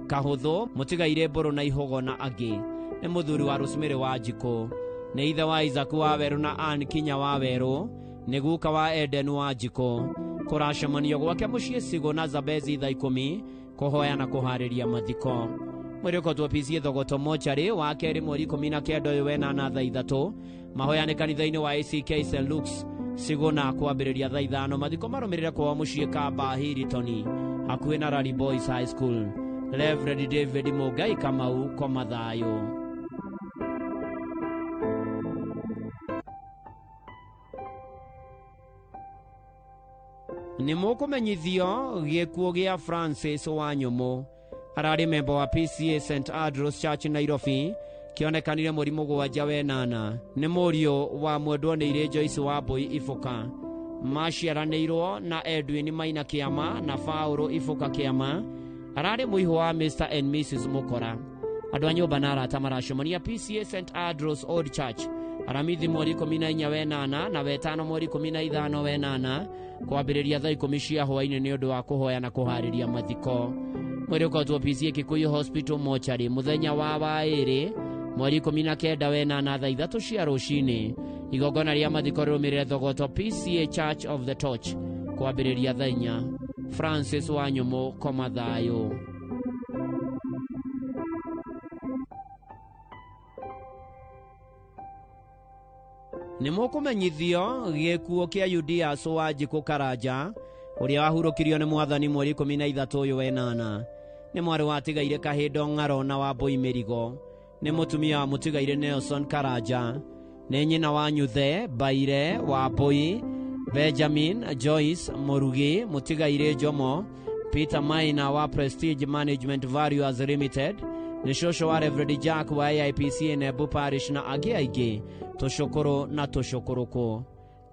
Kahũthũ, mũtigaire Mbũrũ na Ihũgo na angĩ. Nĩ mũthuri wa Rosemary wa Njikũ. Nĩ ithe wa Isaac wa Werũ na Ann Kinya wa Werũ. Nĩ guka wa Eden wa Njikũ. Kũracemanio gwake mũciĩ Cigo na Zabezi thaa 10 kũhoya na kũharĩria mathiko. Mwĩrĩ ũkotwo PCA Thogoto Mortuary wa kerĩ mweri 19 ũyũ wenana thaa 3. Mahoya nĩ kanitha-inĩ wa ACK St Luke's Cigo na kwambĩrĩria thaa 5. Mathiko marũmĩrĩre kwao mũciĩ Kamba Hilton hakuhĩ na Rally Boys High School. Reverend David Mũngai Kamau, koma thayũ. Nĩ mũkũmenyithio gĩkuũ gĩa Francis Wanyũmũ. Ararĩ memba wa PCA St Andrews Church Nairobi, kĩonekanire mweri 7 wenana. Nĩ mũriũ wa mwendwo nĩire Joyce Wambũi Ibuka. Maciaranĩirwo na Edwin Maina Kĩama na Paũlũ Ibuka Kĩama. Ararĩ mũihũ wa Mr and Mrs Mũkora. Andũ a nyũmba na arata maracemania PCA St Andrews Old Church Aramithi mweri 14 wenana na wetano mweri 15 wenana kwambĩrĩria thaa 10 cia hwaĩ-inĩ nĩ ũndũ wa kũhoya na kũharĩria mathiko. Mwĩrĩ ũkautwo PCA Kikuyu Hospital Mortuary mũthenya wa waĩrĩ mweri 19 wenana thaa 3 cia rũcinĩ. Igongona rĩa mathiko rĩrũmĩrĩre Thogoto PCA Church of the Torch kwambĩrĩria thaa 4. Francis Wanyũmũ, koma thayũ. Nĩ mũkũmenyithio gĩkuũ kĩa Judias Wanjikũ Karanja ũrĩa wahurũkirio nĩ mwathani mweri 13 ũyũ wenana. Nĩ mwarĩ watigaire Kahĩndo Ng'aro na Wambũi Mĩrigo. Nĩ mũtumia wa mũtigaire Nelson Karanja. Nĩ nyina wa Nyuthe, Baire, Wambũi, Benjamin, Joyce, Mũrugi, mũtigaire Jomo, Peter Maina wa Prestige Management Valuers Limited, nĩ cũcũ wa Reverend Jack wa AIPC Nembu Parish na angĩ aingĩ, tũcũkũrũ na tũcũkũrũkũ.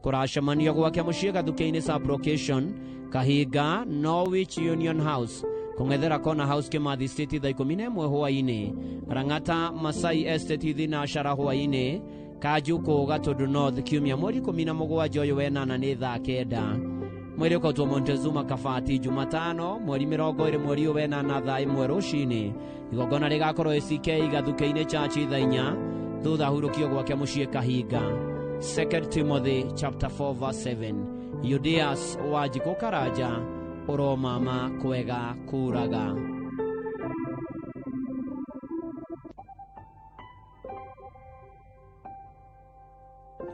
Kũracemanio gwake mũciĩ Gathuke-inĩ Sublocation, Kahinga, Norwich Union House, Kũng'ethera Corner House Kimathi State thaa 11 hwaĩ-inĩ. Rang'ata Masai Estate Thinashara hwaĩ-inĩ. Kanjukũ Gatũndũ North kiumia mweri 17 ũyũ wenana nĩ thaa 9. Mwĩrĩ ũkautwo Montezuma Kabati Jumatano mweri 20 mweri ũyũ wenana thaa 1 rũcinĩ. Igongona rĩgakorwo ACK Gathuke-inĩ Church thaa 4 thutha hurũkio gwake mũciĩ Kahinga. 2 Timothy chapter 4 verse 7. Judeas Wanjikũ Karanja ũromama kwega kuraga.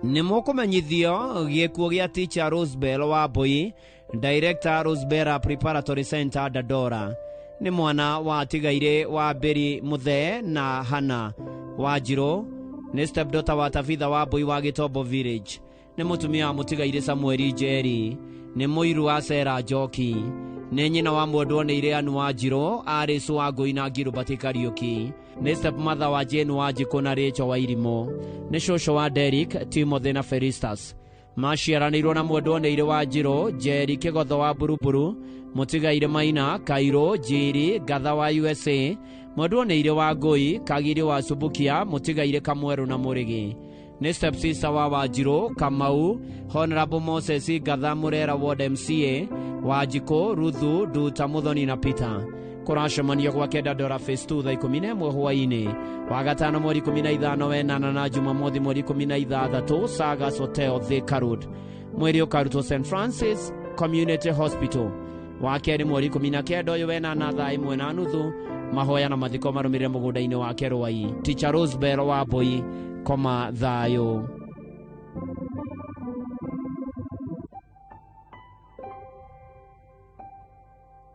Nĩ mũkũmenyithio gĩkuũ gĩa teacher Rosebell Wambui, director Rosebella Preparatory Center Dandora. Nĩ mwana wa tigaire wa Mbĩri Mũthee na Hana Wanjirũ. Nĩ stepdaughter wa Tabitha Wambui wa Gĩtombo Village. Nĩ mũtumia wa mũtigaire Samueli Njeri. Nĩ mũiru wa Sera Njoki. Nĩ nyina wa mwendwo nĩ Ireanu Wanjirũ, Alice Wangũi na Gilbert Kariũki. Nĩ stepmother wa Jane Wanjikũ na Rachel Wairimũ. Nĩ cũcũ wa Derrick, Timothy na Felistus. Maciaranĩirwo na mwendwo nĩ Irĩ Wanjirũ, Njeri Kĩgotho wa Buruburu, mũtigaire Maina, Kairũ, Njiri, Ngatha wa USA, mwendwo nĩ Irĩ Wangũi, Kagiri wa Subukia, mũtigaire Kamwerũ na Mũrĩgĩ. Nĩ stepsister wa Wanjirũ, Kamau, Honorable Moses Ngatha Mũrera Ward MCA, Wanjikũ, Ruthu, Nduta, Muthoni na Peter. Kũracemanio gwake Dandora Phase 2 thaa 11 hwaĩ-inĩ. Wagatano mweri 15 wenana na Jumamothi mweri 16 Sagas Hotel Thika Road. Mwĩrĩ ũkarutwo St Francis Community Hospital. Wa kerĩ mweri 19 ũyũ wenana thaa 1:30 mahoya na mathiko marũmĩrĩre mũgũnda-inĩ wake Rwai. Teacher Rosebell Wambui koma thayũ.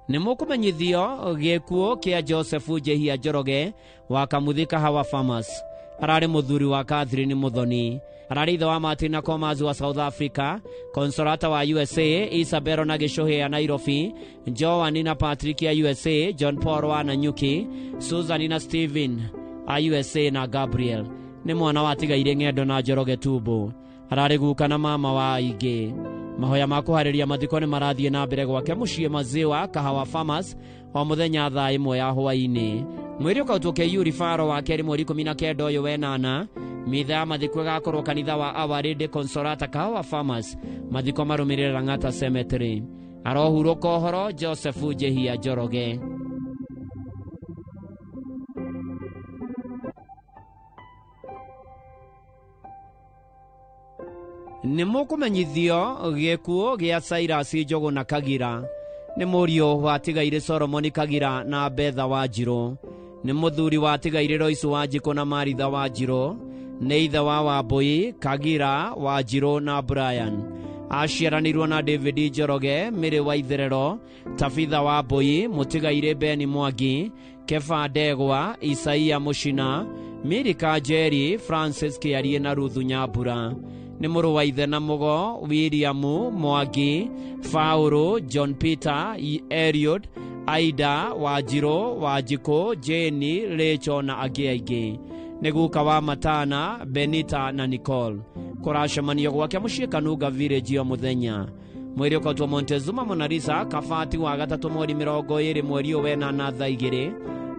Nĩ mũkũmenyithio gĩkuũ kĩa Joseph Njehia Njoroge wa Kamuthi Kahawa Farmers. Ararĩ mũthuri wa Catherine Muthoni. Ararĩ ithe wa Martin na Comas wa South Africa, Consolata wa USA, Isabel na Gĩcũhĩ ya Nairobi, Joan na Patrick ya USA, John Paul wa Nanyuki, Susan na Steven a USA na Gabriel. Nĩ mwana wa tigaire ng'endo na Njoroge Tumbo. Ararĩ guka na mama wa aingĩ. Mahoya ma kũharĩria mathiko nĩ marathiĩ na mbere gwake mũciĩ Maziwa Kahawa Farmers o mũthenya thaa 1 ya hwaĩ-inĩ. Mwĩrĩ ũkautwo KU Rifaro wa kerĩ mweri 19 ũyũ wenana. Mitha ya mathiko ĩgakorwo kanitha wa Our Lady Consolata Kahawa Farmers. Mathiko marũmĩrĩre Lang'ata Cemetery. Arohurũka ũhoro Joseph Njehia Njoroge. Nĩ mũkũmenyithio gĩkuũ gĩa Cyrus Njũgũna Kagira. Nĩ mũriũ wa tigaire Solomon Kagira na Betha Wanjirũ. Nĩ mũthuri wa tigaire Royce Wanjikũ na Maritha Wanjirũ. Nĩ ithe wa Wambui, Kagira, Wanjirũ na Brian. Aciaranĩirwo na David Njoroge, Mĩrĩ wa Itherero, Tabitha Wambui, mũtigaire Ben Mwangi, Kefa Ndegwa, Isaia Mũcina, Milika Njeri, Francis Kĩarie na Ruthu Nyambura. Nĩ mũrũ wa ithe na mũgo William Mwangi, Faũrũ, John Peter, Eliud, Aida, Wanjirũ, Wanjikũ, Jane, Rachel na angĩ aingĩ. Nĩ guka wa Matana, Benita na Nicole. Kũracemanio gwake mũciĩ Kanunga Village o mũthenya. Mwĩrĩ ũkautwo Montezuma Monalisa Kabati wa gatatũ mweri 20 mweri ũyũ wenana thaa 2.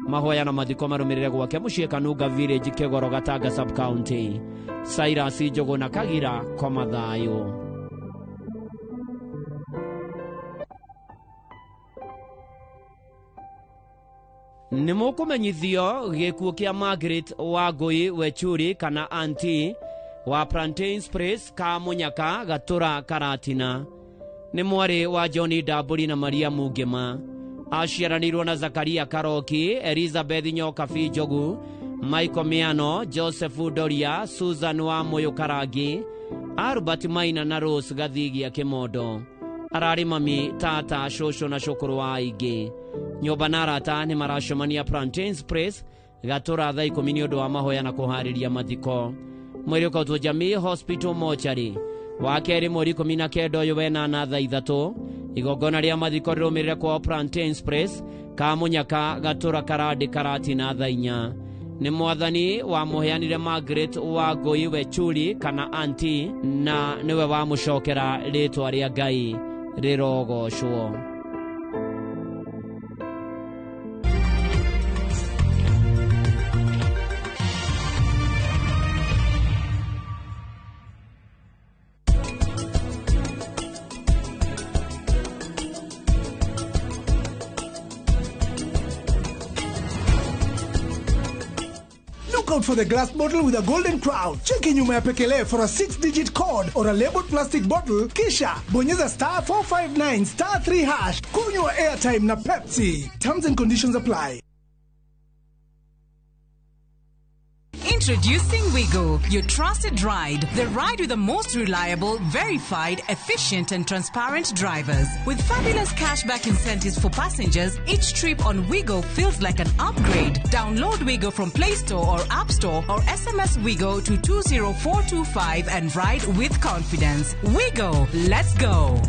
Mahoya na mathiko marũmĩrĩre gwake mũciĩ Kanunga Village Kĩgoro Gatanga Sub County. Cyrus Njũgũna Kagira koma thayũ. Nĩ mũkũmenyithio gĩkuũ kĩa Margaret Wangũi Wechuri kana Auntie wa Plantains Place Kamunyaka Gatura Karatina. Nĩ mwarĩ wa John Ndambũri na Maria Mungĩma. Aciaranĩirwo na Zakaria Karoki, Elizabeth Nyokabi Njogu, Michael Miano, Joseph Doria, Susan wa Moyo Karangi, Albert Maina na Rose Gathigia Kimondo. Ararĩ mami, tata, cũcũ na cũkũrũ wa aingĩ. Nyũmba na arata nĩ maracemania Plantains Place Gatũra thaa 10 nĩ ũndũ wa mahoya na kũharĩria mathiko. Mwĩrĩ ũkautwo Jamii Hospital Mortuary wa kerĩ mweri 19 ũyũ wenana thaa 3. Igongona rĩa mathiko rĩrũmĩrĩre kwao Plantains Place Kamunyaka Gatũra Karandĩ Karatina thaa 4. Nĩ mwathani wamũheanire Margaret Wangũi Wechuri kana Auntie na nĩwe wamũcokera rĩtwa rĩa Ngai rĩrogocwo. Look out for the glass bottle with a golden crown. Cheki nyuma ya pekele for a 6-digit code or a labeled plastic bottle, kisha bonyeza star 459 star 3 hash. Kunywa airtime na Pepsi. Terms and conditions apply. Introducing Wigo, your trusted ride. The ride with the most reliable, verified, efficient, and transparent drivers. With fabulous cashback incentives for passengers, each trip on Wigo feels like an upgrade. Download Wigo from Play Store or App Store or SMS Wigo to 20425 and ride with confidence. Wigo, let's go.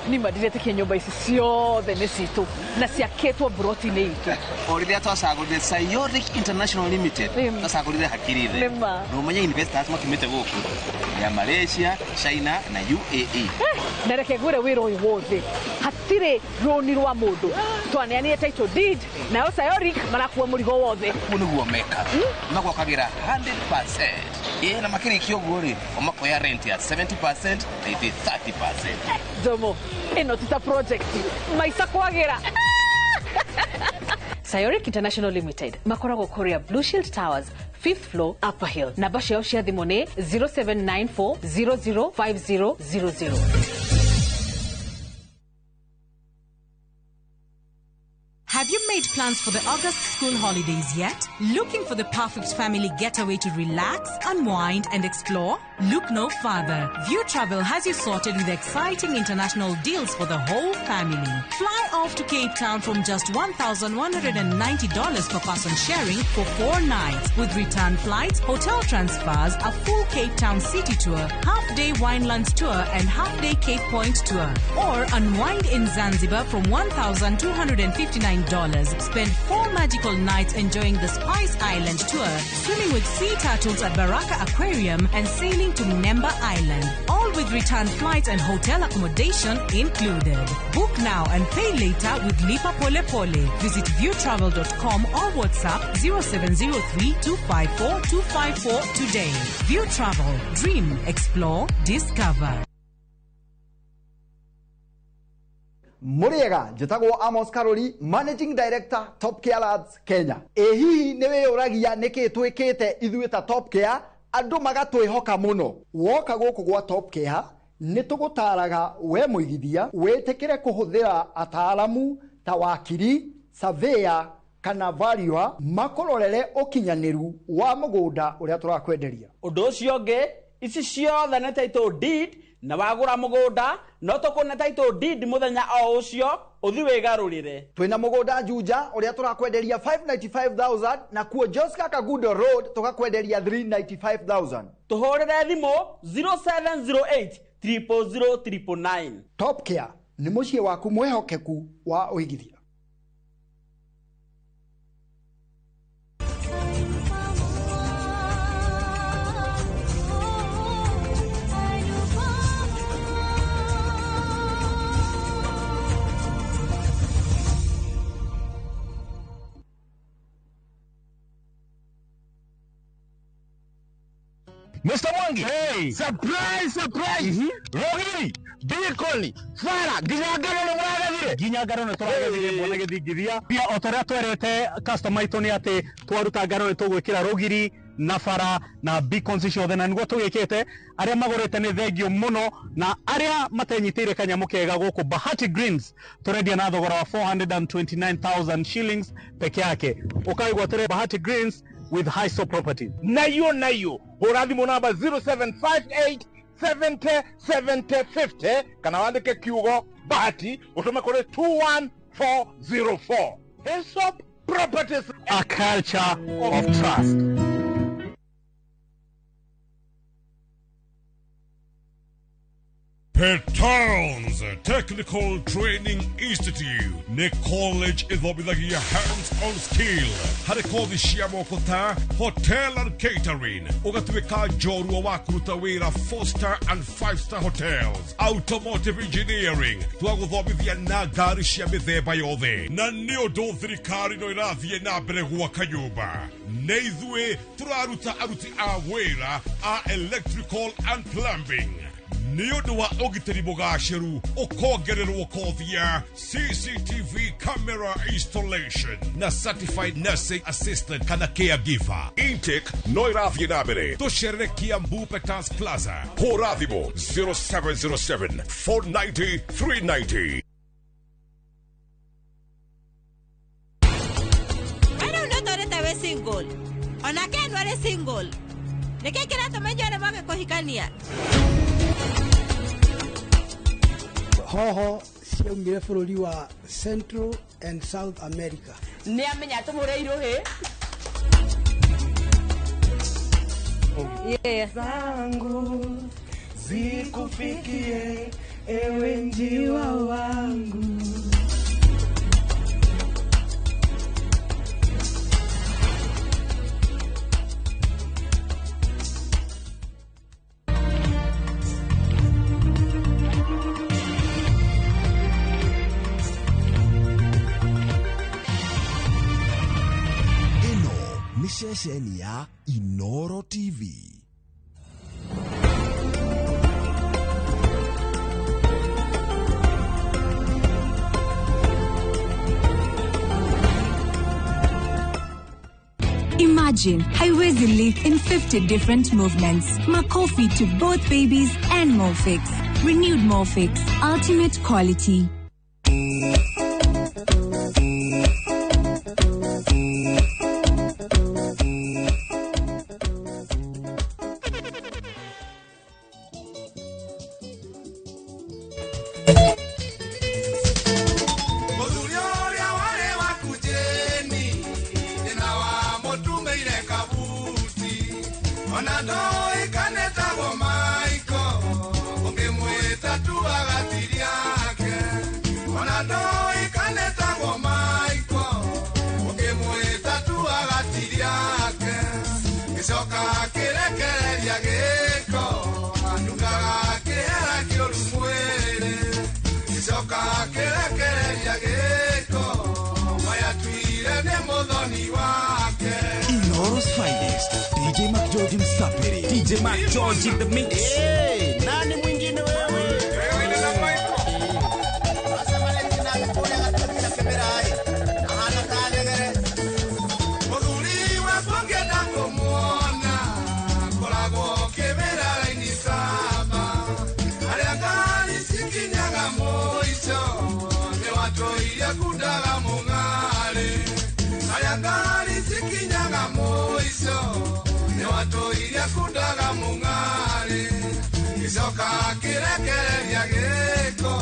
Nima ndiretĩkia nyũmba ici ciothe nĩ citũ na ciakĩtwo mburoti-inĩ itũ. O rĩrĩa twacagũrire Sayoric International Limited, twacagũrire hakiri thĩ. Nĩma. Na ũmenye investors makiumĩte gũkũ ya Malaysia, China na UAE. Na reke ngwĩre wĩra ũyũ wothe hatirĩ rũni rwa mũndũ, twaneanire title deed nayo Sayoric marakua mũrigo wothe. Ũguo nĩguo mekaga, magwakagĩra 100%. Ĩ na makĩrĩkia ũguo rĩ, o makoya rent ya 70% na ithuĩ 30%. Njomo, ĩno ti ta project maica kwagĩra. Sayoric International Limited makoragwo kũrĩa Blue Shield Towers, 5th floor, Upper Hill. Namba ciao cia thimũ nĩ 0794005000. Have you made plans for the August school holidays yet? Looking for the perfect family getaway to relax, unwind, and explore? Look no further. View Travel has you sorted with exciting international deals for the whole family. Fly off to Cape Town from just $1,190 per person sharing for 4 nights, with return flights, hotel transfers, a full Cape Town city tour, half-day Winelands tour, and half-day Cape Point tour. Or unwind in Zanzibar from $1,259. Spend 4 magical nights enjoying the Spice Island tour, swimming with sea turtles at Baraka Aquarium, and sailing to Mnemba Island. All with return flights and hotel accommodation included. Book now and pay later with Lipa Pole Pole. Visit viewtravel.com or WhatsApp 0703 254 254 today. View Travel. Dream, explore, discover. Muriega njĩtagwo Amos Karori, Managing Director, Top Care Lads Kenya. Ĩ hihi nĩ wĩyũragia nĩkĩ twĩkĩte ithuĩ ta Top Care andũ magatwĩhoka mũno? Woka gũkũ gwa Top Care nĩ tũgũtaraga we mũigithia wĩtĩkĩre kũhũthĩra ataaramu ta wakiri, surveyor kana valuer makũrorere ũkinyanĩru wa mũgũnda ũrĩa tũrakwenderia. Ũndũ ũcio ũngĩ, ici ciothe nĩ title deed, na wagũra mũgũnda no tũkũne title deed mũthenya o ũcio ũthi wĩgarũrĩre. Twĩna mũgũnda Juja ũrĩa tũrakwenderia 595,000 na kuo Joska Kagudo Road tũgakwenderia 395,000. Tũhũrĩre thimũ 0708 000 999. Top Care nĩ mũciĩ waku mwĩhokeku wa ũigithia. Mr. Mwangi. Hey. Surprise, surprise. Rogiri, Bikoni, Fara, nginya ngano nĩ mũragethire. Nginya ngano nĩ tũragethire mbona gĩthingithia. Pia o ta ũrĩa twerĩte customer aitũ nĩ atĩ twaruta ngano nĩ tũgwĩkĩra rũgiri na bara na beacons ciothe, na nĩguo tũgĩkĩte. Arĩa magũrĩte nĩ thengio mũno, na arĩa matenyitĩire kanyamũ kega gũkũ Bahati Greens tũrendia na thogora wa 429,000 shillings peke yake. Ũkaigua Bahati Greens with Hiso Property. Nayo nayo hũra thimũ namba 0758 70 70 50 kana wandĩke kiugo Bahati ũtũme kũrĩ 21404. Hiso Properties, a culture of trust. Petons Technical Training Institute nĩ college ĩthomithagia hands-on skill harĩ kothi cia moko ta hotel and catering, ũgatuĩka njorua wa kũruta wĩra 4-star and 5-star hotels, automotive engineering twagũthomithia na ngari cia mĩthemba yothe, na nĩ ũndũ thirikari no ĩrathiĩ na mbere gwaka nyũmba. Nĩ ithuĩ tũraruta aruti a wĩra a electrical and plumbing. Nĩ ũndũ wa ũgitĩri mũgacĩru ũkongererwo kothi ya CCTV camera installation na certified nursing assistant kana caregiver. Intake no ĩrathiĩ na mbere. Tũcerere Kiambu Peters Plaza. Hũra thimũ 0707 490 390. Wena unotwarĩte wĩ single onake anu arĩ single nĩkĩ kĩratũma inyuĩ mwage kũhikania? Hoho ciaumire bũrũri wa Central and South America. Nĩ amenya tũmũre irũhĩ. Yeah. Zangu zikufikie ewe njiwa wangu. Ĩno nĩ ceceni ya Inoro TV. Imagine haiwezi leak in 50 different movements. Makofi to both babies and Molfix. Renewed Molfix. Ultimate quality. Mũthuri ũrĩa warĩ waku Jane, thĩna wa mũtumĩire kabuti, ona ndoĩkanĩtagwo Michael, ũngĩmwĩta tu agatiria ake. Ona ndoĩkanĩtagwo Michael, ũngĩmwĩta tu agatiria ake. Gĩcoka akĩrekereria gĩko, anungaga kĩhera kĩũru mwĩrĩ. Gĩcoka akĩrekereria gĩko, mayatuire nĩ mũthoni wake. Inoro's finest, DJ Mac George Msapiri. DJ Mac George in the mix. Hey, nani mwingine wewe? Mũthuri wakwa ngĩenda kũmuona, koragwo kĩmera raini saba. Harĩa ngari cikinyaga mũico, nĩ watũire kundaga mũng'arĩ. Harĩa ngari cikinyaga mũico, nĩ watũire kundaga mũng'arĩ. Gĩcoka kĩrekereria gĩko,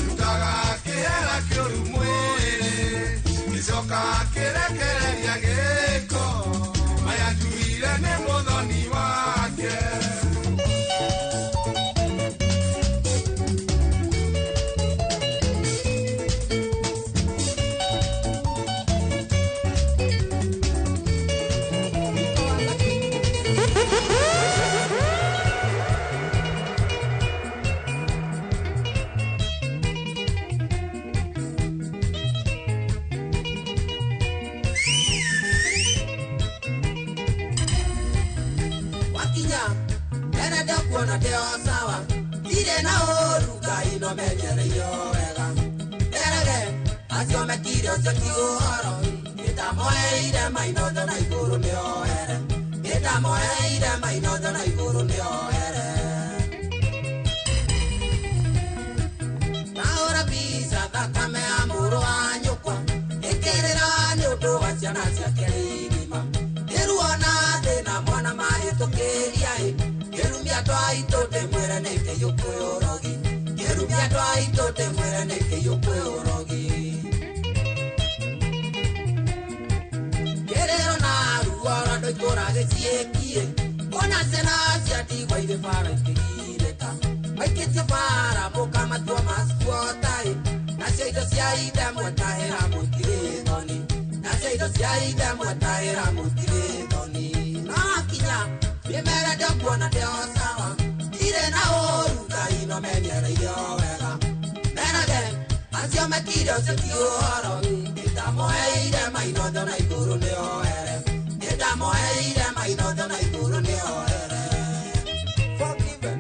rutaga kĩhera kĩũru mwĩrĩ. Gĩcoka kĩrekereria gĩko, mayatuire nĩ mũthoni wake. Wakinya ene ndekuona ndĩ o sawa, ndirĩ na ũũru Ngai no menyereirio wega. Erege acio mekire ũcio ti ũhoro, nĩndamoeire mainotho na igũrũ nĩoere, nĩndamoeire mainotho na igũrũ nĩoere. Ndahũra mbica thakame ya mũrũ wa nyũkwa, ĩkĩrĩra nĩ ũndũ wa ciana ciake igima. Ndĩruona thĩna mwana mahĩtũkĩria ĩ, ngĩrumia twaitũ ndĩmwĩre nĩ kĩiyũkwĩ ũrogi, ngĩrumia twaitũ ndĩmwĩre nĩ kĩiyũkwĩ ũrogi. Kĩrĩro na ruo rwa andũ itũũra gĩciĩkiĩ, kuona ciana cia ndigwa irĩ bara ikĩgirĩka, maikĩtie bara mũkamatua maskuota ĩ, nacio indo cia ithe mwetahĩra mũtirĩ thoni, nacio indo cia ithe mwetahĩra mũtirĩ thoni. No akinya ndĩmere ndĩkuona ndĩ o sawa, ndirĩ na ũũru Ngai no menyereirio wega. Merage acio mekire ũcio ti ũhoro, nĩndamoeire mainotho na igũrũ nĩoere, nĩndamoeire mainotho na igũrũ nĩoere. Forgiven.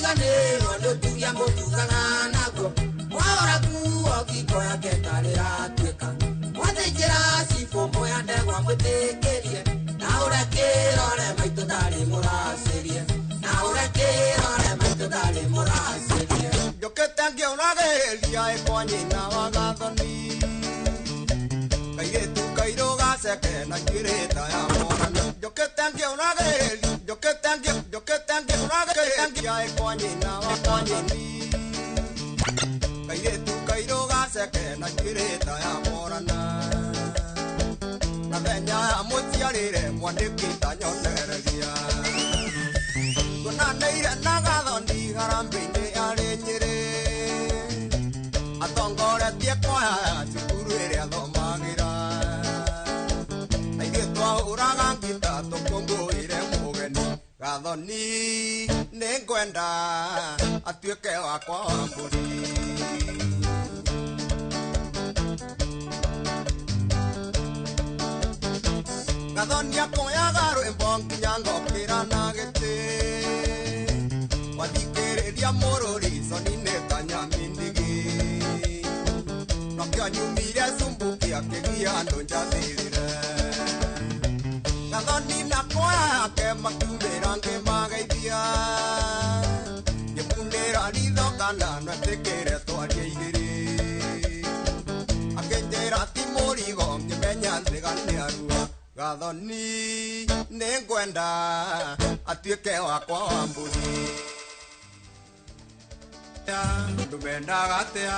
Ndariganĩrwo nĩ ũtugia mũtugaga naguo Mwahora nguo ngingo yake tarĩratuĩka Mwathĩnjĩra cibũ moya ndegwa mwĩtĩkĩrie Na ũrĩa kĩrore maitũ ndarĩ mũracĩrie Na ũrĩa kĩrore maitũ ndarĩ mũracĩrie Njũkĩte ngĩũragĩrĩria ĩkwa nyina wa Gathoni Kairĩtu kairũ gaceke na njuĩrĩ ta ya morani Njũkĩte ngĩũragĩrĩria njũkĩte ngĩũragĩrĩria ĩkwa nyina wa Gathoni Kairĩtu kairũ gaceke na njuĩrĩ ta ya morana Na thenya mũciarĩre mwandĩki tanyonereria Tuonaneire na Gathoni harambĩ-inĩ yarĩ Nyĩrĩ Atongoretie kwaya ya cukuru ĩrĩa thomagĩra Na ithuĩ twahũraga ngita tũkũngũĩre mũgeni Gathoni nĩngwenda atuĩke wakwa wa mbũri Gathoni akoyaga rwĩmbo nginya ngokĩra na gĩtĩ Wathikĩrĩria mũrũri coni nĩ ta nyamindigi Nokĩo nyumire cumbuki akĩgia andũ njathĩrĩre Gathoni na kwaya yake makiumĩra ngĩmageithia Ngĩmunĩra ritho kana no etĩkĩre twarie igĩrĩ Akĩnjĩra ti mũrigo ngĩmenya njĩga nĩ arua Gathoni nĩngwenda atuĩke wakwa wa mbũri Andũ mendaga atĩa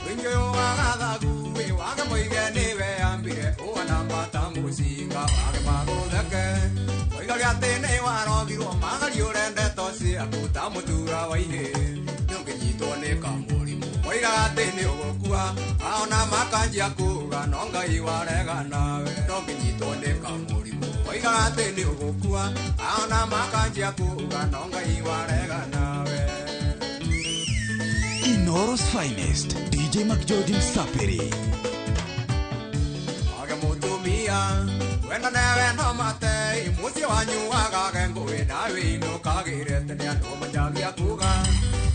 ũingĩ ũyũ wa gathagu wĩ wage moige nĩwe ambire ũhana mbata mũcinga wage magũtheke Oigage atĩ nĩ warogirwo magariũre ndeto ciaku ta mũtura wa ihĩ Nĩũngĩnyitwo nĩ kamũrimũ moigaga atĩ nĩ ũgũkua Aona makanjia kuga no Ngai warega nawe Ndũngĩnyitwo nĩ kamũrimũ moigaga atĩ nĩ ũgũkua Aona makanjia kuga no Ngai warega nawe Inoro's finest, DJ McGeorge Msafiri. Wage mũtumia wenda newe no mate mũciĩ wanyu wagage ngũĩ nawe inũkagĩre tene andũ manjagia kuga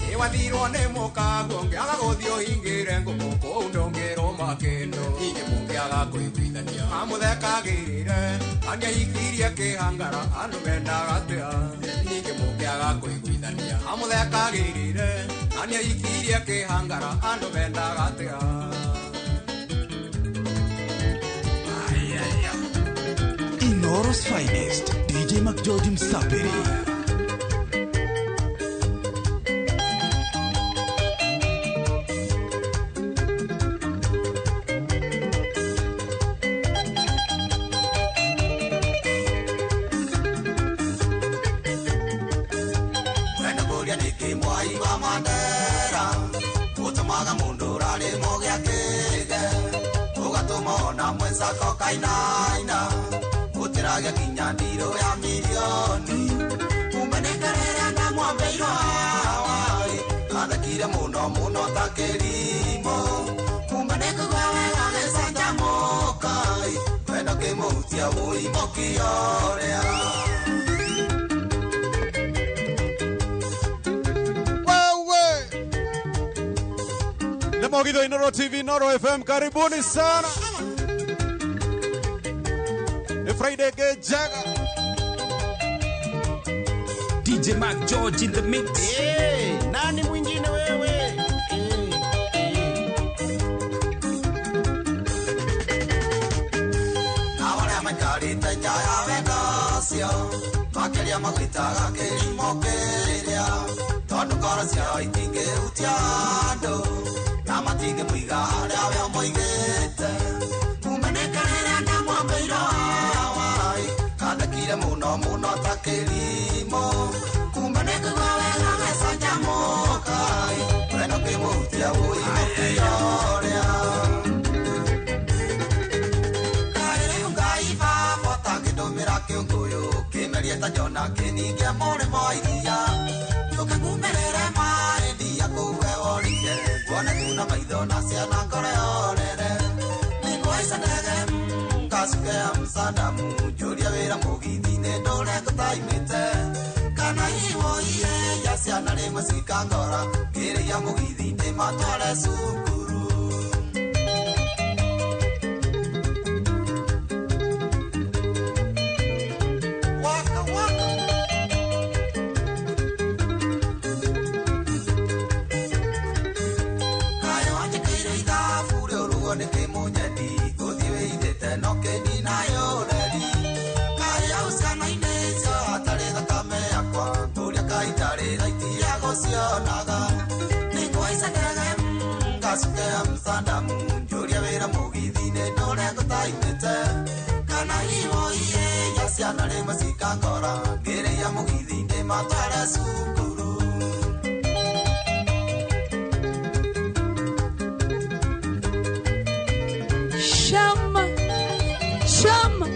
Nĩwathirwo nĩ mũkaguo ũngĩaga gũthiĩ ũhingĩre ngũkũ kũu ndũngĩrũma kĩndũ Ningĩ mũngĩaga kũiguithania amũthekagĩrĩre angĩahikirie kĩhangara andũ mendaga atĩa Ningĩ mũngĩaga kũiguithania amũthekagĩrĩre angĩahikirie kĩhangara andũ mendaga atĩa Inoro's finest, DJ McGeorge Msafiri. Wenda kũria nĩkĩ mwai wa Mandera ũtũmaga mũndũ ũrarĩmwo gĩakĩge ũgatũma ona mwenzako kainaina ũtĩragia kinya ndirũ ya mirioni Kumbe nĩ karĩrĩa ndamwambĩirwo hawa athekire mũno mũno ta kĩrimũ Kumbe nĩ kũigua wega gĩcanjamũka wendo kĩmũhutia wũimũkioria Wewe ni Mogidho Inoro TV, Inoro FM, karibuni sana. Ni Friday Gejaga. DJ Mark George in the mix. Hey, nani mwingine wewe? Na arĩa maikarĩte nja ya wendo ũcio makĩria magwĩtaga kĩrimũ kĩrĩa tondũ ngoro ciao itingĩhutia andũ na matingĩmũiga harĩa we ũmũigĩte Kumbe nĩ karĩrĩa ndamwambĩirwo hawa athekire mũno mũno ta kĩrimũ Kumbe nĩ kũigua wega gĩcanjamũka wendo kĩmũhutia wũimũkioria Karĩrĩ Ngai baba ũtangĩndũmĩra kĩũngũyũ kĩmerie ta Jona kĩninge mũrĩmo wa iria Njũke ngumĩrĩre maĩ ndia kũu we worire Nguone tu na maitho na ciana ngoro yorere Nĩngũhaica ndege ngacuke Amsterdam njũrie wĩra mũgithi-inĩ ndũre ngũtaimĩte Kana hihi woiye nja cia ciana rĩmwe cikangora ngĩrĩia mũgithi ndĩmatware cukuru. Waka waka kayo wanjĩkĩire ithabu rĩũruo nĩ kĩmũnyendi gũthiĩ wĩithĩte no kĩndinayo reri kayo ciana-inĩ icio hatarĩ thakame yakwa ngũria kaitarĩ raiti ya gũcionaga nĩngũhaica ndege ngacuke Amsterdam njũria wĩra mũgithi-inĩ ndũre ngũtaimĩte kana ihoiye ya ciana rĩmwe cikangora ngĩrĩia mũgithi ndĩmatware cukuru. Shama Shama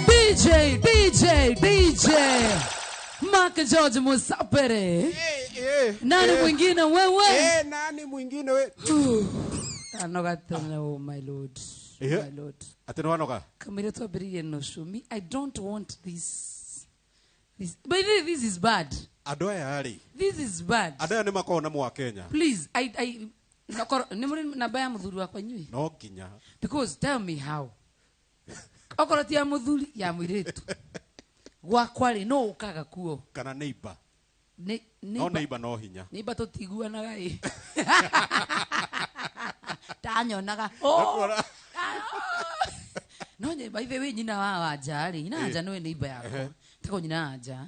DJ, DJ, DJ Mark George Musapere. Nani mwingine wewe? Nani mwingine wewe? Anoga tena, oh my lord. My lord. Ateno anoga. Kamira twambĩrĩrie no show me. I don't want this. This, but this is bad. Andũ aya rĩ. This is bad. Andũ aya nĩ makoragwo na mwa Kenya. Please, I nĩ mũrĩ namba ya mũthuri wakwa inyuĩ? No nginya. Because tell me how. Okorwo ti ya mũthuri ya mũirĩtu. Gwakwa rĩ no ũkaga kuo. Kana neighbor. No neighbor no hinya. Neighbor tũtiguanaga ĩ. Tanyonaga. Oh. No nyimba ithe wĩ nyina wa wanja rĩ. Nyina wanja nĩwe neighbor yakwa. Tiko nyina wanja.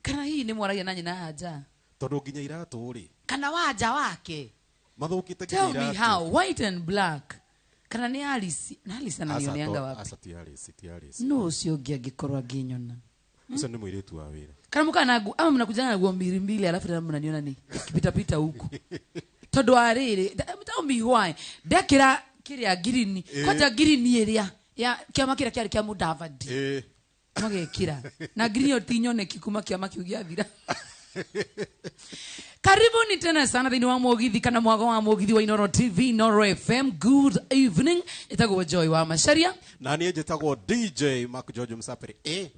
Kana hihi nĩ mwaragia na nyina wanja? Tondũ nginya iratũ rĩ. Kana wanja wake. Mathũkĩte nginya iratũ. Tell me how, white and black. Kana nĩ Alice, na Alice ananioneanga wapi? Asa ti Alice, ti Alice. No ũcio ũngĩ angĩkorwo angĩnyona. Ũcio nĩ mũirĩtu wa wĩra. Kana mũkana nagu, ama mnakujana na nguo mbili mbili alafu tena mnaniona ni kipita pita huku. Tondũ wa rĩrĩ, tell me why. Ndekĩra kĩrĩa ngirini, kwanja ngirini ĩrĩa ya kĩama kĩrĩa kĩarĩ kĩa Mudavadi. Magekĩra. Na ngirini ĩyo ti nyoneki kuma kĩama kĩu gĩathira. Karibuni tena sana thĩinĩ wa mũgithi kana mwago wa mũgithi wa Inoro TV, Inoro FM. Good evening. Ĩtagwo Joy wa Macharia. Na niĩ njĩtagwo DJ Mark George Musapere.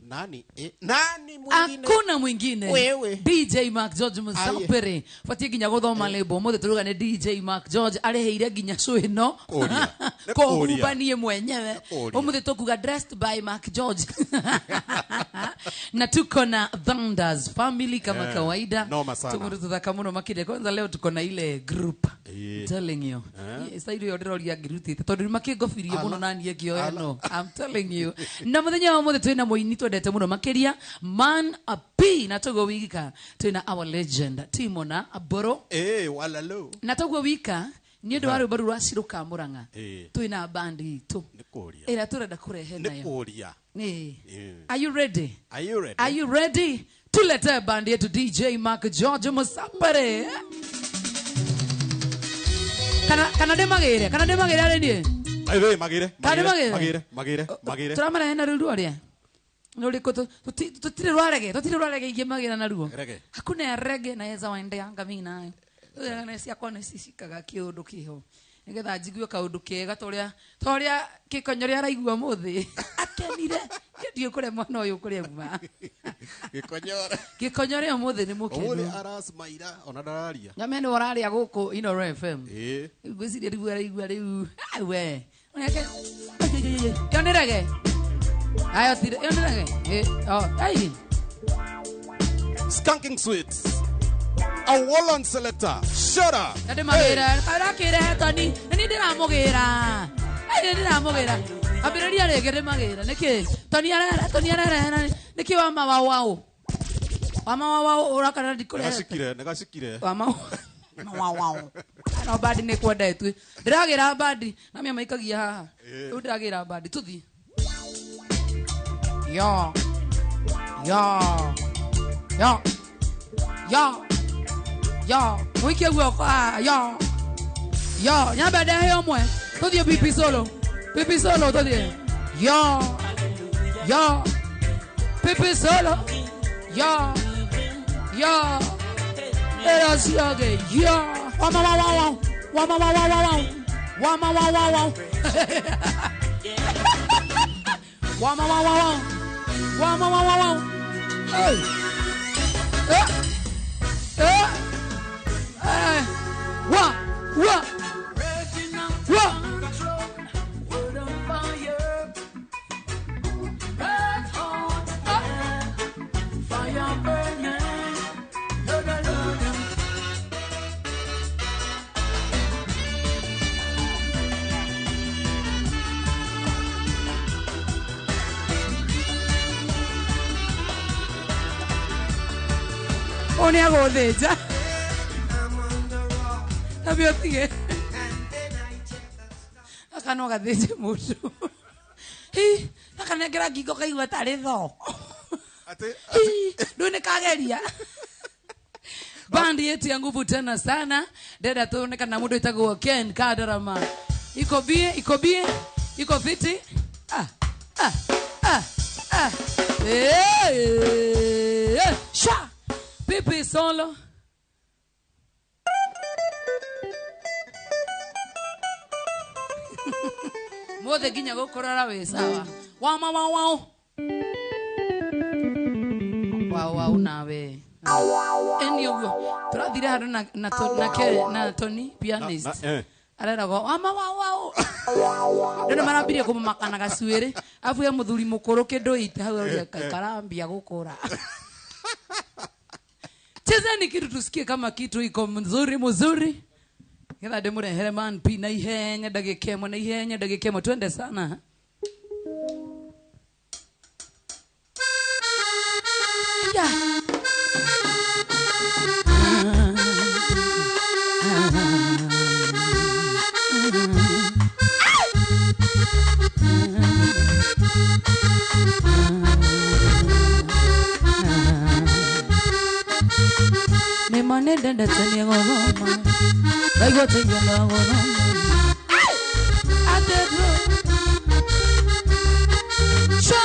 Nani? Nani mwingine? Hakuna mwingine. Wewe. DJ Mark George Musapere. Batie nginya gũthoma label. Ũmũthĩ tũruga nĩ DJ Mark George arĩhĩire nginya show ĩno. Kũhumba niĩ mwenyewe. Ũmũthĩ tũkuga dressed by Mark George. Na tuko na Thunders family kama kawaida. Noma sana. Tumurututhaka muno makire. Kwanza leo tuko na ile group. Telling you. Sasa ile ndĩroria ngirutĩte tondũ nĩ makĩngobirie mũno na niĩ ngĩoya no. I'm telling you. Na mũthenya wa ũmũthĩ twĩna mũini twendete mũno makĩria Man a P na toguo wika twĩna our legend Timona Aboro. Walalo. Na toguo wika nĩ ũndũ wa rwĩmbo rũu rwa Ciruka Murang'a twĩna band itũ ĩrĩa tũrenda kũrehe nayo. Nĩ kũria. Are you ready? Are you ready? Are you ready? Tulete band yetu DJ Mark George Musapere. Kana ndĩmagĩre, kana ndĩmagĩre arĩ niĩ? Aithe magĩre. Magĩre, magĩre, magĩre. Tũramarehe na rũu rũrĩa. Nũrĩkũ tũtirĩ rwarege, tũtirĩ rwarege ingĩmagĩra naruo. Hakuna ya rege naweza waendeanga mimi nayo. Rege ciakwa nĩ cicikaga kĩũndũ kĩho. Nĩgetha njigue kaũndũ kega torĩa Gĩkonyore araigua mũthĩ. Akenire. Ndiũ kũrĩa mwana ũyũ kũrĩa auma. Gĩkonyore. Gĩkonyore ũmũthĩ nĩ mũkenu. Ũmũthĩ arasmaira ona ndararia. Nyame nĩ ũraria gũkũ Inoro FM. Ngwĩciria rĩu araigua rĩu. We. Ĩyo nĩ rege. Ayo tire, ĩyo nĩ rege. Oh, ai. Skanking Sweets. A Wallen selector. Shut up. Ndĩmagĩra, arakĩrehe Toni. Nĩ ndĩramũgĩra. Ai ndĩramũgĩra. Ambĩrĩria rĩngĩ ndĩmagĩra. Nĩkĩ? Toni ararehe nĩkĩ wa mawau. Wa mawau ũrakana ndikũrehe. Nĩgacikire, nĩgacikire. Wa mawau. No bandi nĩ kwendetwe. Ndĩragĩra bandi na mĩa maikagia haha. Rĩu ndĩragĩra bandi tũthiĩ. Yo. Yo. Yo. Yo. Yo. Muikie guoko. Yo. Yo, nyambe ndehe ũmwe. Tũthiĩ pipi solo. Pipi solo tũthiĩ. Yo. Yo. Pipi solo. Yo. Yo. Era siage. Yo. Wama wa wa wa. Wama wa wa wa wa. Wama wa wa wa. Wama wa wa wa. Wama wa wa wa. Hey. Eh. Eh. Eh. Wa. Wa. Wa. Oni agũthĩnja Nabio tige Gaka no gathĩnje mũndũ. Hi, gakanengera ngingo kaigua tarĩ thoo. Ndũĩ nĩ kageria. Bandi yetu ya nguvu tena sana. Ndenda tuone kana mũndũ wĩtagwo Ken Kadarama. Iko bie, iko bie, iko fiti. Ah, ah, ah, ah. Eh, sha. Pipi solo. Mothe nginya gũkũrora wĩ sawa. Wa ma wa wa. Wa wa nawe. Eni ũguo. Tũrathire handũ na Tony pianist. Areragwo wa ma wa wa. Ndona marambirie kũmũmakana gacuĩrĩ. Abu ya mũthuri mũkũrũ kĩndũ ite hau karambia gũkũra. Chezeni kitu tusikie kama kitu iko mzuri mzuri. Ngetha ndimurehere man P na ihenya ndagĩka ĩmwe na ihenya ndagĩka ĩmwe twende sana. Yeah. Nĩ ndende gũthoma ndaigua taingĩenda gũthoma Atebro Sha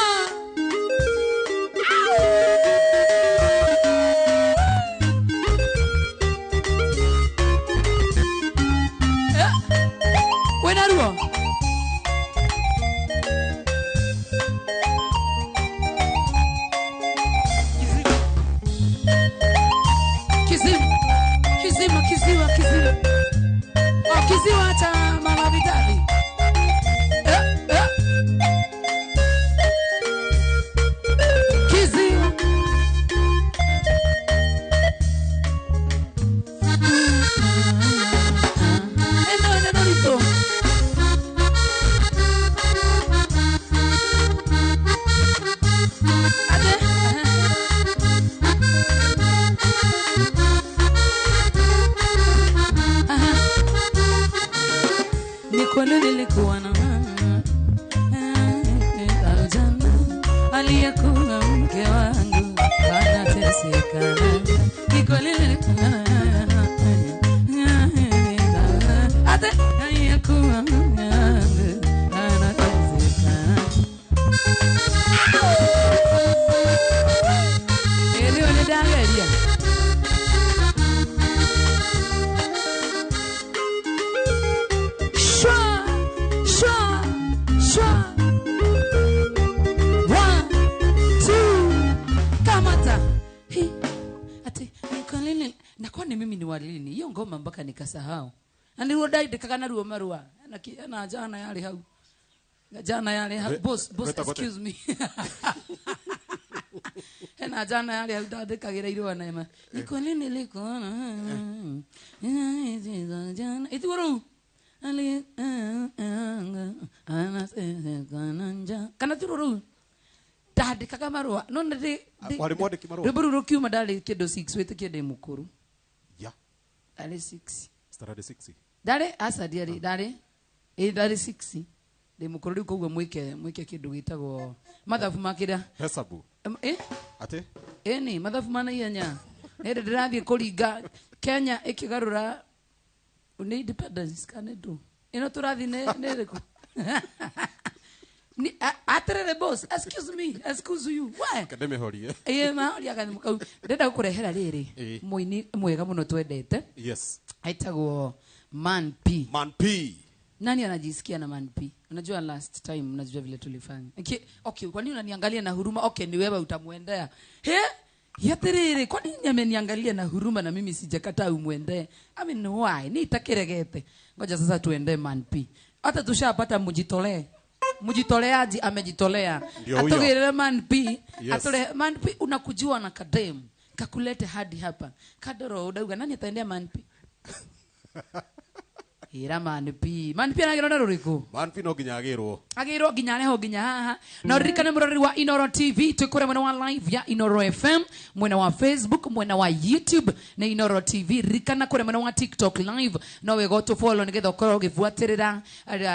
Wĩna ruo? Kizima, kizima, kizima. Oh, kiziwa cha mama Vitali. Kiziwa. Eno, eno, rito. Ate. Kweli nilikuwa na jana aliyekuwa mke wangu anateseka. Ni kweli nilikuwa ate aliyekuwa mke wangu anateseka. Elio ni dangeria. Ni mimi ni walini hiyo ngoma mpaka nikasahau. Na ndio ndaindikaga na ruo marua na jana yale hau. Jana yale hau boss excuse me. Na jana yale hau ndandikagira irua na ma. Niko nini liko na jana ituru ali ana kananja kana tururu ndandikaga marua no ndi wari mwandiki marua rwimbo rũu rũkiuma ndarĩ kĩndũ 6 wĩtĩkie ndĩ mũkũrũ. Yeah. Ndarĩ 6. Started 6. Ndarĩ aca ndiarĩ ndarĩ ĩ ndarĩ 6 ndĩ mũkũrũ rĩu koguo mwĩke mwĩke kĩndũ gĩtagwo mathabu makĩra Hesabu. Ĩ Ati? Ĩni mathabu ma naihenya nĩ hĩndĩ ndĩrathiĩ kũringa Kenya ĩkĩgarũra nĩ independence kana nĩ ndũ ĩno tũrathiĩ nĩ ĩrĩkũ? Atĩrĩrĩ boss, excuse me, excuse you, why? Kandĩmĩhorie. Ĩĩ mahoria gathimũ kau ndĩrenda gũkũrehera rĩrĩ Ĩĩ. mũini mwega mũno twendete. Yes. Aitagwo Man P. Man P. Nani anajisikia na Man P? Unajua last time unajua vile tulifanya. Okay, kwa nini unaniangalia na huruma? Okay, ni wewe utamuendea. He? Yatiriri, kwa nini ameniangalia na huruma na mimi sijakataa umuendee? I mean why? Ni itakiregete. Ngoja sasa tuendee Man P. Hata tushapata mujitolee. Mujitoleaji amejitolea. Ndio huyo. Atugirire Man P. Yes. Atore Man P unakujua na kadem. Kakulete hadi hapa. Kadoro udauga nani ataendea Man P? Ira Man P. Man P anagĩrwo rũrĩkũ? Man P no nginya agĩrwo. Agĩrwo nginya areho nginya haha. Na ũririkane mũrori wa Inoro TV twĩ kũrĩa mwena wa live ya Inoro FM, mwena wa Facebook, mwena wa YouTube na Inoro TV. Ririkana kũrĩa mwena wa TikTok live no wega ũtũ follow nĩgetha ũkorwo ũgĩbuatĩrĩra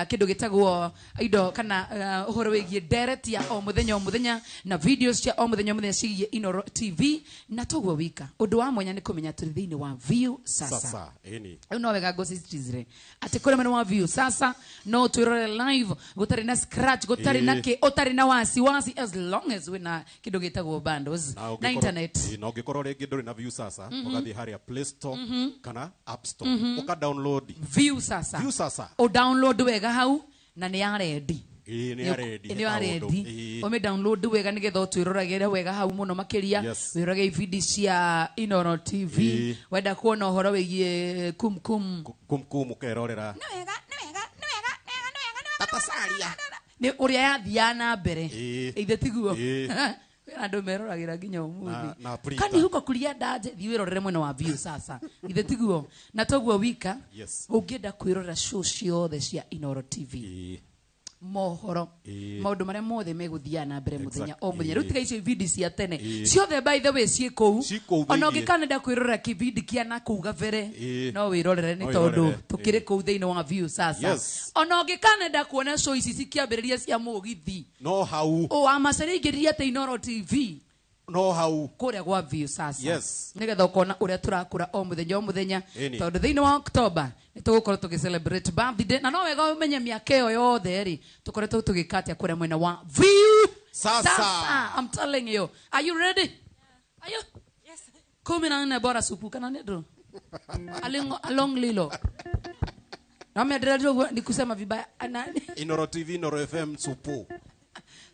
kĩndũ gĩtagwo indo kana ũhoro wĩgiĩ ndereti ya o mũthenya o mũthenya na videos cia o mũthenya o mũthenya ciĩgiĩ Inoro TV. Na toguo wika ũndũ wa mwanya nĩ kũmenya tũrĩ thĩinĩ wa View Sasa. Sasa, ĩni. Rĩu no wega ngũcicitizire atĩ kũrĩa mwena wa View Sasa no twĩrore live gũtarĩ na scratch gũtarĩ na kĩ ũtarĩ na wasiwasi as long as wĩna kĩndũ gĩtagwo bundles na internet. Na ũngĩkorwo rĩngĩ ndũrĩ na View Sasa, ũgathiĩ harĩa Play Store kana App Store, ũka download View Sasa. View Sasa. O download wega hau na nĩ ya ready. Ĩĩ, nĩ ya ready. Nĩ ya ready. Ũmĩ download wega nĩgetha ũtwĩroragĩre wega hau mũno makĩria. Wĩrorage ibindi cia Inoro TV. Wenda kuona ũhoro wĩgiĩ kumkum. Kumkum ũkerorera. Nĩ wega, nĩ wega, nĩ wega, nĩ wega, nĩ wega, nĩ wega. Tatasaria. Nĩ ũrĩa yathiaga na mbere. Ithe tiguo. Kwĩna andũ meroragĩra nginya ũmũthĩ. Na printer. Kani huko kulia ndaje thiĩ wĩrorere mwena wa View Sasa. Ithe tiguo. Na toguo wika. Ũngĩenda kwĩrorera show ciothe cia Inoro TV. Mohoro maũndũ marĩa mothe megũthiaga na mbere mũthenya o mũthenya. Rĩu tiga icio ibindi cia tene ciothe by the way ciĩ kũu. Ona ũngĩkanenda kwĩrorera kĩbindi kĩa na kũu gabere no wĩrorere nĩ tondũ tũkĩrĩ kũu thĩinĩ wa View Sasa. Ona ũngĩkanenda kuona show ici cikĩambĩrĩria cia mũgithi no hau wamacaria ingĩrĩria atĩ Inoro TV no hau kũrĩa gwa View Sasa. Nĩgetha ũkona ũrĩa tũrakũra o mũthenya o mũthenya tondũ thĩinĩ wa October nĩ tũgũkorwo tũgĩ celebrate birthday na no wega ũmenye mĩaka ĩyo yothe rĩ tũkoretwo tũgĩka atĩa kũrĩa mwena wa View Sasa. I'm telling you. Are you ready? Are you? Yes. 14 bora supu kana nĩ ndũ? Along lilo. Na mimi ni kusema vibaya. Inoro TV, Inoro FM supu.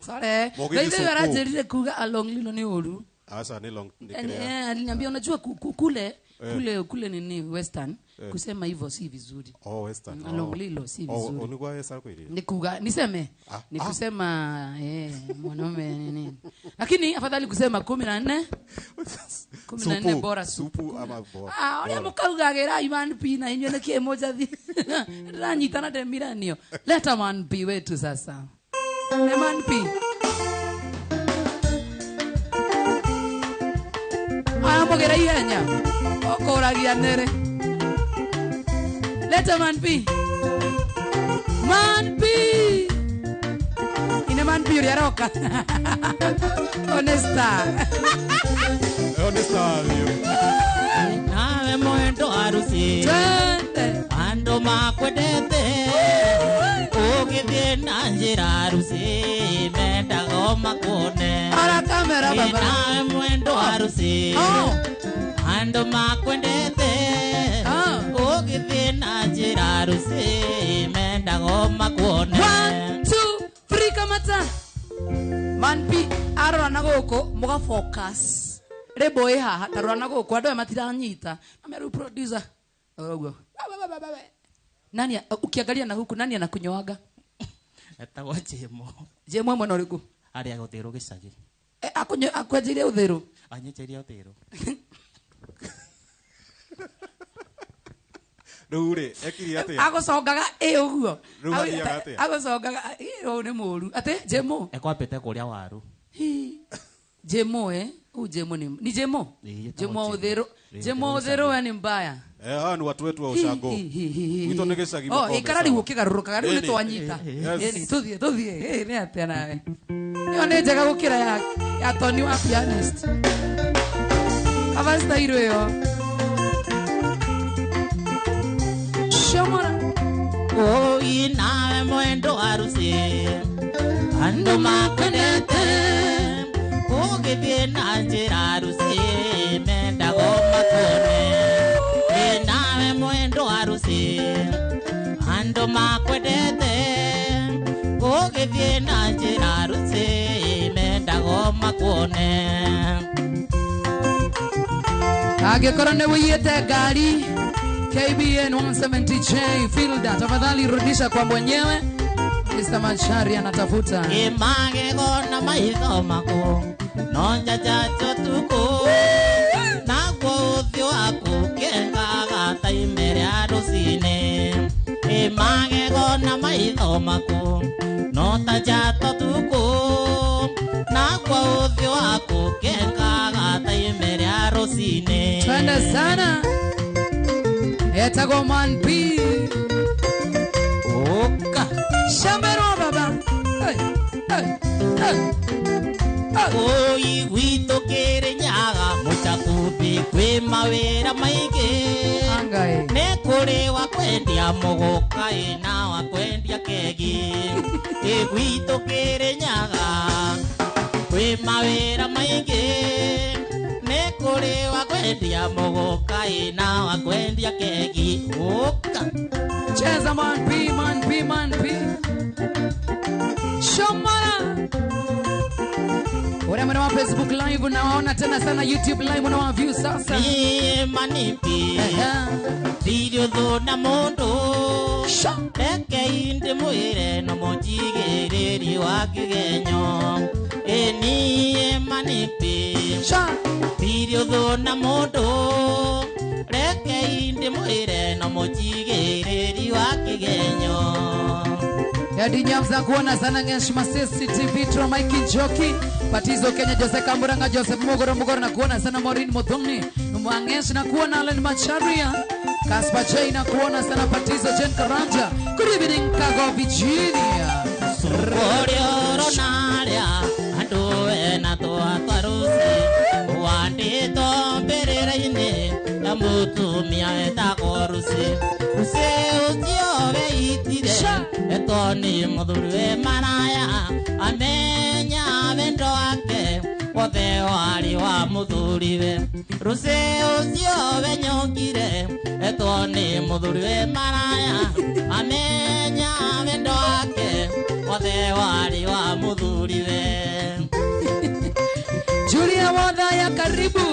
Sorry. Mũgithi Ndio aranjĩrire kuga along lilo ni ũru. Aca ni long ni kile. Aliniambia unajua kule kule kule nini Western kusema hivyo si vizuri. Oh, Western. Along lilo si vizuri. Oh, ni kwa kweli. Ni kuga niseme ni kusema mwanaume nini. Lakini afadhali kusema 14. 14 bora supu ama bora. Oria mukaugagĩra Man P na inyuĩ nĩkĩ mũnjathi. Ndĩranyitana ndemiranio. Leta Man P wetu sasa. Ne Man P. Aya mugera ihenya. Okoragia nere. Leta Man P. Man P. Ine Man P uri aroka. Honesta. Honesta. Nawe mwendo harusi. Twende. Ando makwendete. Ũgĩthiĩ na njĩra harusi mendaga o makuone. Ara kamera baba. Nawe mwendo harusi. Andũ makwendete. Ũgĩthiĩ na njĩra harusi mendaga o makuone. 1 2 3 kamata. Man P arora na gũkũ mũga focus. Rĩmbo ĩ haha tarora na gũkũ andũ aya matiranyita. Na meru producer. Ũguo. Nani ukiangalia na huku nani anakunyoaga? Etagwo Jemo. Jemo mwena ũrĩkũ? Arĩa gũthĩrwo gĩcagi. Akwenjeire ũthĩrũ? Anyenjeire ũthĩrũ. Rĩu rĩ, ekire atĩa? Agũcongaga ĩ ũguo. Rĩu athiaga atĩa? Agũcongaga ĩ ũyũ nĩ mũũru. Atĩ Jemo? Ekwambĩte kũrĩa waru. Jemo Huyu Jemo ni Jemo. Jemo Odhero. Jemo Odhero we ni mbaya. Hawa ni watu wetu wa ushago. Wito nĩ gĩcagi Oh, Makombe, ikara rĩu sawa. ũkĩgarũrũkaga rĩu Ĩni. nĩ twanyita. Yes. Ĩni tũthiĩ tũthiĩ. Ĩ nĩ atĩa nawe. Ĩyo nĩ njega gũkĩra ya Tony wa pianist. Kaba style ĩyo. Shomora. Oi nawe mwendo harusi andu makenete ugithie na njira harusi mendago makuone. Ĩ nawe mwendo harusi andu makwendete ugithie na njira harusi mendago makuone. Angĩkorwo nĩ wĩiyĩte ngari KBN 170J Fielder, tafadhali rudisha kwa mwenyewe. Mr. Machari anatafuta. Magego na maitho mako no njajacho tuko naguo ũthiũ waku kengaga ta ime rĩa rũcinĩ. Ĩ magego na maitho mako no ta njato tuko naguo ũthiũ waku kengaga ta ime rĩa rũcinĩ. Twende sana. Etagwo Man P. Oka. Shambero baba. Hey, hey, hey. Oi gwitũ Kĩrĩnyaga mũcakubi kwĩ mawĩra maingĩ. Nĩ kũrĩ wa kwendia mũgũka ĩ na wa kwendia kegi. Ĩ gwitũ Kĩrĩnyaga kwĩ mawĩra maingĩ. Nĩ kũrĩ wa kwendia mũgũka ĩ na wa kwendia kegi. Ũka. Cheza Man P, Man P, Man P. Shomara. Ule mwana wa Facebook live unawaona tena sana YouTube live unawa view sasa. Ni manipi. Ndirio thuna mundu. Reke indi mwire no mũnjigĩrĩri wa kĩgenyo. Ĩ niĩ manipi. Ndirio thuna mũndũ. Reke indi mwire no mũnjigĩrĩri wa kĩgenyo. Edi Nyamza kuona sana Ngesh Masisi TV Tro Mike Njoki Patizo Kenya Jose Kamburanga Joseph Mugoro Mugoro na kuona sana Maureen Muthoni Mwangesh na kuona Alan Macharia Kaspa J na kuona sana Patizo Jen Karanja. Good evening Kago Virginia. Sukorio ronaria andu ena toa twarusi wandito mbĩrĩra-inĩ ya mũtumia etagwo Rusi. Rusi ũcio weitire etwo nĩ mũthuri wĩ maraya amenya wendo wake wothe warĩ wa mũthuriwe. Rusi ũcio wenyongire etwo nĩ mũthuri wĩ maraya amenya wendo wake wothe warĩ wa mũthuriwe. Julia Wadhaya karibu.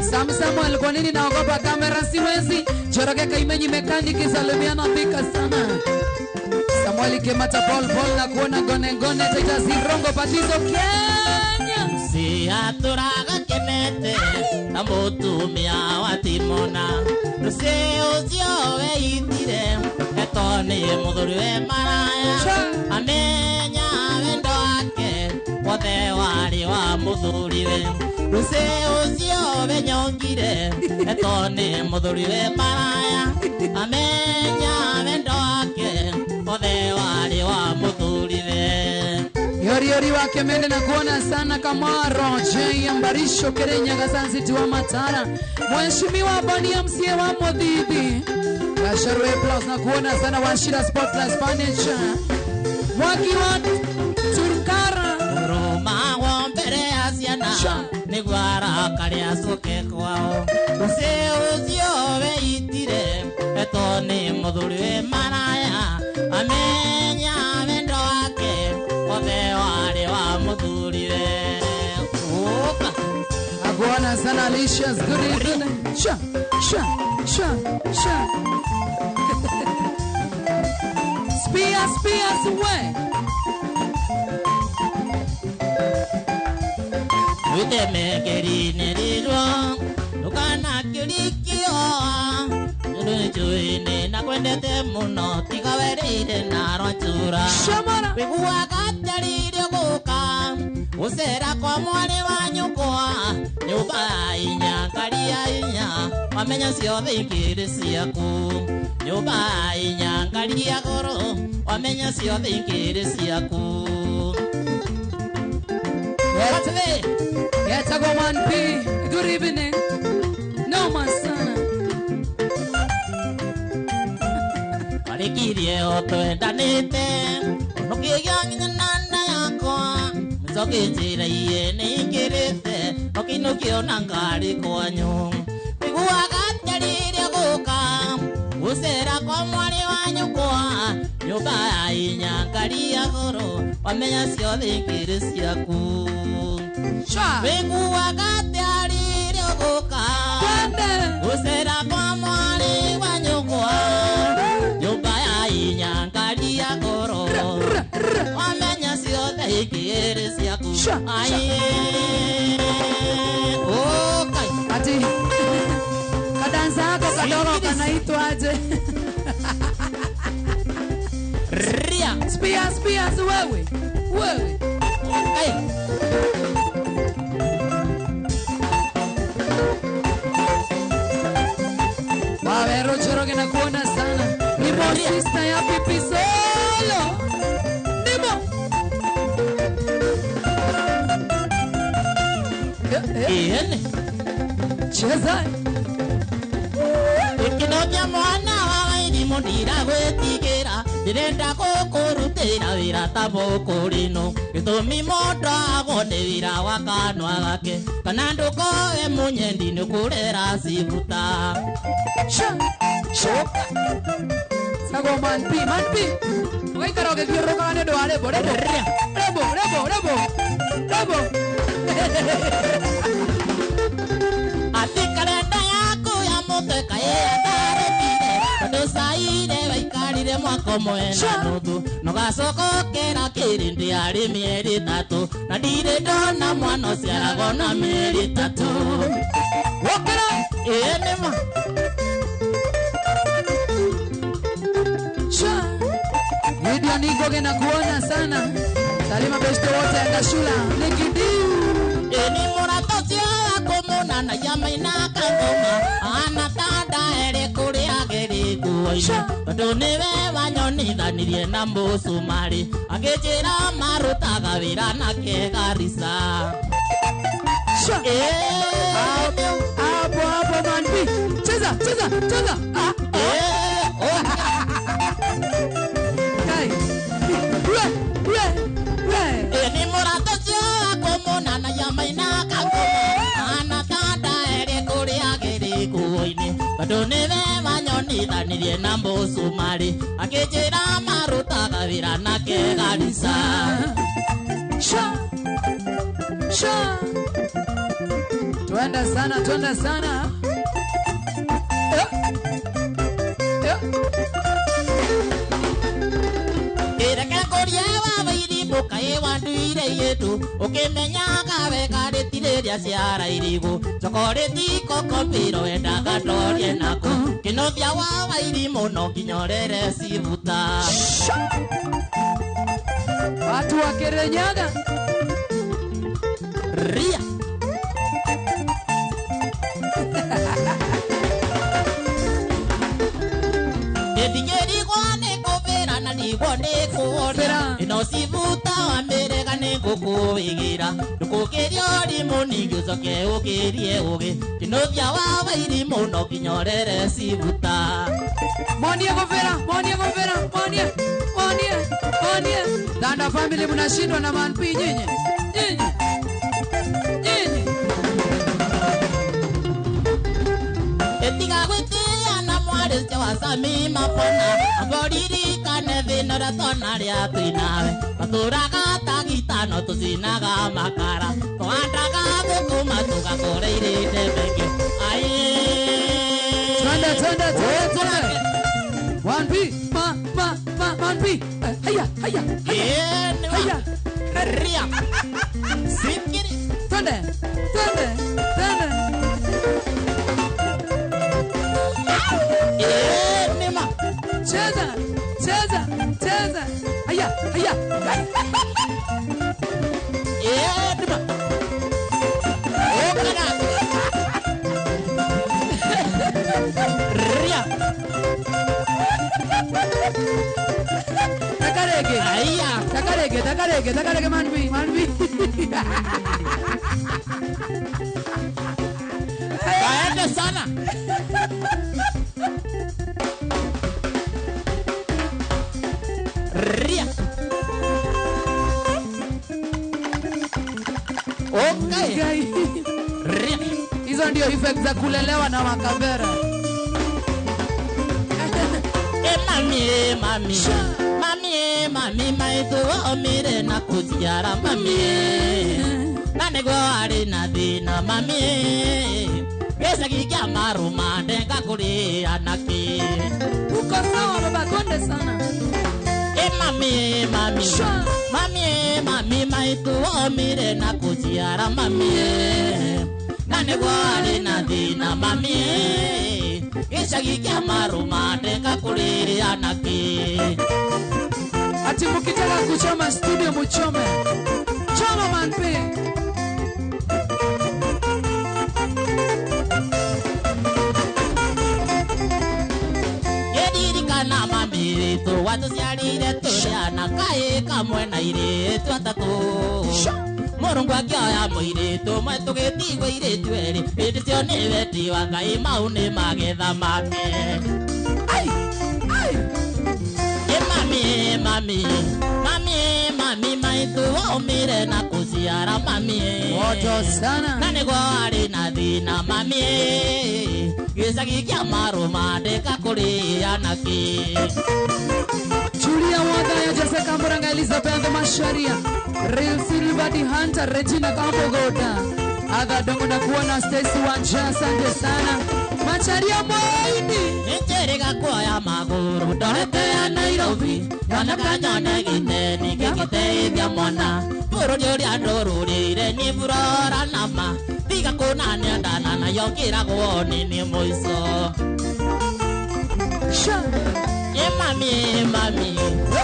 Sam Samuel, kwa nini naogopa kamera siwezi? Joroge Kaimenyi mekaniki salimiana pika sana. Samuel Kemata Paul Paul na kuona gone gone Taita Zirongo Patizo Kenya. Si aturaga kenete na mutumia wa timona. Rusi ũcio weitire etwo nĩ mũthuri wĩ maraya amenya wendo wake wothe warĩ wa mũthuriwe. Rusi ũcio wenyongire etwo nĩ mũthuri wĩ maraya amenya wendo wake wothe warĩ wa mũthuriwe. Yori yori wake mende na kuona sana Kamaro J Ambarisho Kerenya Gasansi wa Matara. Mheshimiwa Bani MCA wa Modidi. Gasharwe Plus na kuona sana Washira Spotlight Furniture. Mwaki wa Turkara. Roma wa mbere ya ciana nĩguo arakare acoke kwao. Rusi ũcio weitire etwo nĩ mũthuri wĩ maraya amenya wendo wake wothe warĩ wa mũthuriwe. Ũka. Nakuona sana Alicia's good evening. Sha sha sha sha. Spears spears we. Wĩtemekeri-inĩ rirwo ndũkanakĩrikio nĩnjũĩ na kwendete mũno tiga werĩire na rwacura. Wĩiguaga atĩa rĩrĩa ũgũka gũcera kwa mwarĩ wa nyũkwa ya inya ngari ya inya wamenya ciothe ikĩrĩ ciaku nyũmba ya inya ngari ya goro wamenya ciothe ikĩrĩ ciaku. Yetagwo Man P. Good evening. Noma sana. Warikirie o twendanĩte ũnũkĩgĩa nginya na nda yakwa mĩcoki njĩra iye nĩingĩrĩte ũkĩinũkio na ngari kwanyu wĩiguaga atĩa rĩrĩa gũka gũcera kwa mwarĩ wa nyũkwa nyũmba ya inya ngari ya goro wamenya ciothe ikĩrĩ ciaku wĩiguaga atĩa rĩrĩa gũka gũcera kwa mwarĩ wa nyũkwa nyũmba ya inya ngari ya goro wamenya ciothe ikĩrĩ ciaku. Ati kadansa hako kadogo kanaitwaje? Ria Spears, Spears, wewe wewe. Wawero Njoroge nakuona sana. Nimo sister ya Pipi Solo. Nimo. Cheza. Ikinokia mwana wa wairimu ndiragwĩtigĩra ndĩrenda gũkũrutĩra wĩra ta mũkũrino gĩtũmi mũndũ agwo nĩ wĩra wa kanua gake kana ndũkoe mũnyendi nĩ kũrera cibuta. Sago Man P, Man P. Ũgaikara ũgĩthiũrũrũkaga nĩ ũndũ wa rĩmbo, rĩmbo, rĩmbo, rĩmbo, rĩmbo, rĩmbo. Atĩ karenda yaku ya mũtwe kaĩ yatarĩkire tondũ caire waikarire mwaka ũmwe na nuthu nogacoka ũkĩra kĩrĩndĩ yarĩ mĩeri ĩtatũ na ndirĩ ndona mwana ũciaragwo na mĩeri ĩtatũ. Wokĩra. Ĩĩ nĩma. Gideon Ngoge nakuona sana. Salima beste wote Ngashula. Nikidiu. Eni mũrata ũcio wa kũmũnana ya maina kangoma ana tanda ere kũrĩa ageri nguo-inĩ tondũ nĩwe wanyonithanirie na mũcumarĩ akĩnjĩra marutaga wĩra nake Garissa. Hapo hapo Man P. Cheza cheza cheza. Kai. We we we. Eni mũrata ũcio wa kũmũnana ya maina kangoma ana tanda ere kũrĩa ageri nguo-inĩ tondũ nĩwe wanyonithanirie na mũcumarĩ akĩnjĩra marutaga wĩra nake Garissa. Sha sha. Twende sana, twende sana. Kĩreke ngũrie wa wairimũ kaĩ wanduire yetu ũkĩmenyaga wega rĩtirĩ rĩa ciara irigũ chokorĩti kokombiro wendaga ndorie nako kĩnothia wa wairimũ no nginya ũrere cibuta. Watu wa Kirinyaga. Ria. Ndigĩrigwo nĩ kũbĩra na ndigwo nĩ kuona ĩno cibuta wamĩrega nĩ ngũkũĩgĩra ndũkũkĩria ũrimũ ningĩ ũcoke ũkĩrie ũgĩ kĩnũthia wa wairimũ no nginya ũrere cibuta. Monie kũbĩra, monie kũbĩra, monie, monie, monie. Danda family mnashindwa na Man P nyinyi. Nyinyi. Nyinyi. Etiga gwĩtĩa na mwarĩ ũcio wa Sami mabwana amboririkane thĩna ũrĩa twana rĩa twĩ nawe matũraga ta gitano tũcinaga makara tũhandaga thũkũma tũgakũra irĩndĩ mbenge. Twende twende twende twende. 1 P ma ma ma Man P. Haya haya haya. Haya. Ria. Sikiri. Twende twende twende. Nima. Cheza cheza cheza. Haya haya. Nima. Takarege, takarege manbi, manbi. Kaende sana. Ria. Okay. Ria. Hizo ndio effects za kulelewa na makabera. Mami, mami, mami, mami, maitu omire na kuciara mami. Na nĩguo arĩ na thĩna mami. Gĩcagi kĩa marũma ndengakũrĩa nakĩ. Uko sawa baba, twende sana. E mami, mami, mami, mami, maitu omire na kuciara mami. Na nĩguo arĩ na thĩna mami. Gĩcagi kĩa marũma ndengakũrĩa nakĩ. Ati mukitaka kuchoma studio muchome. Choma man pe. Ngeririkana mami witũ watũciarire tũrĩ ana kaĩ kamwe na airĩtu atatũ. Mũrungu akĩoya mũirĩtu ũmwe tũgĩtigwo airĩtu erĩ hĩndĩ cio nĩ wendi wa Ngai mau nĩ magetha make. Ai, ai. E mami, mami, mami, mami, maitũ waumire na kũciara mami. Moto sana. Na nĩguo arĩ na thĩna mami. Gĩcagi kĩa marũma ndĩkakũrĩa nakĩ. Julia Wadaya, Jose Kamburanga, Elizabeth Masharia, Real Silva di Hunter, Regina Kambogoda, Adha Dongo na kuona Stacy Wanja, asante sana. Macharia Moini. Nĩnjĩrĩga kuoya magũrũ ndorete ya Nairobi, nyoneka nyone gĩteni gĩgĩteithia mwana. Bũrũri ũrĩa ndũrũrĩire nĩ burora nama, tiga kũnania ndana nayo ngĩragwo nĩ nĩ mũico. E mami, mami,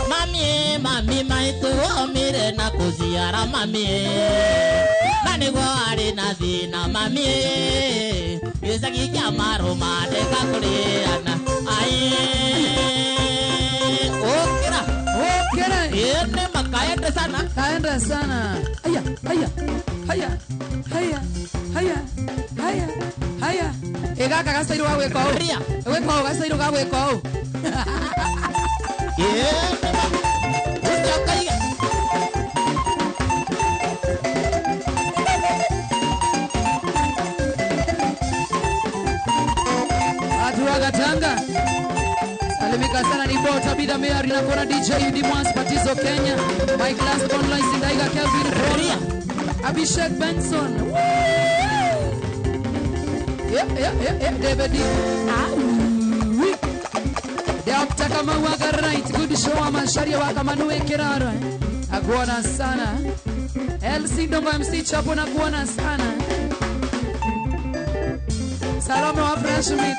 mami, mami, maitũ omire na kũciara mami. Na nĩguo arĩ na thĩna mami. Gĩcagi kĩa marũma ndĩkakũrĩana. Ai, ũkĩra. Ũkĩra. Ĩĩ makaende sana. Kaenda sana. Aya, aya, haya, haya, haya, haya, haya. Ĩ gaka gacairwo ga gwĩka ũũ. Gwĩka ũũ gacairwo ga gwĩka ũũ. Watu wa Gatanga. Salimika sana ni Bota Bida Mary na kona DJ Udi Mwas Patizo Kenya. Mike Last Online Sindaiga Kelvin Korea. Abhishek Benson. Yeah, yeah, yeah, yeah, David. Dr. Kamau right. Good show Masharia wa Kamanue Kiraro. Akuona sana. LC Dongo MC Chapo na kuona sana. Salome wa Fresh Meat.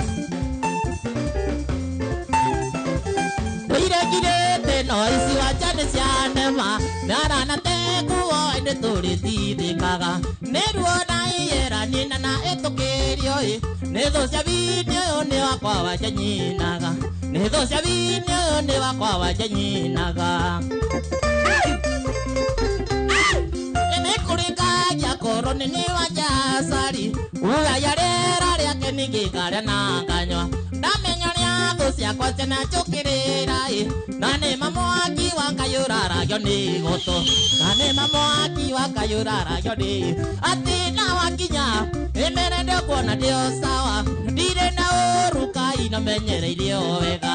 Ndũirekirĩte no ici wanja nĩ cianema narana tekuo ĩndĩ tũrĩtindĩkaga nĩ ruo na iyera nyina na ĩtũkĩrio ĩ nĩ thũ cia bini ũyũ nĩ wakwa wanja nyinaga nĩ thũ cia bini ũyũ nĩ wakwa wanja nyinaga nĩ kũrĩ ngaja korwo nĩ nĩ wanja cari ugaya rĩera rĩake ningĩ ngarĩa na nganyua ndamenya ũrĩa thũ ciakwa ciananjũkĩrĩra ĩ na nĩ ma mwaki wa Ngai ũraragio nĩ gũtũ na nĩ ma mwaki wa Ngai ũraragio nĩ atĩ na wakinya ĩmere ndĩkuona ndĩ o sawa ndirĩ na ũru Ngai na menyereire o wega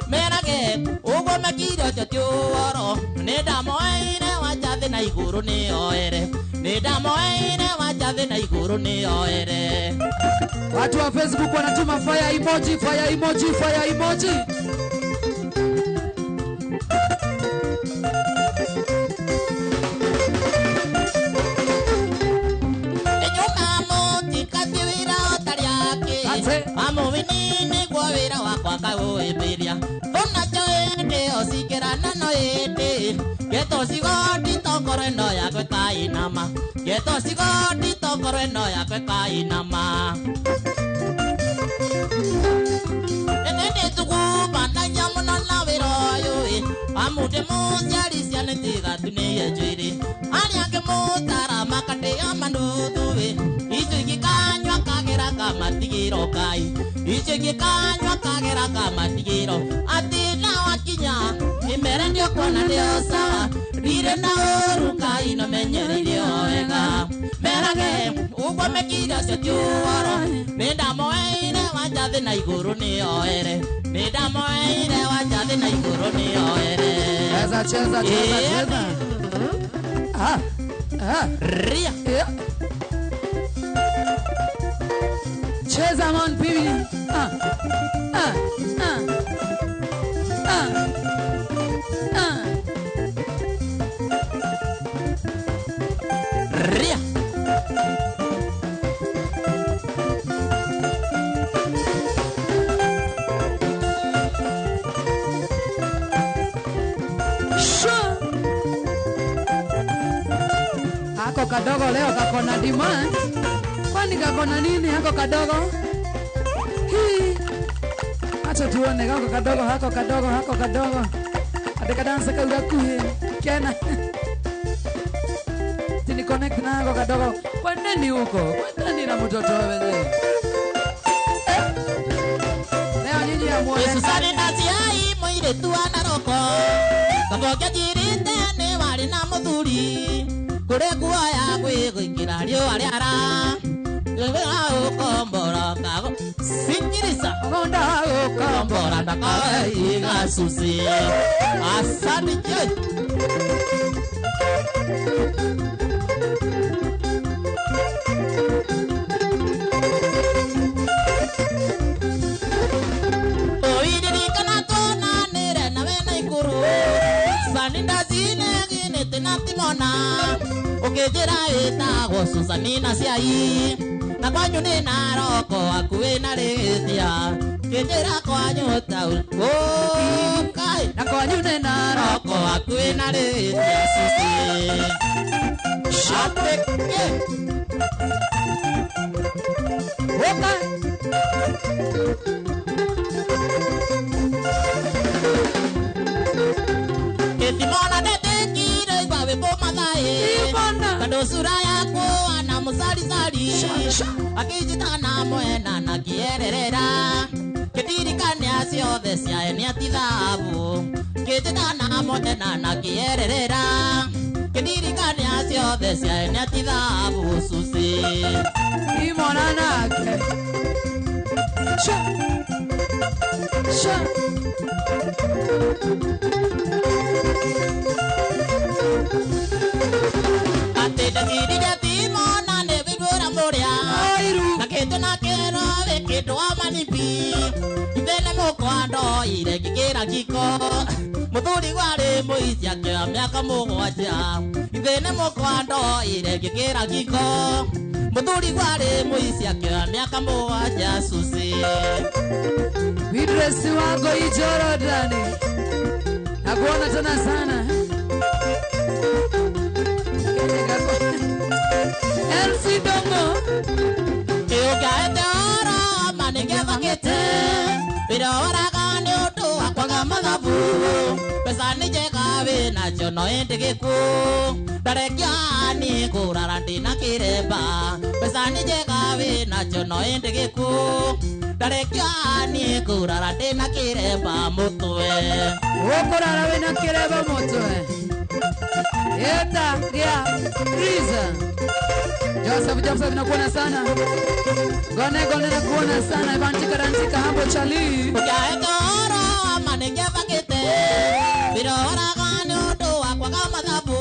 merage ũguo mekire ũcio ti ũhoro nĩ ndamoeire wanja thĩ na igũrũ nĩ oere nĩ ndamoeire wanja thĩ na igũrũ nĩ oere. Watu wa Facebook wanatuma fire emoji, fire emoji, fire emoji. Enyuma mutikati wĩra ũtarĩ ake. Amuwini nĩguo wĩra wakwa ngawĩmbĩria. Tũnakĩo ĩndĩ ocikĩrana no ĩndĩ. Getocigoti tongoro ĩno yakwe kainama. Getocigoti tongoro ĩno yakwe kainama. Ĩndĩ tũkubanagia mũno na wĩra ũyũ ĩ. Amu ndĩ mũciari ciana nĩtigatunĩie njuĩrĩ arĩa angĩ mũtara makatĩa manuthuĩ icio ingĩ kanyua kagera kamatigĩro kai icio ingĩ kanyua kagera kamatigĩro atĩ nao akinya imere nĩũkuona nĩo sawa ndirĩ na ũru kai no menyereire o wega merage ũguo mekire ũcio ti ũhoro nĩndamoeire wanja thĩ na igũrũ nĩoere nĩndamoeire wanja thĩ na igũrũ nĩoere. Cheza cheza cheza cheza. Ah ah. Ria. Yeah. Cheza mon pibi. Ah ah ah ah ah. Ria. Hako kadogo leo kakona demand. Kwani kakona nini hako kadogo? Hii. Acha tuone hako kadogo, hako kadogo, hako kadogo. Adeka dansa kaura kuhe. Kena. Tini connect na hako kadogo. Kwa nini huko? Kwa nini na mtoto wewe? Eh. Leo nyinyi hamuone. Susani na ciai moiretu anaroko. Kaboke jirite ni wari na muthuri. Kure kuoya gwĩgũikĩra riũa rĩara ũkombora kago sikirica Gonda ũkombora ndakaiga suci asante. Oiririkana tuonanĩre nawe na ikũrũ Sani ndacineginĩte na timona ũkĩnjĩra ĩtagwo Susani na ciai na kwanyu nĩ Naroko hakuhĩ na Rĩthia kĩnjĩra kwanyu taũni ũkai na kwanyu nĩ Naroko hakuhĩ na Rĩthia Susi atĩkĩ ũkai Kĩtimona ndetĩkire igua wĩmbo mathaĩ tondũ sura yakwa na mũcarizari akĩnjĩta na mwena na kĩererera kĩndirikania ciothe ciae nĩ ati thahabu kĩnjĩta na mwena na kĩererera kĩndirikania ciothe ciae nĩ ati thahabu Susi imona nake. Sha sha. Atĩ ndacirire timona nĩ wĩiguĩra mũrĩa na kĩndũ na kĩro wĩ kĩndũ wa manibi ithe nĩ mũkwa ndoire ngĩkĩra kiko mũthuri warĩ mũici akĩoya mĩaka mũgwanja ithe nĩ mũkwa ndoire ngĩkĩra kiko mũthuri warĩ mũici akĩoya mĩaka mũgwanja Susi. Bidresi wako Jorodani. Nakuona tena sana. Elsie Dongo. Kĩũkaĩte oro ma nĩgĩthakĩte wĩra waraga nĩ ũndũ wa kwaga mathabu mbeca nĩ njega wĩnacio no ĩndĩ gĩkuũ ndarekia niĩ kũrara ndĩna kĩremba mbeca nĩ njega wĩnacio no ĩndĩ gĩkuũ ndarekia niĩ kũrara ndĩna kĩremba mũtwe. Ũkũrara wĩna kĩremba mũtwe. Eta gĩa Riza. Joseph Joseph nakuona sana. Gone gone nakuona sana. Ivantika rantika hambo chali. Ũkĩaete oro ma nĩgĩthakĩte wĩra waraga nĩ ũndũ wa kwaga mathabu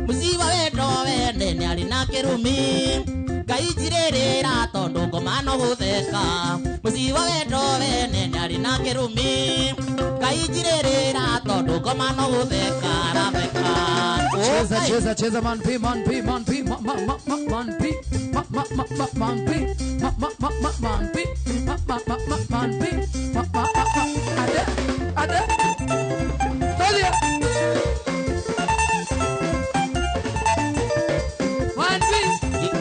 mũciĩ wa wendo wene nĩarĩ na kĩrumi Ngai njirĩrĩra tondũ ngoma no gũtheka mũciĩ wa wendo wene nĩarĩ na kĩrumi Ngai njirĩrĩra tondũ ngoma no gũtheka ratheka. Cheza cheza cheza man p man p man p ma ma ma ma man p ma ma ma ma man p ma ma ma ma man p ma ma ma ma man p ma ma ma ma ade ade Tolia man p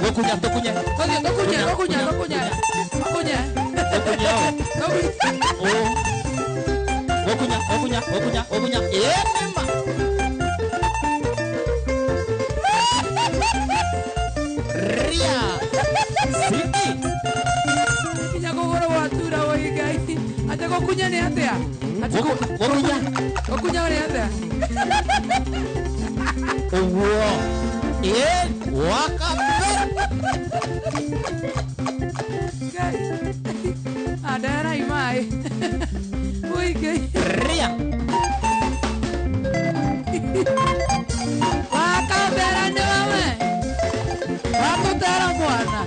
Gokunya gokunya Tolia gokunya gokunya gokunya gokunya gokunya oh gokunya gokunya gokunya gokunya eh mema. Gukunya ni atia? Gukunya. Gukunya ni atia? Uguo. Eh, wakambere. Guys. Adara imai. Ui gai. Ria. Wakambere ni wewe. Wakutera mwana.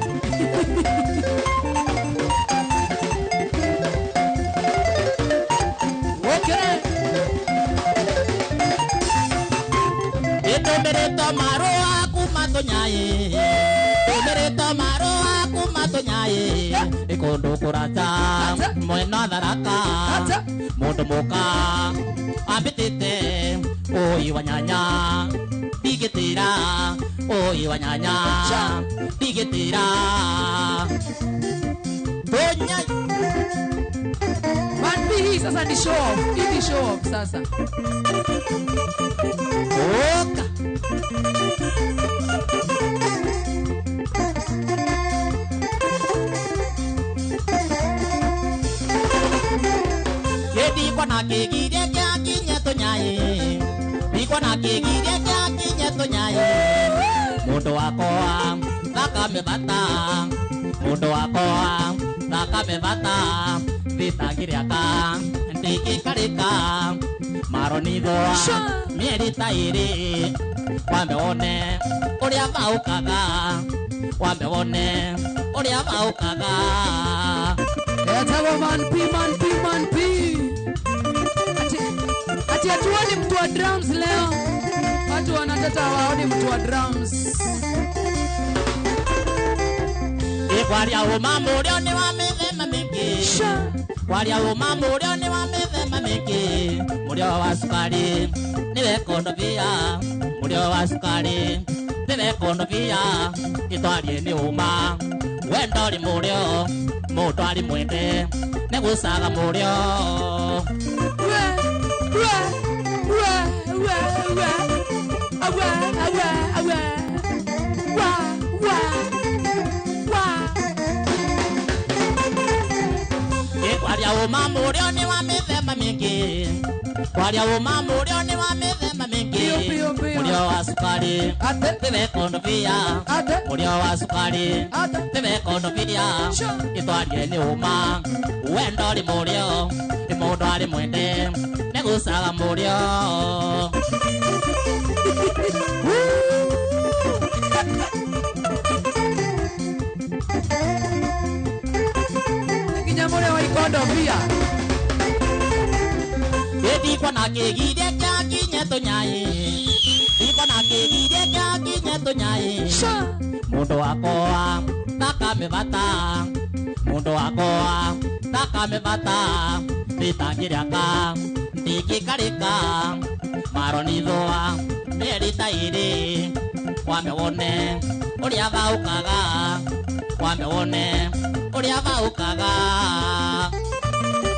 Itomerito marua kumatonyae. Itomerito marua kumatonyae. Ikundu kurata mwena tharaka mundu muka ambitite oi wa nyanya ndigitira oi wa nyanya ndigitira tonya. Man B hii sasa ni show off. Hii ni show off sasa. Oka. Ndikwa na kigiria kia kinye tunyae. Ndikwa na kigiria kia kinye tunyae. Mundu wakwa thakame bata. Mundu wakwa thakame bata. Thitangiriaka ndikikarika maronithwa mieri ta iri wambe wone uria maukaga wambe wone uria maukaga. Etagwo man P, man P, man P. Ati hatuoni mtu wa drums leo. Watu wanateta waone mtu wa drums. Kwaria uma murio ni wa mithemba mingi. Kwaria uma murio ni wa mithemba mingi. Murio wa sukari niwe kondobia. Murio wa sukari niwe kondobia. Itwarie ni uma wendo ri murio mundu ari mwende nigucaga murio. We we we we we awe awe awe wa wa wa. Kwaria uma murio ni wa mithemba mingi. Kwaria uma murio ni wa mithemba mingi. Murio wa sukari niwe kondobia. Murio wa sukari niwe kondobia. Itwarie ni uma wendo ri murio ni mundu ari mwende nigucaga murio. Nginya murio wa ikondobia. Ndikwa na kigiria kia kinye tunyae. Ndikwa na kigiria kia kinye tunyae. Mundu wakwa thakame bata. Mundu wakwa thakame bata. Thitangiriaka ndikikarika maronithwa mieri ta iri wambe wone uria thaukaga wambe wone uria thaukaga.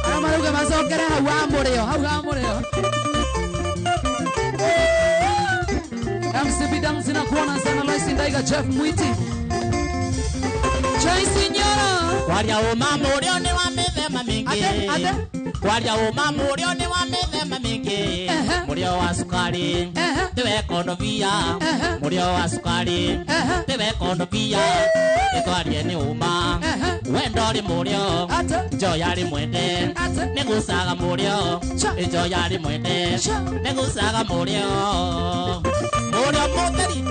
Ara marauga macokere hau ha murio, hau ha murio. MCB Dance na kuona sana Lois Ndaiga Jeff Mwiti. Joyce Nyoro. Kwaria uma murio ni wa mithemba mingi. Kwaria uma murio ni wa mithemba mingi. Murio wa sukari niwe kondobia. Murio wa sukari niwe kondobia. Itwarie ni uma wendo ri murio njoya ri mwende nigucaga murio. Njoya ri mwende nigucaga murio. Murio mutheri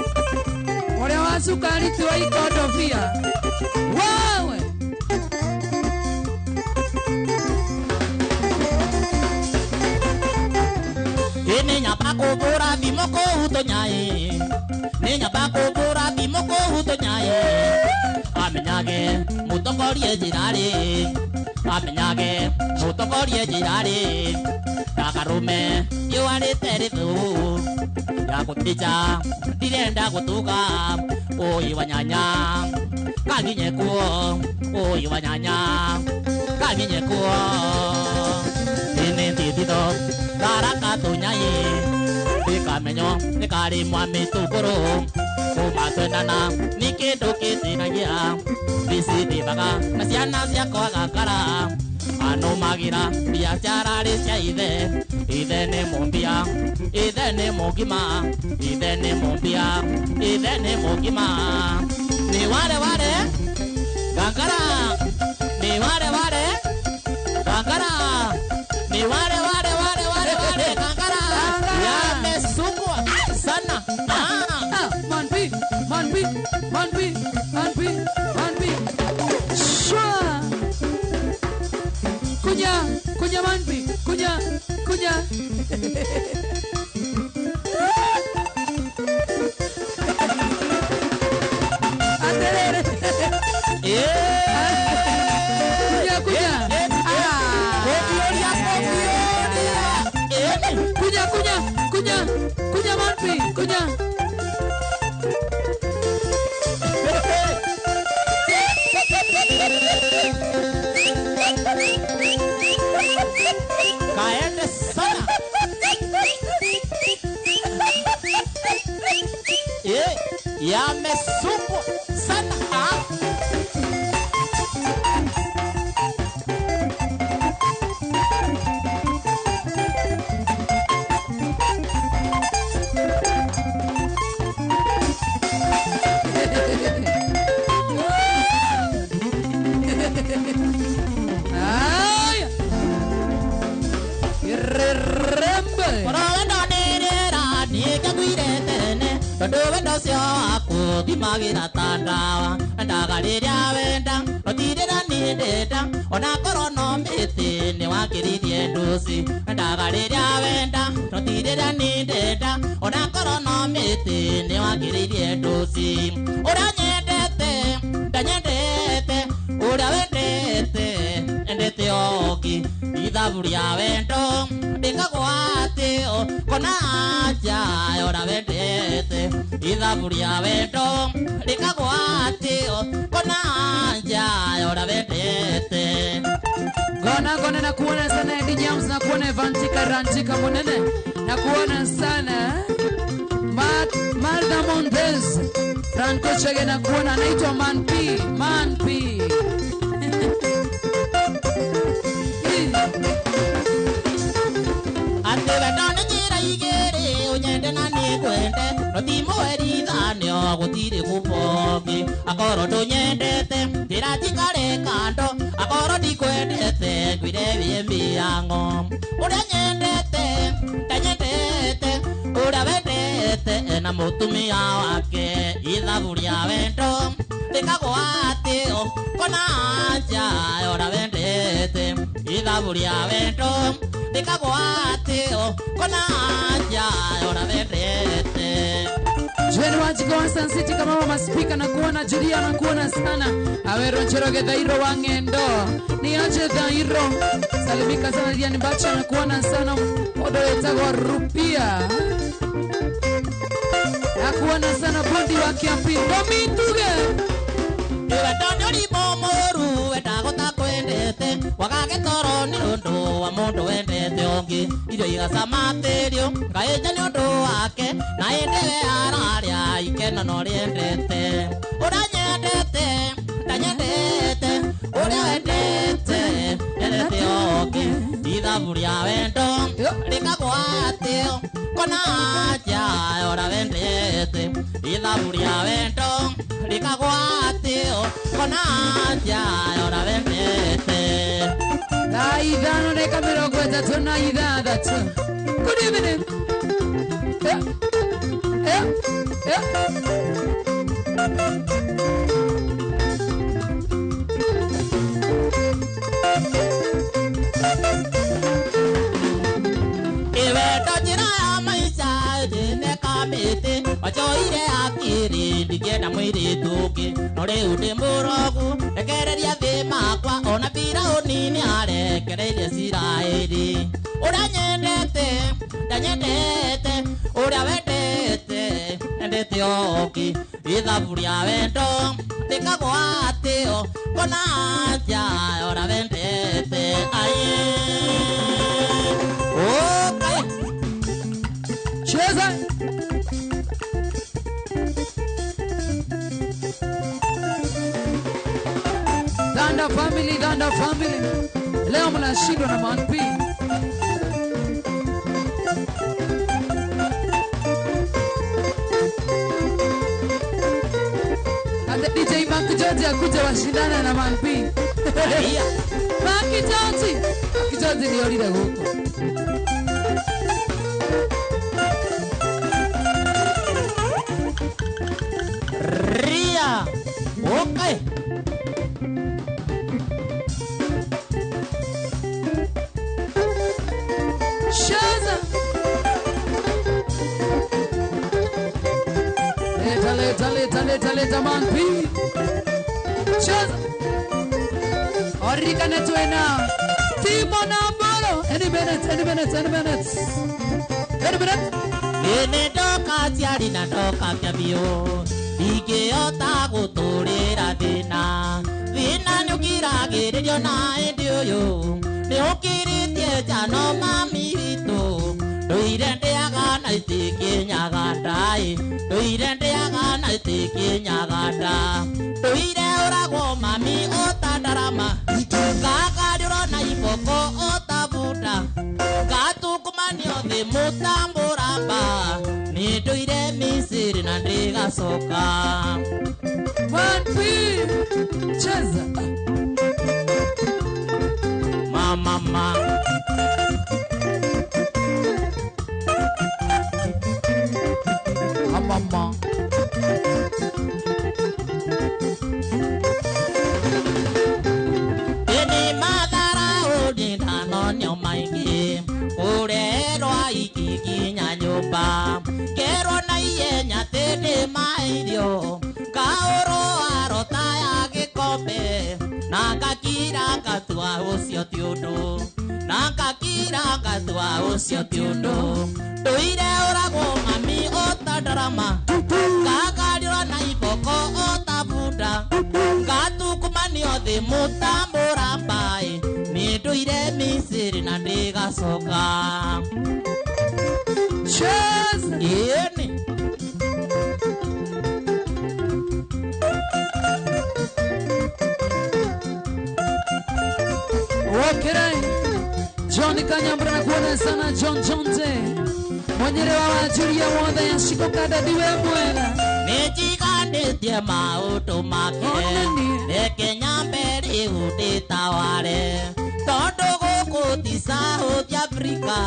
murio wa sukari ti wa ikondobia. Wewe Ni nyamba kũhũra thimũ kũu tũnyae. Ni nyamba kũhũra thimũ kũu tũnyae. Amenyage mũtongorie njĩra rĩ. Amenyage mũtongorie njĩra rĩ. Ndakarume yũarĩte rĩthũ ya gũtĩnja ndirenda gũtuga ũi wa nyanya kaginye kuo ũi wa nyanya kaginye kuo. Ine ndithitho tharaka tũnyae ndikamenyo nĩkarĩmwa mĩtũngũrũ kuma twendana nĩ kĩndũ kĩthĩnagia thicithibaga na ciana ciakwa gakara Anumagira biacara rĩ cia ithe. Ithe nĩ mũmbia, ithe nĩ mũgima, ithe nĩ mũmbia, ithe nĩ mũgima. Ni ware ware gangara, ni ware ware gangara, ni ware ware ware ware ware gangara. Yamesukwa sana. Man B, man B, man B, man B, man B. Shwa. Kunya, kunya man B, kunya, kunya. Aterere. Kunya, kunya. Kunya, kunya, kunya, kunya man B, kunya. Kaende sana. Yamesukwa sana. Ay. Irrembe. Tondu wendo ũcio waku thimagĩra ta ndawa. Ndaga rĩrĩa wenda rũtirĩra niĩ ndenda, ona korwo no mĩtĩ nĩ wakĩririe ndũci. Ndaga rĩrĩa wenda rũtirĩra niĩ ndenda, ona korwo no mĩtĩ nĩ wakĩririe ndũci. Ũrĩa nyendete ndanyendete, ũrĩa wendete endete oki. Ithabu rĩa wendo ndĩkagwatio kona anja ũrĩa wendete. Ithabu rĩa wendo ndĩkagwatio kona anja ũrĩa wendete. Gona gona na kuona sana Eddie James, na kuona Evantika Rantika Munene, na kuona sana Martha Montes Franco Chege, na kuona anaitwa Man P, Man P. Atĩ wendo nĩ njĩra igĩrĩ, ũnyende na niĩ ngwende, no ti mũherithanio gũtirĩ gũbongi. Akorwo ndũnyendete njĩra njikare kando, akorwo ndikwendete ngwire wĩ mĩang'o. Ũrĩa nyendete ndanyendete, ũrĩa wendete ena mũtumia wake. Ithabu rĩa wendo rĩkagwatio kona anja ũrĩa wendete. Ithabu rĩa wendo rĩkagwatio kona anja ũrĩa wendete. Jeni Wanjiko wa Sun City kama mama speaker, na kuona Julia, na kuona sana Awero Njoroge Thairo wa Ng'endo. Ni aje Thairo. Salimika sana Diani Bacha, na kuona sana Odo wetagwa Rupia. Na kuona sana Bondi wa Kiambi. Domituge. Wendo nĩ ũrimũ mũũru wendaga ũtakwendete, wagage toro nĩ ũndũ wa mũndũ wendete ũngĩ. Irio igacamatĩrio ngaĩnja nĩ ũndũ wake, na ĩndĩ we ararĩa ikeno no rĩendete. Ũrĩa nyendete ndanyendete, ũrĩa wendete endete ũngĩ. Ithabu rĩa wendo rĩkagwatio kona anja ũrĩa wendete. Ithabu rĩa wendo rĩkagwatio kona anja ũrĩa wendete. Thaa ithano ndagĩka mĩrongo ĩtatũ na ithathatũ. Good evening. Yeah. Yeah. Yeah. Wendo njĩra ya maica ndĩneka mĩtĩ, wacoire akiri ndingĩenda mũirĩtu ũngĩ. No rĩu ndĩ mũrogu rekereria thĩ makwa, ona Firaũni nĩarekereirie Isiraeli. Ũrĩa nyendete ndanyendete, ũrĩa wendete endete ũngĩ. Ithabu rĩa wendo rĩkagwatio kona anja ũrĩa wendete. Aye. Okay. Cheza. Thunder family, Thunder family. Leo mnashindwa na Man P. Hata DJ Mark George akuja washindana na Man P. Mark George. Mark George ni olile huko. Ria. Okay. Shaza. Leta leta leta leta leta Man P. Shaza. Orika netwena. Timo na bolo. Any minute, any minute, any minute. Any minute. Nene ndoka ciarĩ na ndoka kĩambiũ. Ingĩhota gũtũrĩra thĩna. Thĩna nĩũkiragĩrĩrio na ĩndĩ ũyũ. Nĩũkirĩtie njano mami witũ. Ndũire ndĩaga na itikinyaga ndaĩ. Ndũire ndĩaga na itikinyaga nda. Ndũire ũragwo mami ota ndarama. Ngakarĩrwo na iboko ota bunda. Ngatukumanio thĩ mũtambũramba. Nĩ ndũire Misiri na ndigacoka. Man P. Cheza. Mama ma. Mama. Ene madhara odi ndanonio maingi. Urerwa ikikinya nyumba. Kerwo na ihenya tindi mairio. Kaũrwo arota ya gĩkombe. Na ngakira ngatua ũcio ti ũndũ. Na ngakira ngatua ũcio ti ũndũ. Ndũire ũragwo mami ota ndarama. Ngakariũra na iboko ota bunda. Ngatukumanio thĩ mũtambũramba. Nĩ ndũire Misiri na ndigacoka. Cheza. Ĩni. Okere. John Kanyambra nakuona sana John Jonte. Mwenyere wa Julia wothe ya shikokada diwe mwega. Nĩnjiganĩtie maũndũ make. Reke nyambe rĩu ndĩtaware. Tondũ gũkũ ti South Africa.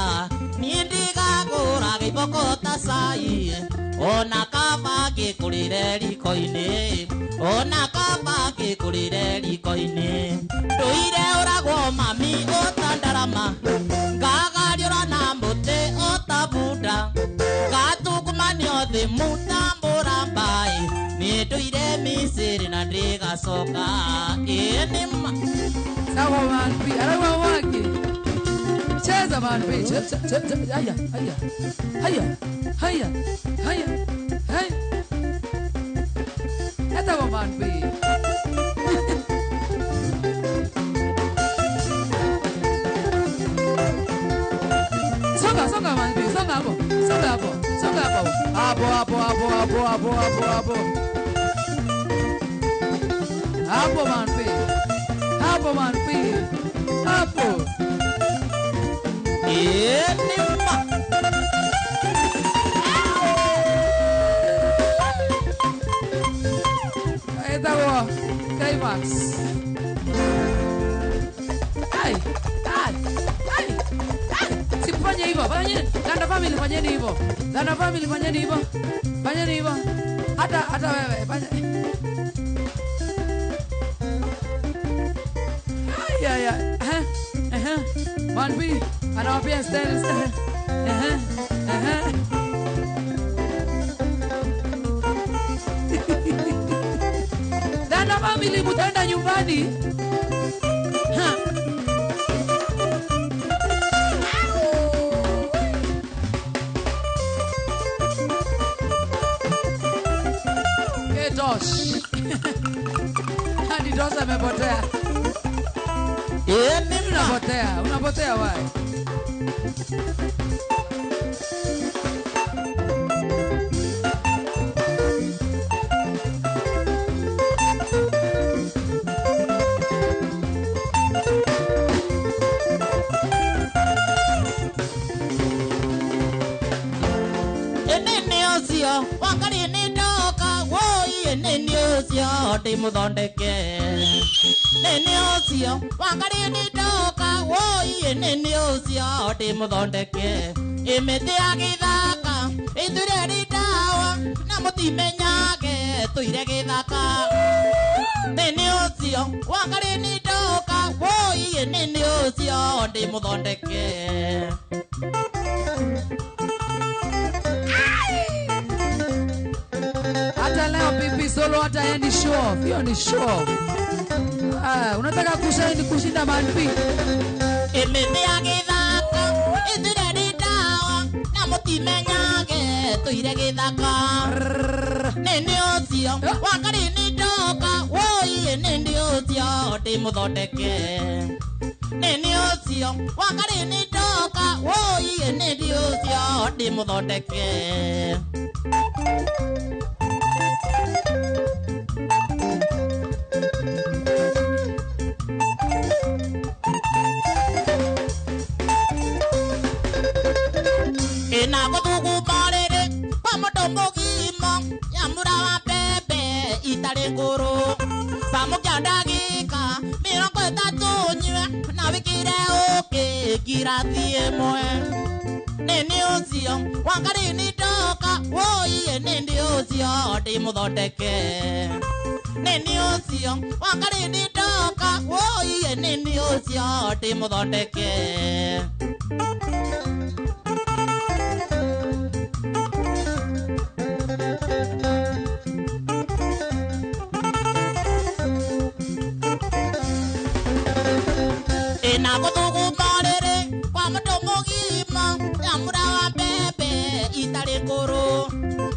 Niĩ ndigagũra gĩboko ta cai. Ona kaba ngĩkũrĩre riko-inĩ. Ona kaba ngĩkũrĩre riko-inĩ. Ndũire ũragwo mami ota ndarama. Ngagariũra na mũtĩ ota bunda. Ngatukumanio thĩ mũtambũramba. Nĩ ndũire Misiri na ndigacoka. Ĩĩ nĩ ma. Sawa Man P. Arawa wake. Cheza Man P. Cheza, cheza. Haya, haya. Haya, haya, haya, haya. Eta wa Man P. Songa, songa Man P. Songa hapo. Songa hapo. Songa hapo. Hapo, hapo, hapo, hapo, hapo, hapo, hapo. Hapo Man P. Hapo Man P. Hapo. Ĩĩ nĩ ma. Etagwo Climax. Ai, ai, ai, ai. Sifanye hivyo. Fanyeni. Ganda family fanyeni hivyo. Ganda family fanyeni hivyo. Fanyeni hivyo. Hata hata wewe fanya. Ai ai ai. Eh eh. Man P anawapia style. Eh eh. Dana family mutaenda nyumbani. Ha. Dosh. Hadi Dosh amepotea. Nini unapotea? Unapotea wapi? ũcio ndĩmũthondeke nĩ ũcio wangarĩ nĩ ndoka woi nĩ ũcio ndĩmũthondeke ĩmĩtĩ ya gĩthaka ĩthuire rĩ ndawa na mũtimenyage tũire gĩthaka nĩ ũcio wangarĩ nĩ ndoka woi nĩ ũcio ndĩmũthondeke. Hata leo pipi solo hata yeye ni show off. Hiyo ni show off. Ah, unataka kushaini kushinda manpi. Imĩtĩ ya gĩthaka ĩthuire rĩ ndawa na mũtimenyage tũire gĩthaka nĩ ũcio wangarĩ nĩ ndoka woi nĩ ũcio ndĩmũthondeke nĩ ũcio wangarĩ nĩ ndoka woi nĩ ũcio ndĩmũthondeke. Ina gũthuguma rĩrĩ kwa mũndũ mũgima nyamũra wa mbembe itarĩ ngũrũ camũkia ndagĩka 30 nyue na wĩkĩre ũkĩ ngirathi ĩmwe nĩ ũcio wangarĩ nĩ ndoka woi nĩ ũcio ndĩmũthondeke nĩ ũcio wangarĩ nĩ ndoka woi nĩ ũcio ndĩmũthondeke. Ina gũthuguma rĩrĩ kwa mũndũ mũgima nyamũra wa mbembe itarĩ ngũrũ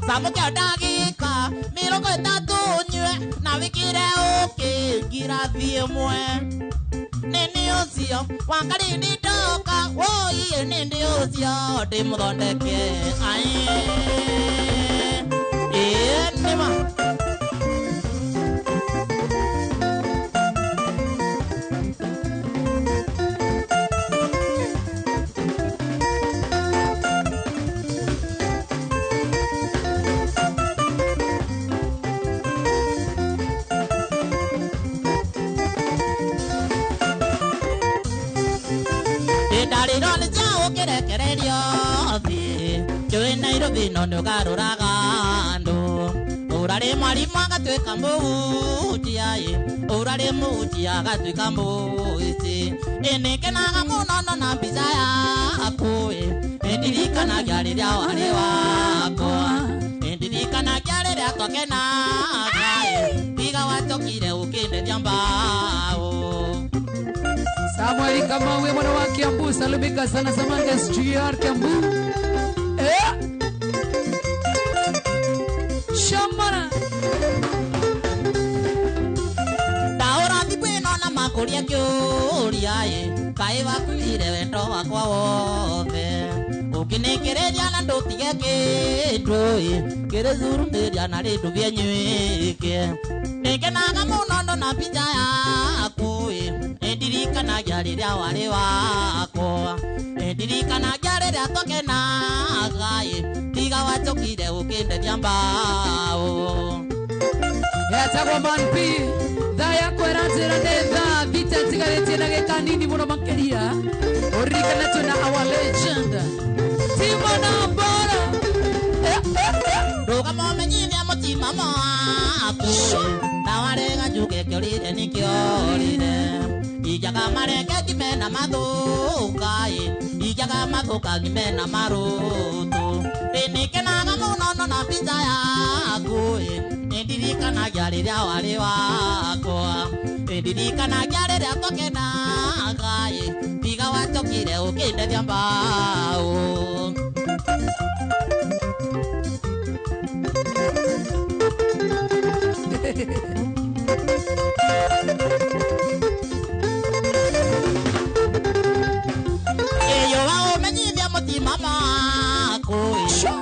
camũkia ndagĩka 30 nyue na wĩkĩre ũkĩ ngirathi ĩmwe nĩ ũcio wangarĩ nĩ ndoka woi nĩ ũcio ndĩmũthondeke ai ĩĩ nĩma. Nairobi no nĩũgarũraga andũ ũrarĩ mwarimũ agatuĩka mũhunjia ũrarĩ mũhunjia agatuĩka mũici nĩngenaga mũno na mbica yaku nĩndirikanagia rĩrĩa warĩ wakwa nĩndirikanagia rĩrĩa twakenaga tiga wacokire ũkĩndetia mbao. Samuel Kamau mwana wa Kiambu salimika sana Samanga SGR Kiambu. Shamara Ndaũra thimũ ĩno na makũria kĩũria kaĩ wakuire wendo wakwa wothe ũkĩnĩkĩrĩria na ndũtige kĩndũ kĩrĩcurumĩria na rĩ ndũgĩenyuĩke nĩngenaga mũno ndona mbica yaku nĩndirikanagia rĩrĩa warĩ wakwa nĩndirikanagia rĩrĩa twakenaga tiga wacokire ũkĩndetia mbao. Yatagwo Man P thaa yakwa ĩranjĩra nĩ thaa thita ĩtigarĩtie ndagĩka nini mũno makĩria ũririkane twĩna our legend Timo Nambora. Rũgama ũmenyithia mũtimamo waku ndawarega njuge kĩorire nĩkĩorire ijaga marenge ngime na mathũka ijaga mathũka ngime na marũtũ nĩngenaga mũno na mbica yaku nĩndirikanagia rĩrĩa warĩ wakwa nĩndirikanagia rĩrĩa twakenaga tiga wacokire ũkĩndetia mbao. Eyo waũmenyithia mũtimamo waku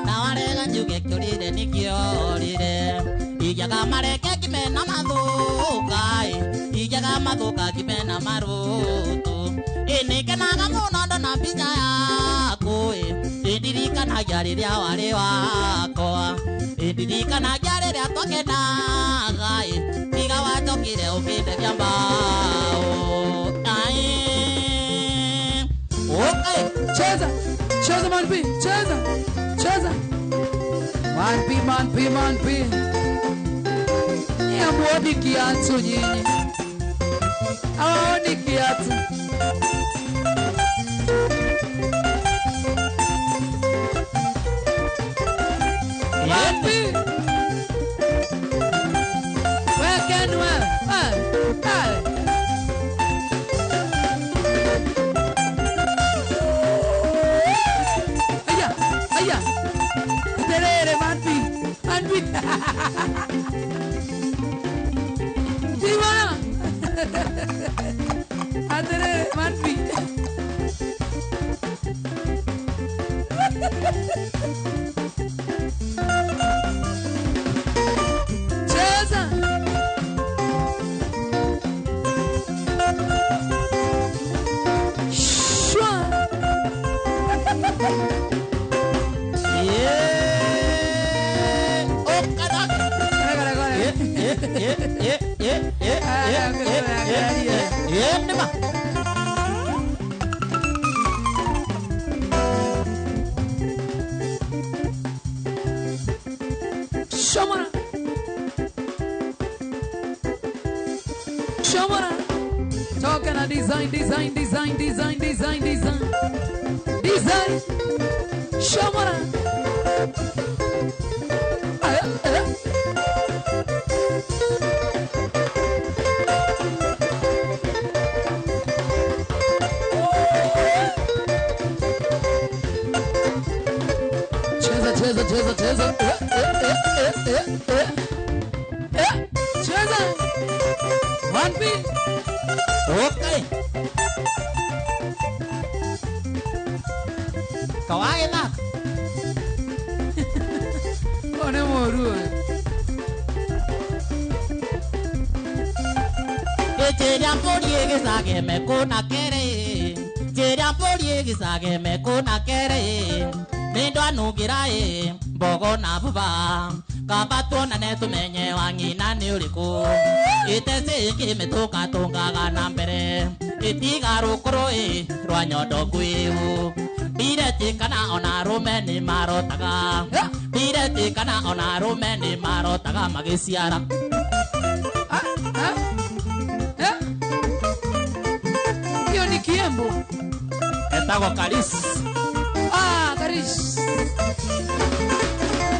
ndawarega njuge kĩorire nĩkĩorire ijaga mareke ngime na mathũka ijaga mathũka ngime na marũtũ nĩngenaga mũno ndona mbica yaku. Ndirikanagia rĩrĩa warĩ wakwa Ndirikanagia rĩrĩa twakenaga Tiga wachokire ũkĩnderia mbao Ai Okay. Cheza. Cheza man P. Cheza. Cheza. Man P, man P, man P. Hamuoni kiatu nyinyi. Hawaoni kiatu. Man P. Wekeni wewe. Aya, aya. Terere man P. Man P. Timana. Atere man P. Cheza. Shwa. Yeah. Oh, kadak. Yeah. Nima. Shomara. Shomara. Talking a design, design, design, design, design, design. Design. Shomara. Cheza, cheza, cheza, cheza. Cheza. One P. Okay. Kawai nak. One moru. Cheria pori gisage me kona kere. Cheria pori gisage me kona kere. Nendo anungira e mbogo na buba. Kaba tuonane tumenye wa ng'ina nĩ ũrĩkũ. Iteci ikĩmĩtũngatũngaga na mbere. Itiga rũkũrũ ĩ rwa nyondo ngwĩũ. Ndiretĩkana ona arũme nĩ marotaga. Ndiretĩkana ona arũme nĩ marotaga magĩciara. Hiyo ni kiembo. Etagwo Karis. Ah, Karis.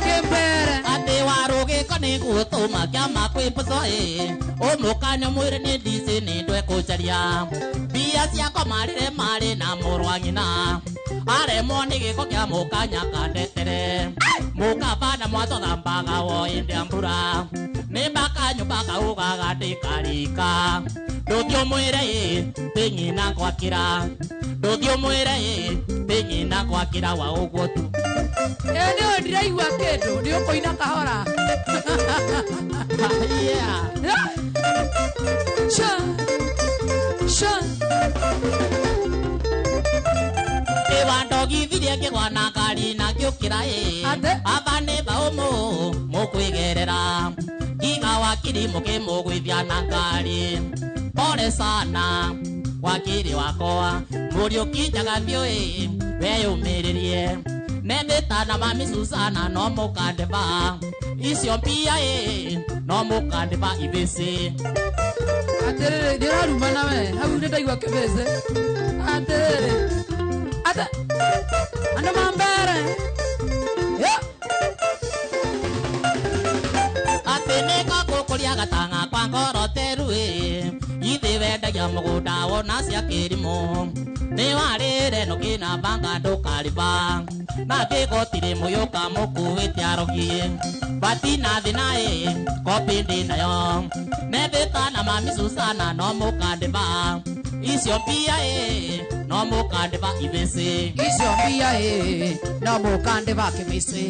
Kembere. Atĩ warũgĩko nĩ gũtũma kĩama kwĩ mboco ĩ. Ũmũkane mwĩre nĩ ndici nĩ ndwekũnjaria. Mbia ciakwa marĩre marĩ na mũrũ wa ng'ina. Aremwo nĩ gĩko kĩa mũkanya kandetere. Mũkabana mwatothambaga wo ĩndĩ ya mbura. Nĩ mbaka nyũmba kaugaga ndĩkarika. Ndũthiĩ ũmwĩre ĩ tĩ ng'ina ngwakĩra. Ndũthiĩ ũmwĩre ĩ tĩ ng'ina ngwakĩra wa ũguo tu. Nĩ ndiraigua kĩndũ nĩ ũkũina kahora. Yeah. Sha. Sha. Ĩwandogithirie ngĩgwa na ngari na ngĩũkĩra ĩ. Aba nĩ baũmũ mũkwĩgerera. Ngiga wakiri mũkĩmũgũithia na ngari. Pole sana wakiri wakwa. Mũriũki njaga biũ ĩ weyũmĩrĩrie. Nendĩta na mami Susana no mũkandĩba. Icio mbia ĩ no mũkandĩba ibĩcĩ. Atĩrĩrĩ ndĩrarumana we hau nĩ ndaigua kĩbĩcĩ. Atĩrĩrĩ. Ata. Andũ ma mbere. Yeah. Atĩ nĩngagũkũria gatang'a kwa ngoro teru ĩ. Ithe wendagia mũgũnda wona cia kĩrimũ. Nĩ warĩre no kĩna banga ndũkariba. Na ngĩgotire mũyũka mũkuĩte arogi. Batina thĩna ĩ kopi ndĩ nayo. Nendĩta na mami Susana no mũkandĩba. Icio mbia ĩ no mũkandĩba ibĩcĩ. Icio mbia ĩ no mũkandĩba kĩbĩcĩ.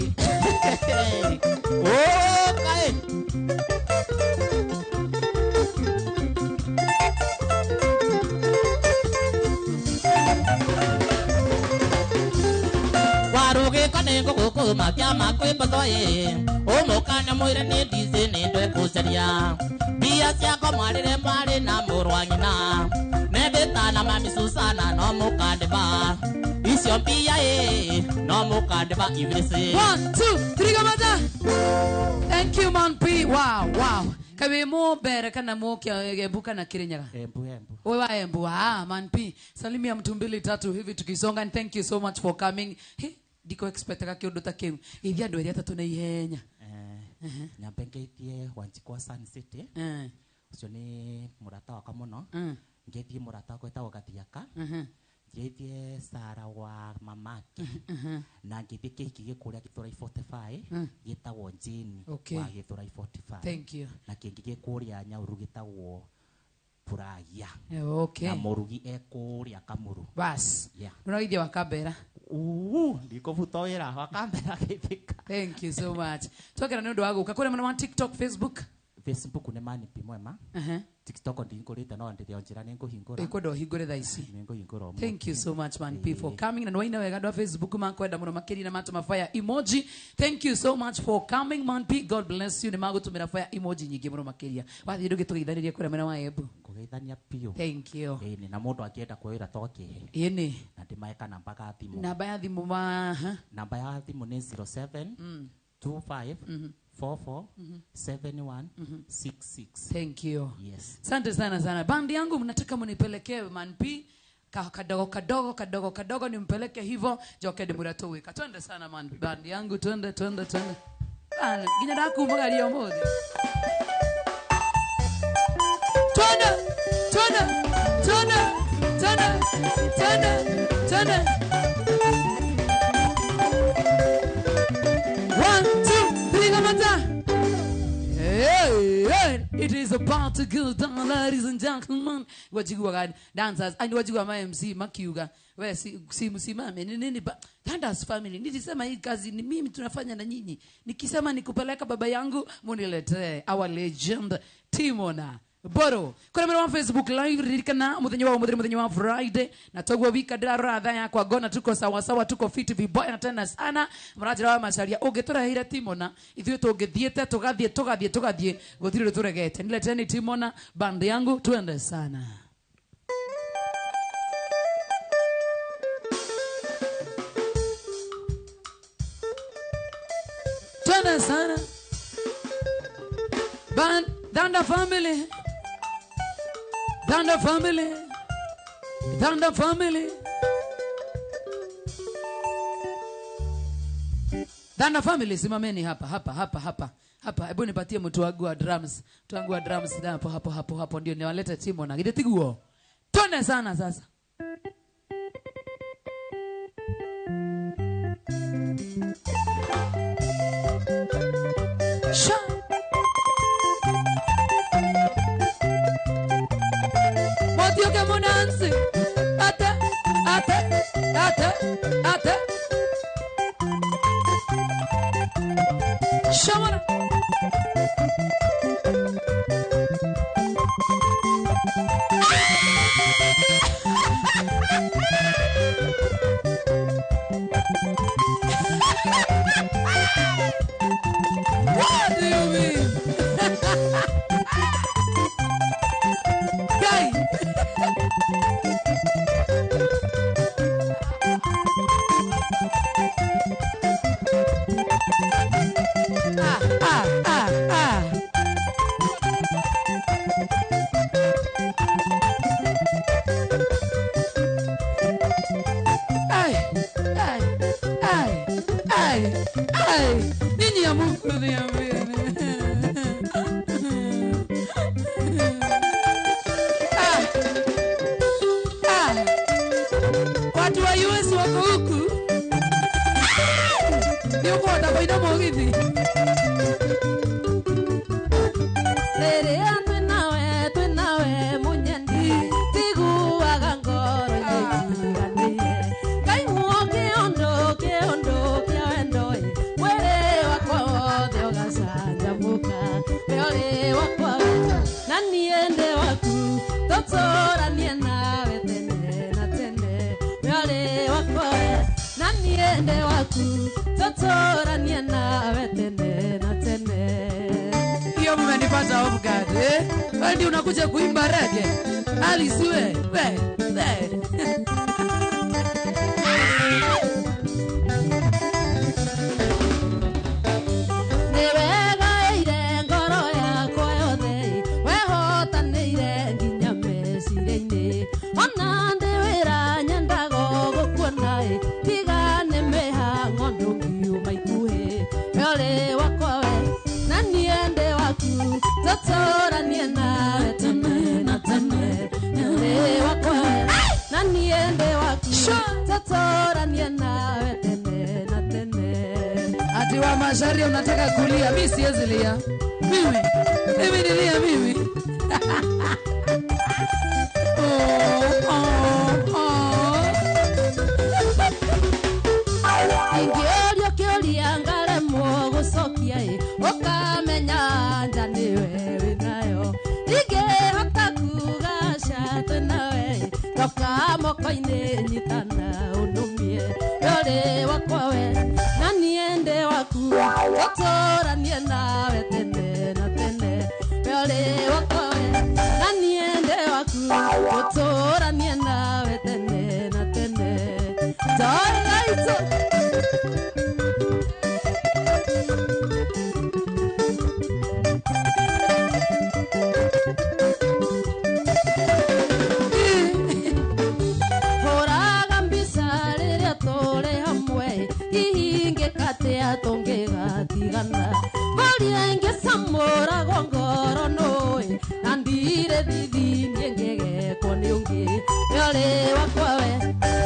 Okay. Makiama kwĩmbotoĩ ũmũkana mwĩre nĩ ndici nĩ ndwekũcaria mbia ciakwa mwarĩre mwarĩ na mũrũ wa nyina nendĩtana mami Susana no mũkandĩba icio mbia ĩ no mũkandĩba ibirĩcĩ. 1 2 3 kamata. Thank you man P. Wow, wow. Kawe mo bere kana mo kia kana Kirinyaga. Embu Embu. Wewe Embu. Ah man P. Salimia mtu 2 3 hivi tukisonga, and thank you so much for coming. He ndiko expectaga kiundu ta kiu. Ithia andu eri atatu na ihenya. Nyambe ngeithie Wanjikwa Sun City. Ucio ni murata wakwa muno. Ngeithie murata wakwa wetagwo Gathiaka. Ngeithie Sara wa mamake. Na ngeithie kĩhiki gĩkũrĩa Gĩthũrai 45 gĩtagwo Jane wa Gĩthũrai 45. Thank you. Na kĩngĩ gĩkũrĩa Nyauru gĩtagwo Puragia. Okay. Na mũrugi ekũrĩa Kamuru. Bas. Yeah. Nũrageithia Wakambera. Ndikũbuta wĩra Wakambera gĩthika. Thank you so much. Twakera nĩ ũndũ wa gũka kũrĩa mwena wa TikTok, Facebook. Facebook nĩ Mani P Mwema. TikTok ndihingũrĩte no ndĩrĩ o njĩra nĩngũhingũra. Ĩkwenda ũhingũre thaa ici. Nĩngũhingũra ũmũthĩ. Thank you so much Man P for coming. Na nĩwaina wega andũ a Facebook makwenda mũno makĩria na matũma fire emoji. Thank you so much for coming Man P. God bless you. Nĩmagũtũmĩra fire emoji nyingĩ mũno makĩria. Wathiĩ ndũgĩtũgeithanĩrie kũrĩa mwena wa Embu. Ngũgeithania biũ. Thank you. Ĩni na mũndũ angĩenda kuoya wĩra tokĩhe. Ĩni. Na ndĩmahe kanamba ga thimũ. Namba ya thimũ ma Namba ya thimũ nĩ 07 25 44 71 66. Thank you. Yes. Asante sana sana. Bandi yangu mnataka mnipelekee Man P kadogo kadogo kadogo kadogo nimpeleke hivyo joke de muratowe. Twende sana man bandi yangu twende twende twende. Bana ginya ndakumagaria umuthi. Twende twende twende twende twende twende. 1 2 3 kamata. Hey, hey, it is about to go down, ladies and gentlemen. Wajigua dancers and wajigua ma MC makiuga. We si msimame ni nini ba Thunders family. Nilisema hii kazi ni mimi tunafanya na nyinyi. Nikisema nikupeleka baba yangu muniletee our legend Timona Boro. Kuna mwana wa Facebook live ririkana muthenya wa muthenya wa Friday na togwo wika ndirarora thaa yakwa ngona tuko sawa sawa tuko fit viboya na tena sana mũranjĩra wa macaria ũngĩtũrehire Timona ithuĩ tũngĩthiĩte tũgathiĩ tũgathiĩ tũgathiĩ gũtirĩ tũregete. Nileteni Timona band yangu tuende sana. Tuende sana. Band Thunder family. Thunder family. Thunder family. Thunder family simameni hapa hapa hapa hapa. Hapa hebu nipatie mtu wangu wa drums. Mtu wangu wa drums hapo hapo hapo hapo ndio niwalete Timona. Gide tiguo. Tone sana sasa. Sha. Motioke munansi. Ate, ate, ate, ate. Shamana. What do you mean? Guy. Ah, ah, ah, ah. Ay, ay, ay, ay, ay. Nyinyi ya Mungu niambie. Ah. Ah. Watu wa US wako huku. Ni uko watakoina mugithi. Rĩrĩa twĩnawe mũnyendi tiguaga ngoro ĩnjiganĩire ngaiguo kĩũndũ kĩũndũ kĩa wendo ĩ mwĩrĩ wakwa wothe ũgacanjamũka we ũrĩ wakwa wendo na niĩ ndĩ waku tũtũranie nawe tene na tene we ũrĩ wakwa we na niĩ ndĩ waku. Tũtũranie nawe tene na tene. Hiyo mmenipata off guard, eh? Wewe ndio unakuja kuimba reggae. Alice we, we, we. Nĩwegaĩire ngoro yakwa yothe, wehotanĩire nginya meciria-inĩ. Ona ndĩ wĩra nyendaga gũkuona ĩ, tiga nĩ mĩhang'o ndũngiuma ikuhĩ. We ũrĩ wakwa we, na niĩ ndĩ waku, tũtũranie nawe tene na tene. We ũrĩ wakwa we, na niĩ ndĩ waku, tũtũranie nawe tene na tene. Ati wa Macharia unataka kulia, mimi siwezi lia. Mimi nilia mimi. Oh, oh, oh. Ingĩũrio kĩũria ngaremwo gũcokia ĩ, ũkamenya anja nĩwe wĩnayo. Ndingĩhota kuga aca twĩnawe ĩ, ndoka moko-inĩ nyitana ũnũmie. We ũrĩ wakwa we, na niĩ ndĩ waku, tũtũranie nawe tene na tene. We ũrĩ wakwa we, na niĩ ndĩ waku, tũtũranie nawe tene na tene. Joy Hũraga mbica rĩrĩa tũrĩ hamwe, hihi ingĩka atĩa tũngĩgatigana. Ngũria ingĩcamũragwo ngoro nũĩ, na ndirĩ thithi niĩ ngĩgekwo nĩ ũngĩ. We ũrĩ wakwa we,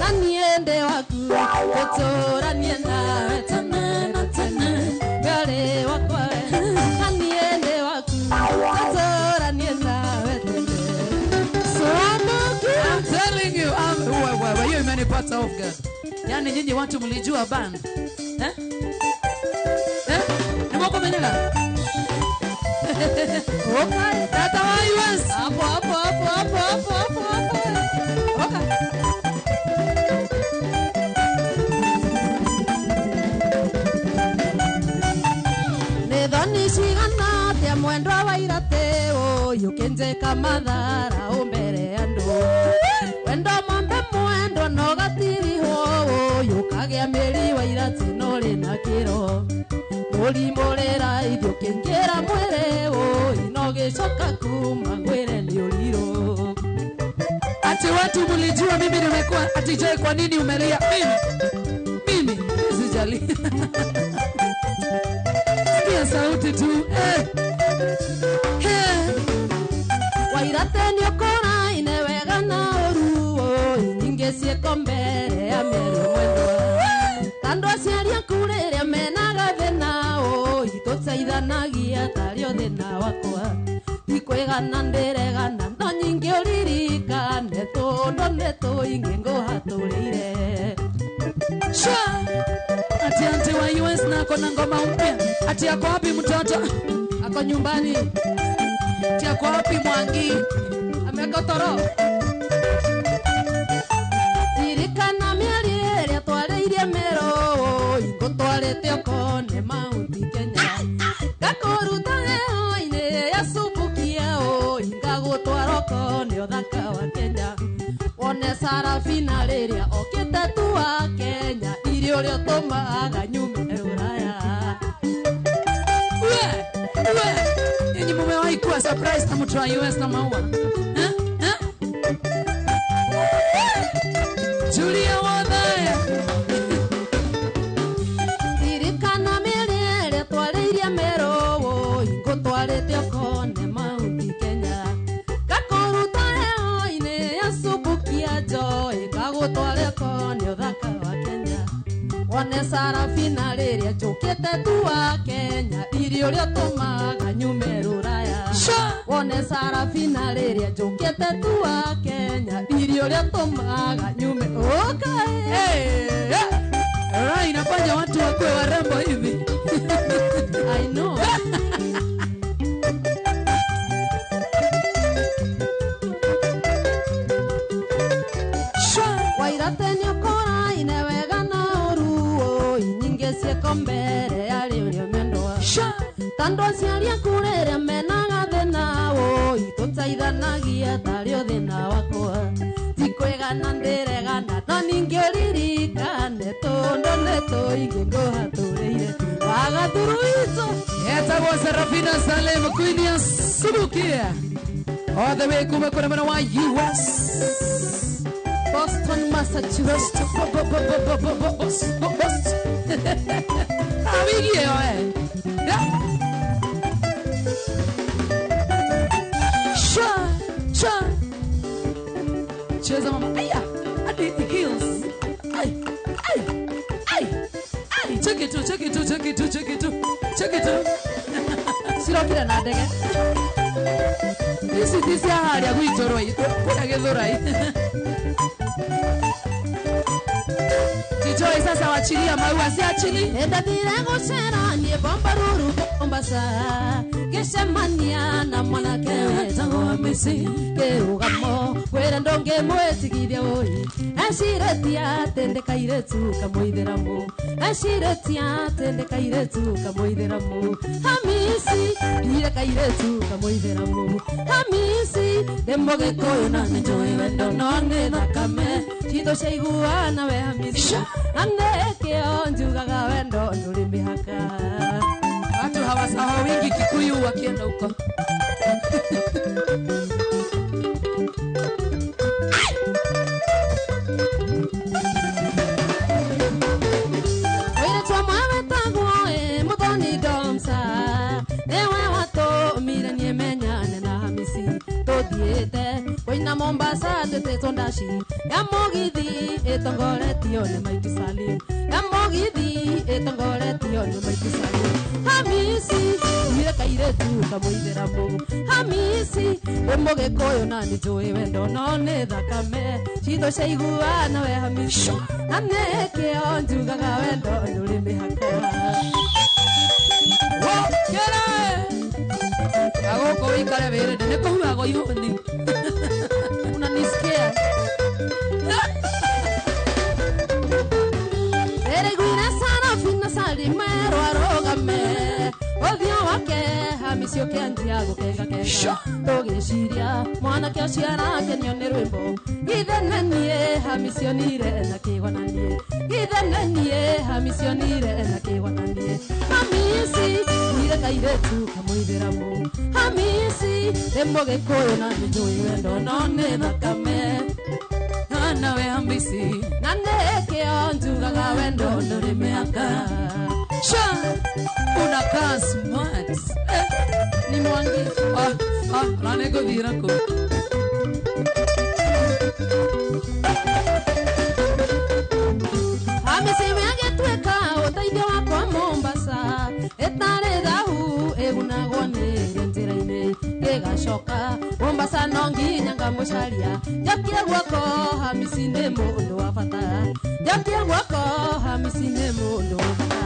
na niĩ ndĩ waku, tũtũranie nawe tene na tene. We ũrĩ wakwa we, na niĩ ndĩ waku, tũtũranie nawe tene. I'm telling you, wewe, hiyo imenipata off guard. Yaani nyinyi watu mlijua band. Eh? Eh? Ni mwako menyaga? Okay, tata wa US. Hapo hapo hapo hapo hapo hapo hapo. Okay. Nĩ thoni cigana atĩa mwendwa wa irate ũyũ ũkĩnjĩka mathara ũmbere andũ. Wendo mwambe mwendwa no gatirihwo ũyũ ũkagĩa mĩri wa irate no rĩ na kĩro. Mũrimũ rĩraithi ũkĩingĩra mwĩrĩ ũyũ no gĩcoka kuma ngwĩre nĩ ũrirũ. Ati watu mlijua mimi nimekuwa ati Joy, kwa nini umelia? Mimi sijali. Sikia sauti tu. Eh. Eh. Wairate nĩ ũkũraine wega na ũru ũĩ, nyingĩ ciĩko mbere ya mĩario mwendwa. Tandũ aciari aku rĩrĩa menaga thĩna ũĩ, tũteithanagia tarĩ o thĩna wakwa. Ndikwĩgana ndĩregana no nyingĩ ũririkane tũndũ nĩ tũingĩ ngũhatũrĩire. Sha. Ati ante wa US na ako na ngoma mpya. Ati ako wapi mtoto? Ako nyumbani. Ati ako wapi Mwangi? Ameka toro. Ririkana mĩario ĩrĩa twarĩirie mĩro ũĩ, ngũtwarĩte ũkone Mount Kenya. Ngakũruta heho-inĩ ya Subukia ũĩ, ngagũtwara ũkone ũthaka wa Kenya. Wone Sarafina rĩrĩa okĩte tu wa Kenya, irio ũrĩa ũtũmaga nyume rũraya. We, we. Nyinyi mumewahi kuwa surprise na mtu wa US na maua? Eh? Eh? Julia Wadhaya. Ririkana mĩario ĩrĩa twarĩirie mĩro ũĩ, ngũtwarĩte ũkone Mount Kenya. Ngakũruta heho-inĩ ya Subukia Joy, ngagũtwara ũkone ũthaka wa Kenya. Wone Sarafina rĩrĩa njũkĩte tu wa Kenya, irio ũrĩa ũtũmaga nyume rũraya. Wone Sarafina rĩrĩa njũkĩte tu wa Kenya, irio ũrĩa ũtũmaga nyume ũkaĩ. Hey, hey. Raha inafanya watu wakuwe warembo hivi. I know. Wairate nĩ ũkũraine wega na ũru ũĩ, nyingĩ ciĩko Tũteithanagia tarĩ ũthĩna wakwa Tikwĩgana ndĩregana no ningĩ ũririkane tũndũ nĩ tũingĩ ngũhatũrĩire Wagathuruizo Etagwo Serafina Salem Queen ya Subukia all the way kuma kuna mwana wa US Boston, Massachusetts. Boston. Awigie oe. Yeah. Sha, sha. Cheza mama. Aya, hadi the heels. Ay, ay, ay, ay. Check it, check it, check it, check it, check it. Cirokire na ndege. Ici ti cia harĩa gwitũ rwai, kũrĩa Gĩthũrai. Tijoi sasa wachilia maua si achili. Ndathire gũcera niĩ Bombaruru Mombasa ngĩcemania na mwanake wetagwo Hamisi kĩrũgamo kwĩra ndũngĩmwĩtigithia ũi eciretie atĩ ndĩ kairĩtu kamũithĩramu eciretie atĩ ndĩ kairĩtu kamũithĩramu Hamisi ndire kairĩtu kamũithĩramu Hamisi ndĩ mũgĩkũyũ na nĩnjũĩ wendo no nĩ thakame citũ ciaiguana we Hamisi na nĩkĩo njugaga wendo ndũrĩ mĩhaka. Watu hawasahau wingi Kikuyu wakienda huko. Oire twa wetagwo Muthoni Domsa nĩwe watũmire niĩ menyane na Hamisi tũthiĩte kũina Mombasa twĩtĩtwo ndaci ya mũgithi ĩtongoretio nĩ Maiti Salim ya mũgithi ĩtongoretio nĩ Maiti Salim Hamisi ndire kairĩtu kamũithĩramu Hamisi ndĩ mũgĩkũyũ na nĩnjũĩ wendo no nĩ thakame citũ ciaiguana we Hamisi na nĩkĩo njugaga wendo ndũrĩ mĩhaka. Wokĩra agũkũ wĩikare wĩrĩndĩ nĩ kũhuhagwo ihũni. Unanisikia? Ndĩraiguire Sarafina Salim erwo arũgame ũthiũ wake Hamisi ũkĩanjia gũkengakenga tũgĩciria mwanake ũcio arakenio nĩ rwĩmbo githe nĩ niĩ Hamisi onire na kĩgwa na niĩ githe nĩ niĩ Hamisi onire na kĩgwa na niĩ Hamisi ndire kairĩtu kamũithĩramu Hamisi ndĩ mũgĩkũyũ na nĩnjũĩ wendo no nĩ thakame nawe Hamisi na nĩkĩo njugaga wendo ndũrĩ mĩhaka. Sha, unakaa smart. Ni Mwangi. Ah, na nĩngũthiĩ nakũ. Hamisi we agĩtuĩka ũteithio wakwa Mombasa ĩtarĩ thahu ĩgunagwo nĩ njĩra-inĩ gĩgacoka Mombasa no nginya ngamũcaria njokie guoko Hamisi nĩ mũndũ wa bata njokie guoko Hamisi nĩ mũndũ wa bata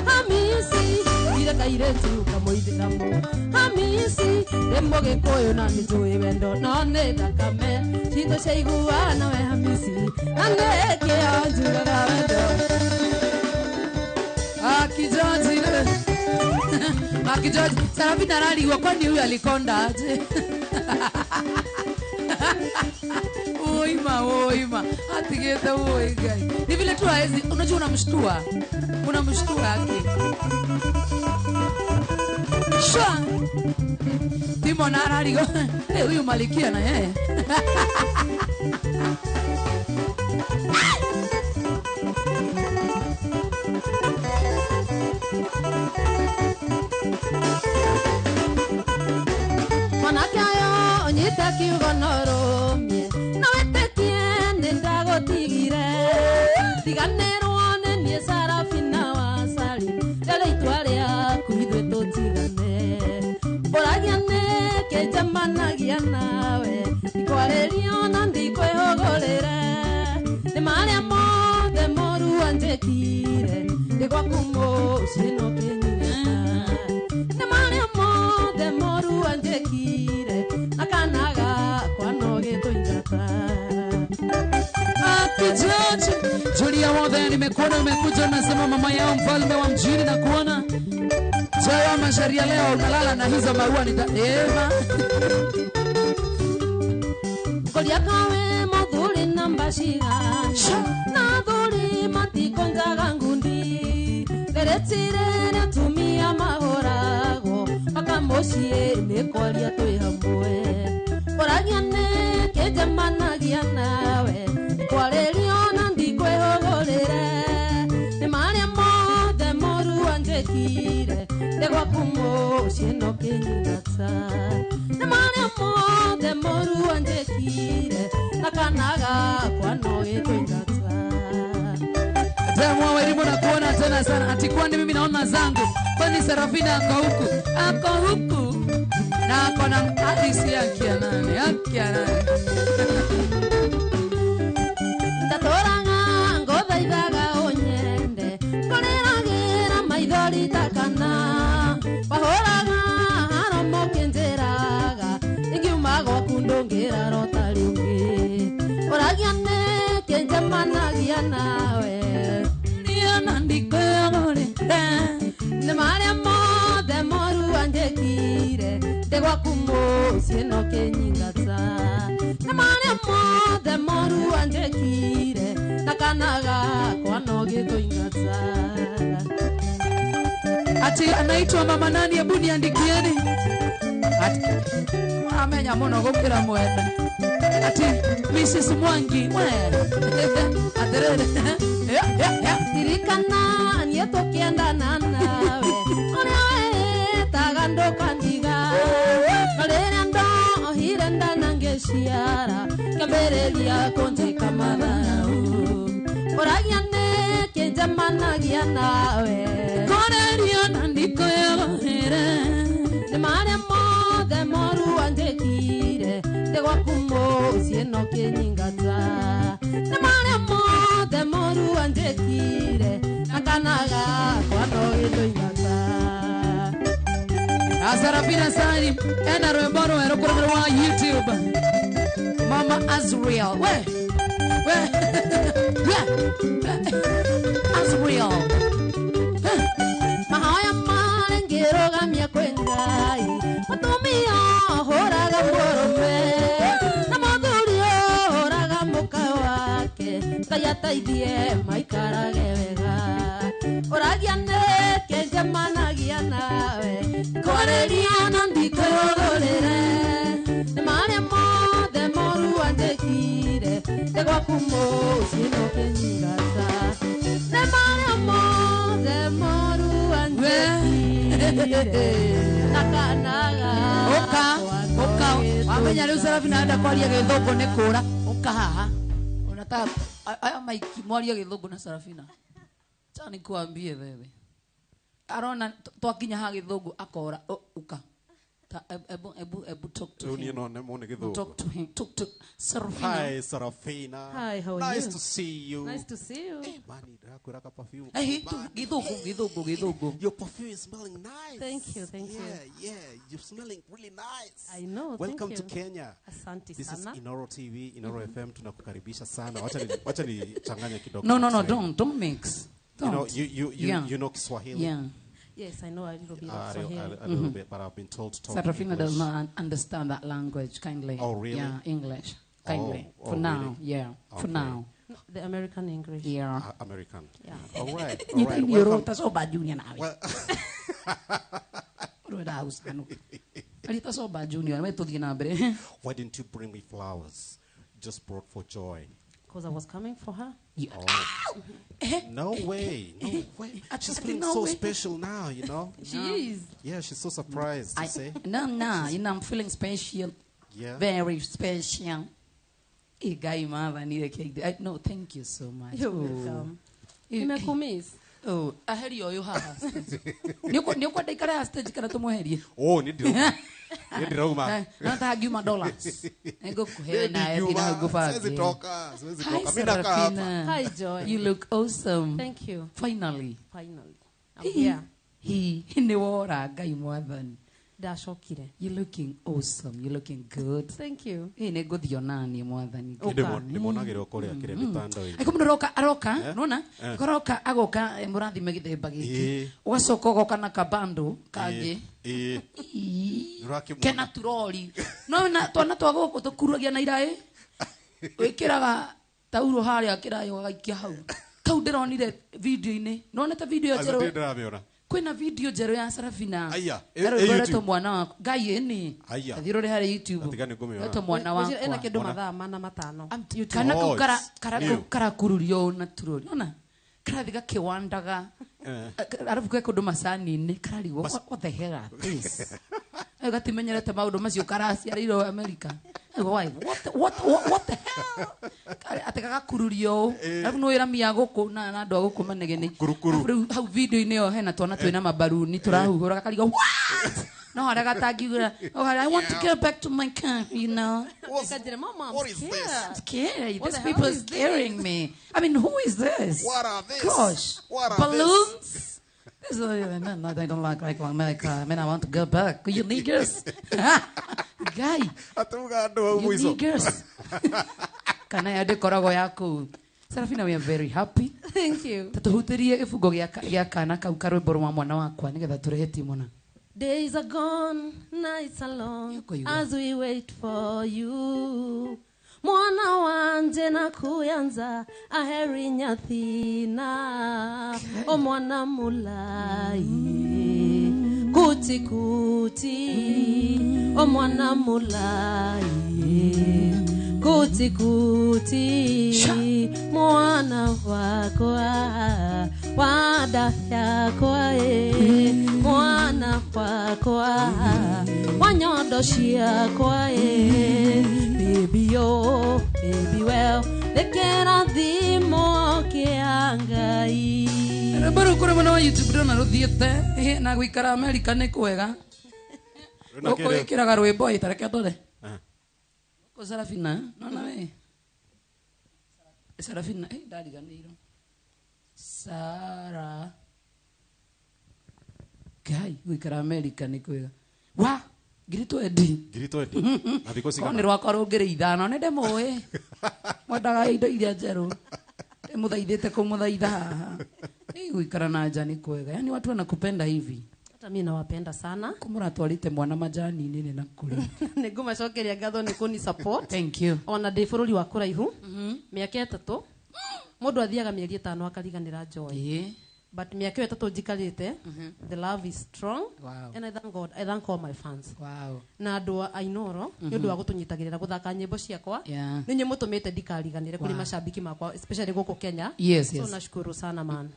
Hamisi ndire kairĩtu kamũithĩramu Hamisi ndĩ mũgĩkũyũ na nĩnjũĩ wendo no nĩ thakame citũ ciaiguana we Hamisi na nĩkĩo njugaga wendo. Akijaji Akijaji Sarafina ararigwo kwani huyu alikonda aje? Oima oima atigete oi Ngai. Ni vile tu haezi, unajua unamshtua. Unamshtua ake. Sha. Timo na ararigwo huyu malikia na yeye. Mwanake ũyũ ũnyite kiugo no rũmie no wĩtĩkie nĩ ndagũtigire tiganĩrwo nĩ niĩ Sarafina wa Salim rĩrĩ itua rĩaku ithuĩ tũtigane ũragia nĩkĩ njemanagia nawe ndikwarĩrio na ndikwĩhũgũrĩre nĩ marĩa mothe moru anjĩkire ndĩ gwaku mũciĩ no kĩnyita nĩ marĩa mothe moru anjĩkire akana gakwa no gĩtũingata. Akijaji Julia wothe nimekuona umekuja unasema mama yao mfalme wa mjini na kuona Jawa masharia leo unalala na hizo maua ni ema. Ngũria kawe mũthuri namba cigana na athuri matikonjaga ngundi nderetirere atumia mahũragwo mpaka mũciĩ nĩ kwaria twĩ hamwe ũragia nĩkĩ njemanagia nawe kwarĩrio na ndikwĩhũgũrĩre nĩ marĩa mothe moru wanjĩkire ndĩ gwaku mũciĩ no kĩnyingata nĩ marĩa mothe moru wanjĩkire na kana gakwa no gĩtũingata. Tena mwalimu na kuona tena sana ati kwani mimi naona zangu kwani Serafina ako huku na ako na hadithi yake ya nani Ndatũraga ngũthaithaga ũnyende ngũrĩragĩra maithori ta kana wahũraga haro mũkĩnjĩraga ingiuma gwaku ndũngĩrara ũtarĩ ũngĩ ũragia nĩkĩ njemanagia nawe nĩ marĩa mothe moru wanjĩkire ndĩ gwaku mũciĩ no kĩnyingata nĩ marĩa mothe moru wanjĩkire na kana gakwa no gĩtũingata. Ati anaitwa mama nani? Hebu niandikieni. Ati amenya muno gukira mwene. Ati Mrs Mwangi we aterere ririkana niĩ tũkĩendana nawe ũrĩa wetaga ndũkandiga no rĩrĩa ndohire ndana ngĩciara kĩambĩrĩria kũnjĩka matharau ũragia nĩkĩ njemanagia nawe korerio na ndikwĩyohere nĩ marĩa mothe moru wanjĩkire ndĩ gwaku mũciĩ no kĩnyingata nĩ marĩa mothe moru wanjĩkire na kana gakwa no gĩtũingata. Serafina Sani ena rwimbo rwerũ kũrũmĩrĩrwo wa YouTube Mama Azriel we we Azriel mahoya marĩ ngĩrũgamia kwĩ Ngai mũtumia ũhũraga mũrũme na mũthuri ũhũraga mũka wake Ngai ateithie maikarage wega ũragia nĩkĩ njemanagia nawe kwarĩria na ndikwĩhũgũrĩre nĩ marĩa mothe moru wanjĩkire ndĩ gwaku mũciĩ no kĩnyingata nĩ marĩa mothe moru wanjĩkire na kana Ũka ũka wamenya rĩu Serafina enda kwaria gĩthũngũ nĩ kũra ũka haha unataka aya maiki mwaria gĩthũngũ na Serafina acha nikuambie wewe arona twakinya ha gĩthũngũ akora uka ta ebu ebu ebu talk to him. No no gĩthũngũ. Talk to him. Talk to Serafina. Hi Serafina. Hi, how are nice you? To see you. Nice to see you. Hey, mani ndirakwira ka perfume. Hey, gĩthũngũ gĩthũngũ. Your perfume is smelling nice. Thank you, thank you. Yeah, you're smelling really nice. I know. Welcome thank to you. Kenya. Asante This sana. is Inoro TV, Inoro FM tunakukaribisha sana. Wacha nichanganye kidogo. No, no, no, don't mix. You know, Don't. you know Kiswahili. Yeah. Yes, I know a little bit of Swahili. A little bit, but I've been told to talk Serafina English. does not understand that language, kindly. Oh, really? Yeah, English, kindly. Oh, for now, really? Yeah. Okay. For now. No, the American English. Yeah. American. Yeah. All right. All right. Welcome. Well, why didn't you bring me flowers? Just brought for joy. Because I was coming for her. Yeah. Oh. No way. No way. She's feeling so special now, you know? She is. Yeah, she's so surprised, you see? No, you know, I'm feeling special. Yeah. Very special. Hey, guy, mama, I need a cake. No, thank you so much. You're welcome. Nimekumiss. Oh, aherio uyu haha. Nĩũkwenda ikare haha stage kana tũmweherie? Oh, nĩ ndĩrauma. Nĩ ndĩrauma. No nataka ngiuma dollars. Nĩngũkũhe nawe thina hau ngũbange. Siwezi toka, siwezi Hi, toka. Mimi nakaa hapa. Serafina. Hi, Joy. You look awesome. Thank you. Finally. Finally. I'm here. Hi, nĩ wora Ngai mwathani. Ndacokire. You're looking awesome. You're looking good. Thank you. Ĩ nĩ ngũthiĩ onani mwathani. Ndĩmonagĩrwo kũrĩa kĩrĩa mĩtandao-inĩ. Aiko mũndũ aroka aroka nona aroka agoka mũrathime gĩthemba gĩkĩ ũgacoka ũgoka na kabando kangĩ kena turori no na twana twa gũkũ tũkuragia na iraĩ Wĩkĩraga tauro harĩa kĩrayo gagaikia hau. Kau ndĩronire video-inĩ. Nonete video Acio njerũ. ndĩramĩona. Kwĩna video njerũ ya Sarafina. Aya, Ya rwĩmbo ĩ rwetwo YouTube? mwana wakwa. Ngai ĩni. Aya. Thiĩ ũrore harĩ YouTube. Atiga nĩ ngũmĩona. Rwetwo mwana wakwa. Ena kĩndũ mathaa mana matano. Kana kau Oh, kara it's kara new. kau karakururio na turori. Ona karathi gakĩwandaga. Arabu ke kũndũ macani-inĩ kararigwo what the hell are this? Ayo gatimenyerete maũndũ macio karaciarĩirwo America. Ayo, why? What the hell? Atĩ gagakururio ũũ. Arabu nĩ wĩra mia gũkũ na andũ a gũkũ manegene. Arabu rĩu hau video-inĩ ĩyo hena twana twĩna mabaruni tũrahuhũra gakarigwo what? No harĩa gatangiuga, oh, I want to go back to my country, you know. Kanjĩra, "Mama, I'm scared." Scary. What These the hell people are is this? scaring me. I mean, who is this? What are this? Gosh. What are Balloons? This is, man, I don't like America. I mean, I want to go back. You niggers. Guy. Atuga andũ hau You mũico. niggers. Kana ya ndĩkoragwo ya kũu. Sarafina, we are very happy. Thank you. Ta tũhutĩrie gĩbungo gĩa kana kau karwĩmbo rwa mwana wakwa nĩgetha tũrehe timona. Days are gone, nights are long, as we wait for you. Mwana wanje na kuyanza aheri nyathina o mwana mulai kuti kuti o mwana mulai kuti kuti mwana wakwa wada yakwa e mwana wakwa wanyondo ciakwa e baby yo baby well rekera thimo kia Ngai. Rwĩmbo rũu kũrĩ mwena wa YouTube ndĩrona rũthiĩte na gũikara America nĩ kwega. Rwĩna Gũkũ kĩrĩa? wĩkĩraga rwĩmbo ĩ ta reke ndore. Gũkũ Sarafina, nona we. Sarafina, ndariganĩirwo. Sara. Ngai, gũikara America nĩ kwega. Wa, 20,000. 20,000. Na thikũ Korwo nĩ cigana? rwakwa rũngĩrĩ ithano nĩ ndĩmũĩ. Mwendaga indo iria njerũ. Ndĩmũthaithĩte kũmũthaitha haha. Ĩ, gũikara na nja nĩ kwega. Yaani watu wanakupenda hivi. Hata mimi nawapenda sana. Kũmũratwarĩte mwana majani-inĩ nĩ na kũrĩ. Nĩ ngũmacokeria ngatho nĩ kũni support. Thank you. Ona ndĩ bũrũri wa kũraihu mĩaka 3 mũndũ athiaga mĩeri 5 akariganĩra joy. But mĩaka ĩyo 3 njikarĩte, the love is strong. Wow. And I thank God, I thank all my fans. Wow. Na andũ a Inoro nĩ ũndũ wa gũtũnyitagĩrĩra gũthaka nyĩmbo ciakwa. Yeah. Nĩ inyuĩ mũtũmĩte ndikariganĩre kũrĩ Wow. mashabiki makwa especially gũkũ Kenya. Yes, So yes. nashukuru sana man.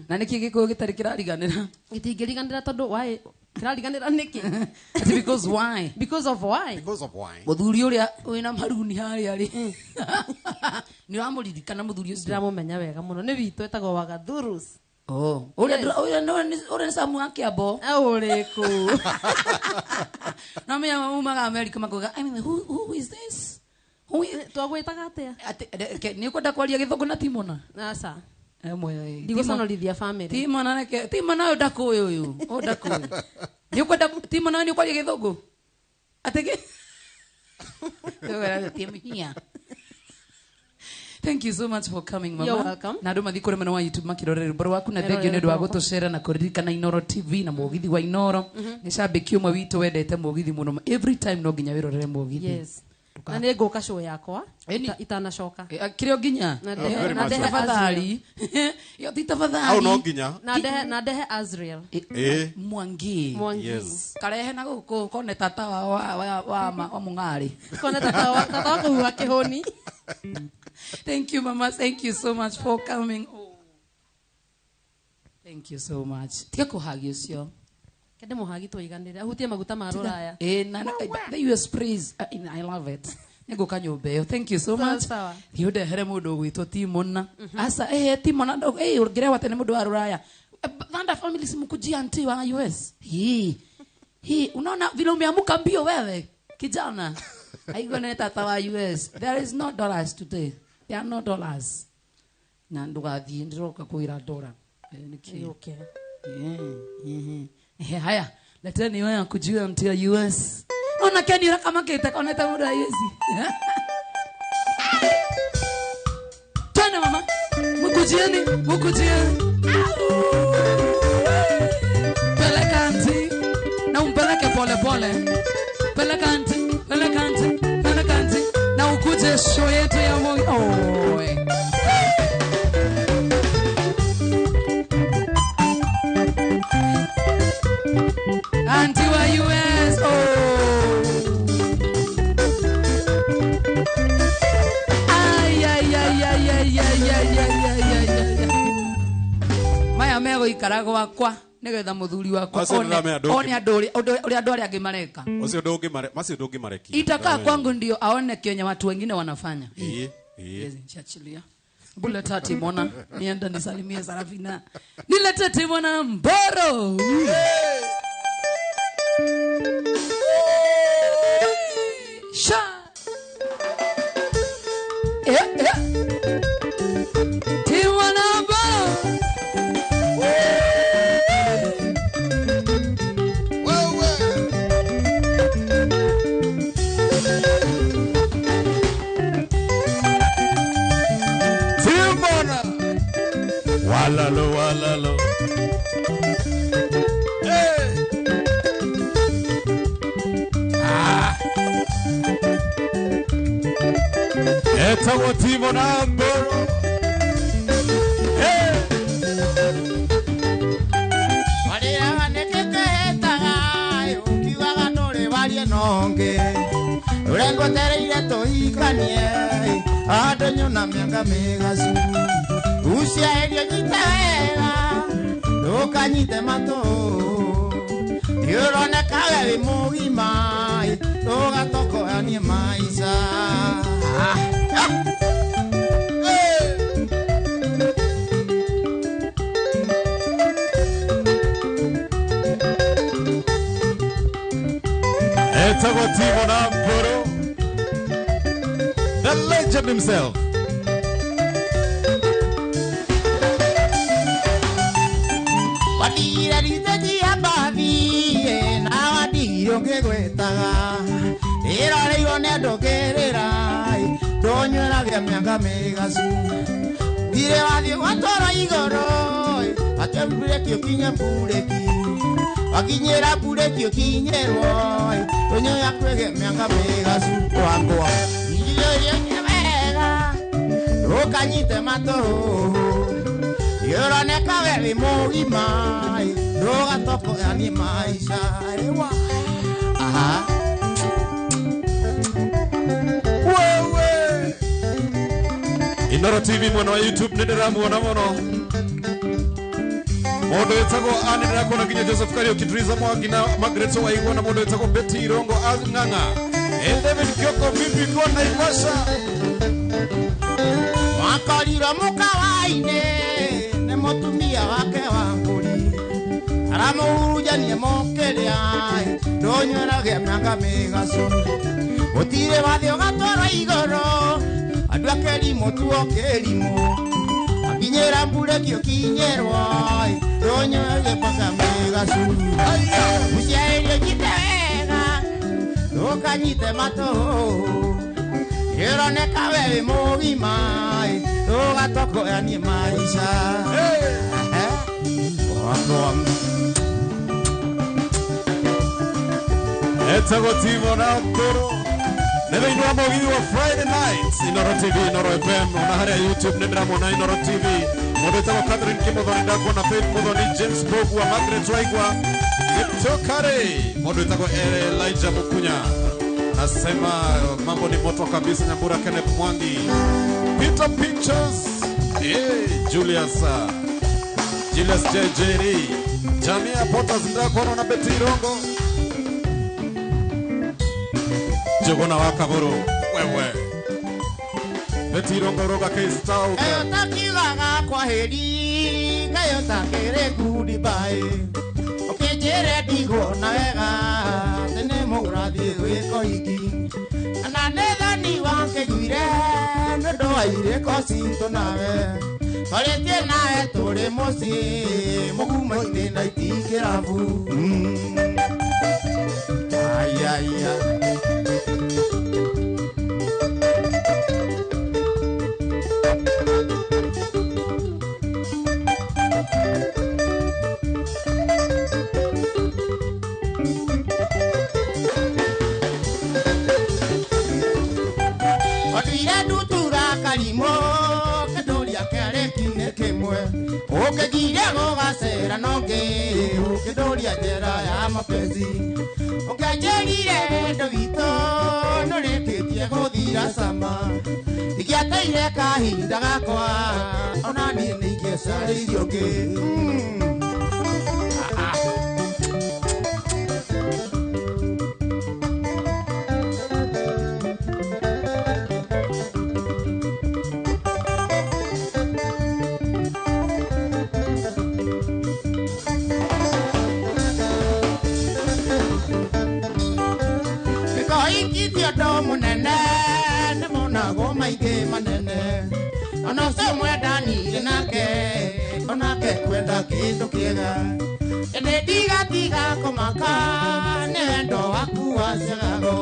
Na nĩkĩ gĩkũyũ gĩtarĩ kĩrariganĩra? Gĩtingĩriganĩra tondũ why kĩrariganĩra nĩkĩ? Ati because why? Because of why? Because of why? Mũthuri ũrĩa wĩna maruni harĩa rĩ. Nĩ ũramũririkana mũthuri ũcio? Ndĩramũmenya wega mũno. Nĩ witũ etagwo Wagathurus. Oh, ũrĩa Yes. ũrĩa nĩ Samu wa Kĩambo. Ũrĩkũ? No menya maumaga America makoiga, I mean, who is this? Who is... Twagwĩtaga atĩa? Nĩ ũkwenda kwaria gĩthũngũ na Timona? Aca. Emwe. Ndigũconorithia family. Timona reke. Timona ũyũ ndakũĩ ũyũ. Ũyũ ndakũĩ. Nĩ ũkwenda Timona nĩ ũkwaria gĩthũngũ? Atĩ kĩ? Tim here. Thank you so much for coming, mama. You're welcome. Na andũ mathiĩ kũrĩ mwena wa YouTube makĩrorera rwĩmbo rwaku na Merorere thengio nĩ ũndũ wa rwakwa. gũtũcera na kũririkana Inoro TV na mũgithi wa Inoro. Nĩ cambĩki ũmwe witũ wendete mũgithi mũno. Every time no nginya wĩrorere mũgithi. Yes. Na nĩ ngũka show yakwa itanacoka. Kĩrĩ o nginya? Na Oh, very na much ndehe so. Tafadhali. Ĩyo ti tafadhali. Hau no nginya. Na ndehe Azrael. Mwangi. Mwangi. Yes. Karehe na gũkũ kone tata wa mũng'arĩ. Kone tata wa kũhuha kĩhũni. Thank you, mama. Thank you so much for coming. Oh. Thank you so much. Tiga kũhagia ũcio. Kende mũhagi tũiganĩre. Ahutie maguta ma rũraya. Na the US praise. I love it. Nĩngũka nyũmba ĩyo. Thank you so Sawa, much. sawa. Thiĩ ũndehere mũndũ ũgwĩtwo Timona. Aca, Timona, ũngĩrehwo atĩ nĩ mũndũ wa rũraya. Thunder family simkujia auntie wa US. Hii. Hii, unaona vile umeamuka mbio wewe, kijana. Aigua nĩ tata wa US. There is no dollars today. There are no dollars. Na ndũgathiĩ ndĩroka kwĩra dola. Nĩkĩ? Okay. Haya, leteni wewe kujua mtu ya US. Ona Ken yura kama kete koneta muda wa US. Twende mama. Mkujieni, mkujieni. Peleka anti na umpeleke pole pole. Peleka anti, peleka anti, peleka anti. Na Na ukuje show yetu ya Moi. Oh. Auntie wa US. Oh. Ay ay ay ay ay ay ay ay ay ay. Maya mego ikara gwakwa nigetha muthuri wakwa one andu uria andu aria angi mareka. Ucio ndungimare, macio ndungimarekia. Itakaa kwangu ndio aone kenye watu wengine wanafanya. Eh. Yes, niachilia. Buleta Timona, nienda nisalimie Sarafina. Nilete Timona Mboro. Sha. Timona Mboro. Walalo, walalo. Hey. Ah. Etagwo Timona Mboro. Hey. Warĩraga nĩkĩ kĩhĩtaga, ũkiugaga ndũrĩ warie nonge. Ũrĩa ngwetereire tũhikanie, andũ nyona mĩanga mĩgacu. Uciaerio nyite wega, ndũkanyite matũ. Nĩũroneka we wĩ mũgima, ndũgatokoyanie maica. Etagwo Timona Mboro, the legend himself. Wadire rithegi ya mbathi, na wadigire ũngĩgwĩtaga. Ĩroreirwo nĩ andũ ngĩrĩra, ndũnyuĩragia mĩanga mĩgacu. Ndirĩ wathiĩ gwatwarwo igũrũ, atĩ mbureki ũkinye mbureki. Wakinyĩra mbureki ũkinyĩrwo, ndũnyũ yaku ĩgĩe mĩanga mĩgacu. Wangwa. Irio wega, ndũkanyite matũ. Nĩũroneka we wĩ mũgima, ndũgatokoyanie maica. Rĩwa. Aha. Wewe. Inoro TV mwena wa YouTube nĩndĩramuona mũno. Mũndũ wĩtagwo Anne nĩndĩrakuona nginya Joseph Kariuki, Teresa Mwangi na Margaret Waigwa na mũndũ wĩtagwo Betty Irongo Ng'ang'a. David Kioko vipi kwa Naivasha? Wakorirwo mũkawa-inĩ nĩ mũtumia wake wa mbũri. Aramũhurunjania mũkĩrĩa, ndũnyuĩragia mĩanga mĩgacu. Gũtirĩ wathiĩ ũgatwarwo igũrũ, andũ a kĩrimũ tuo kĩrimũ. Wakinyĩra mbureki ũkinyĩrwo, ndũnyuĩragia mĩanga mĩgacu. Ũciarĩrio nyite wega, ndũkanyite matũ. Nĩũroneka we wĩ mũgima, ndũgatokoyanie maica. Etagwo Timona Mboro. Nĩ thĩinĩ wa mũgithi wa Friday night Inoro TV, Inoro FM, ona harĩa YouTube nĩndĩramuona Inoro TV. Mũndũ wĩtagwo Catherine Kĩmũthoni ndakuona, Faith Mũthoni, James Bogwa, Margaret Waigwa, Gĩtũkarĩ. Mũndũ wĩtagwo Elijah Mukunya nasema mambo ni moto kabisa. Nyambura Kenneth Mwangi, Peter Pictures, Julius Julius JJD, Jamia Potters ndakuona na Betty Irongo, Jogona wa Kaburu, wewe Betty Irongo roga K-Star. Kayo takiugaga kwaheri, kayo takĩrĩ goodbye. Ũkĩnjĩre ndiguona wega, atĩ nĩ mũrathiĩ gwĩka ũhiki. Na nĩ thoni wakĩiguire, nĩ ũndũ wa irĩko citũ nawe. Twarĩtie nawe tũrĩ mũciĩ, mũgumo-inĩ na itikĩrabu. Ai, ai, ai. Ngũikia njera ya mapenzi ũkĩanjĩrire wendo witũ nĩũrĩkĩtie gũthira cama ingĩateire kahinda gakwa ona niĩ nĩingĩacarĩirie ũngĩ. Munene nĩ monagwo maingĩ manene ona ũcio mwendanire nake onake kwenda kĩndũ kĩega ĩndĩ ndigatiga kũmaka nĩ wendo waku wacagago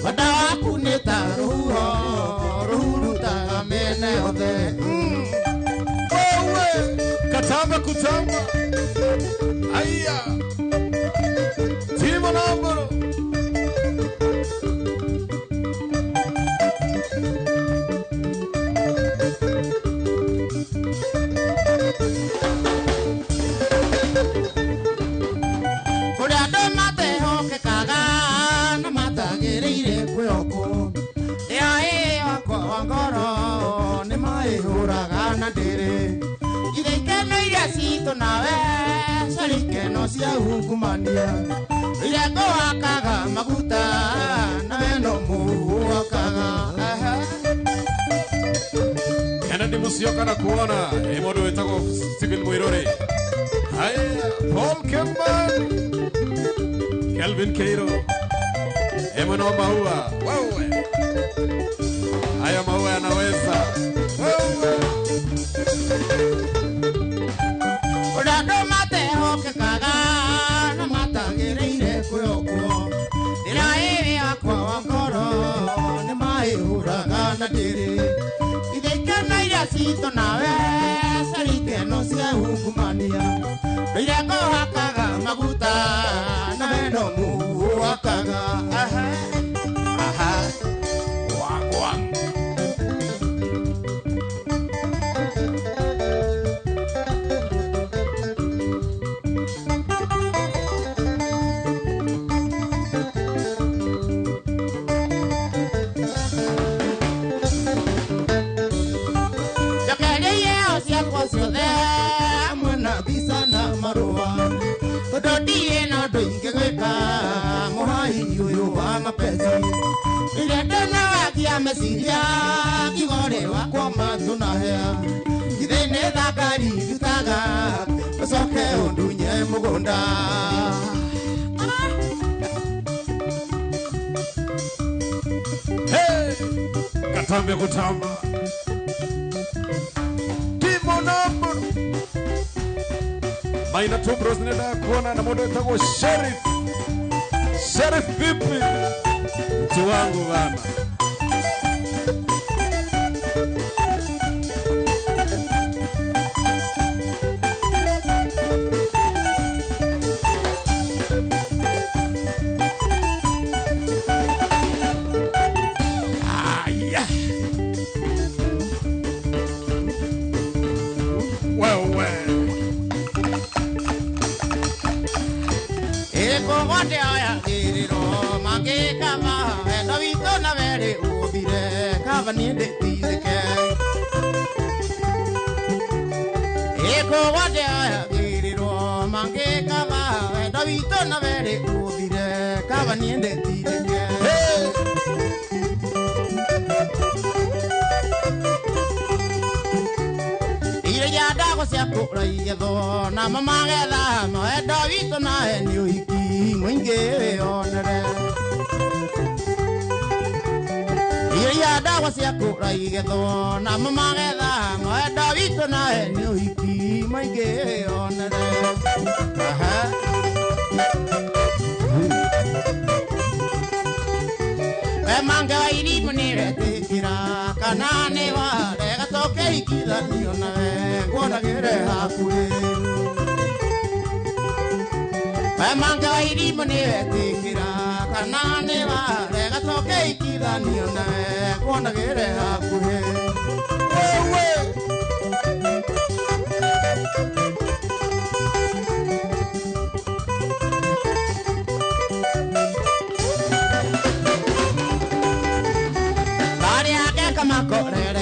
wendo waku nĩ ta rũhuho rũhurutaga mĩena yothe. Wewe katamba kutamba aya Timo Namboro. Nawe carikeno cia ungumania iria ngũhakaga maguta nawe no mũhakaga. Kennedy Musyoka na kuona ĩ mũndũ wĩtagwo Stephen Mwiruri. Haya, Paul Kemban, Kelvin Keiro, Emmanuel Maua. Wewe haya maua yanaweza wewe. Ũrĩa matehokekaga na matagĩrĩire kwĩhokwo ndĩra ĩrĩ yakwa wa ngoro nĩ maĩhũraga na ndĩrĩ ithe ikeno iria citũ nawe cari ikeno cia ungumania ndũire ngũhakaga maguta na wendo mũhakaga. Aha, aha, wagwa. Iria ndona wagia meciria kigore wakwa matũnahea githĩ nĩ thakari ndutaga ũcoke ũndunye mũgũnda. Hey, katambe kutamba Timo Namboro Maina Tubros nenda kuona na mũndũ wĩtagwo Sheriff. Sheriff vipi? Mtu wangu bana. Aya. Wewe. Eko aya kiriro mangikama wendo witũ na werĩ ũthire kaba niĩ ndĩtithĩke ĩkũgwate aya kiriro mangikama wendo witũ na werĩ ũthire kaba niĩ ndĩtithĩke. Iria ndago cia kũra igethwo namo magetha wendo witũ nawe nĩ ũhiki mũingĩ wĩonere iria ndawa cia kũra igethwo namo magetha wendo witũ nawe nĩ ũhiki mũingĩ wĩonere. Aha. We mange wa irimũ nĩwetĩkĩra kana nĩ warega tũkĩhikithanio nawe nguonagĩre hakuhĩ. We mange wa irimũ nĩwetĩkĩra kana nĩ warega tũkĩhikithanio nawe nguonagĩre hakuhĩ. Wewe.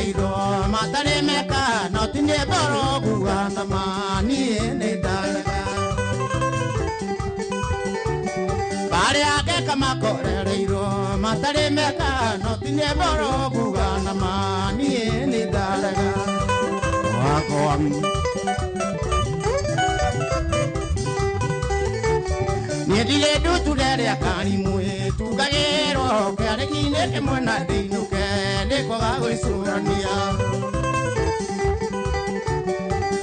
makorereirwo matarĩ meka no ti nĩ ngoro nguga na ma niĩ nĩ ndarega barĩa ngeka makorereirwo matarĩ meka no ti nĩ ngoro nguga na ma niĩ nĩ ndarega wakwa. Niĩ ndirĩ nduture rĩa karimũ tugagĩrwo kĩarĩki-inĩ kĩmwe na ndĩinũke nĩ kwaga gwĩcũrania.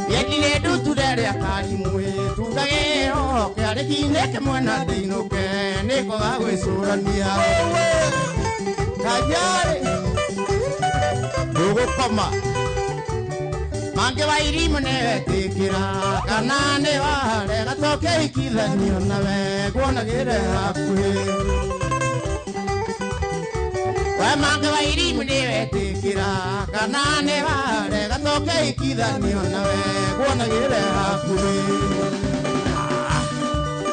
Niĩ ndirĩ nduture rĩa karimũ tugagĩrwo kĩarĩki-inĩ kĩmwe na ndĩinũke nĩ kwaga gwĩcũrania. Kajarĩ ndũgũkoma mangĩ wa irimũ nĩwetĩkĩra kana nĩ warega tũkĩhikithanio nawe nguonagĩre hakuhĩ. We mangĩ wa irimũ nĩwetĩkĩra kana nĩ warega tũkĩhikithanio nawe nguonagĩre hakuhĩ.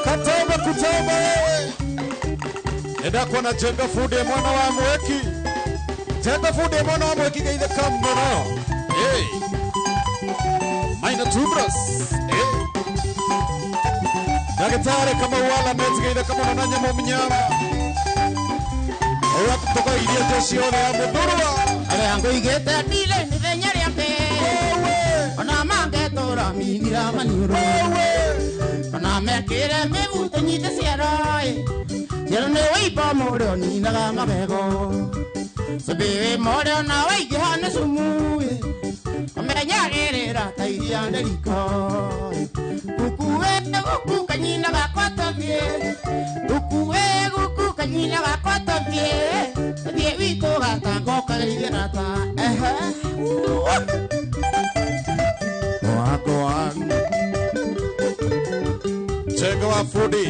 Katamba kutamba enda kuona Jenga Fundi mwana wa Mweki. Jenga Fundi mwana wa Mweki geithĩka mũno. Hey. Maina Tubras. Hey. Ndagĩtarĩ Kamau wa Lanet geithĩka mũno na nyamũ mnyama. Ũrĩa kutoka irio jeshi yothe ya Mũthurwa. Arĩa ngũigĩte ndire mĩthenya rĩake ona mangetũra minira maniũrũ ona mekĩre mĩbuto nyite ciero ciero nĩ wĩimbo mũrĩ ũninaga magego cumbĩ wĩ mũrĩ ona waingĩha nĩ cumu ũmenyagĩrĩra ta iria nĩ riko. Gukuĩ guku kanyina gakwa tũthiĩ gukuĩ guku kanyina gakwa tũthiĩ tũthiĩ witũ gatangoka geithie rata ehe. Wakwa Jenga wa Fundi.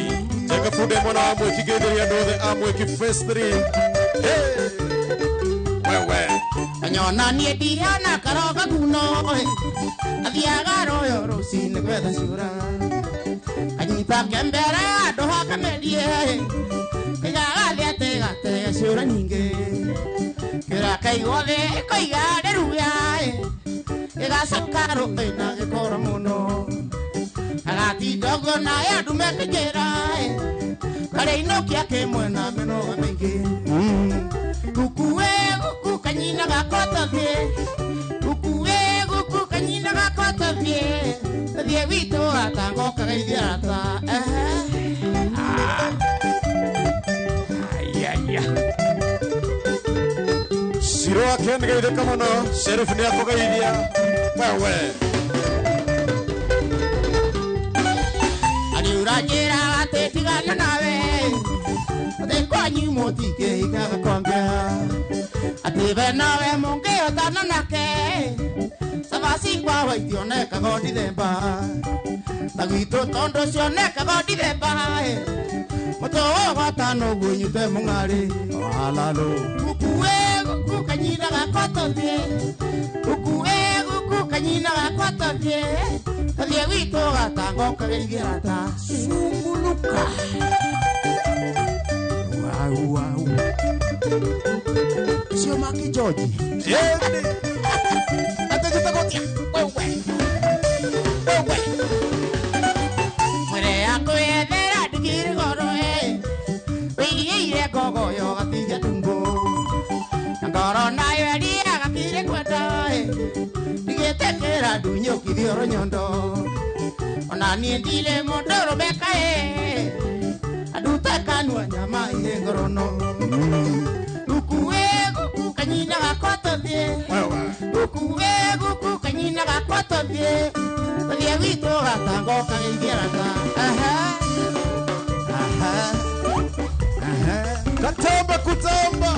Jenga Fundi mwana wa Mweki geithĩria andũ othe a Mweki Phase 3. Hey. Wewe anyona niĩ ndihana karoga guno athiaga royo rũcinĩ gwetha ciũra kanyita kembere andũ hakamerie kaigaga thĩ atĩgatega ciũra nyingĩ kĩũra kaigwo thĩ ĩkoiga nĩ ruya gĩgacoka rũĩ na gĩkoro mũno agatinda ũguo naye andũ mekĩnjĩra karĩinũkia kĩmwe na mĩnoga mĩingĩ. Gukuĩ guku kanyina gakwa tũthiĩ gukuĩ guku kanyina gakwa tũthiĩ tũthiĩ witũ gatangoka geithie rata ehe. Shiro wa Ken geithĩka mũno. Sheriff nĩ akũgeithia. Wewe Ariũranjĩra atĩ tigana nawe atĩ kwanyu mũtingĩhikaga kwambia atĩ we nawe mũngĩhotana nake cabaci kwawa itionekaga o Dithemba ta gwitũ tondũ cionekaga o Dithemba mũtũũ gwatano ũguo nyute mũng'arĩ Alalo. Gukuĩ guku kanyina gakwa tũthiĩ gukuĩ guku kanyina gakwa tũthiĩ tũthiĩ gwitũ gatangoka geithie rata cumuluka. Wow, wow. Sio Maki George. Yeni. Atajitagotia. Wewe. Wewe. Mwere yako yethera ndigiri goro wĩigĩire ngogoyo gatiria tumbo na ngoro nayo ĩrĩa gatirĩ kwenda ndigĩtĩkĩra ndunyũkithio rũnyondo ona niĩ ndirĩ mũndũ ũrũme kaĩ andute kanua nyama ĩ ngorono. Gukuĩ guku kanyina gakwa tũthiĩ gukuĩ guku kanyina gakwa tũthiĩ tũthiĩ gwitũ gatangoka geithie rata ehe aha aha. Katamba kutamba.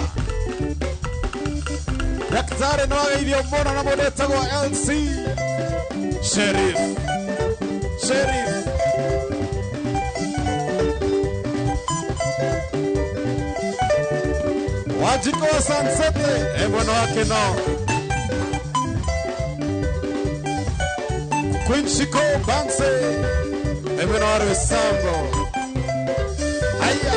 Daktari no ageithio mũno na mũndũ wĩtagwo LC Sheriff. Sheriff. Wajiko wa Sansete e mwana wake no Queen Shiko Banse e mwana wa Rwesambo. Aya.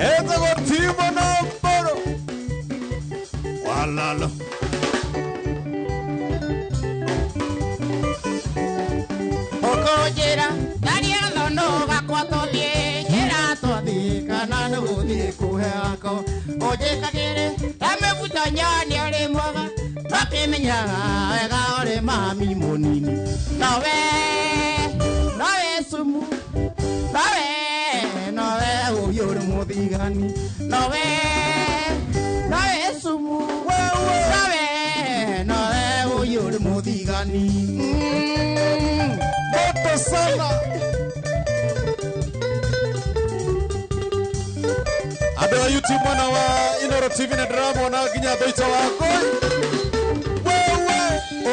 Etagwo Timo na Mbũrũ. Walalo. Ũkũnjĩra tharia thono gakwa tũthiĩ njĩra twathiĩ kana nĩgũthiĩ kũhe wako ũnjĩkagĩre ta mĩbuto nyoni ũrĩ mwega tũkĩmenyaga wega ũrĩ mami mũnini nowe nowe sumu nowe nowe ũyũ ũrĩ mũthigani nowe nowe sumu nowe nowe ũyũ ũrĩ mũthigani. Moto sana. Andũ a YouTube mwena wa Inoro TV na ndĩramona nginya Thũita wa Ngũi. Wewe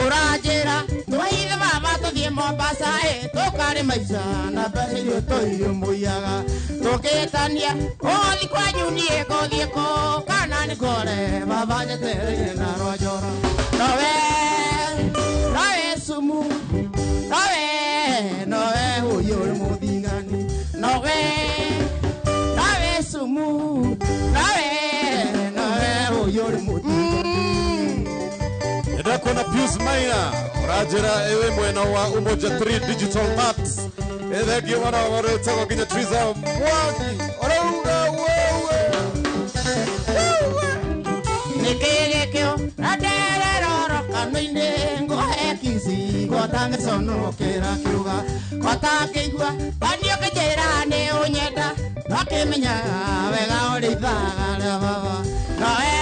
ũranjĩra twahithe baba tũthiĩ Mombasa ĩ tũkarĩ maica na mbeca iria tũiyũmũiyaga tũkĩtania ũgũthiĩ kwanyu niĩ ngũthiĩ kũ kana nĩ kore baba njetereire na rwanjoro nowe nowe sumu nowe nowe ũyũ ũrĩ mũthigani nowe nowe sumu nowe nowe ũyũ ũrĩ mũthigani. Ndĩrakuona Pius Maina ũranjĩra ĩwĩ mwena wa Umoja 3 Digital Maps. Ĩthengio mwana wa mũndũ wĩtagwo nginya Triza Mwangi ũrauga wewe. Nĩkĩ gĩkĩo na ndereroro kanua-inĩ ngũhe kici gwatangĩconokera kĩũga gwatangĩigua tani ũkĩnjĩra nĩ ũnyenda nokĩmenyaga wega ũrĩ ithaga rĩa baba nowe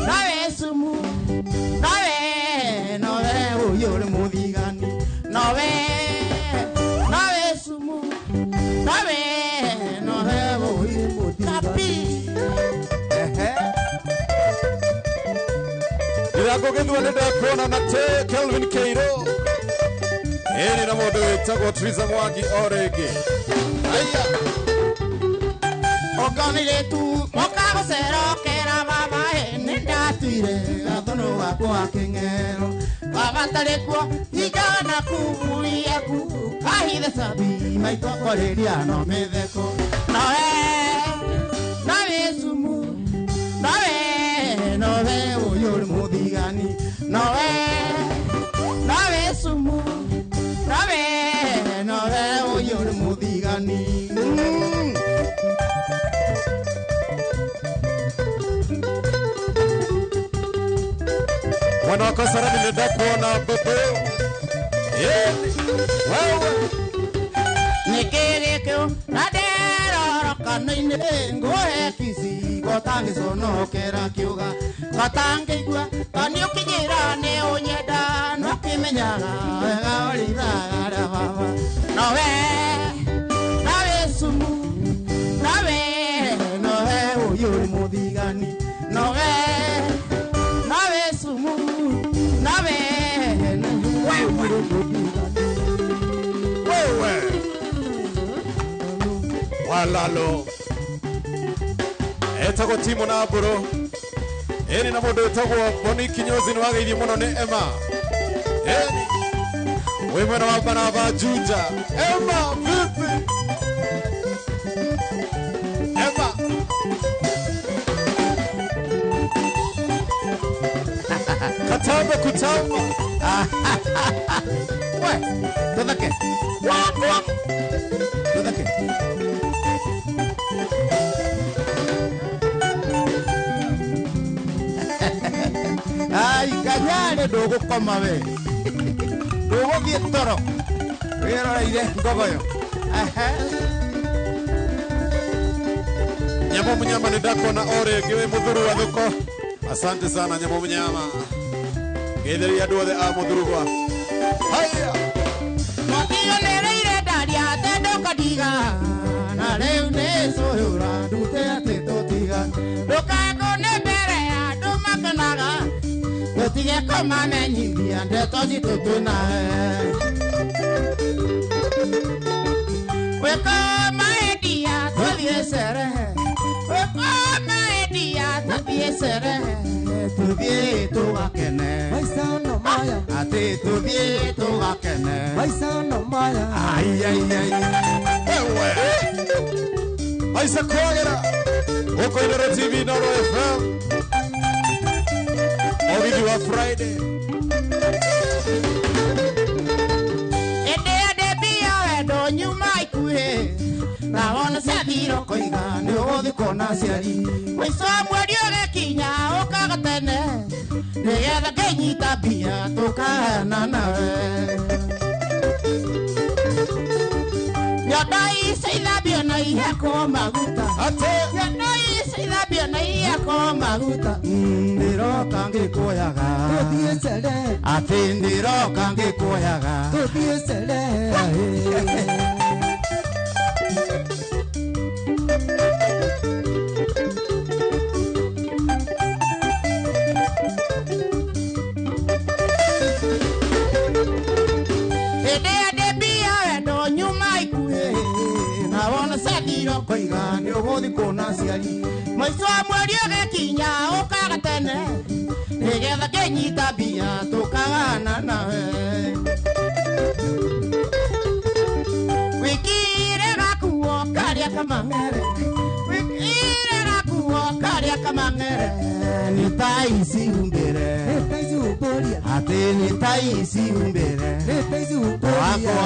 nowe sumu nowe nowe ũyũ ũrĩ mũthigani nowe nowe sumu nowe nowe ũyũ ũrĩ mũthigani. Ndĩrakũgĩthua nĩ ndakuona na te Kelvin Keiro. Ĩni na mũndũ wĩtagwo Triza Mwangi o rĩngĩ. Aya. Okonire tu moka gũcerokera baba ĩ nĩ ndatuire gathono gakwa kĩng'ero baba tarĩ kuo hingana kumuria ku kahithe cabi maitũ akorĩria no mĩtheko nowe nowe sumu nowe nowe ũyũ ũrĩ mũthigani nowe nowe sumu nowe nowe ũyũ ũrĩ mũthigani. Mwana wa Kasarani nĩ ndakuona Bobo. Ĩni wewe. Nĩkĩ gĩkĩo na nderoro kanua-inĩ ngũhe kici gotangĩconokera kĩũga gotangĩigua tani ũkĩnjĩra nĩ ũnyenda nokĩmenyaga wega ũrĩ ithaga rĩa baba nowe nowe sumu nowe nowe ũyũ ũrĩ mũthigani nowe nowe sumu nowe nowe ũyũ ũrĩ mũthigani. Wewe. Walalo. Etagwo Timo na Mbũrũ. Ĩni na mũndũ wĩtagwo Boni Kinyozi nĩ wageithio mũno nĩ Emma. Ĩni wĩ mwena wa Baraba Juja. Emma vipi? Emma. Katamba kutamba. We, tutheke. Tutheke. Ai kanyarĩ ndũgũkoma we ndũgũthiĩ toro wĩroreire ngogoyo. Nyamũ mũnyama nĩ ndakuona o rĩngĩ wĩ mũthuru wa thoko. Asante sana Nyamũ mũnyama. Ngeithĩria andũ othe a mũthurugwa. Haya. Mũtionereire ndaria tendũkandiga na rĩu nĩ cũyũra ndute atĩ tũtiga ndũkangũne mbere ya andũ makenaga tũtige kũmamenyithia ndeto citũ twĩnawe wĩko maendia tũthiĩ cerehe wĩko maendia tũthiĩ cerehe tũthiĩ tũgakene atĩ tũthiĩ tũgakene ai ai ai Wewe. Maisa kwagera. Huko Inoro TV, Inoro FM. Mũgithi wa Friday. Ende ade bia wendo nyuma ikuhe na wona ciathiro koiga nĩ ũgũthiĩ kuona aciari mũico wa mweri ũgĩkinya ũkaga tene nĩgetha ngĩnyita mbia tũkahana nawe nyondo ici ithambio na ihakwo maguta nyondo ici ithambio na ihakwo maguta ndĩroka ngĩkuoyaga Tũthiĩ cere atĩ ndĩroka ngĩkuoyaga Tũthiĩ cere Hĩndĩ ĩrĩa ndĩ mbia wendo nyuma ikuhĩ na wona ciathiro koiga nĩ ũgũthiĩ kuona aciari mũico wa mweri ũgĩkinya ũkaga tene nĩgetha ngĩnyita mbia tũkagana nawe wikire gakuo karĩa kamang'ere wikire gakuo karĩa kamang'ere nĩ ta ici humbĩre atĩ nĩ ta ici humbĩre wakwa.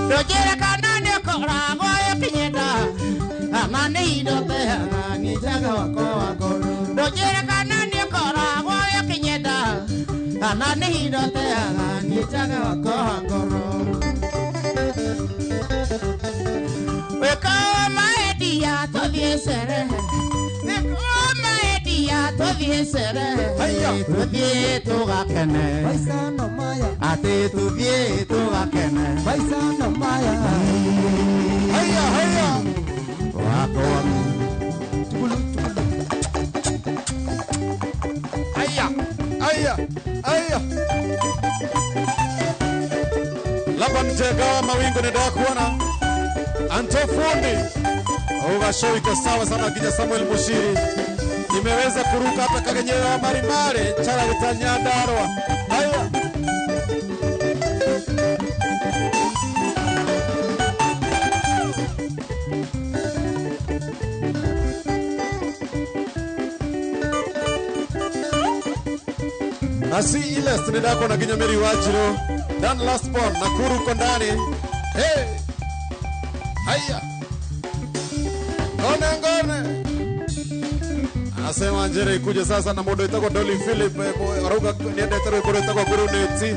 Ndũnjĩre kana nĩ ũkoragwo ũkĩnyenda kana nĩ indo teaga nĩ njaga wakwa wa ngoro ndũnjĩre kana nĩ ũkoragwo ũkĩnyenda kana nĩ indo teaga nĩ njaga wakwa wa ngoro wĩkawa maendia tũthiĩ cerehe wĩkawa maendia tũthiĩ cerehe tũthiĩ tũgakene atĩ tũthiĩ tũgakene Haya haya. Wakwa. Haya haya haya. Laban Jegawa mawingu nĩndakuona. Anto Fundi. Uga show iko sawa sana kinya Samuel Mushiri. Imeweza kuruka hata kagenyewe wa marimare chala gitanyandarwa. Haya. Nasi Ilest nĩndakona kinya Mary Wachiro. Dan Lastborn Nakuru uko ndani. Hey. Haya. Ngone ngone. Anasema Njere ikuje sasa na mũndũ wĩtagwo Dolly Philip arauga niendete rwĩmbo rwĩtagwo Guruneti.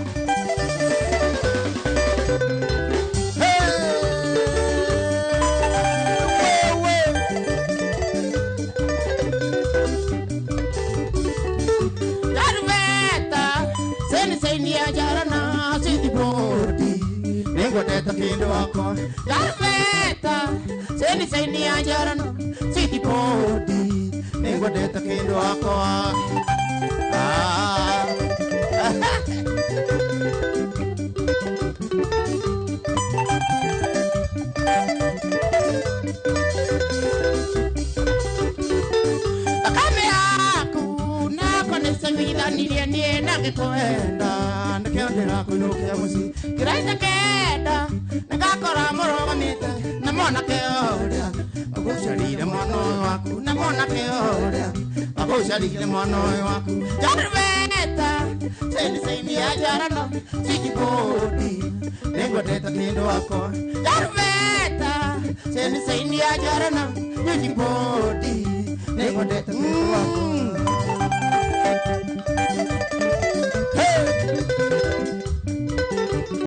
Jarveta seni seni ajarana siti bodi nĩngwendete kĩndũ wakwa Jarveta seni seni ajarana siti bodi nĩngwendete kĩndũ wakwa. Ah. Thakame yaku nako nĩcemithanirie niĩ na ngĩkwenda nĩkĩo ndĩrakũinũkia mũciĩ kĩraita kenda nĩngakora mũrũgamĩte na mwanake ũrĩa agũcarire mwana ũyũ waku na mwanake ũrĩa agũcarire mwana ũyũ waku Jarveta seni seni ajarano sikibodi nĩngwendete kĩndũ wakwa Jarveta seni seni ajarano nyujibodi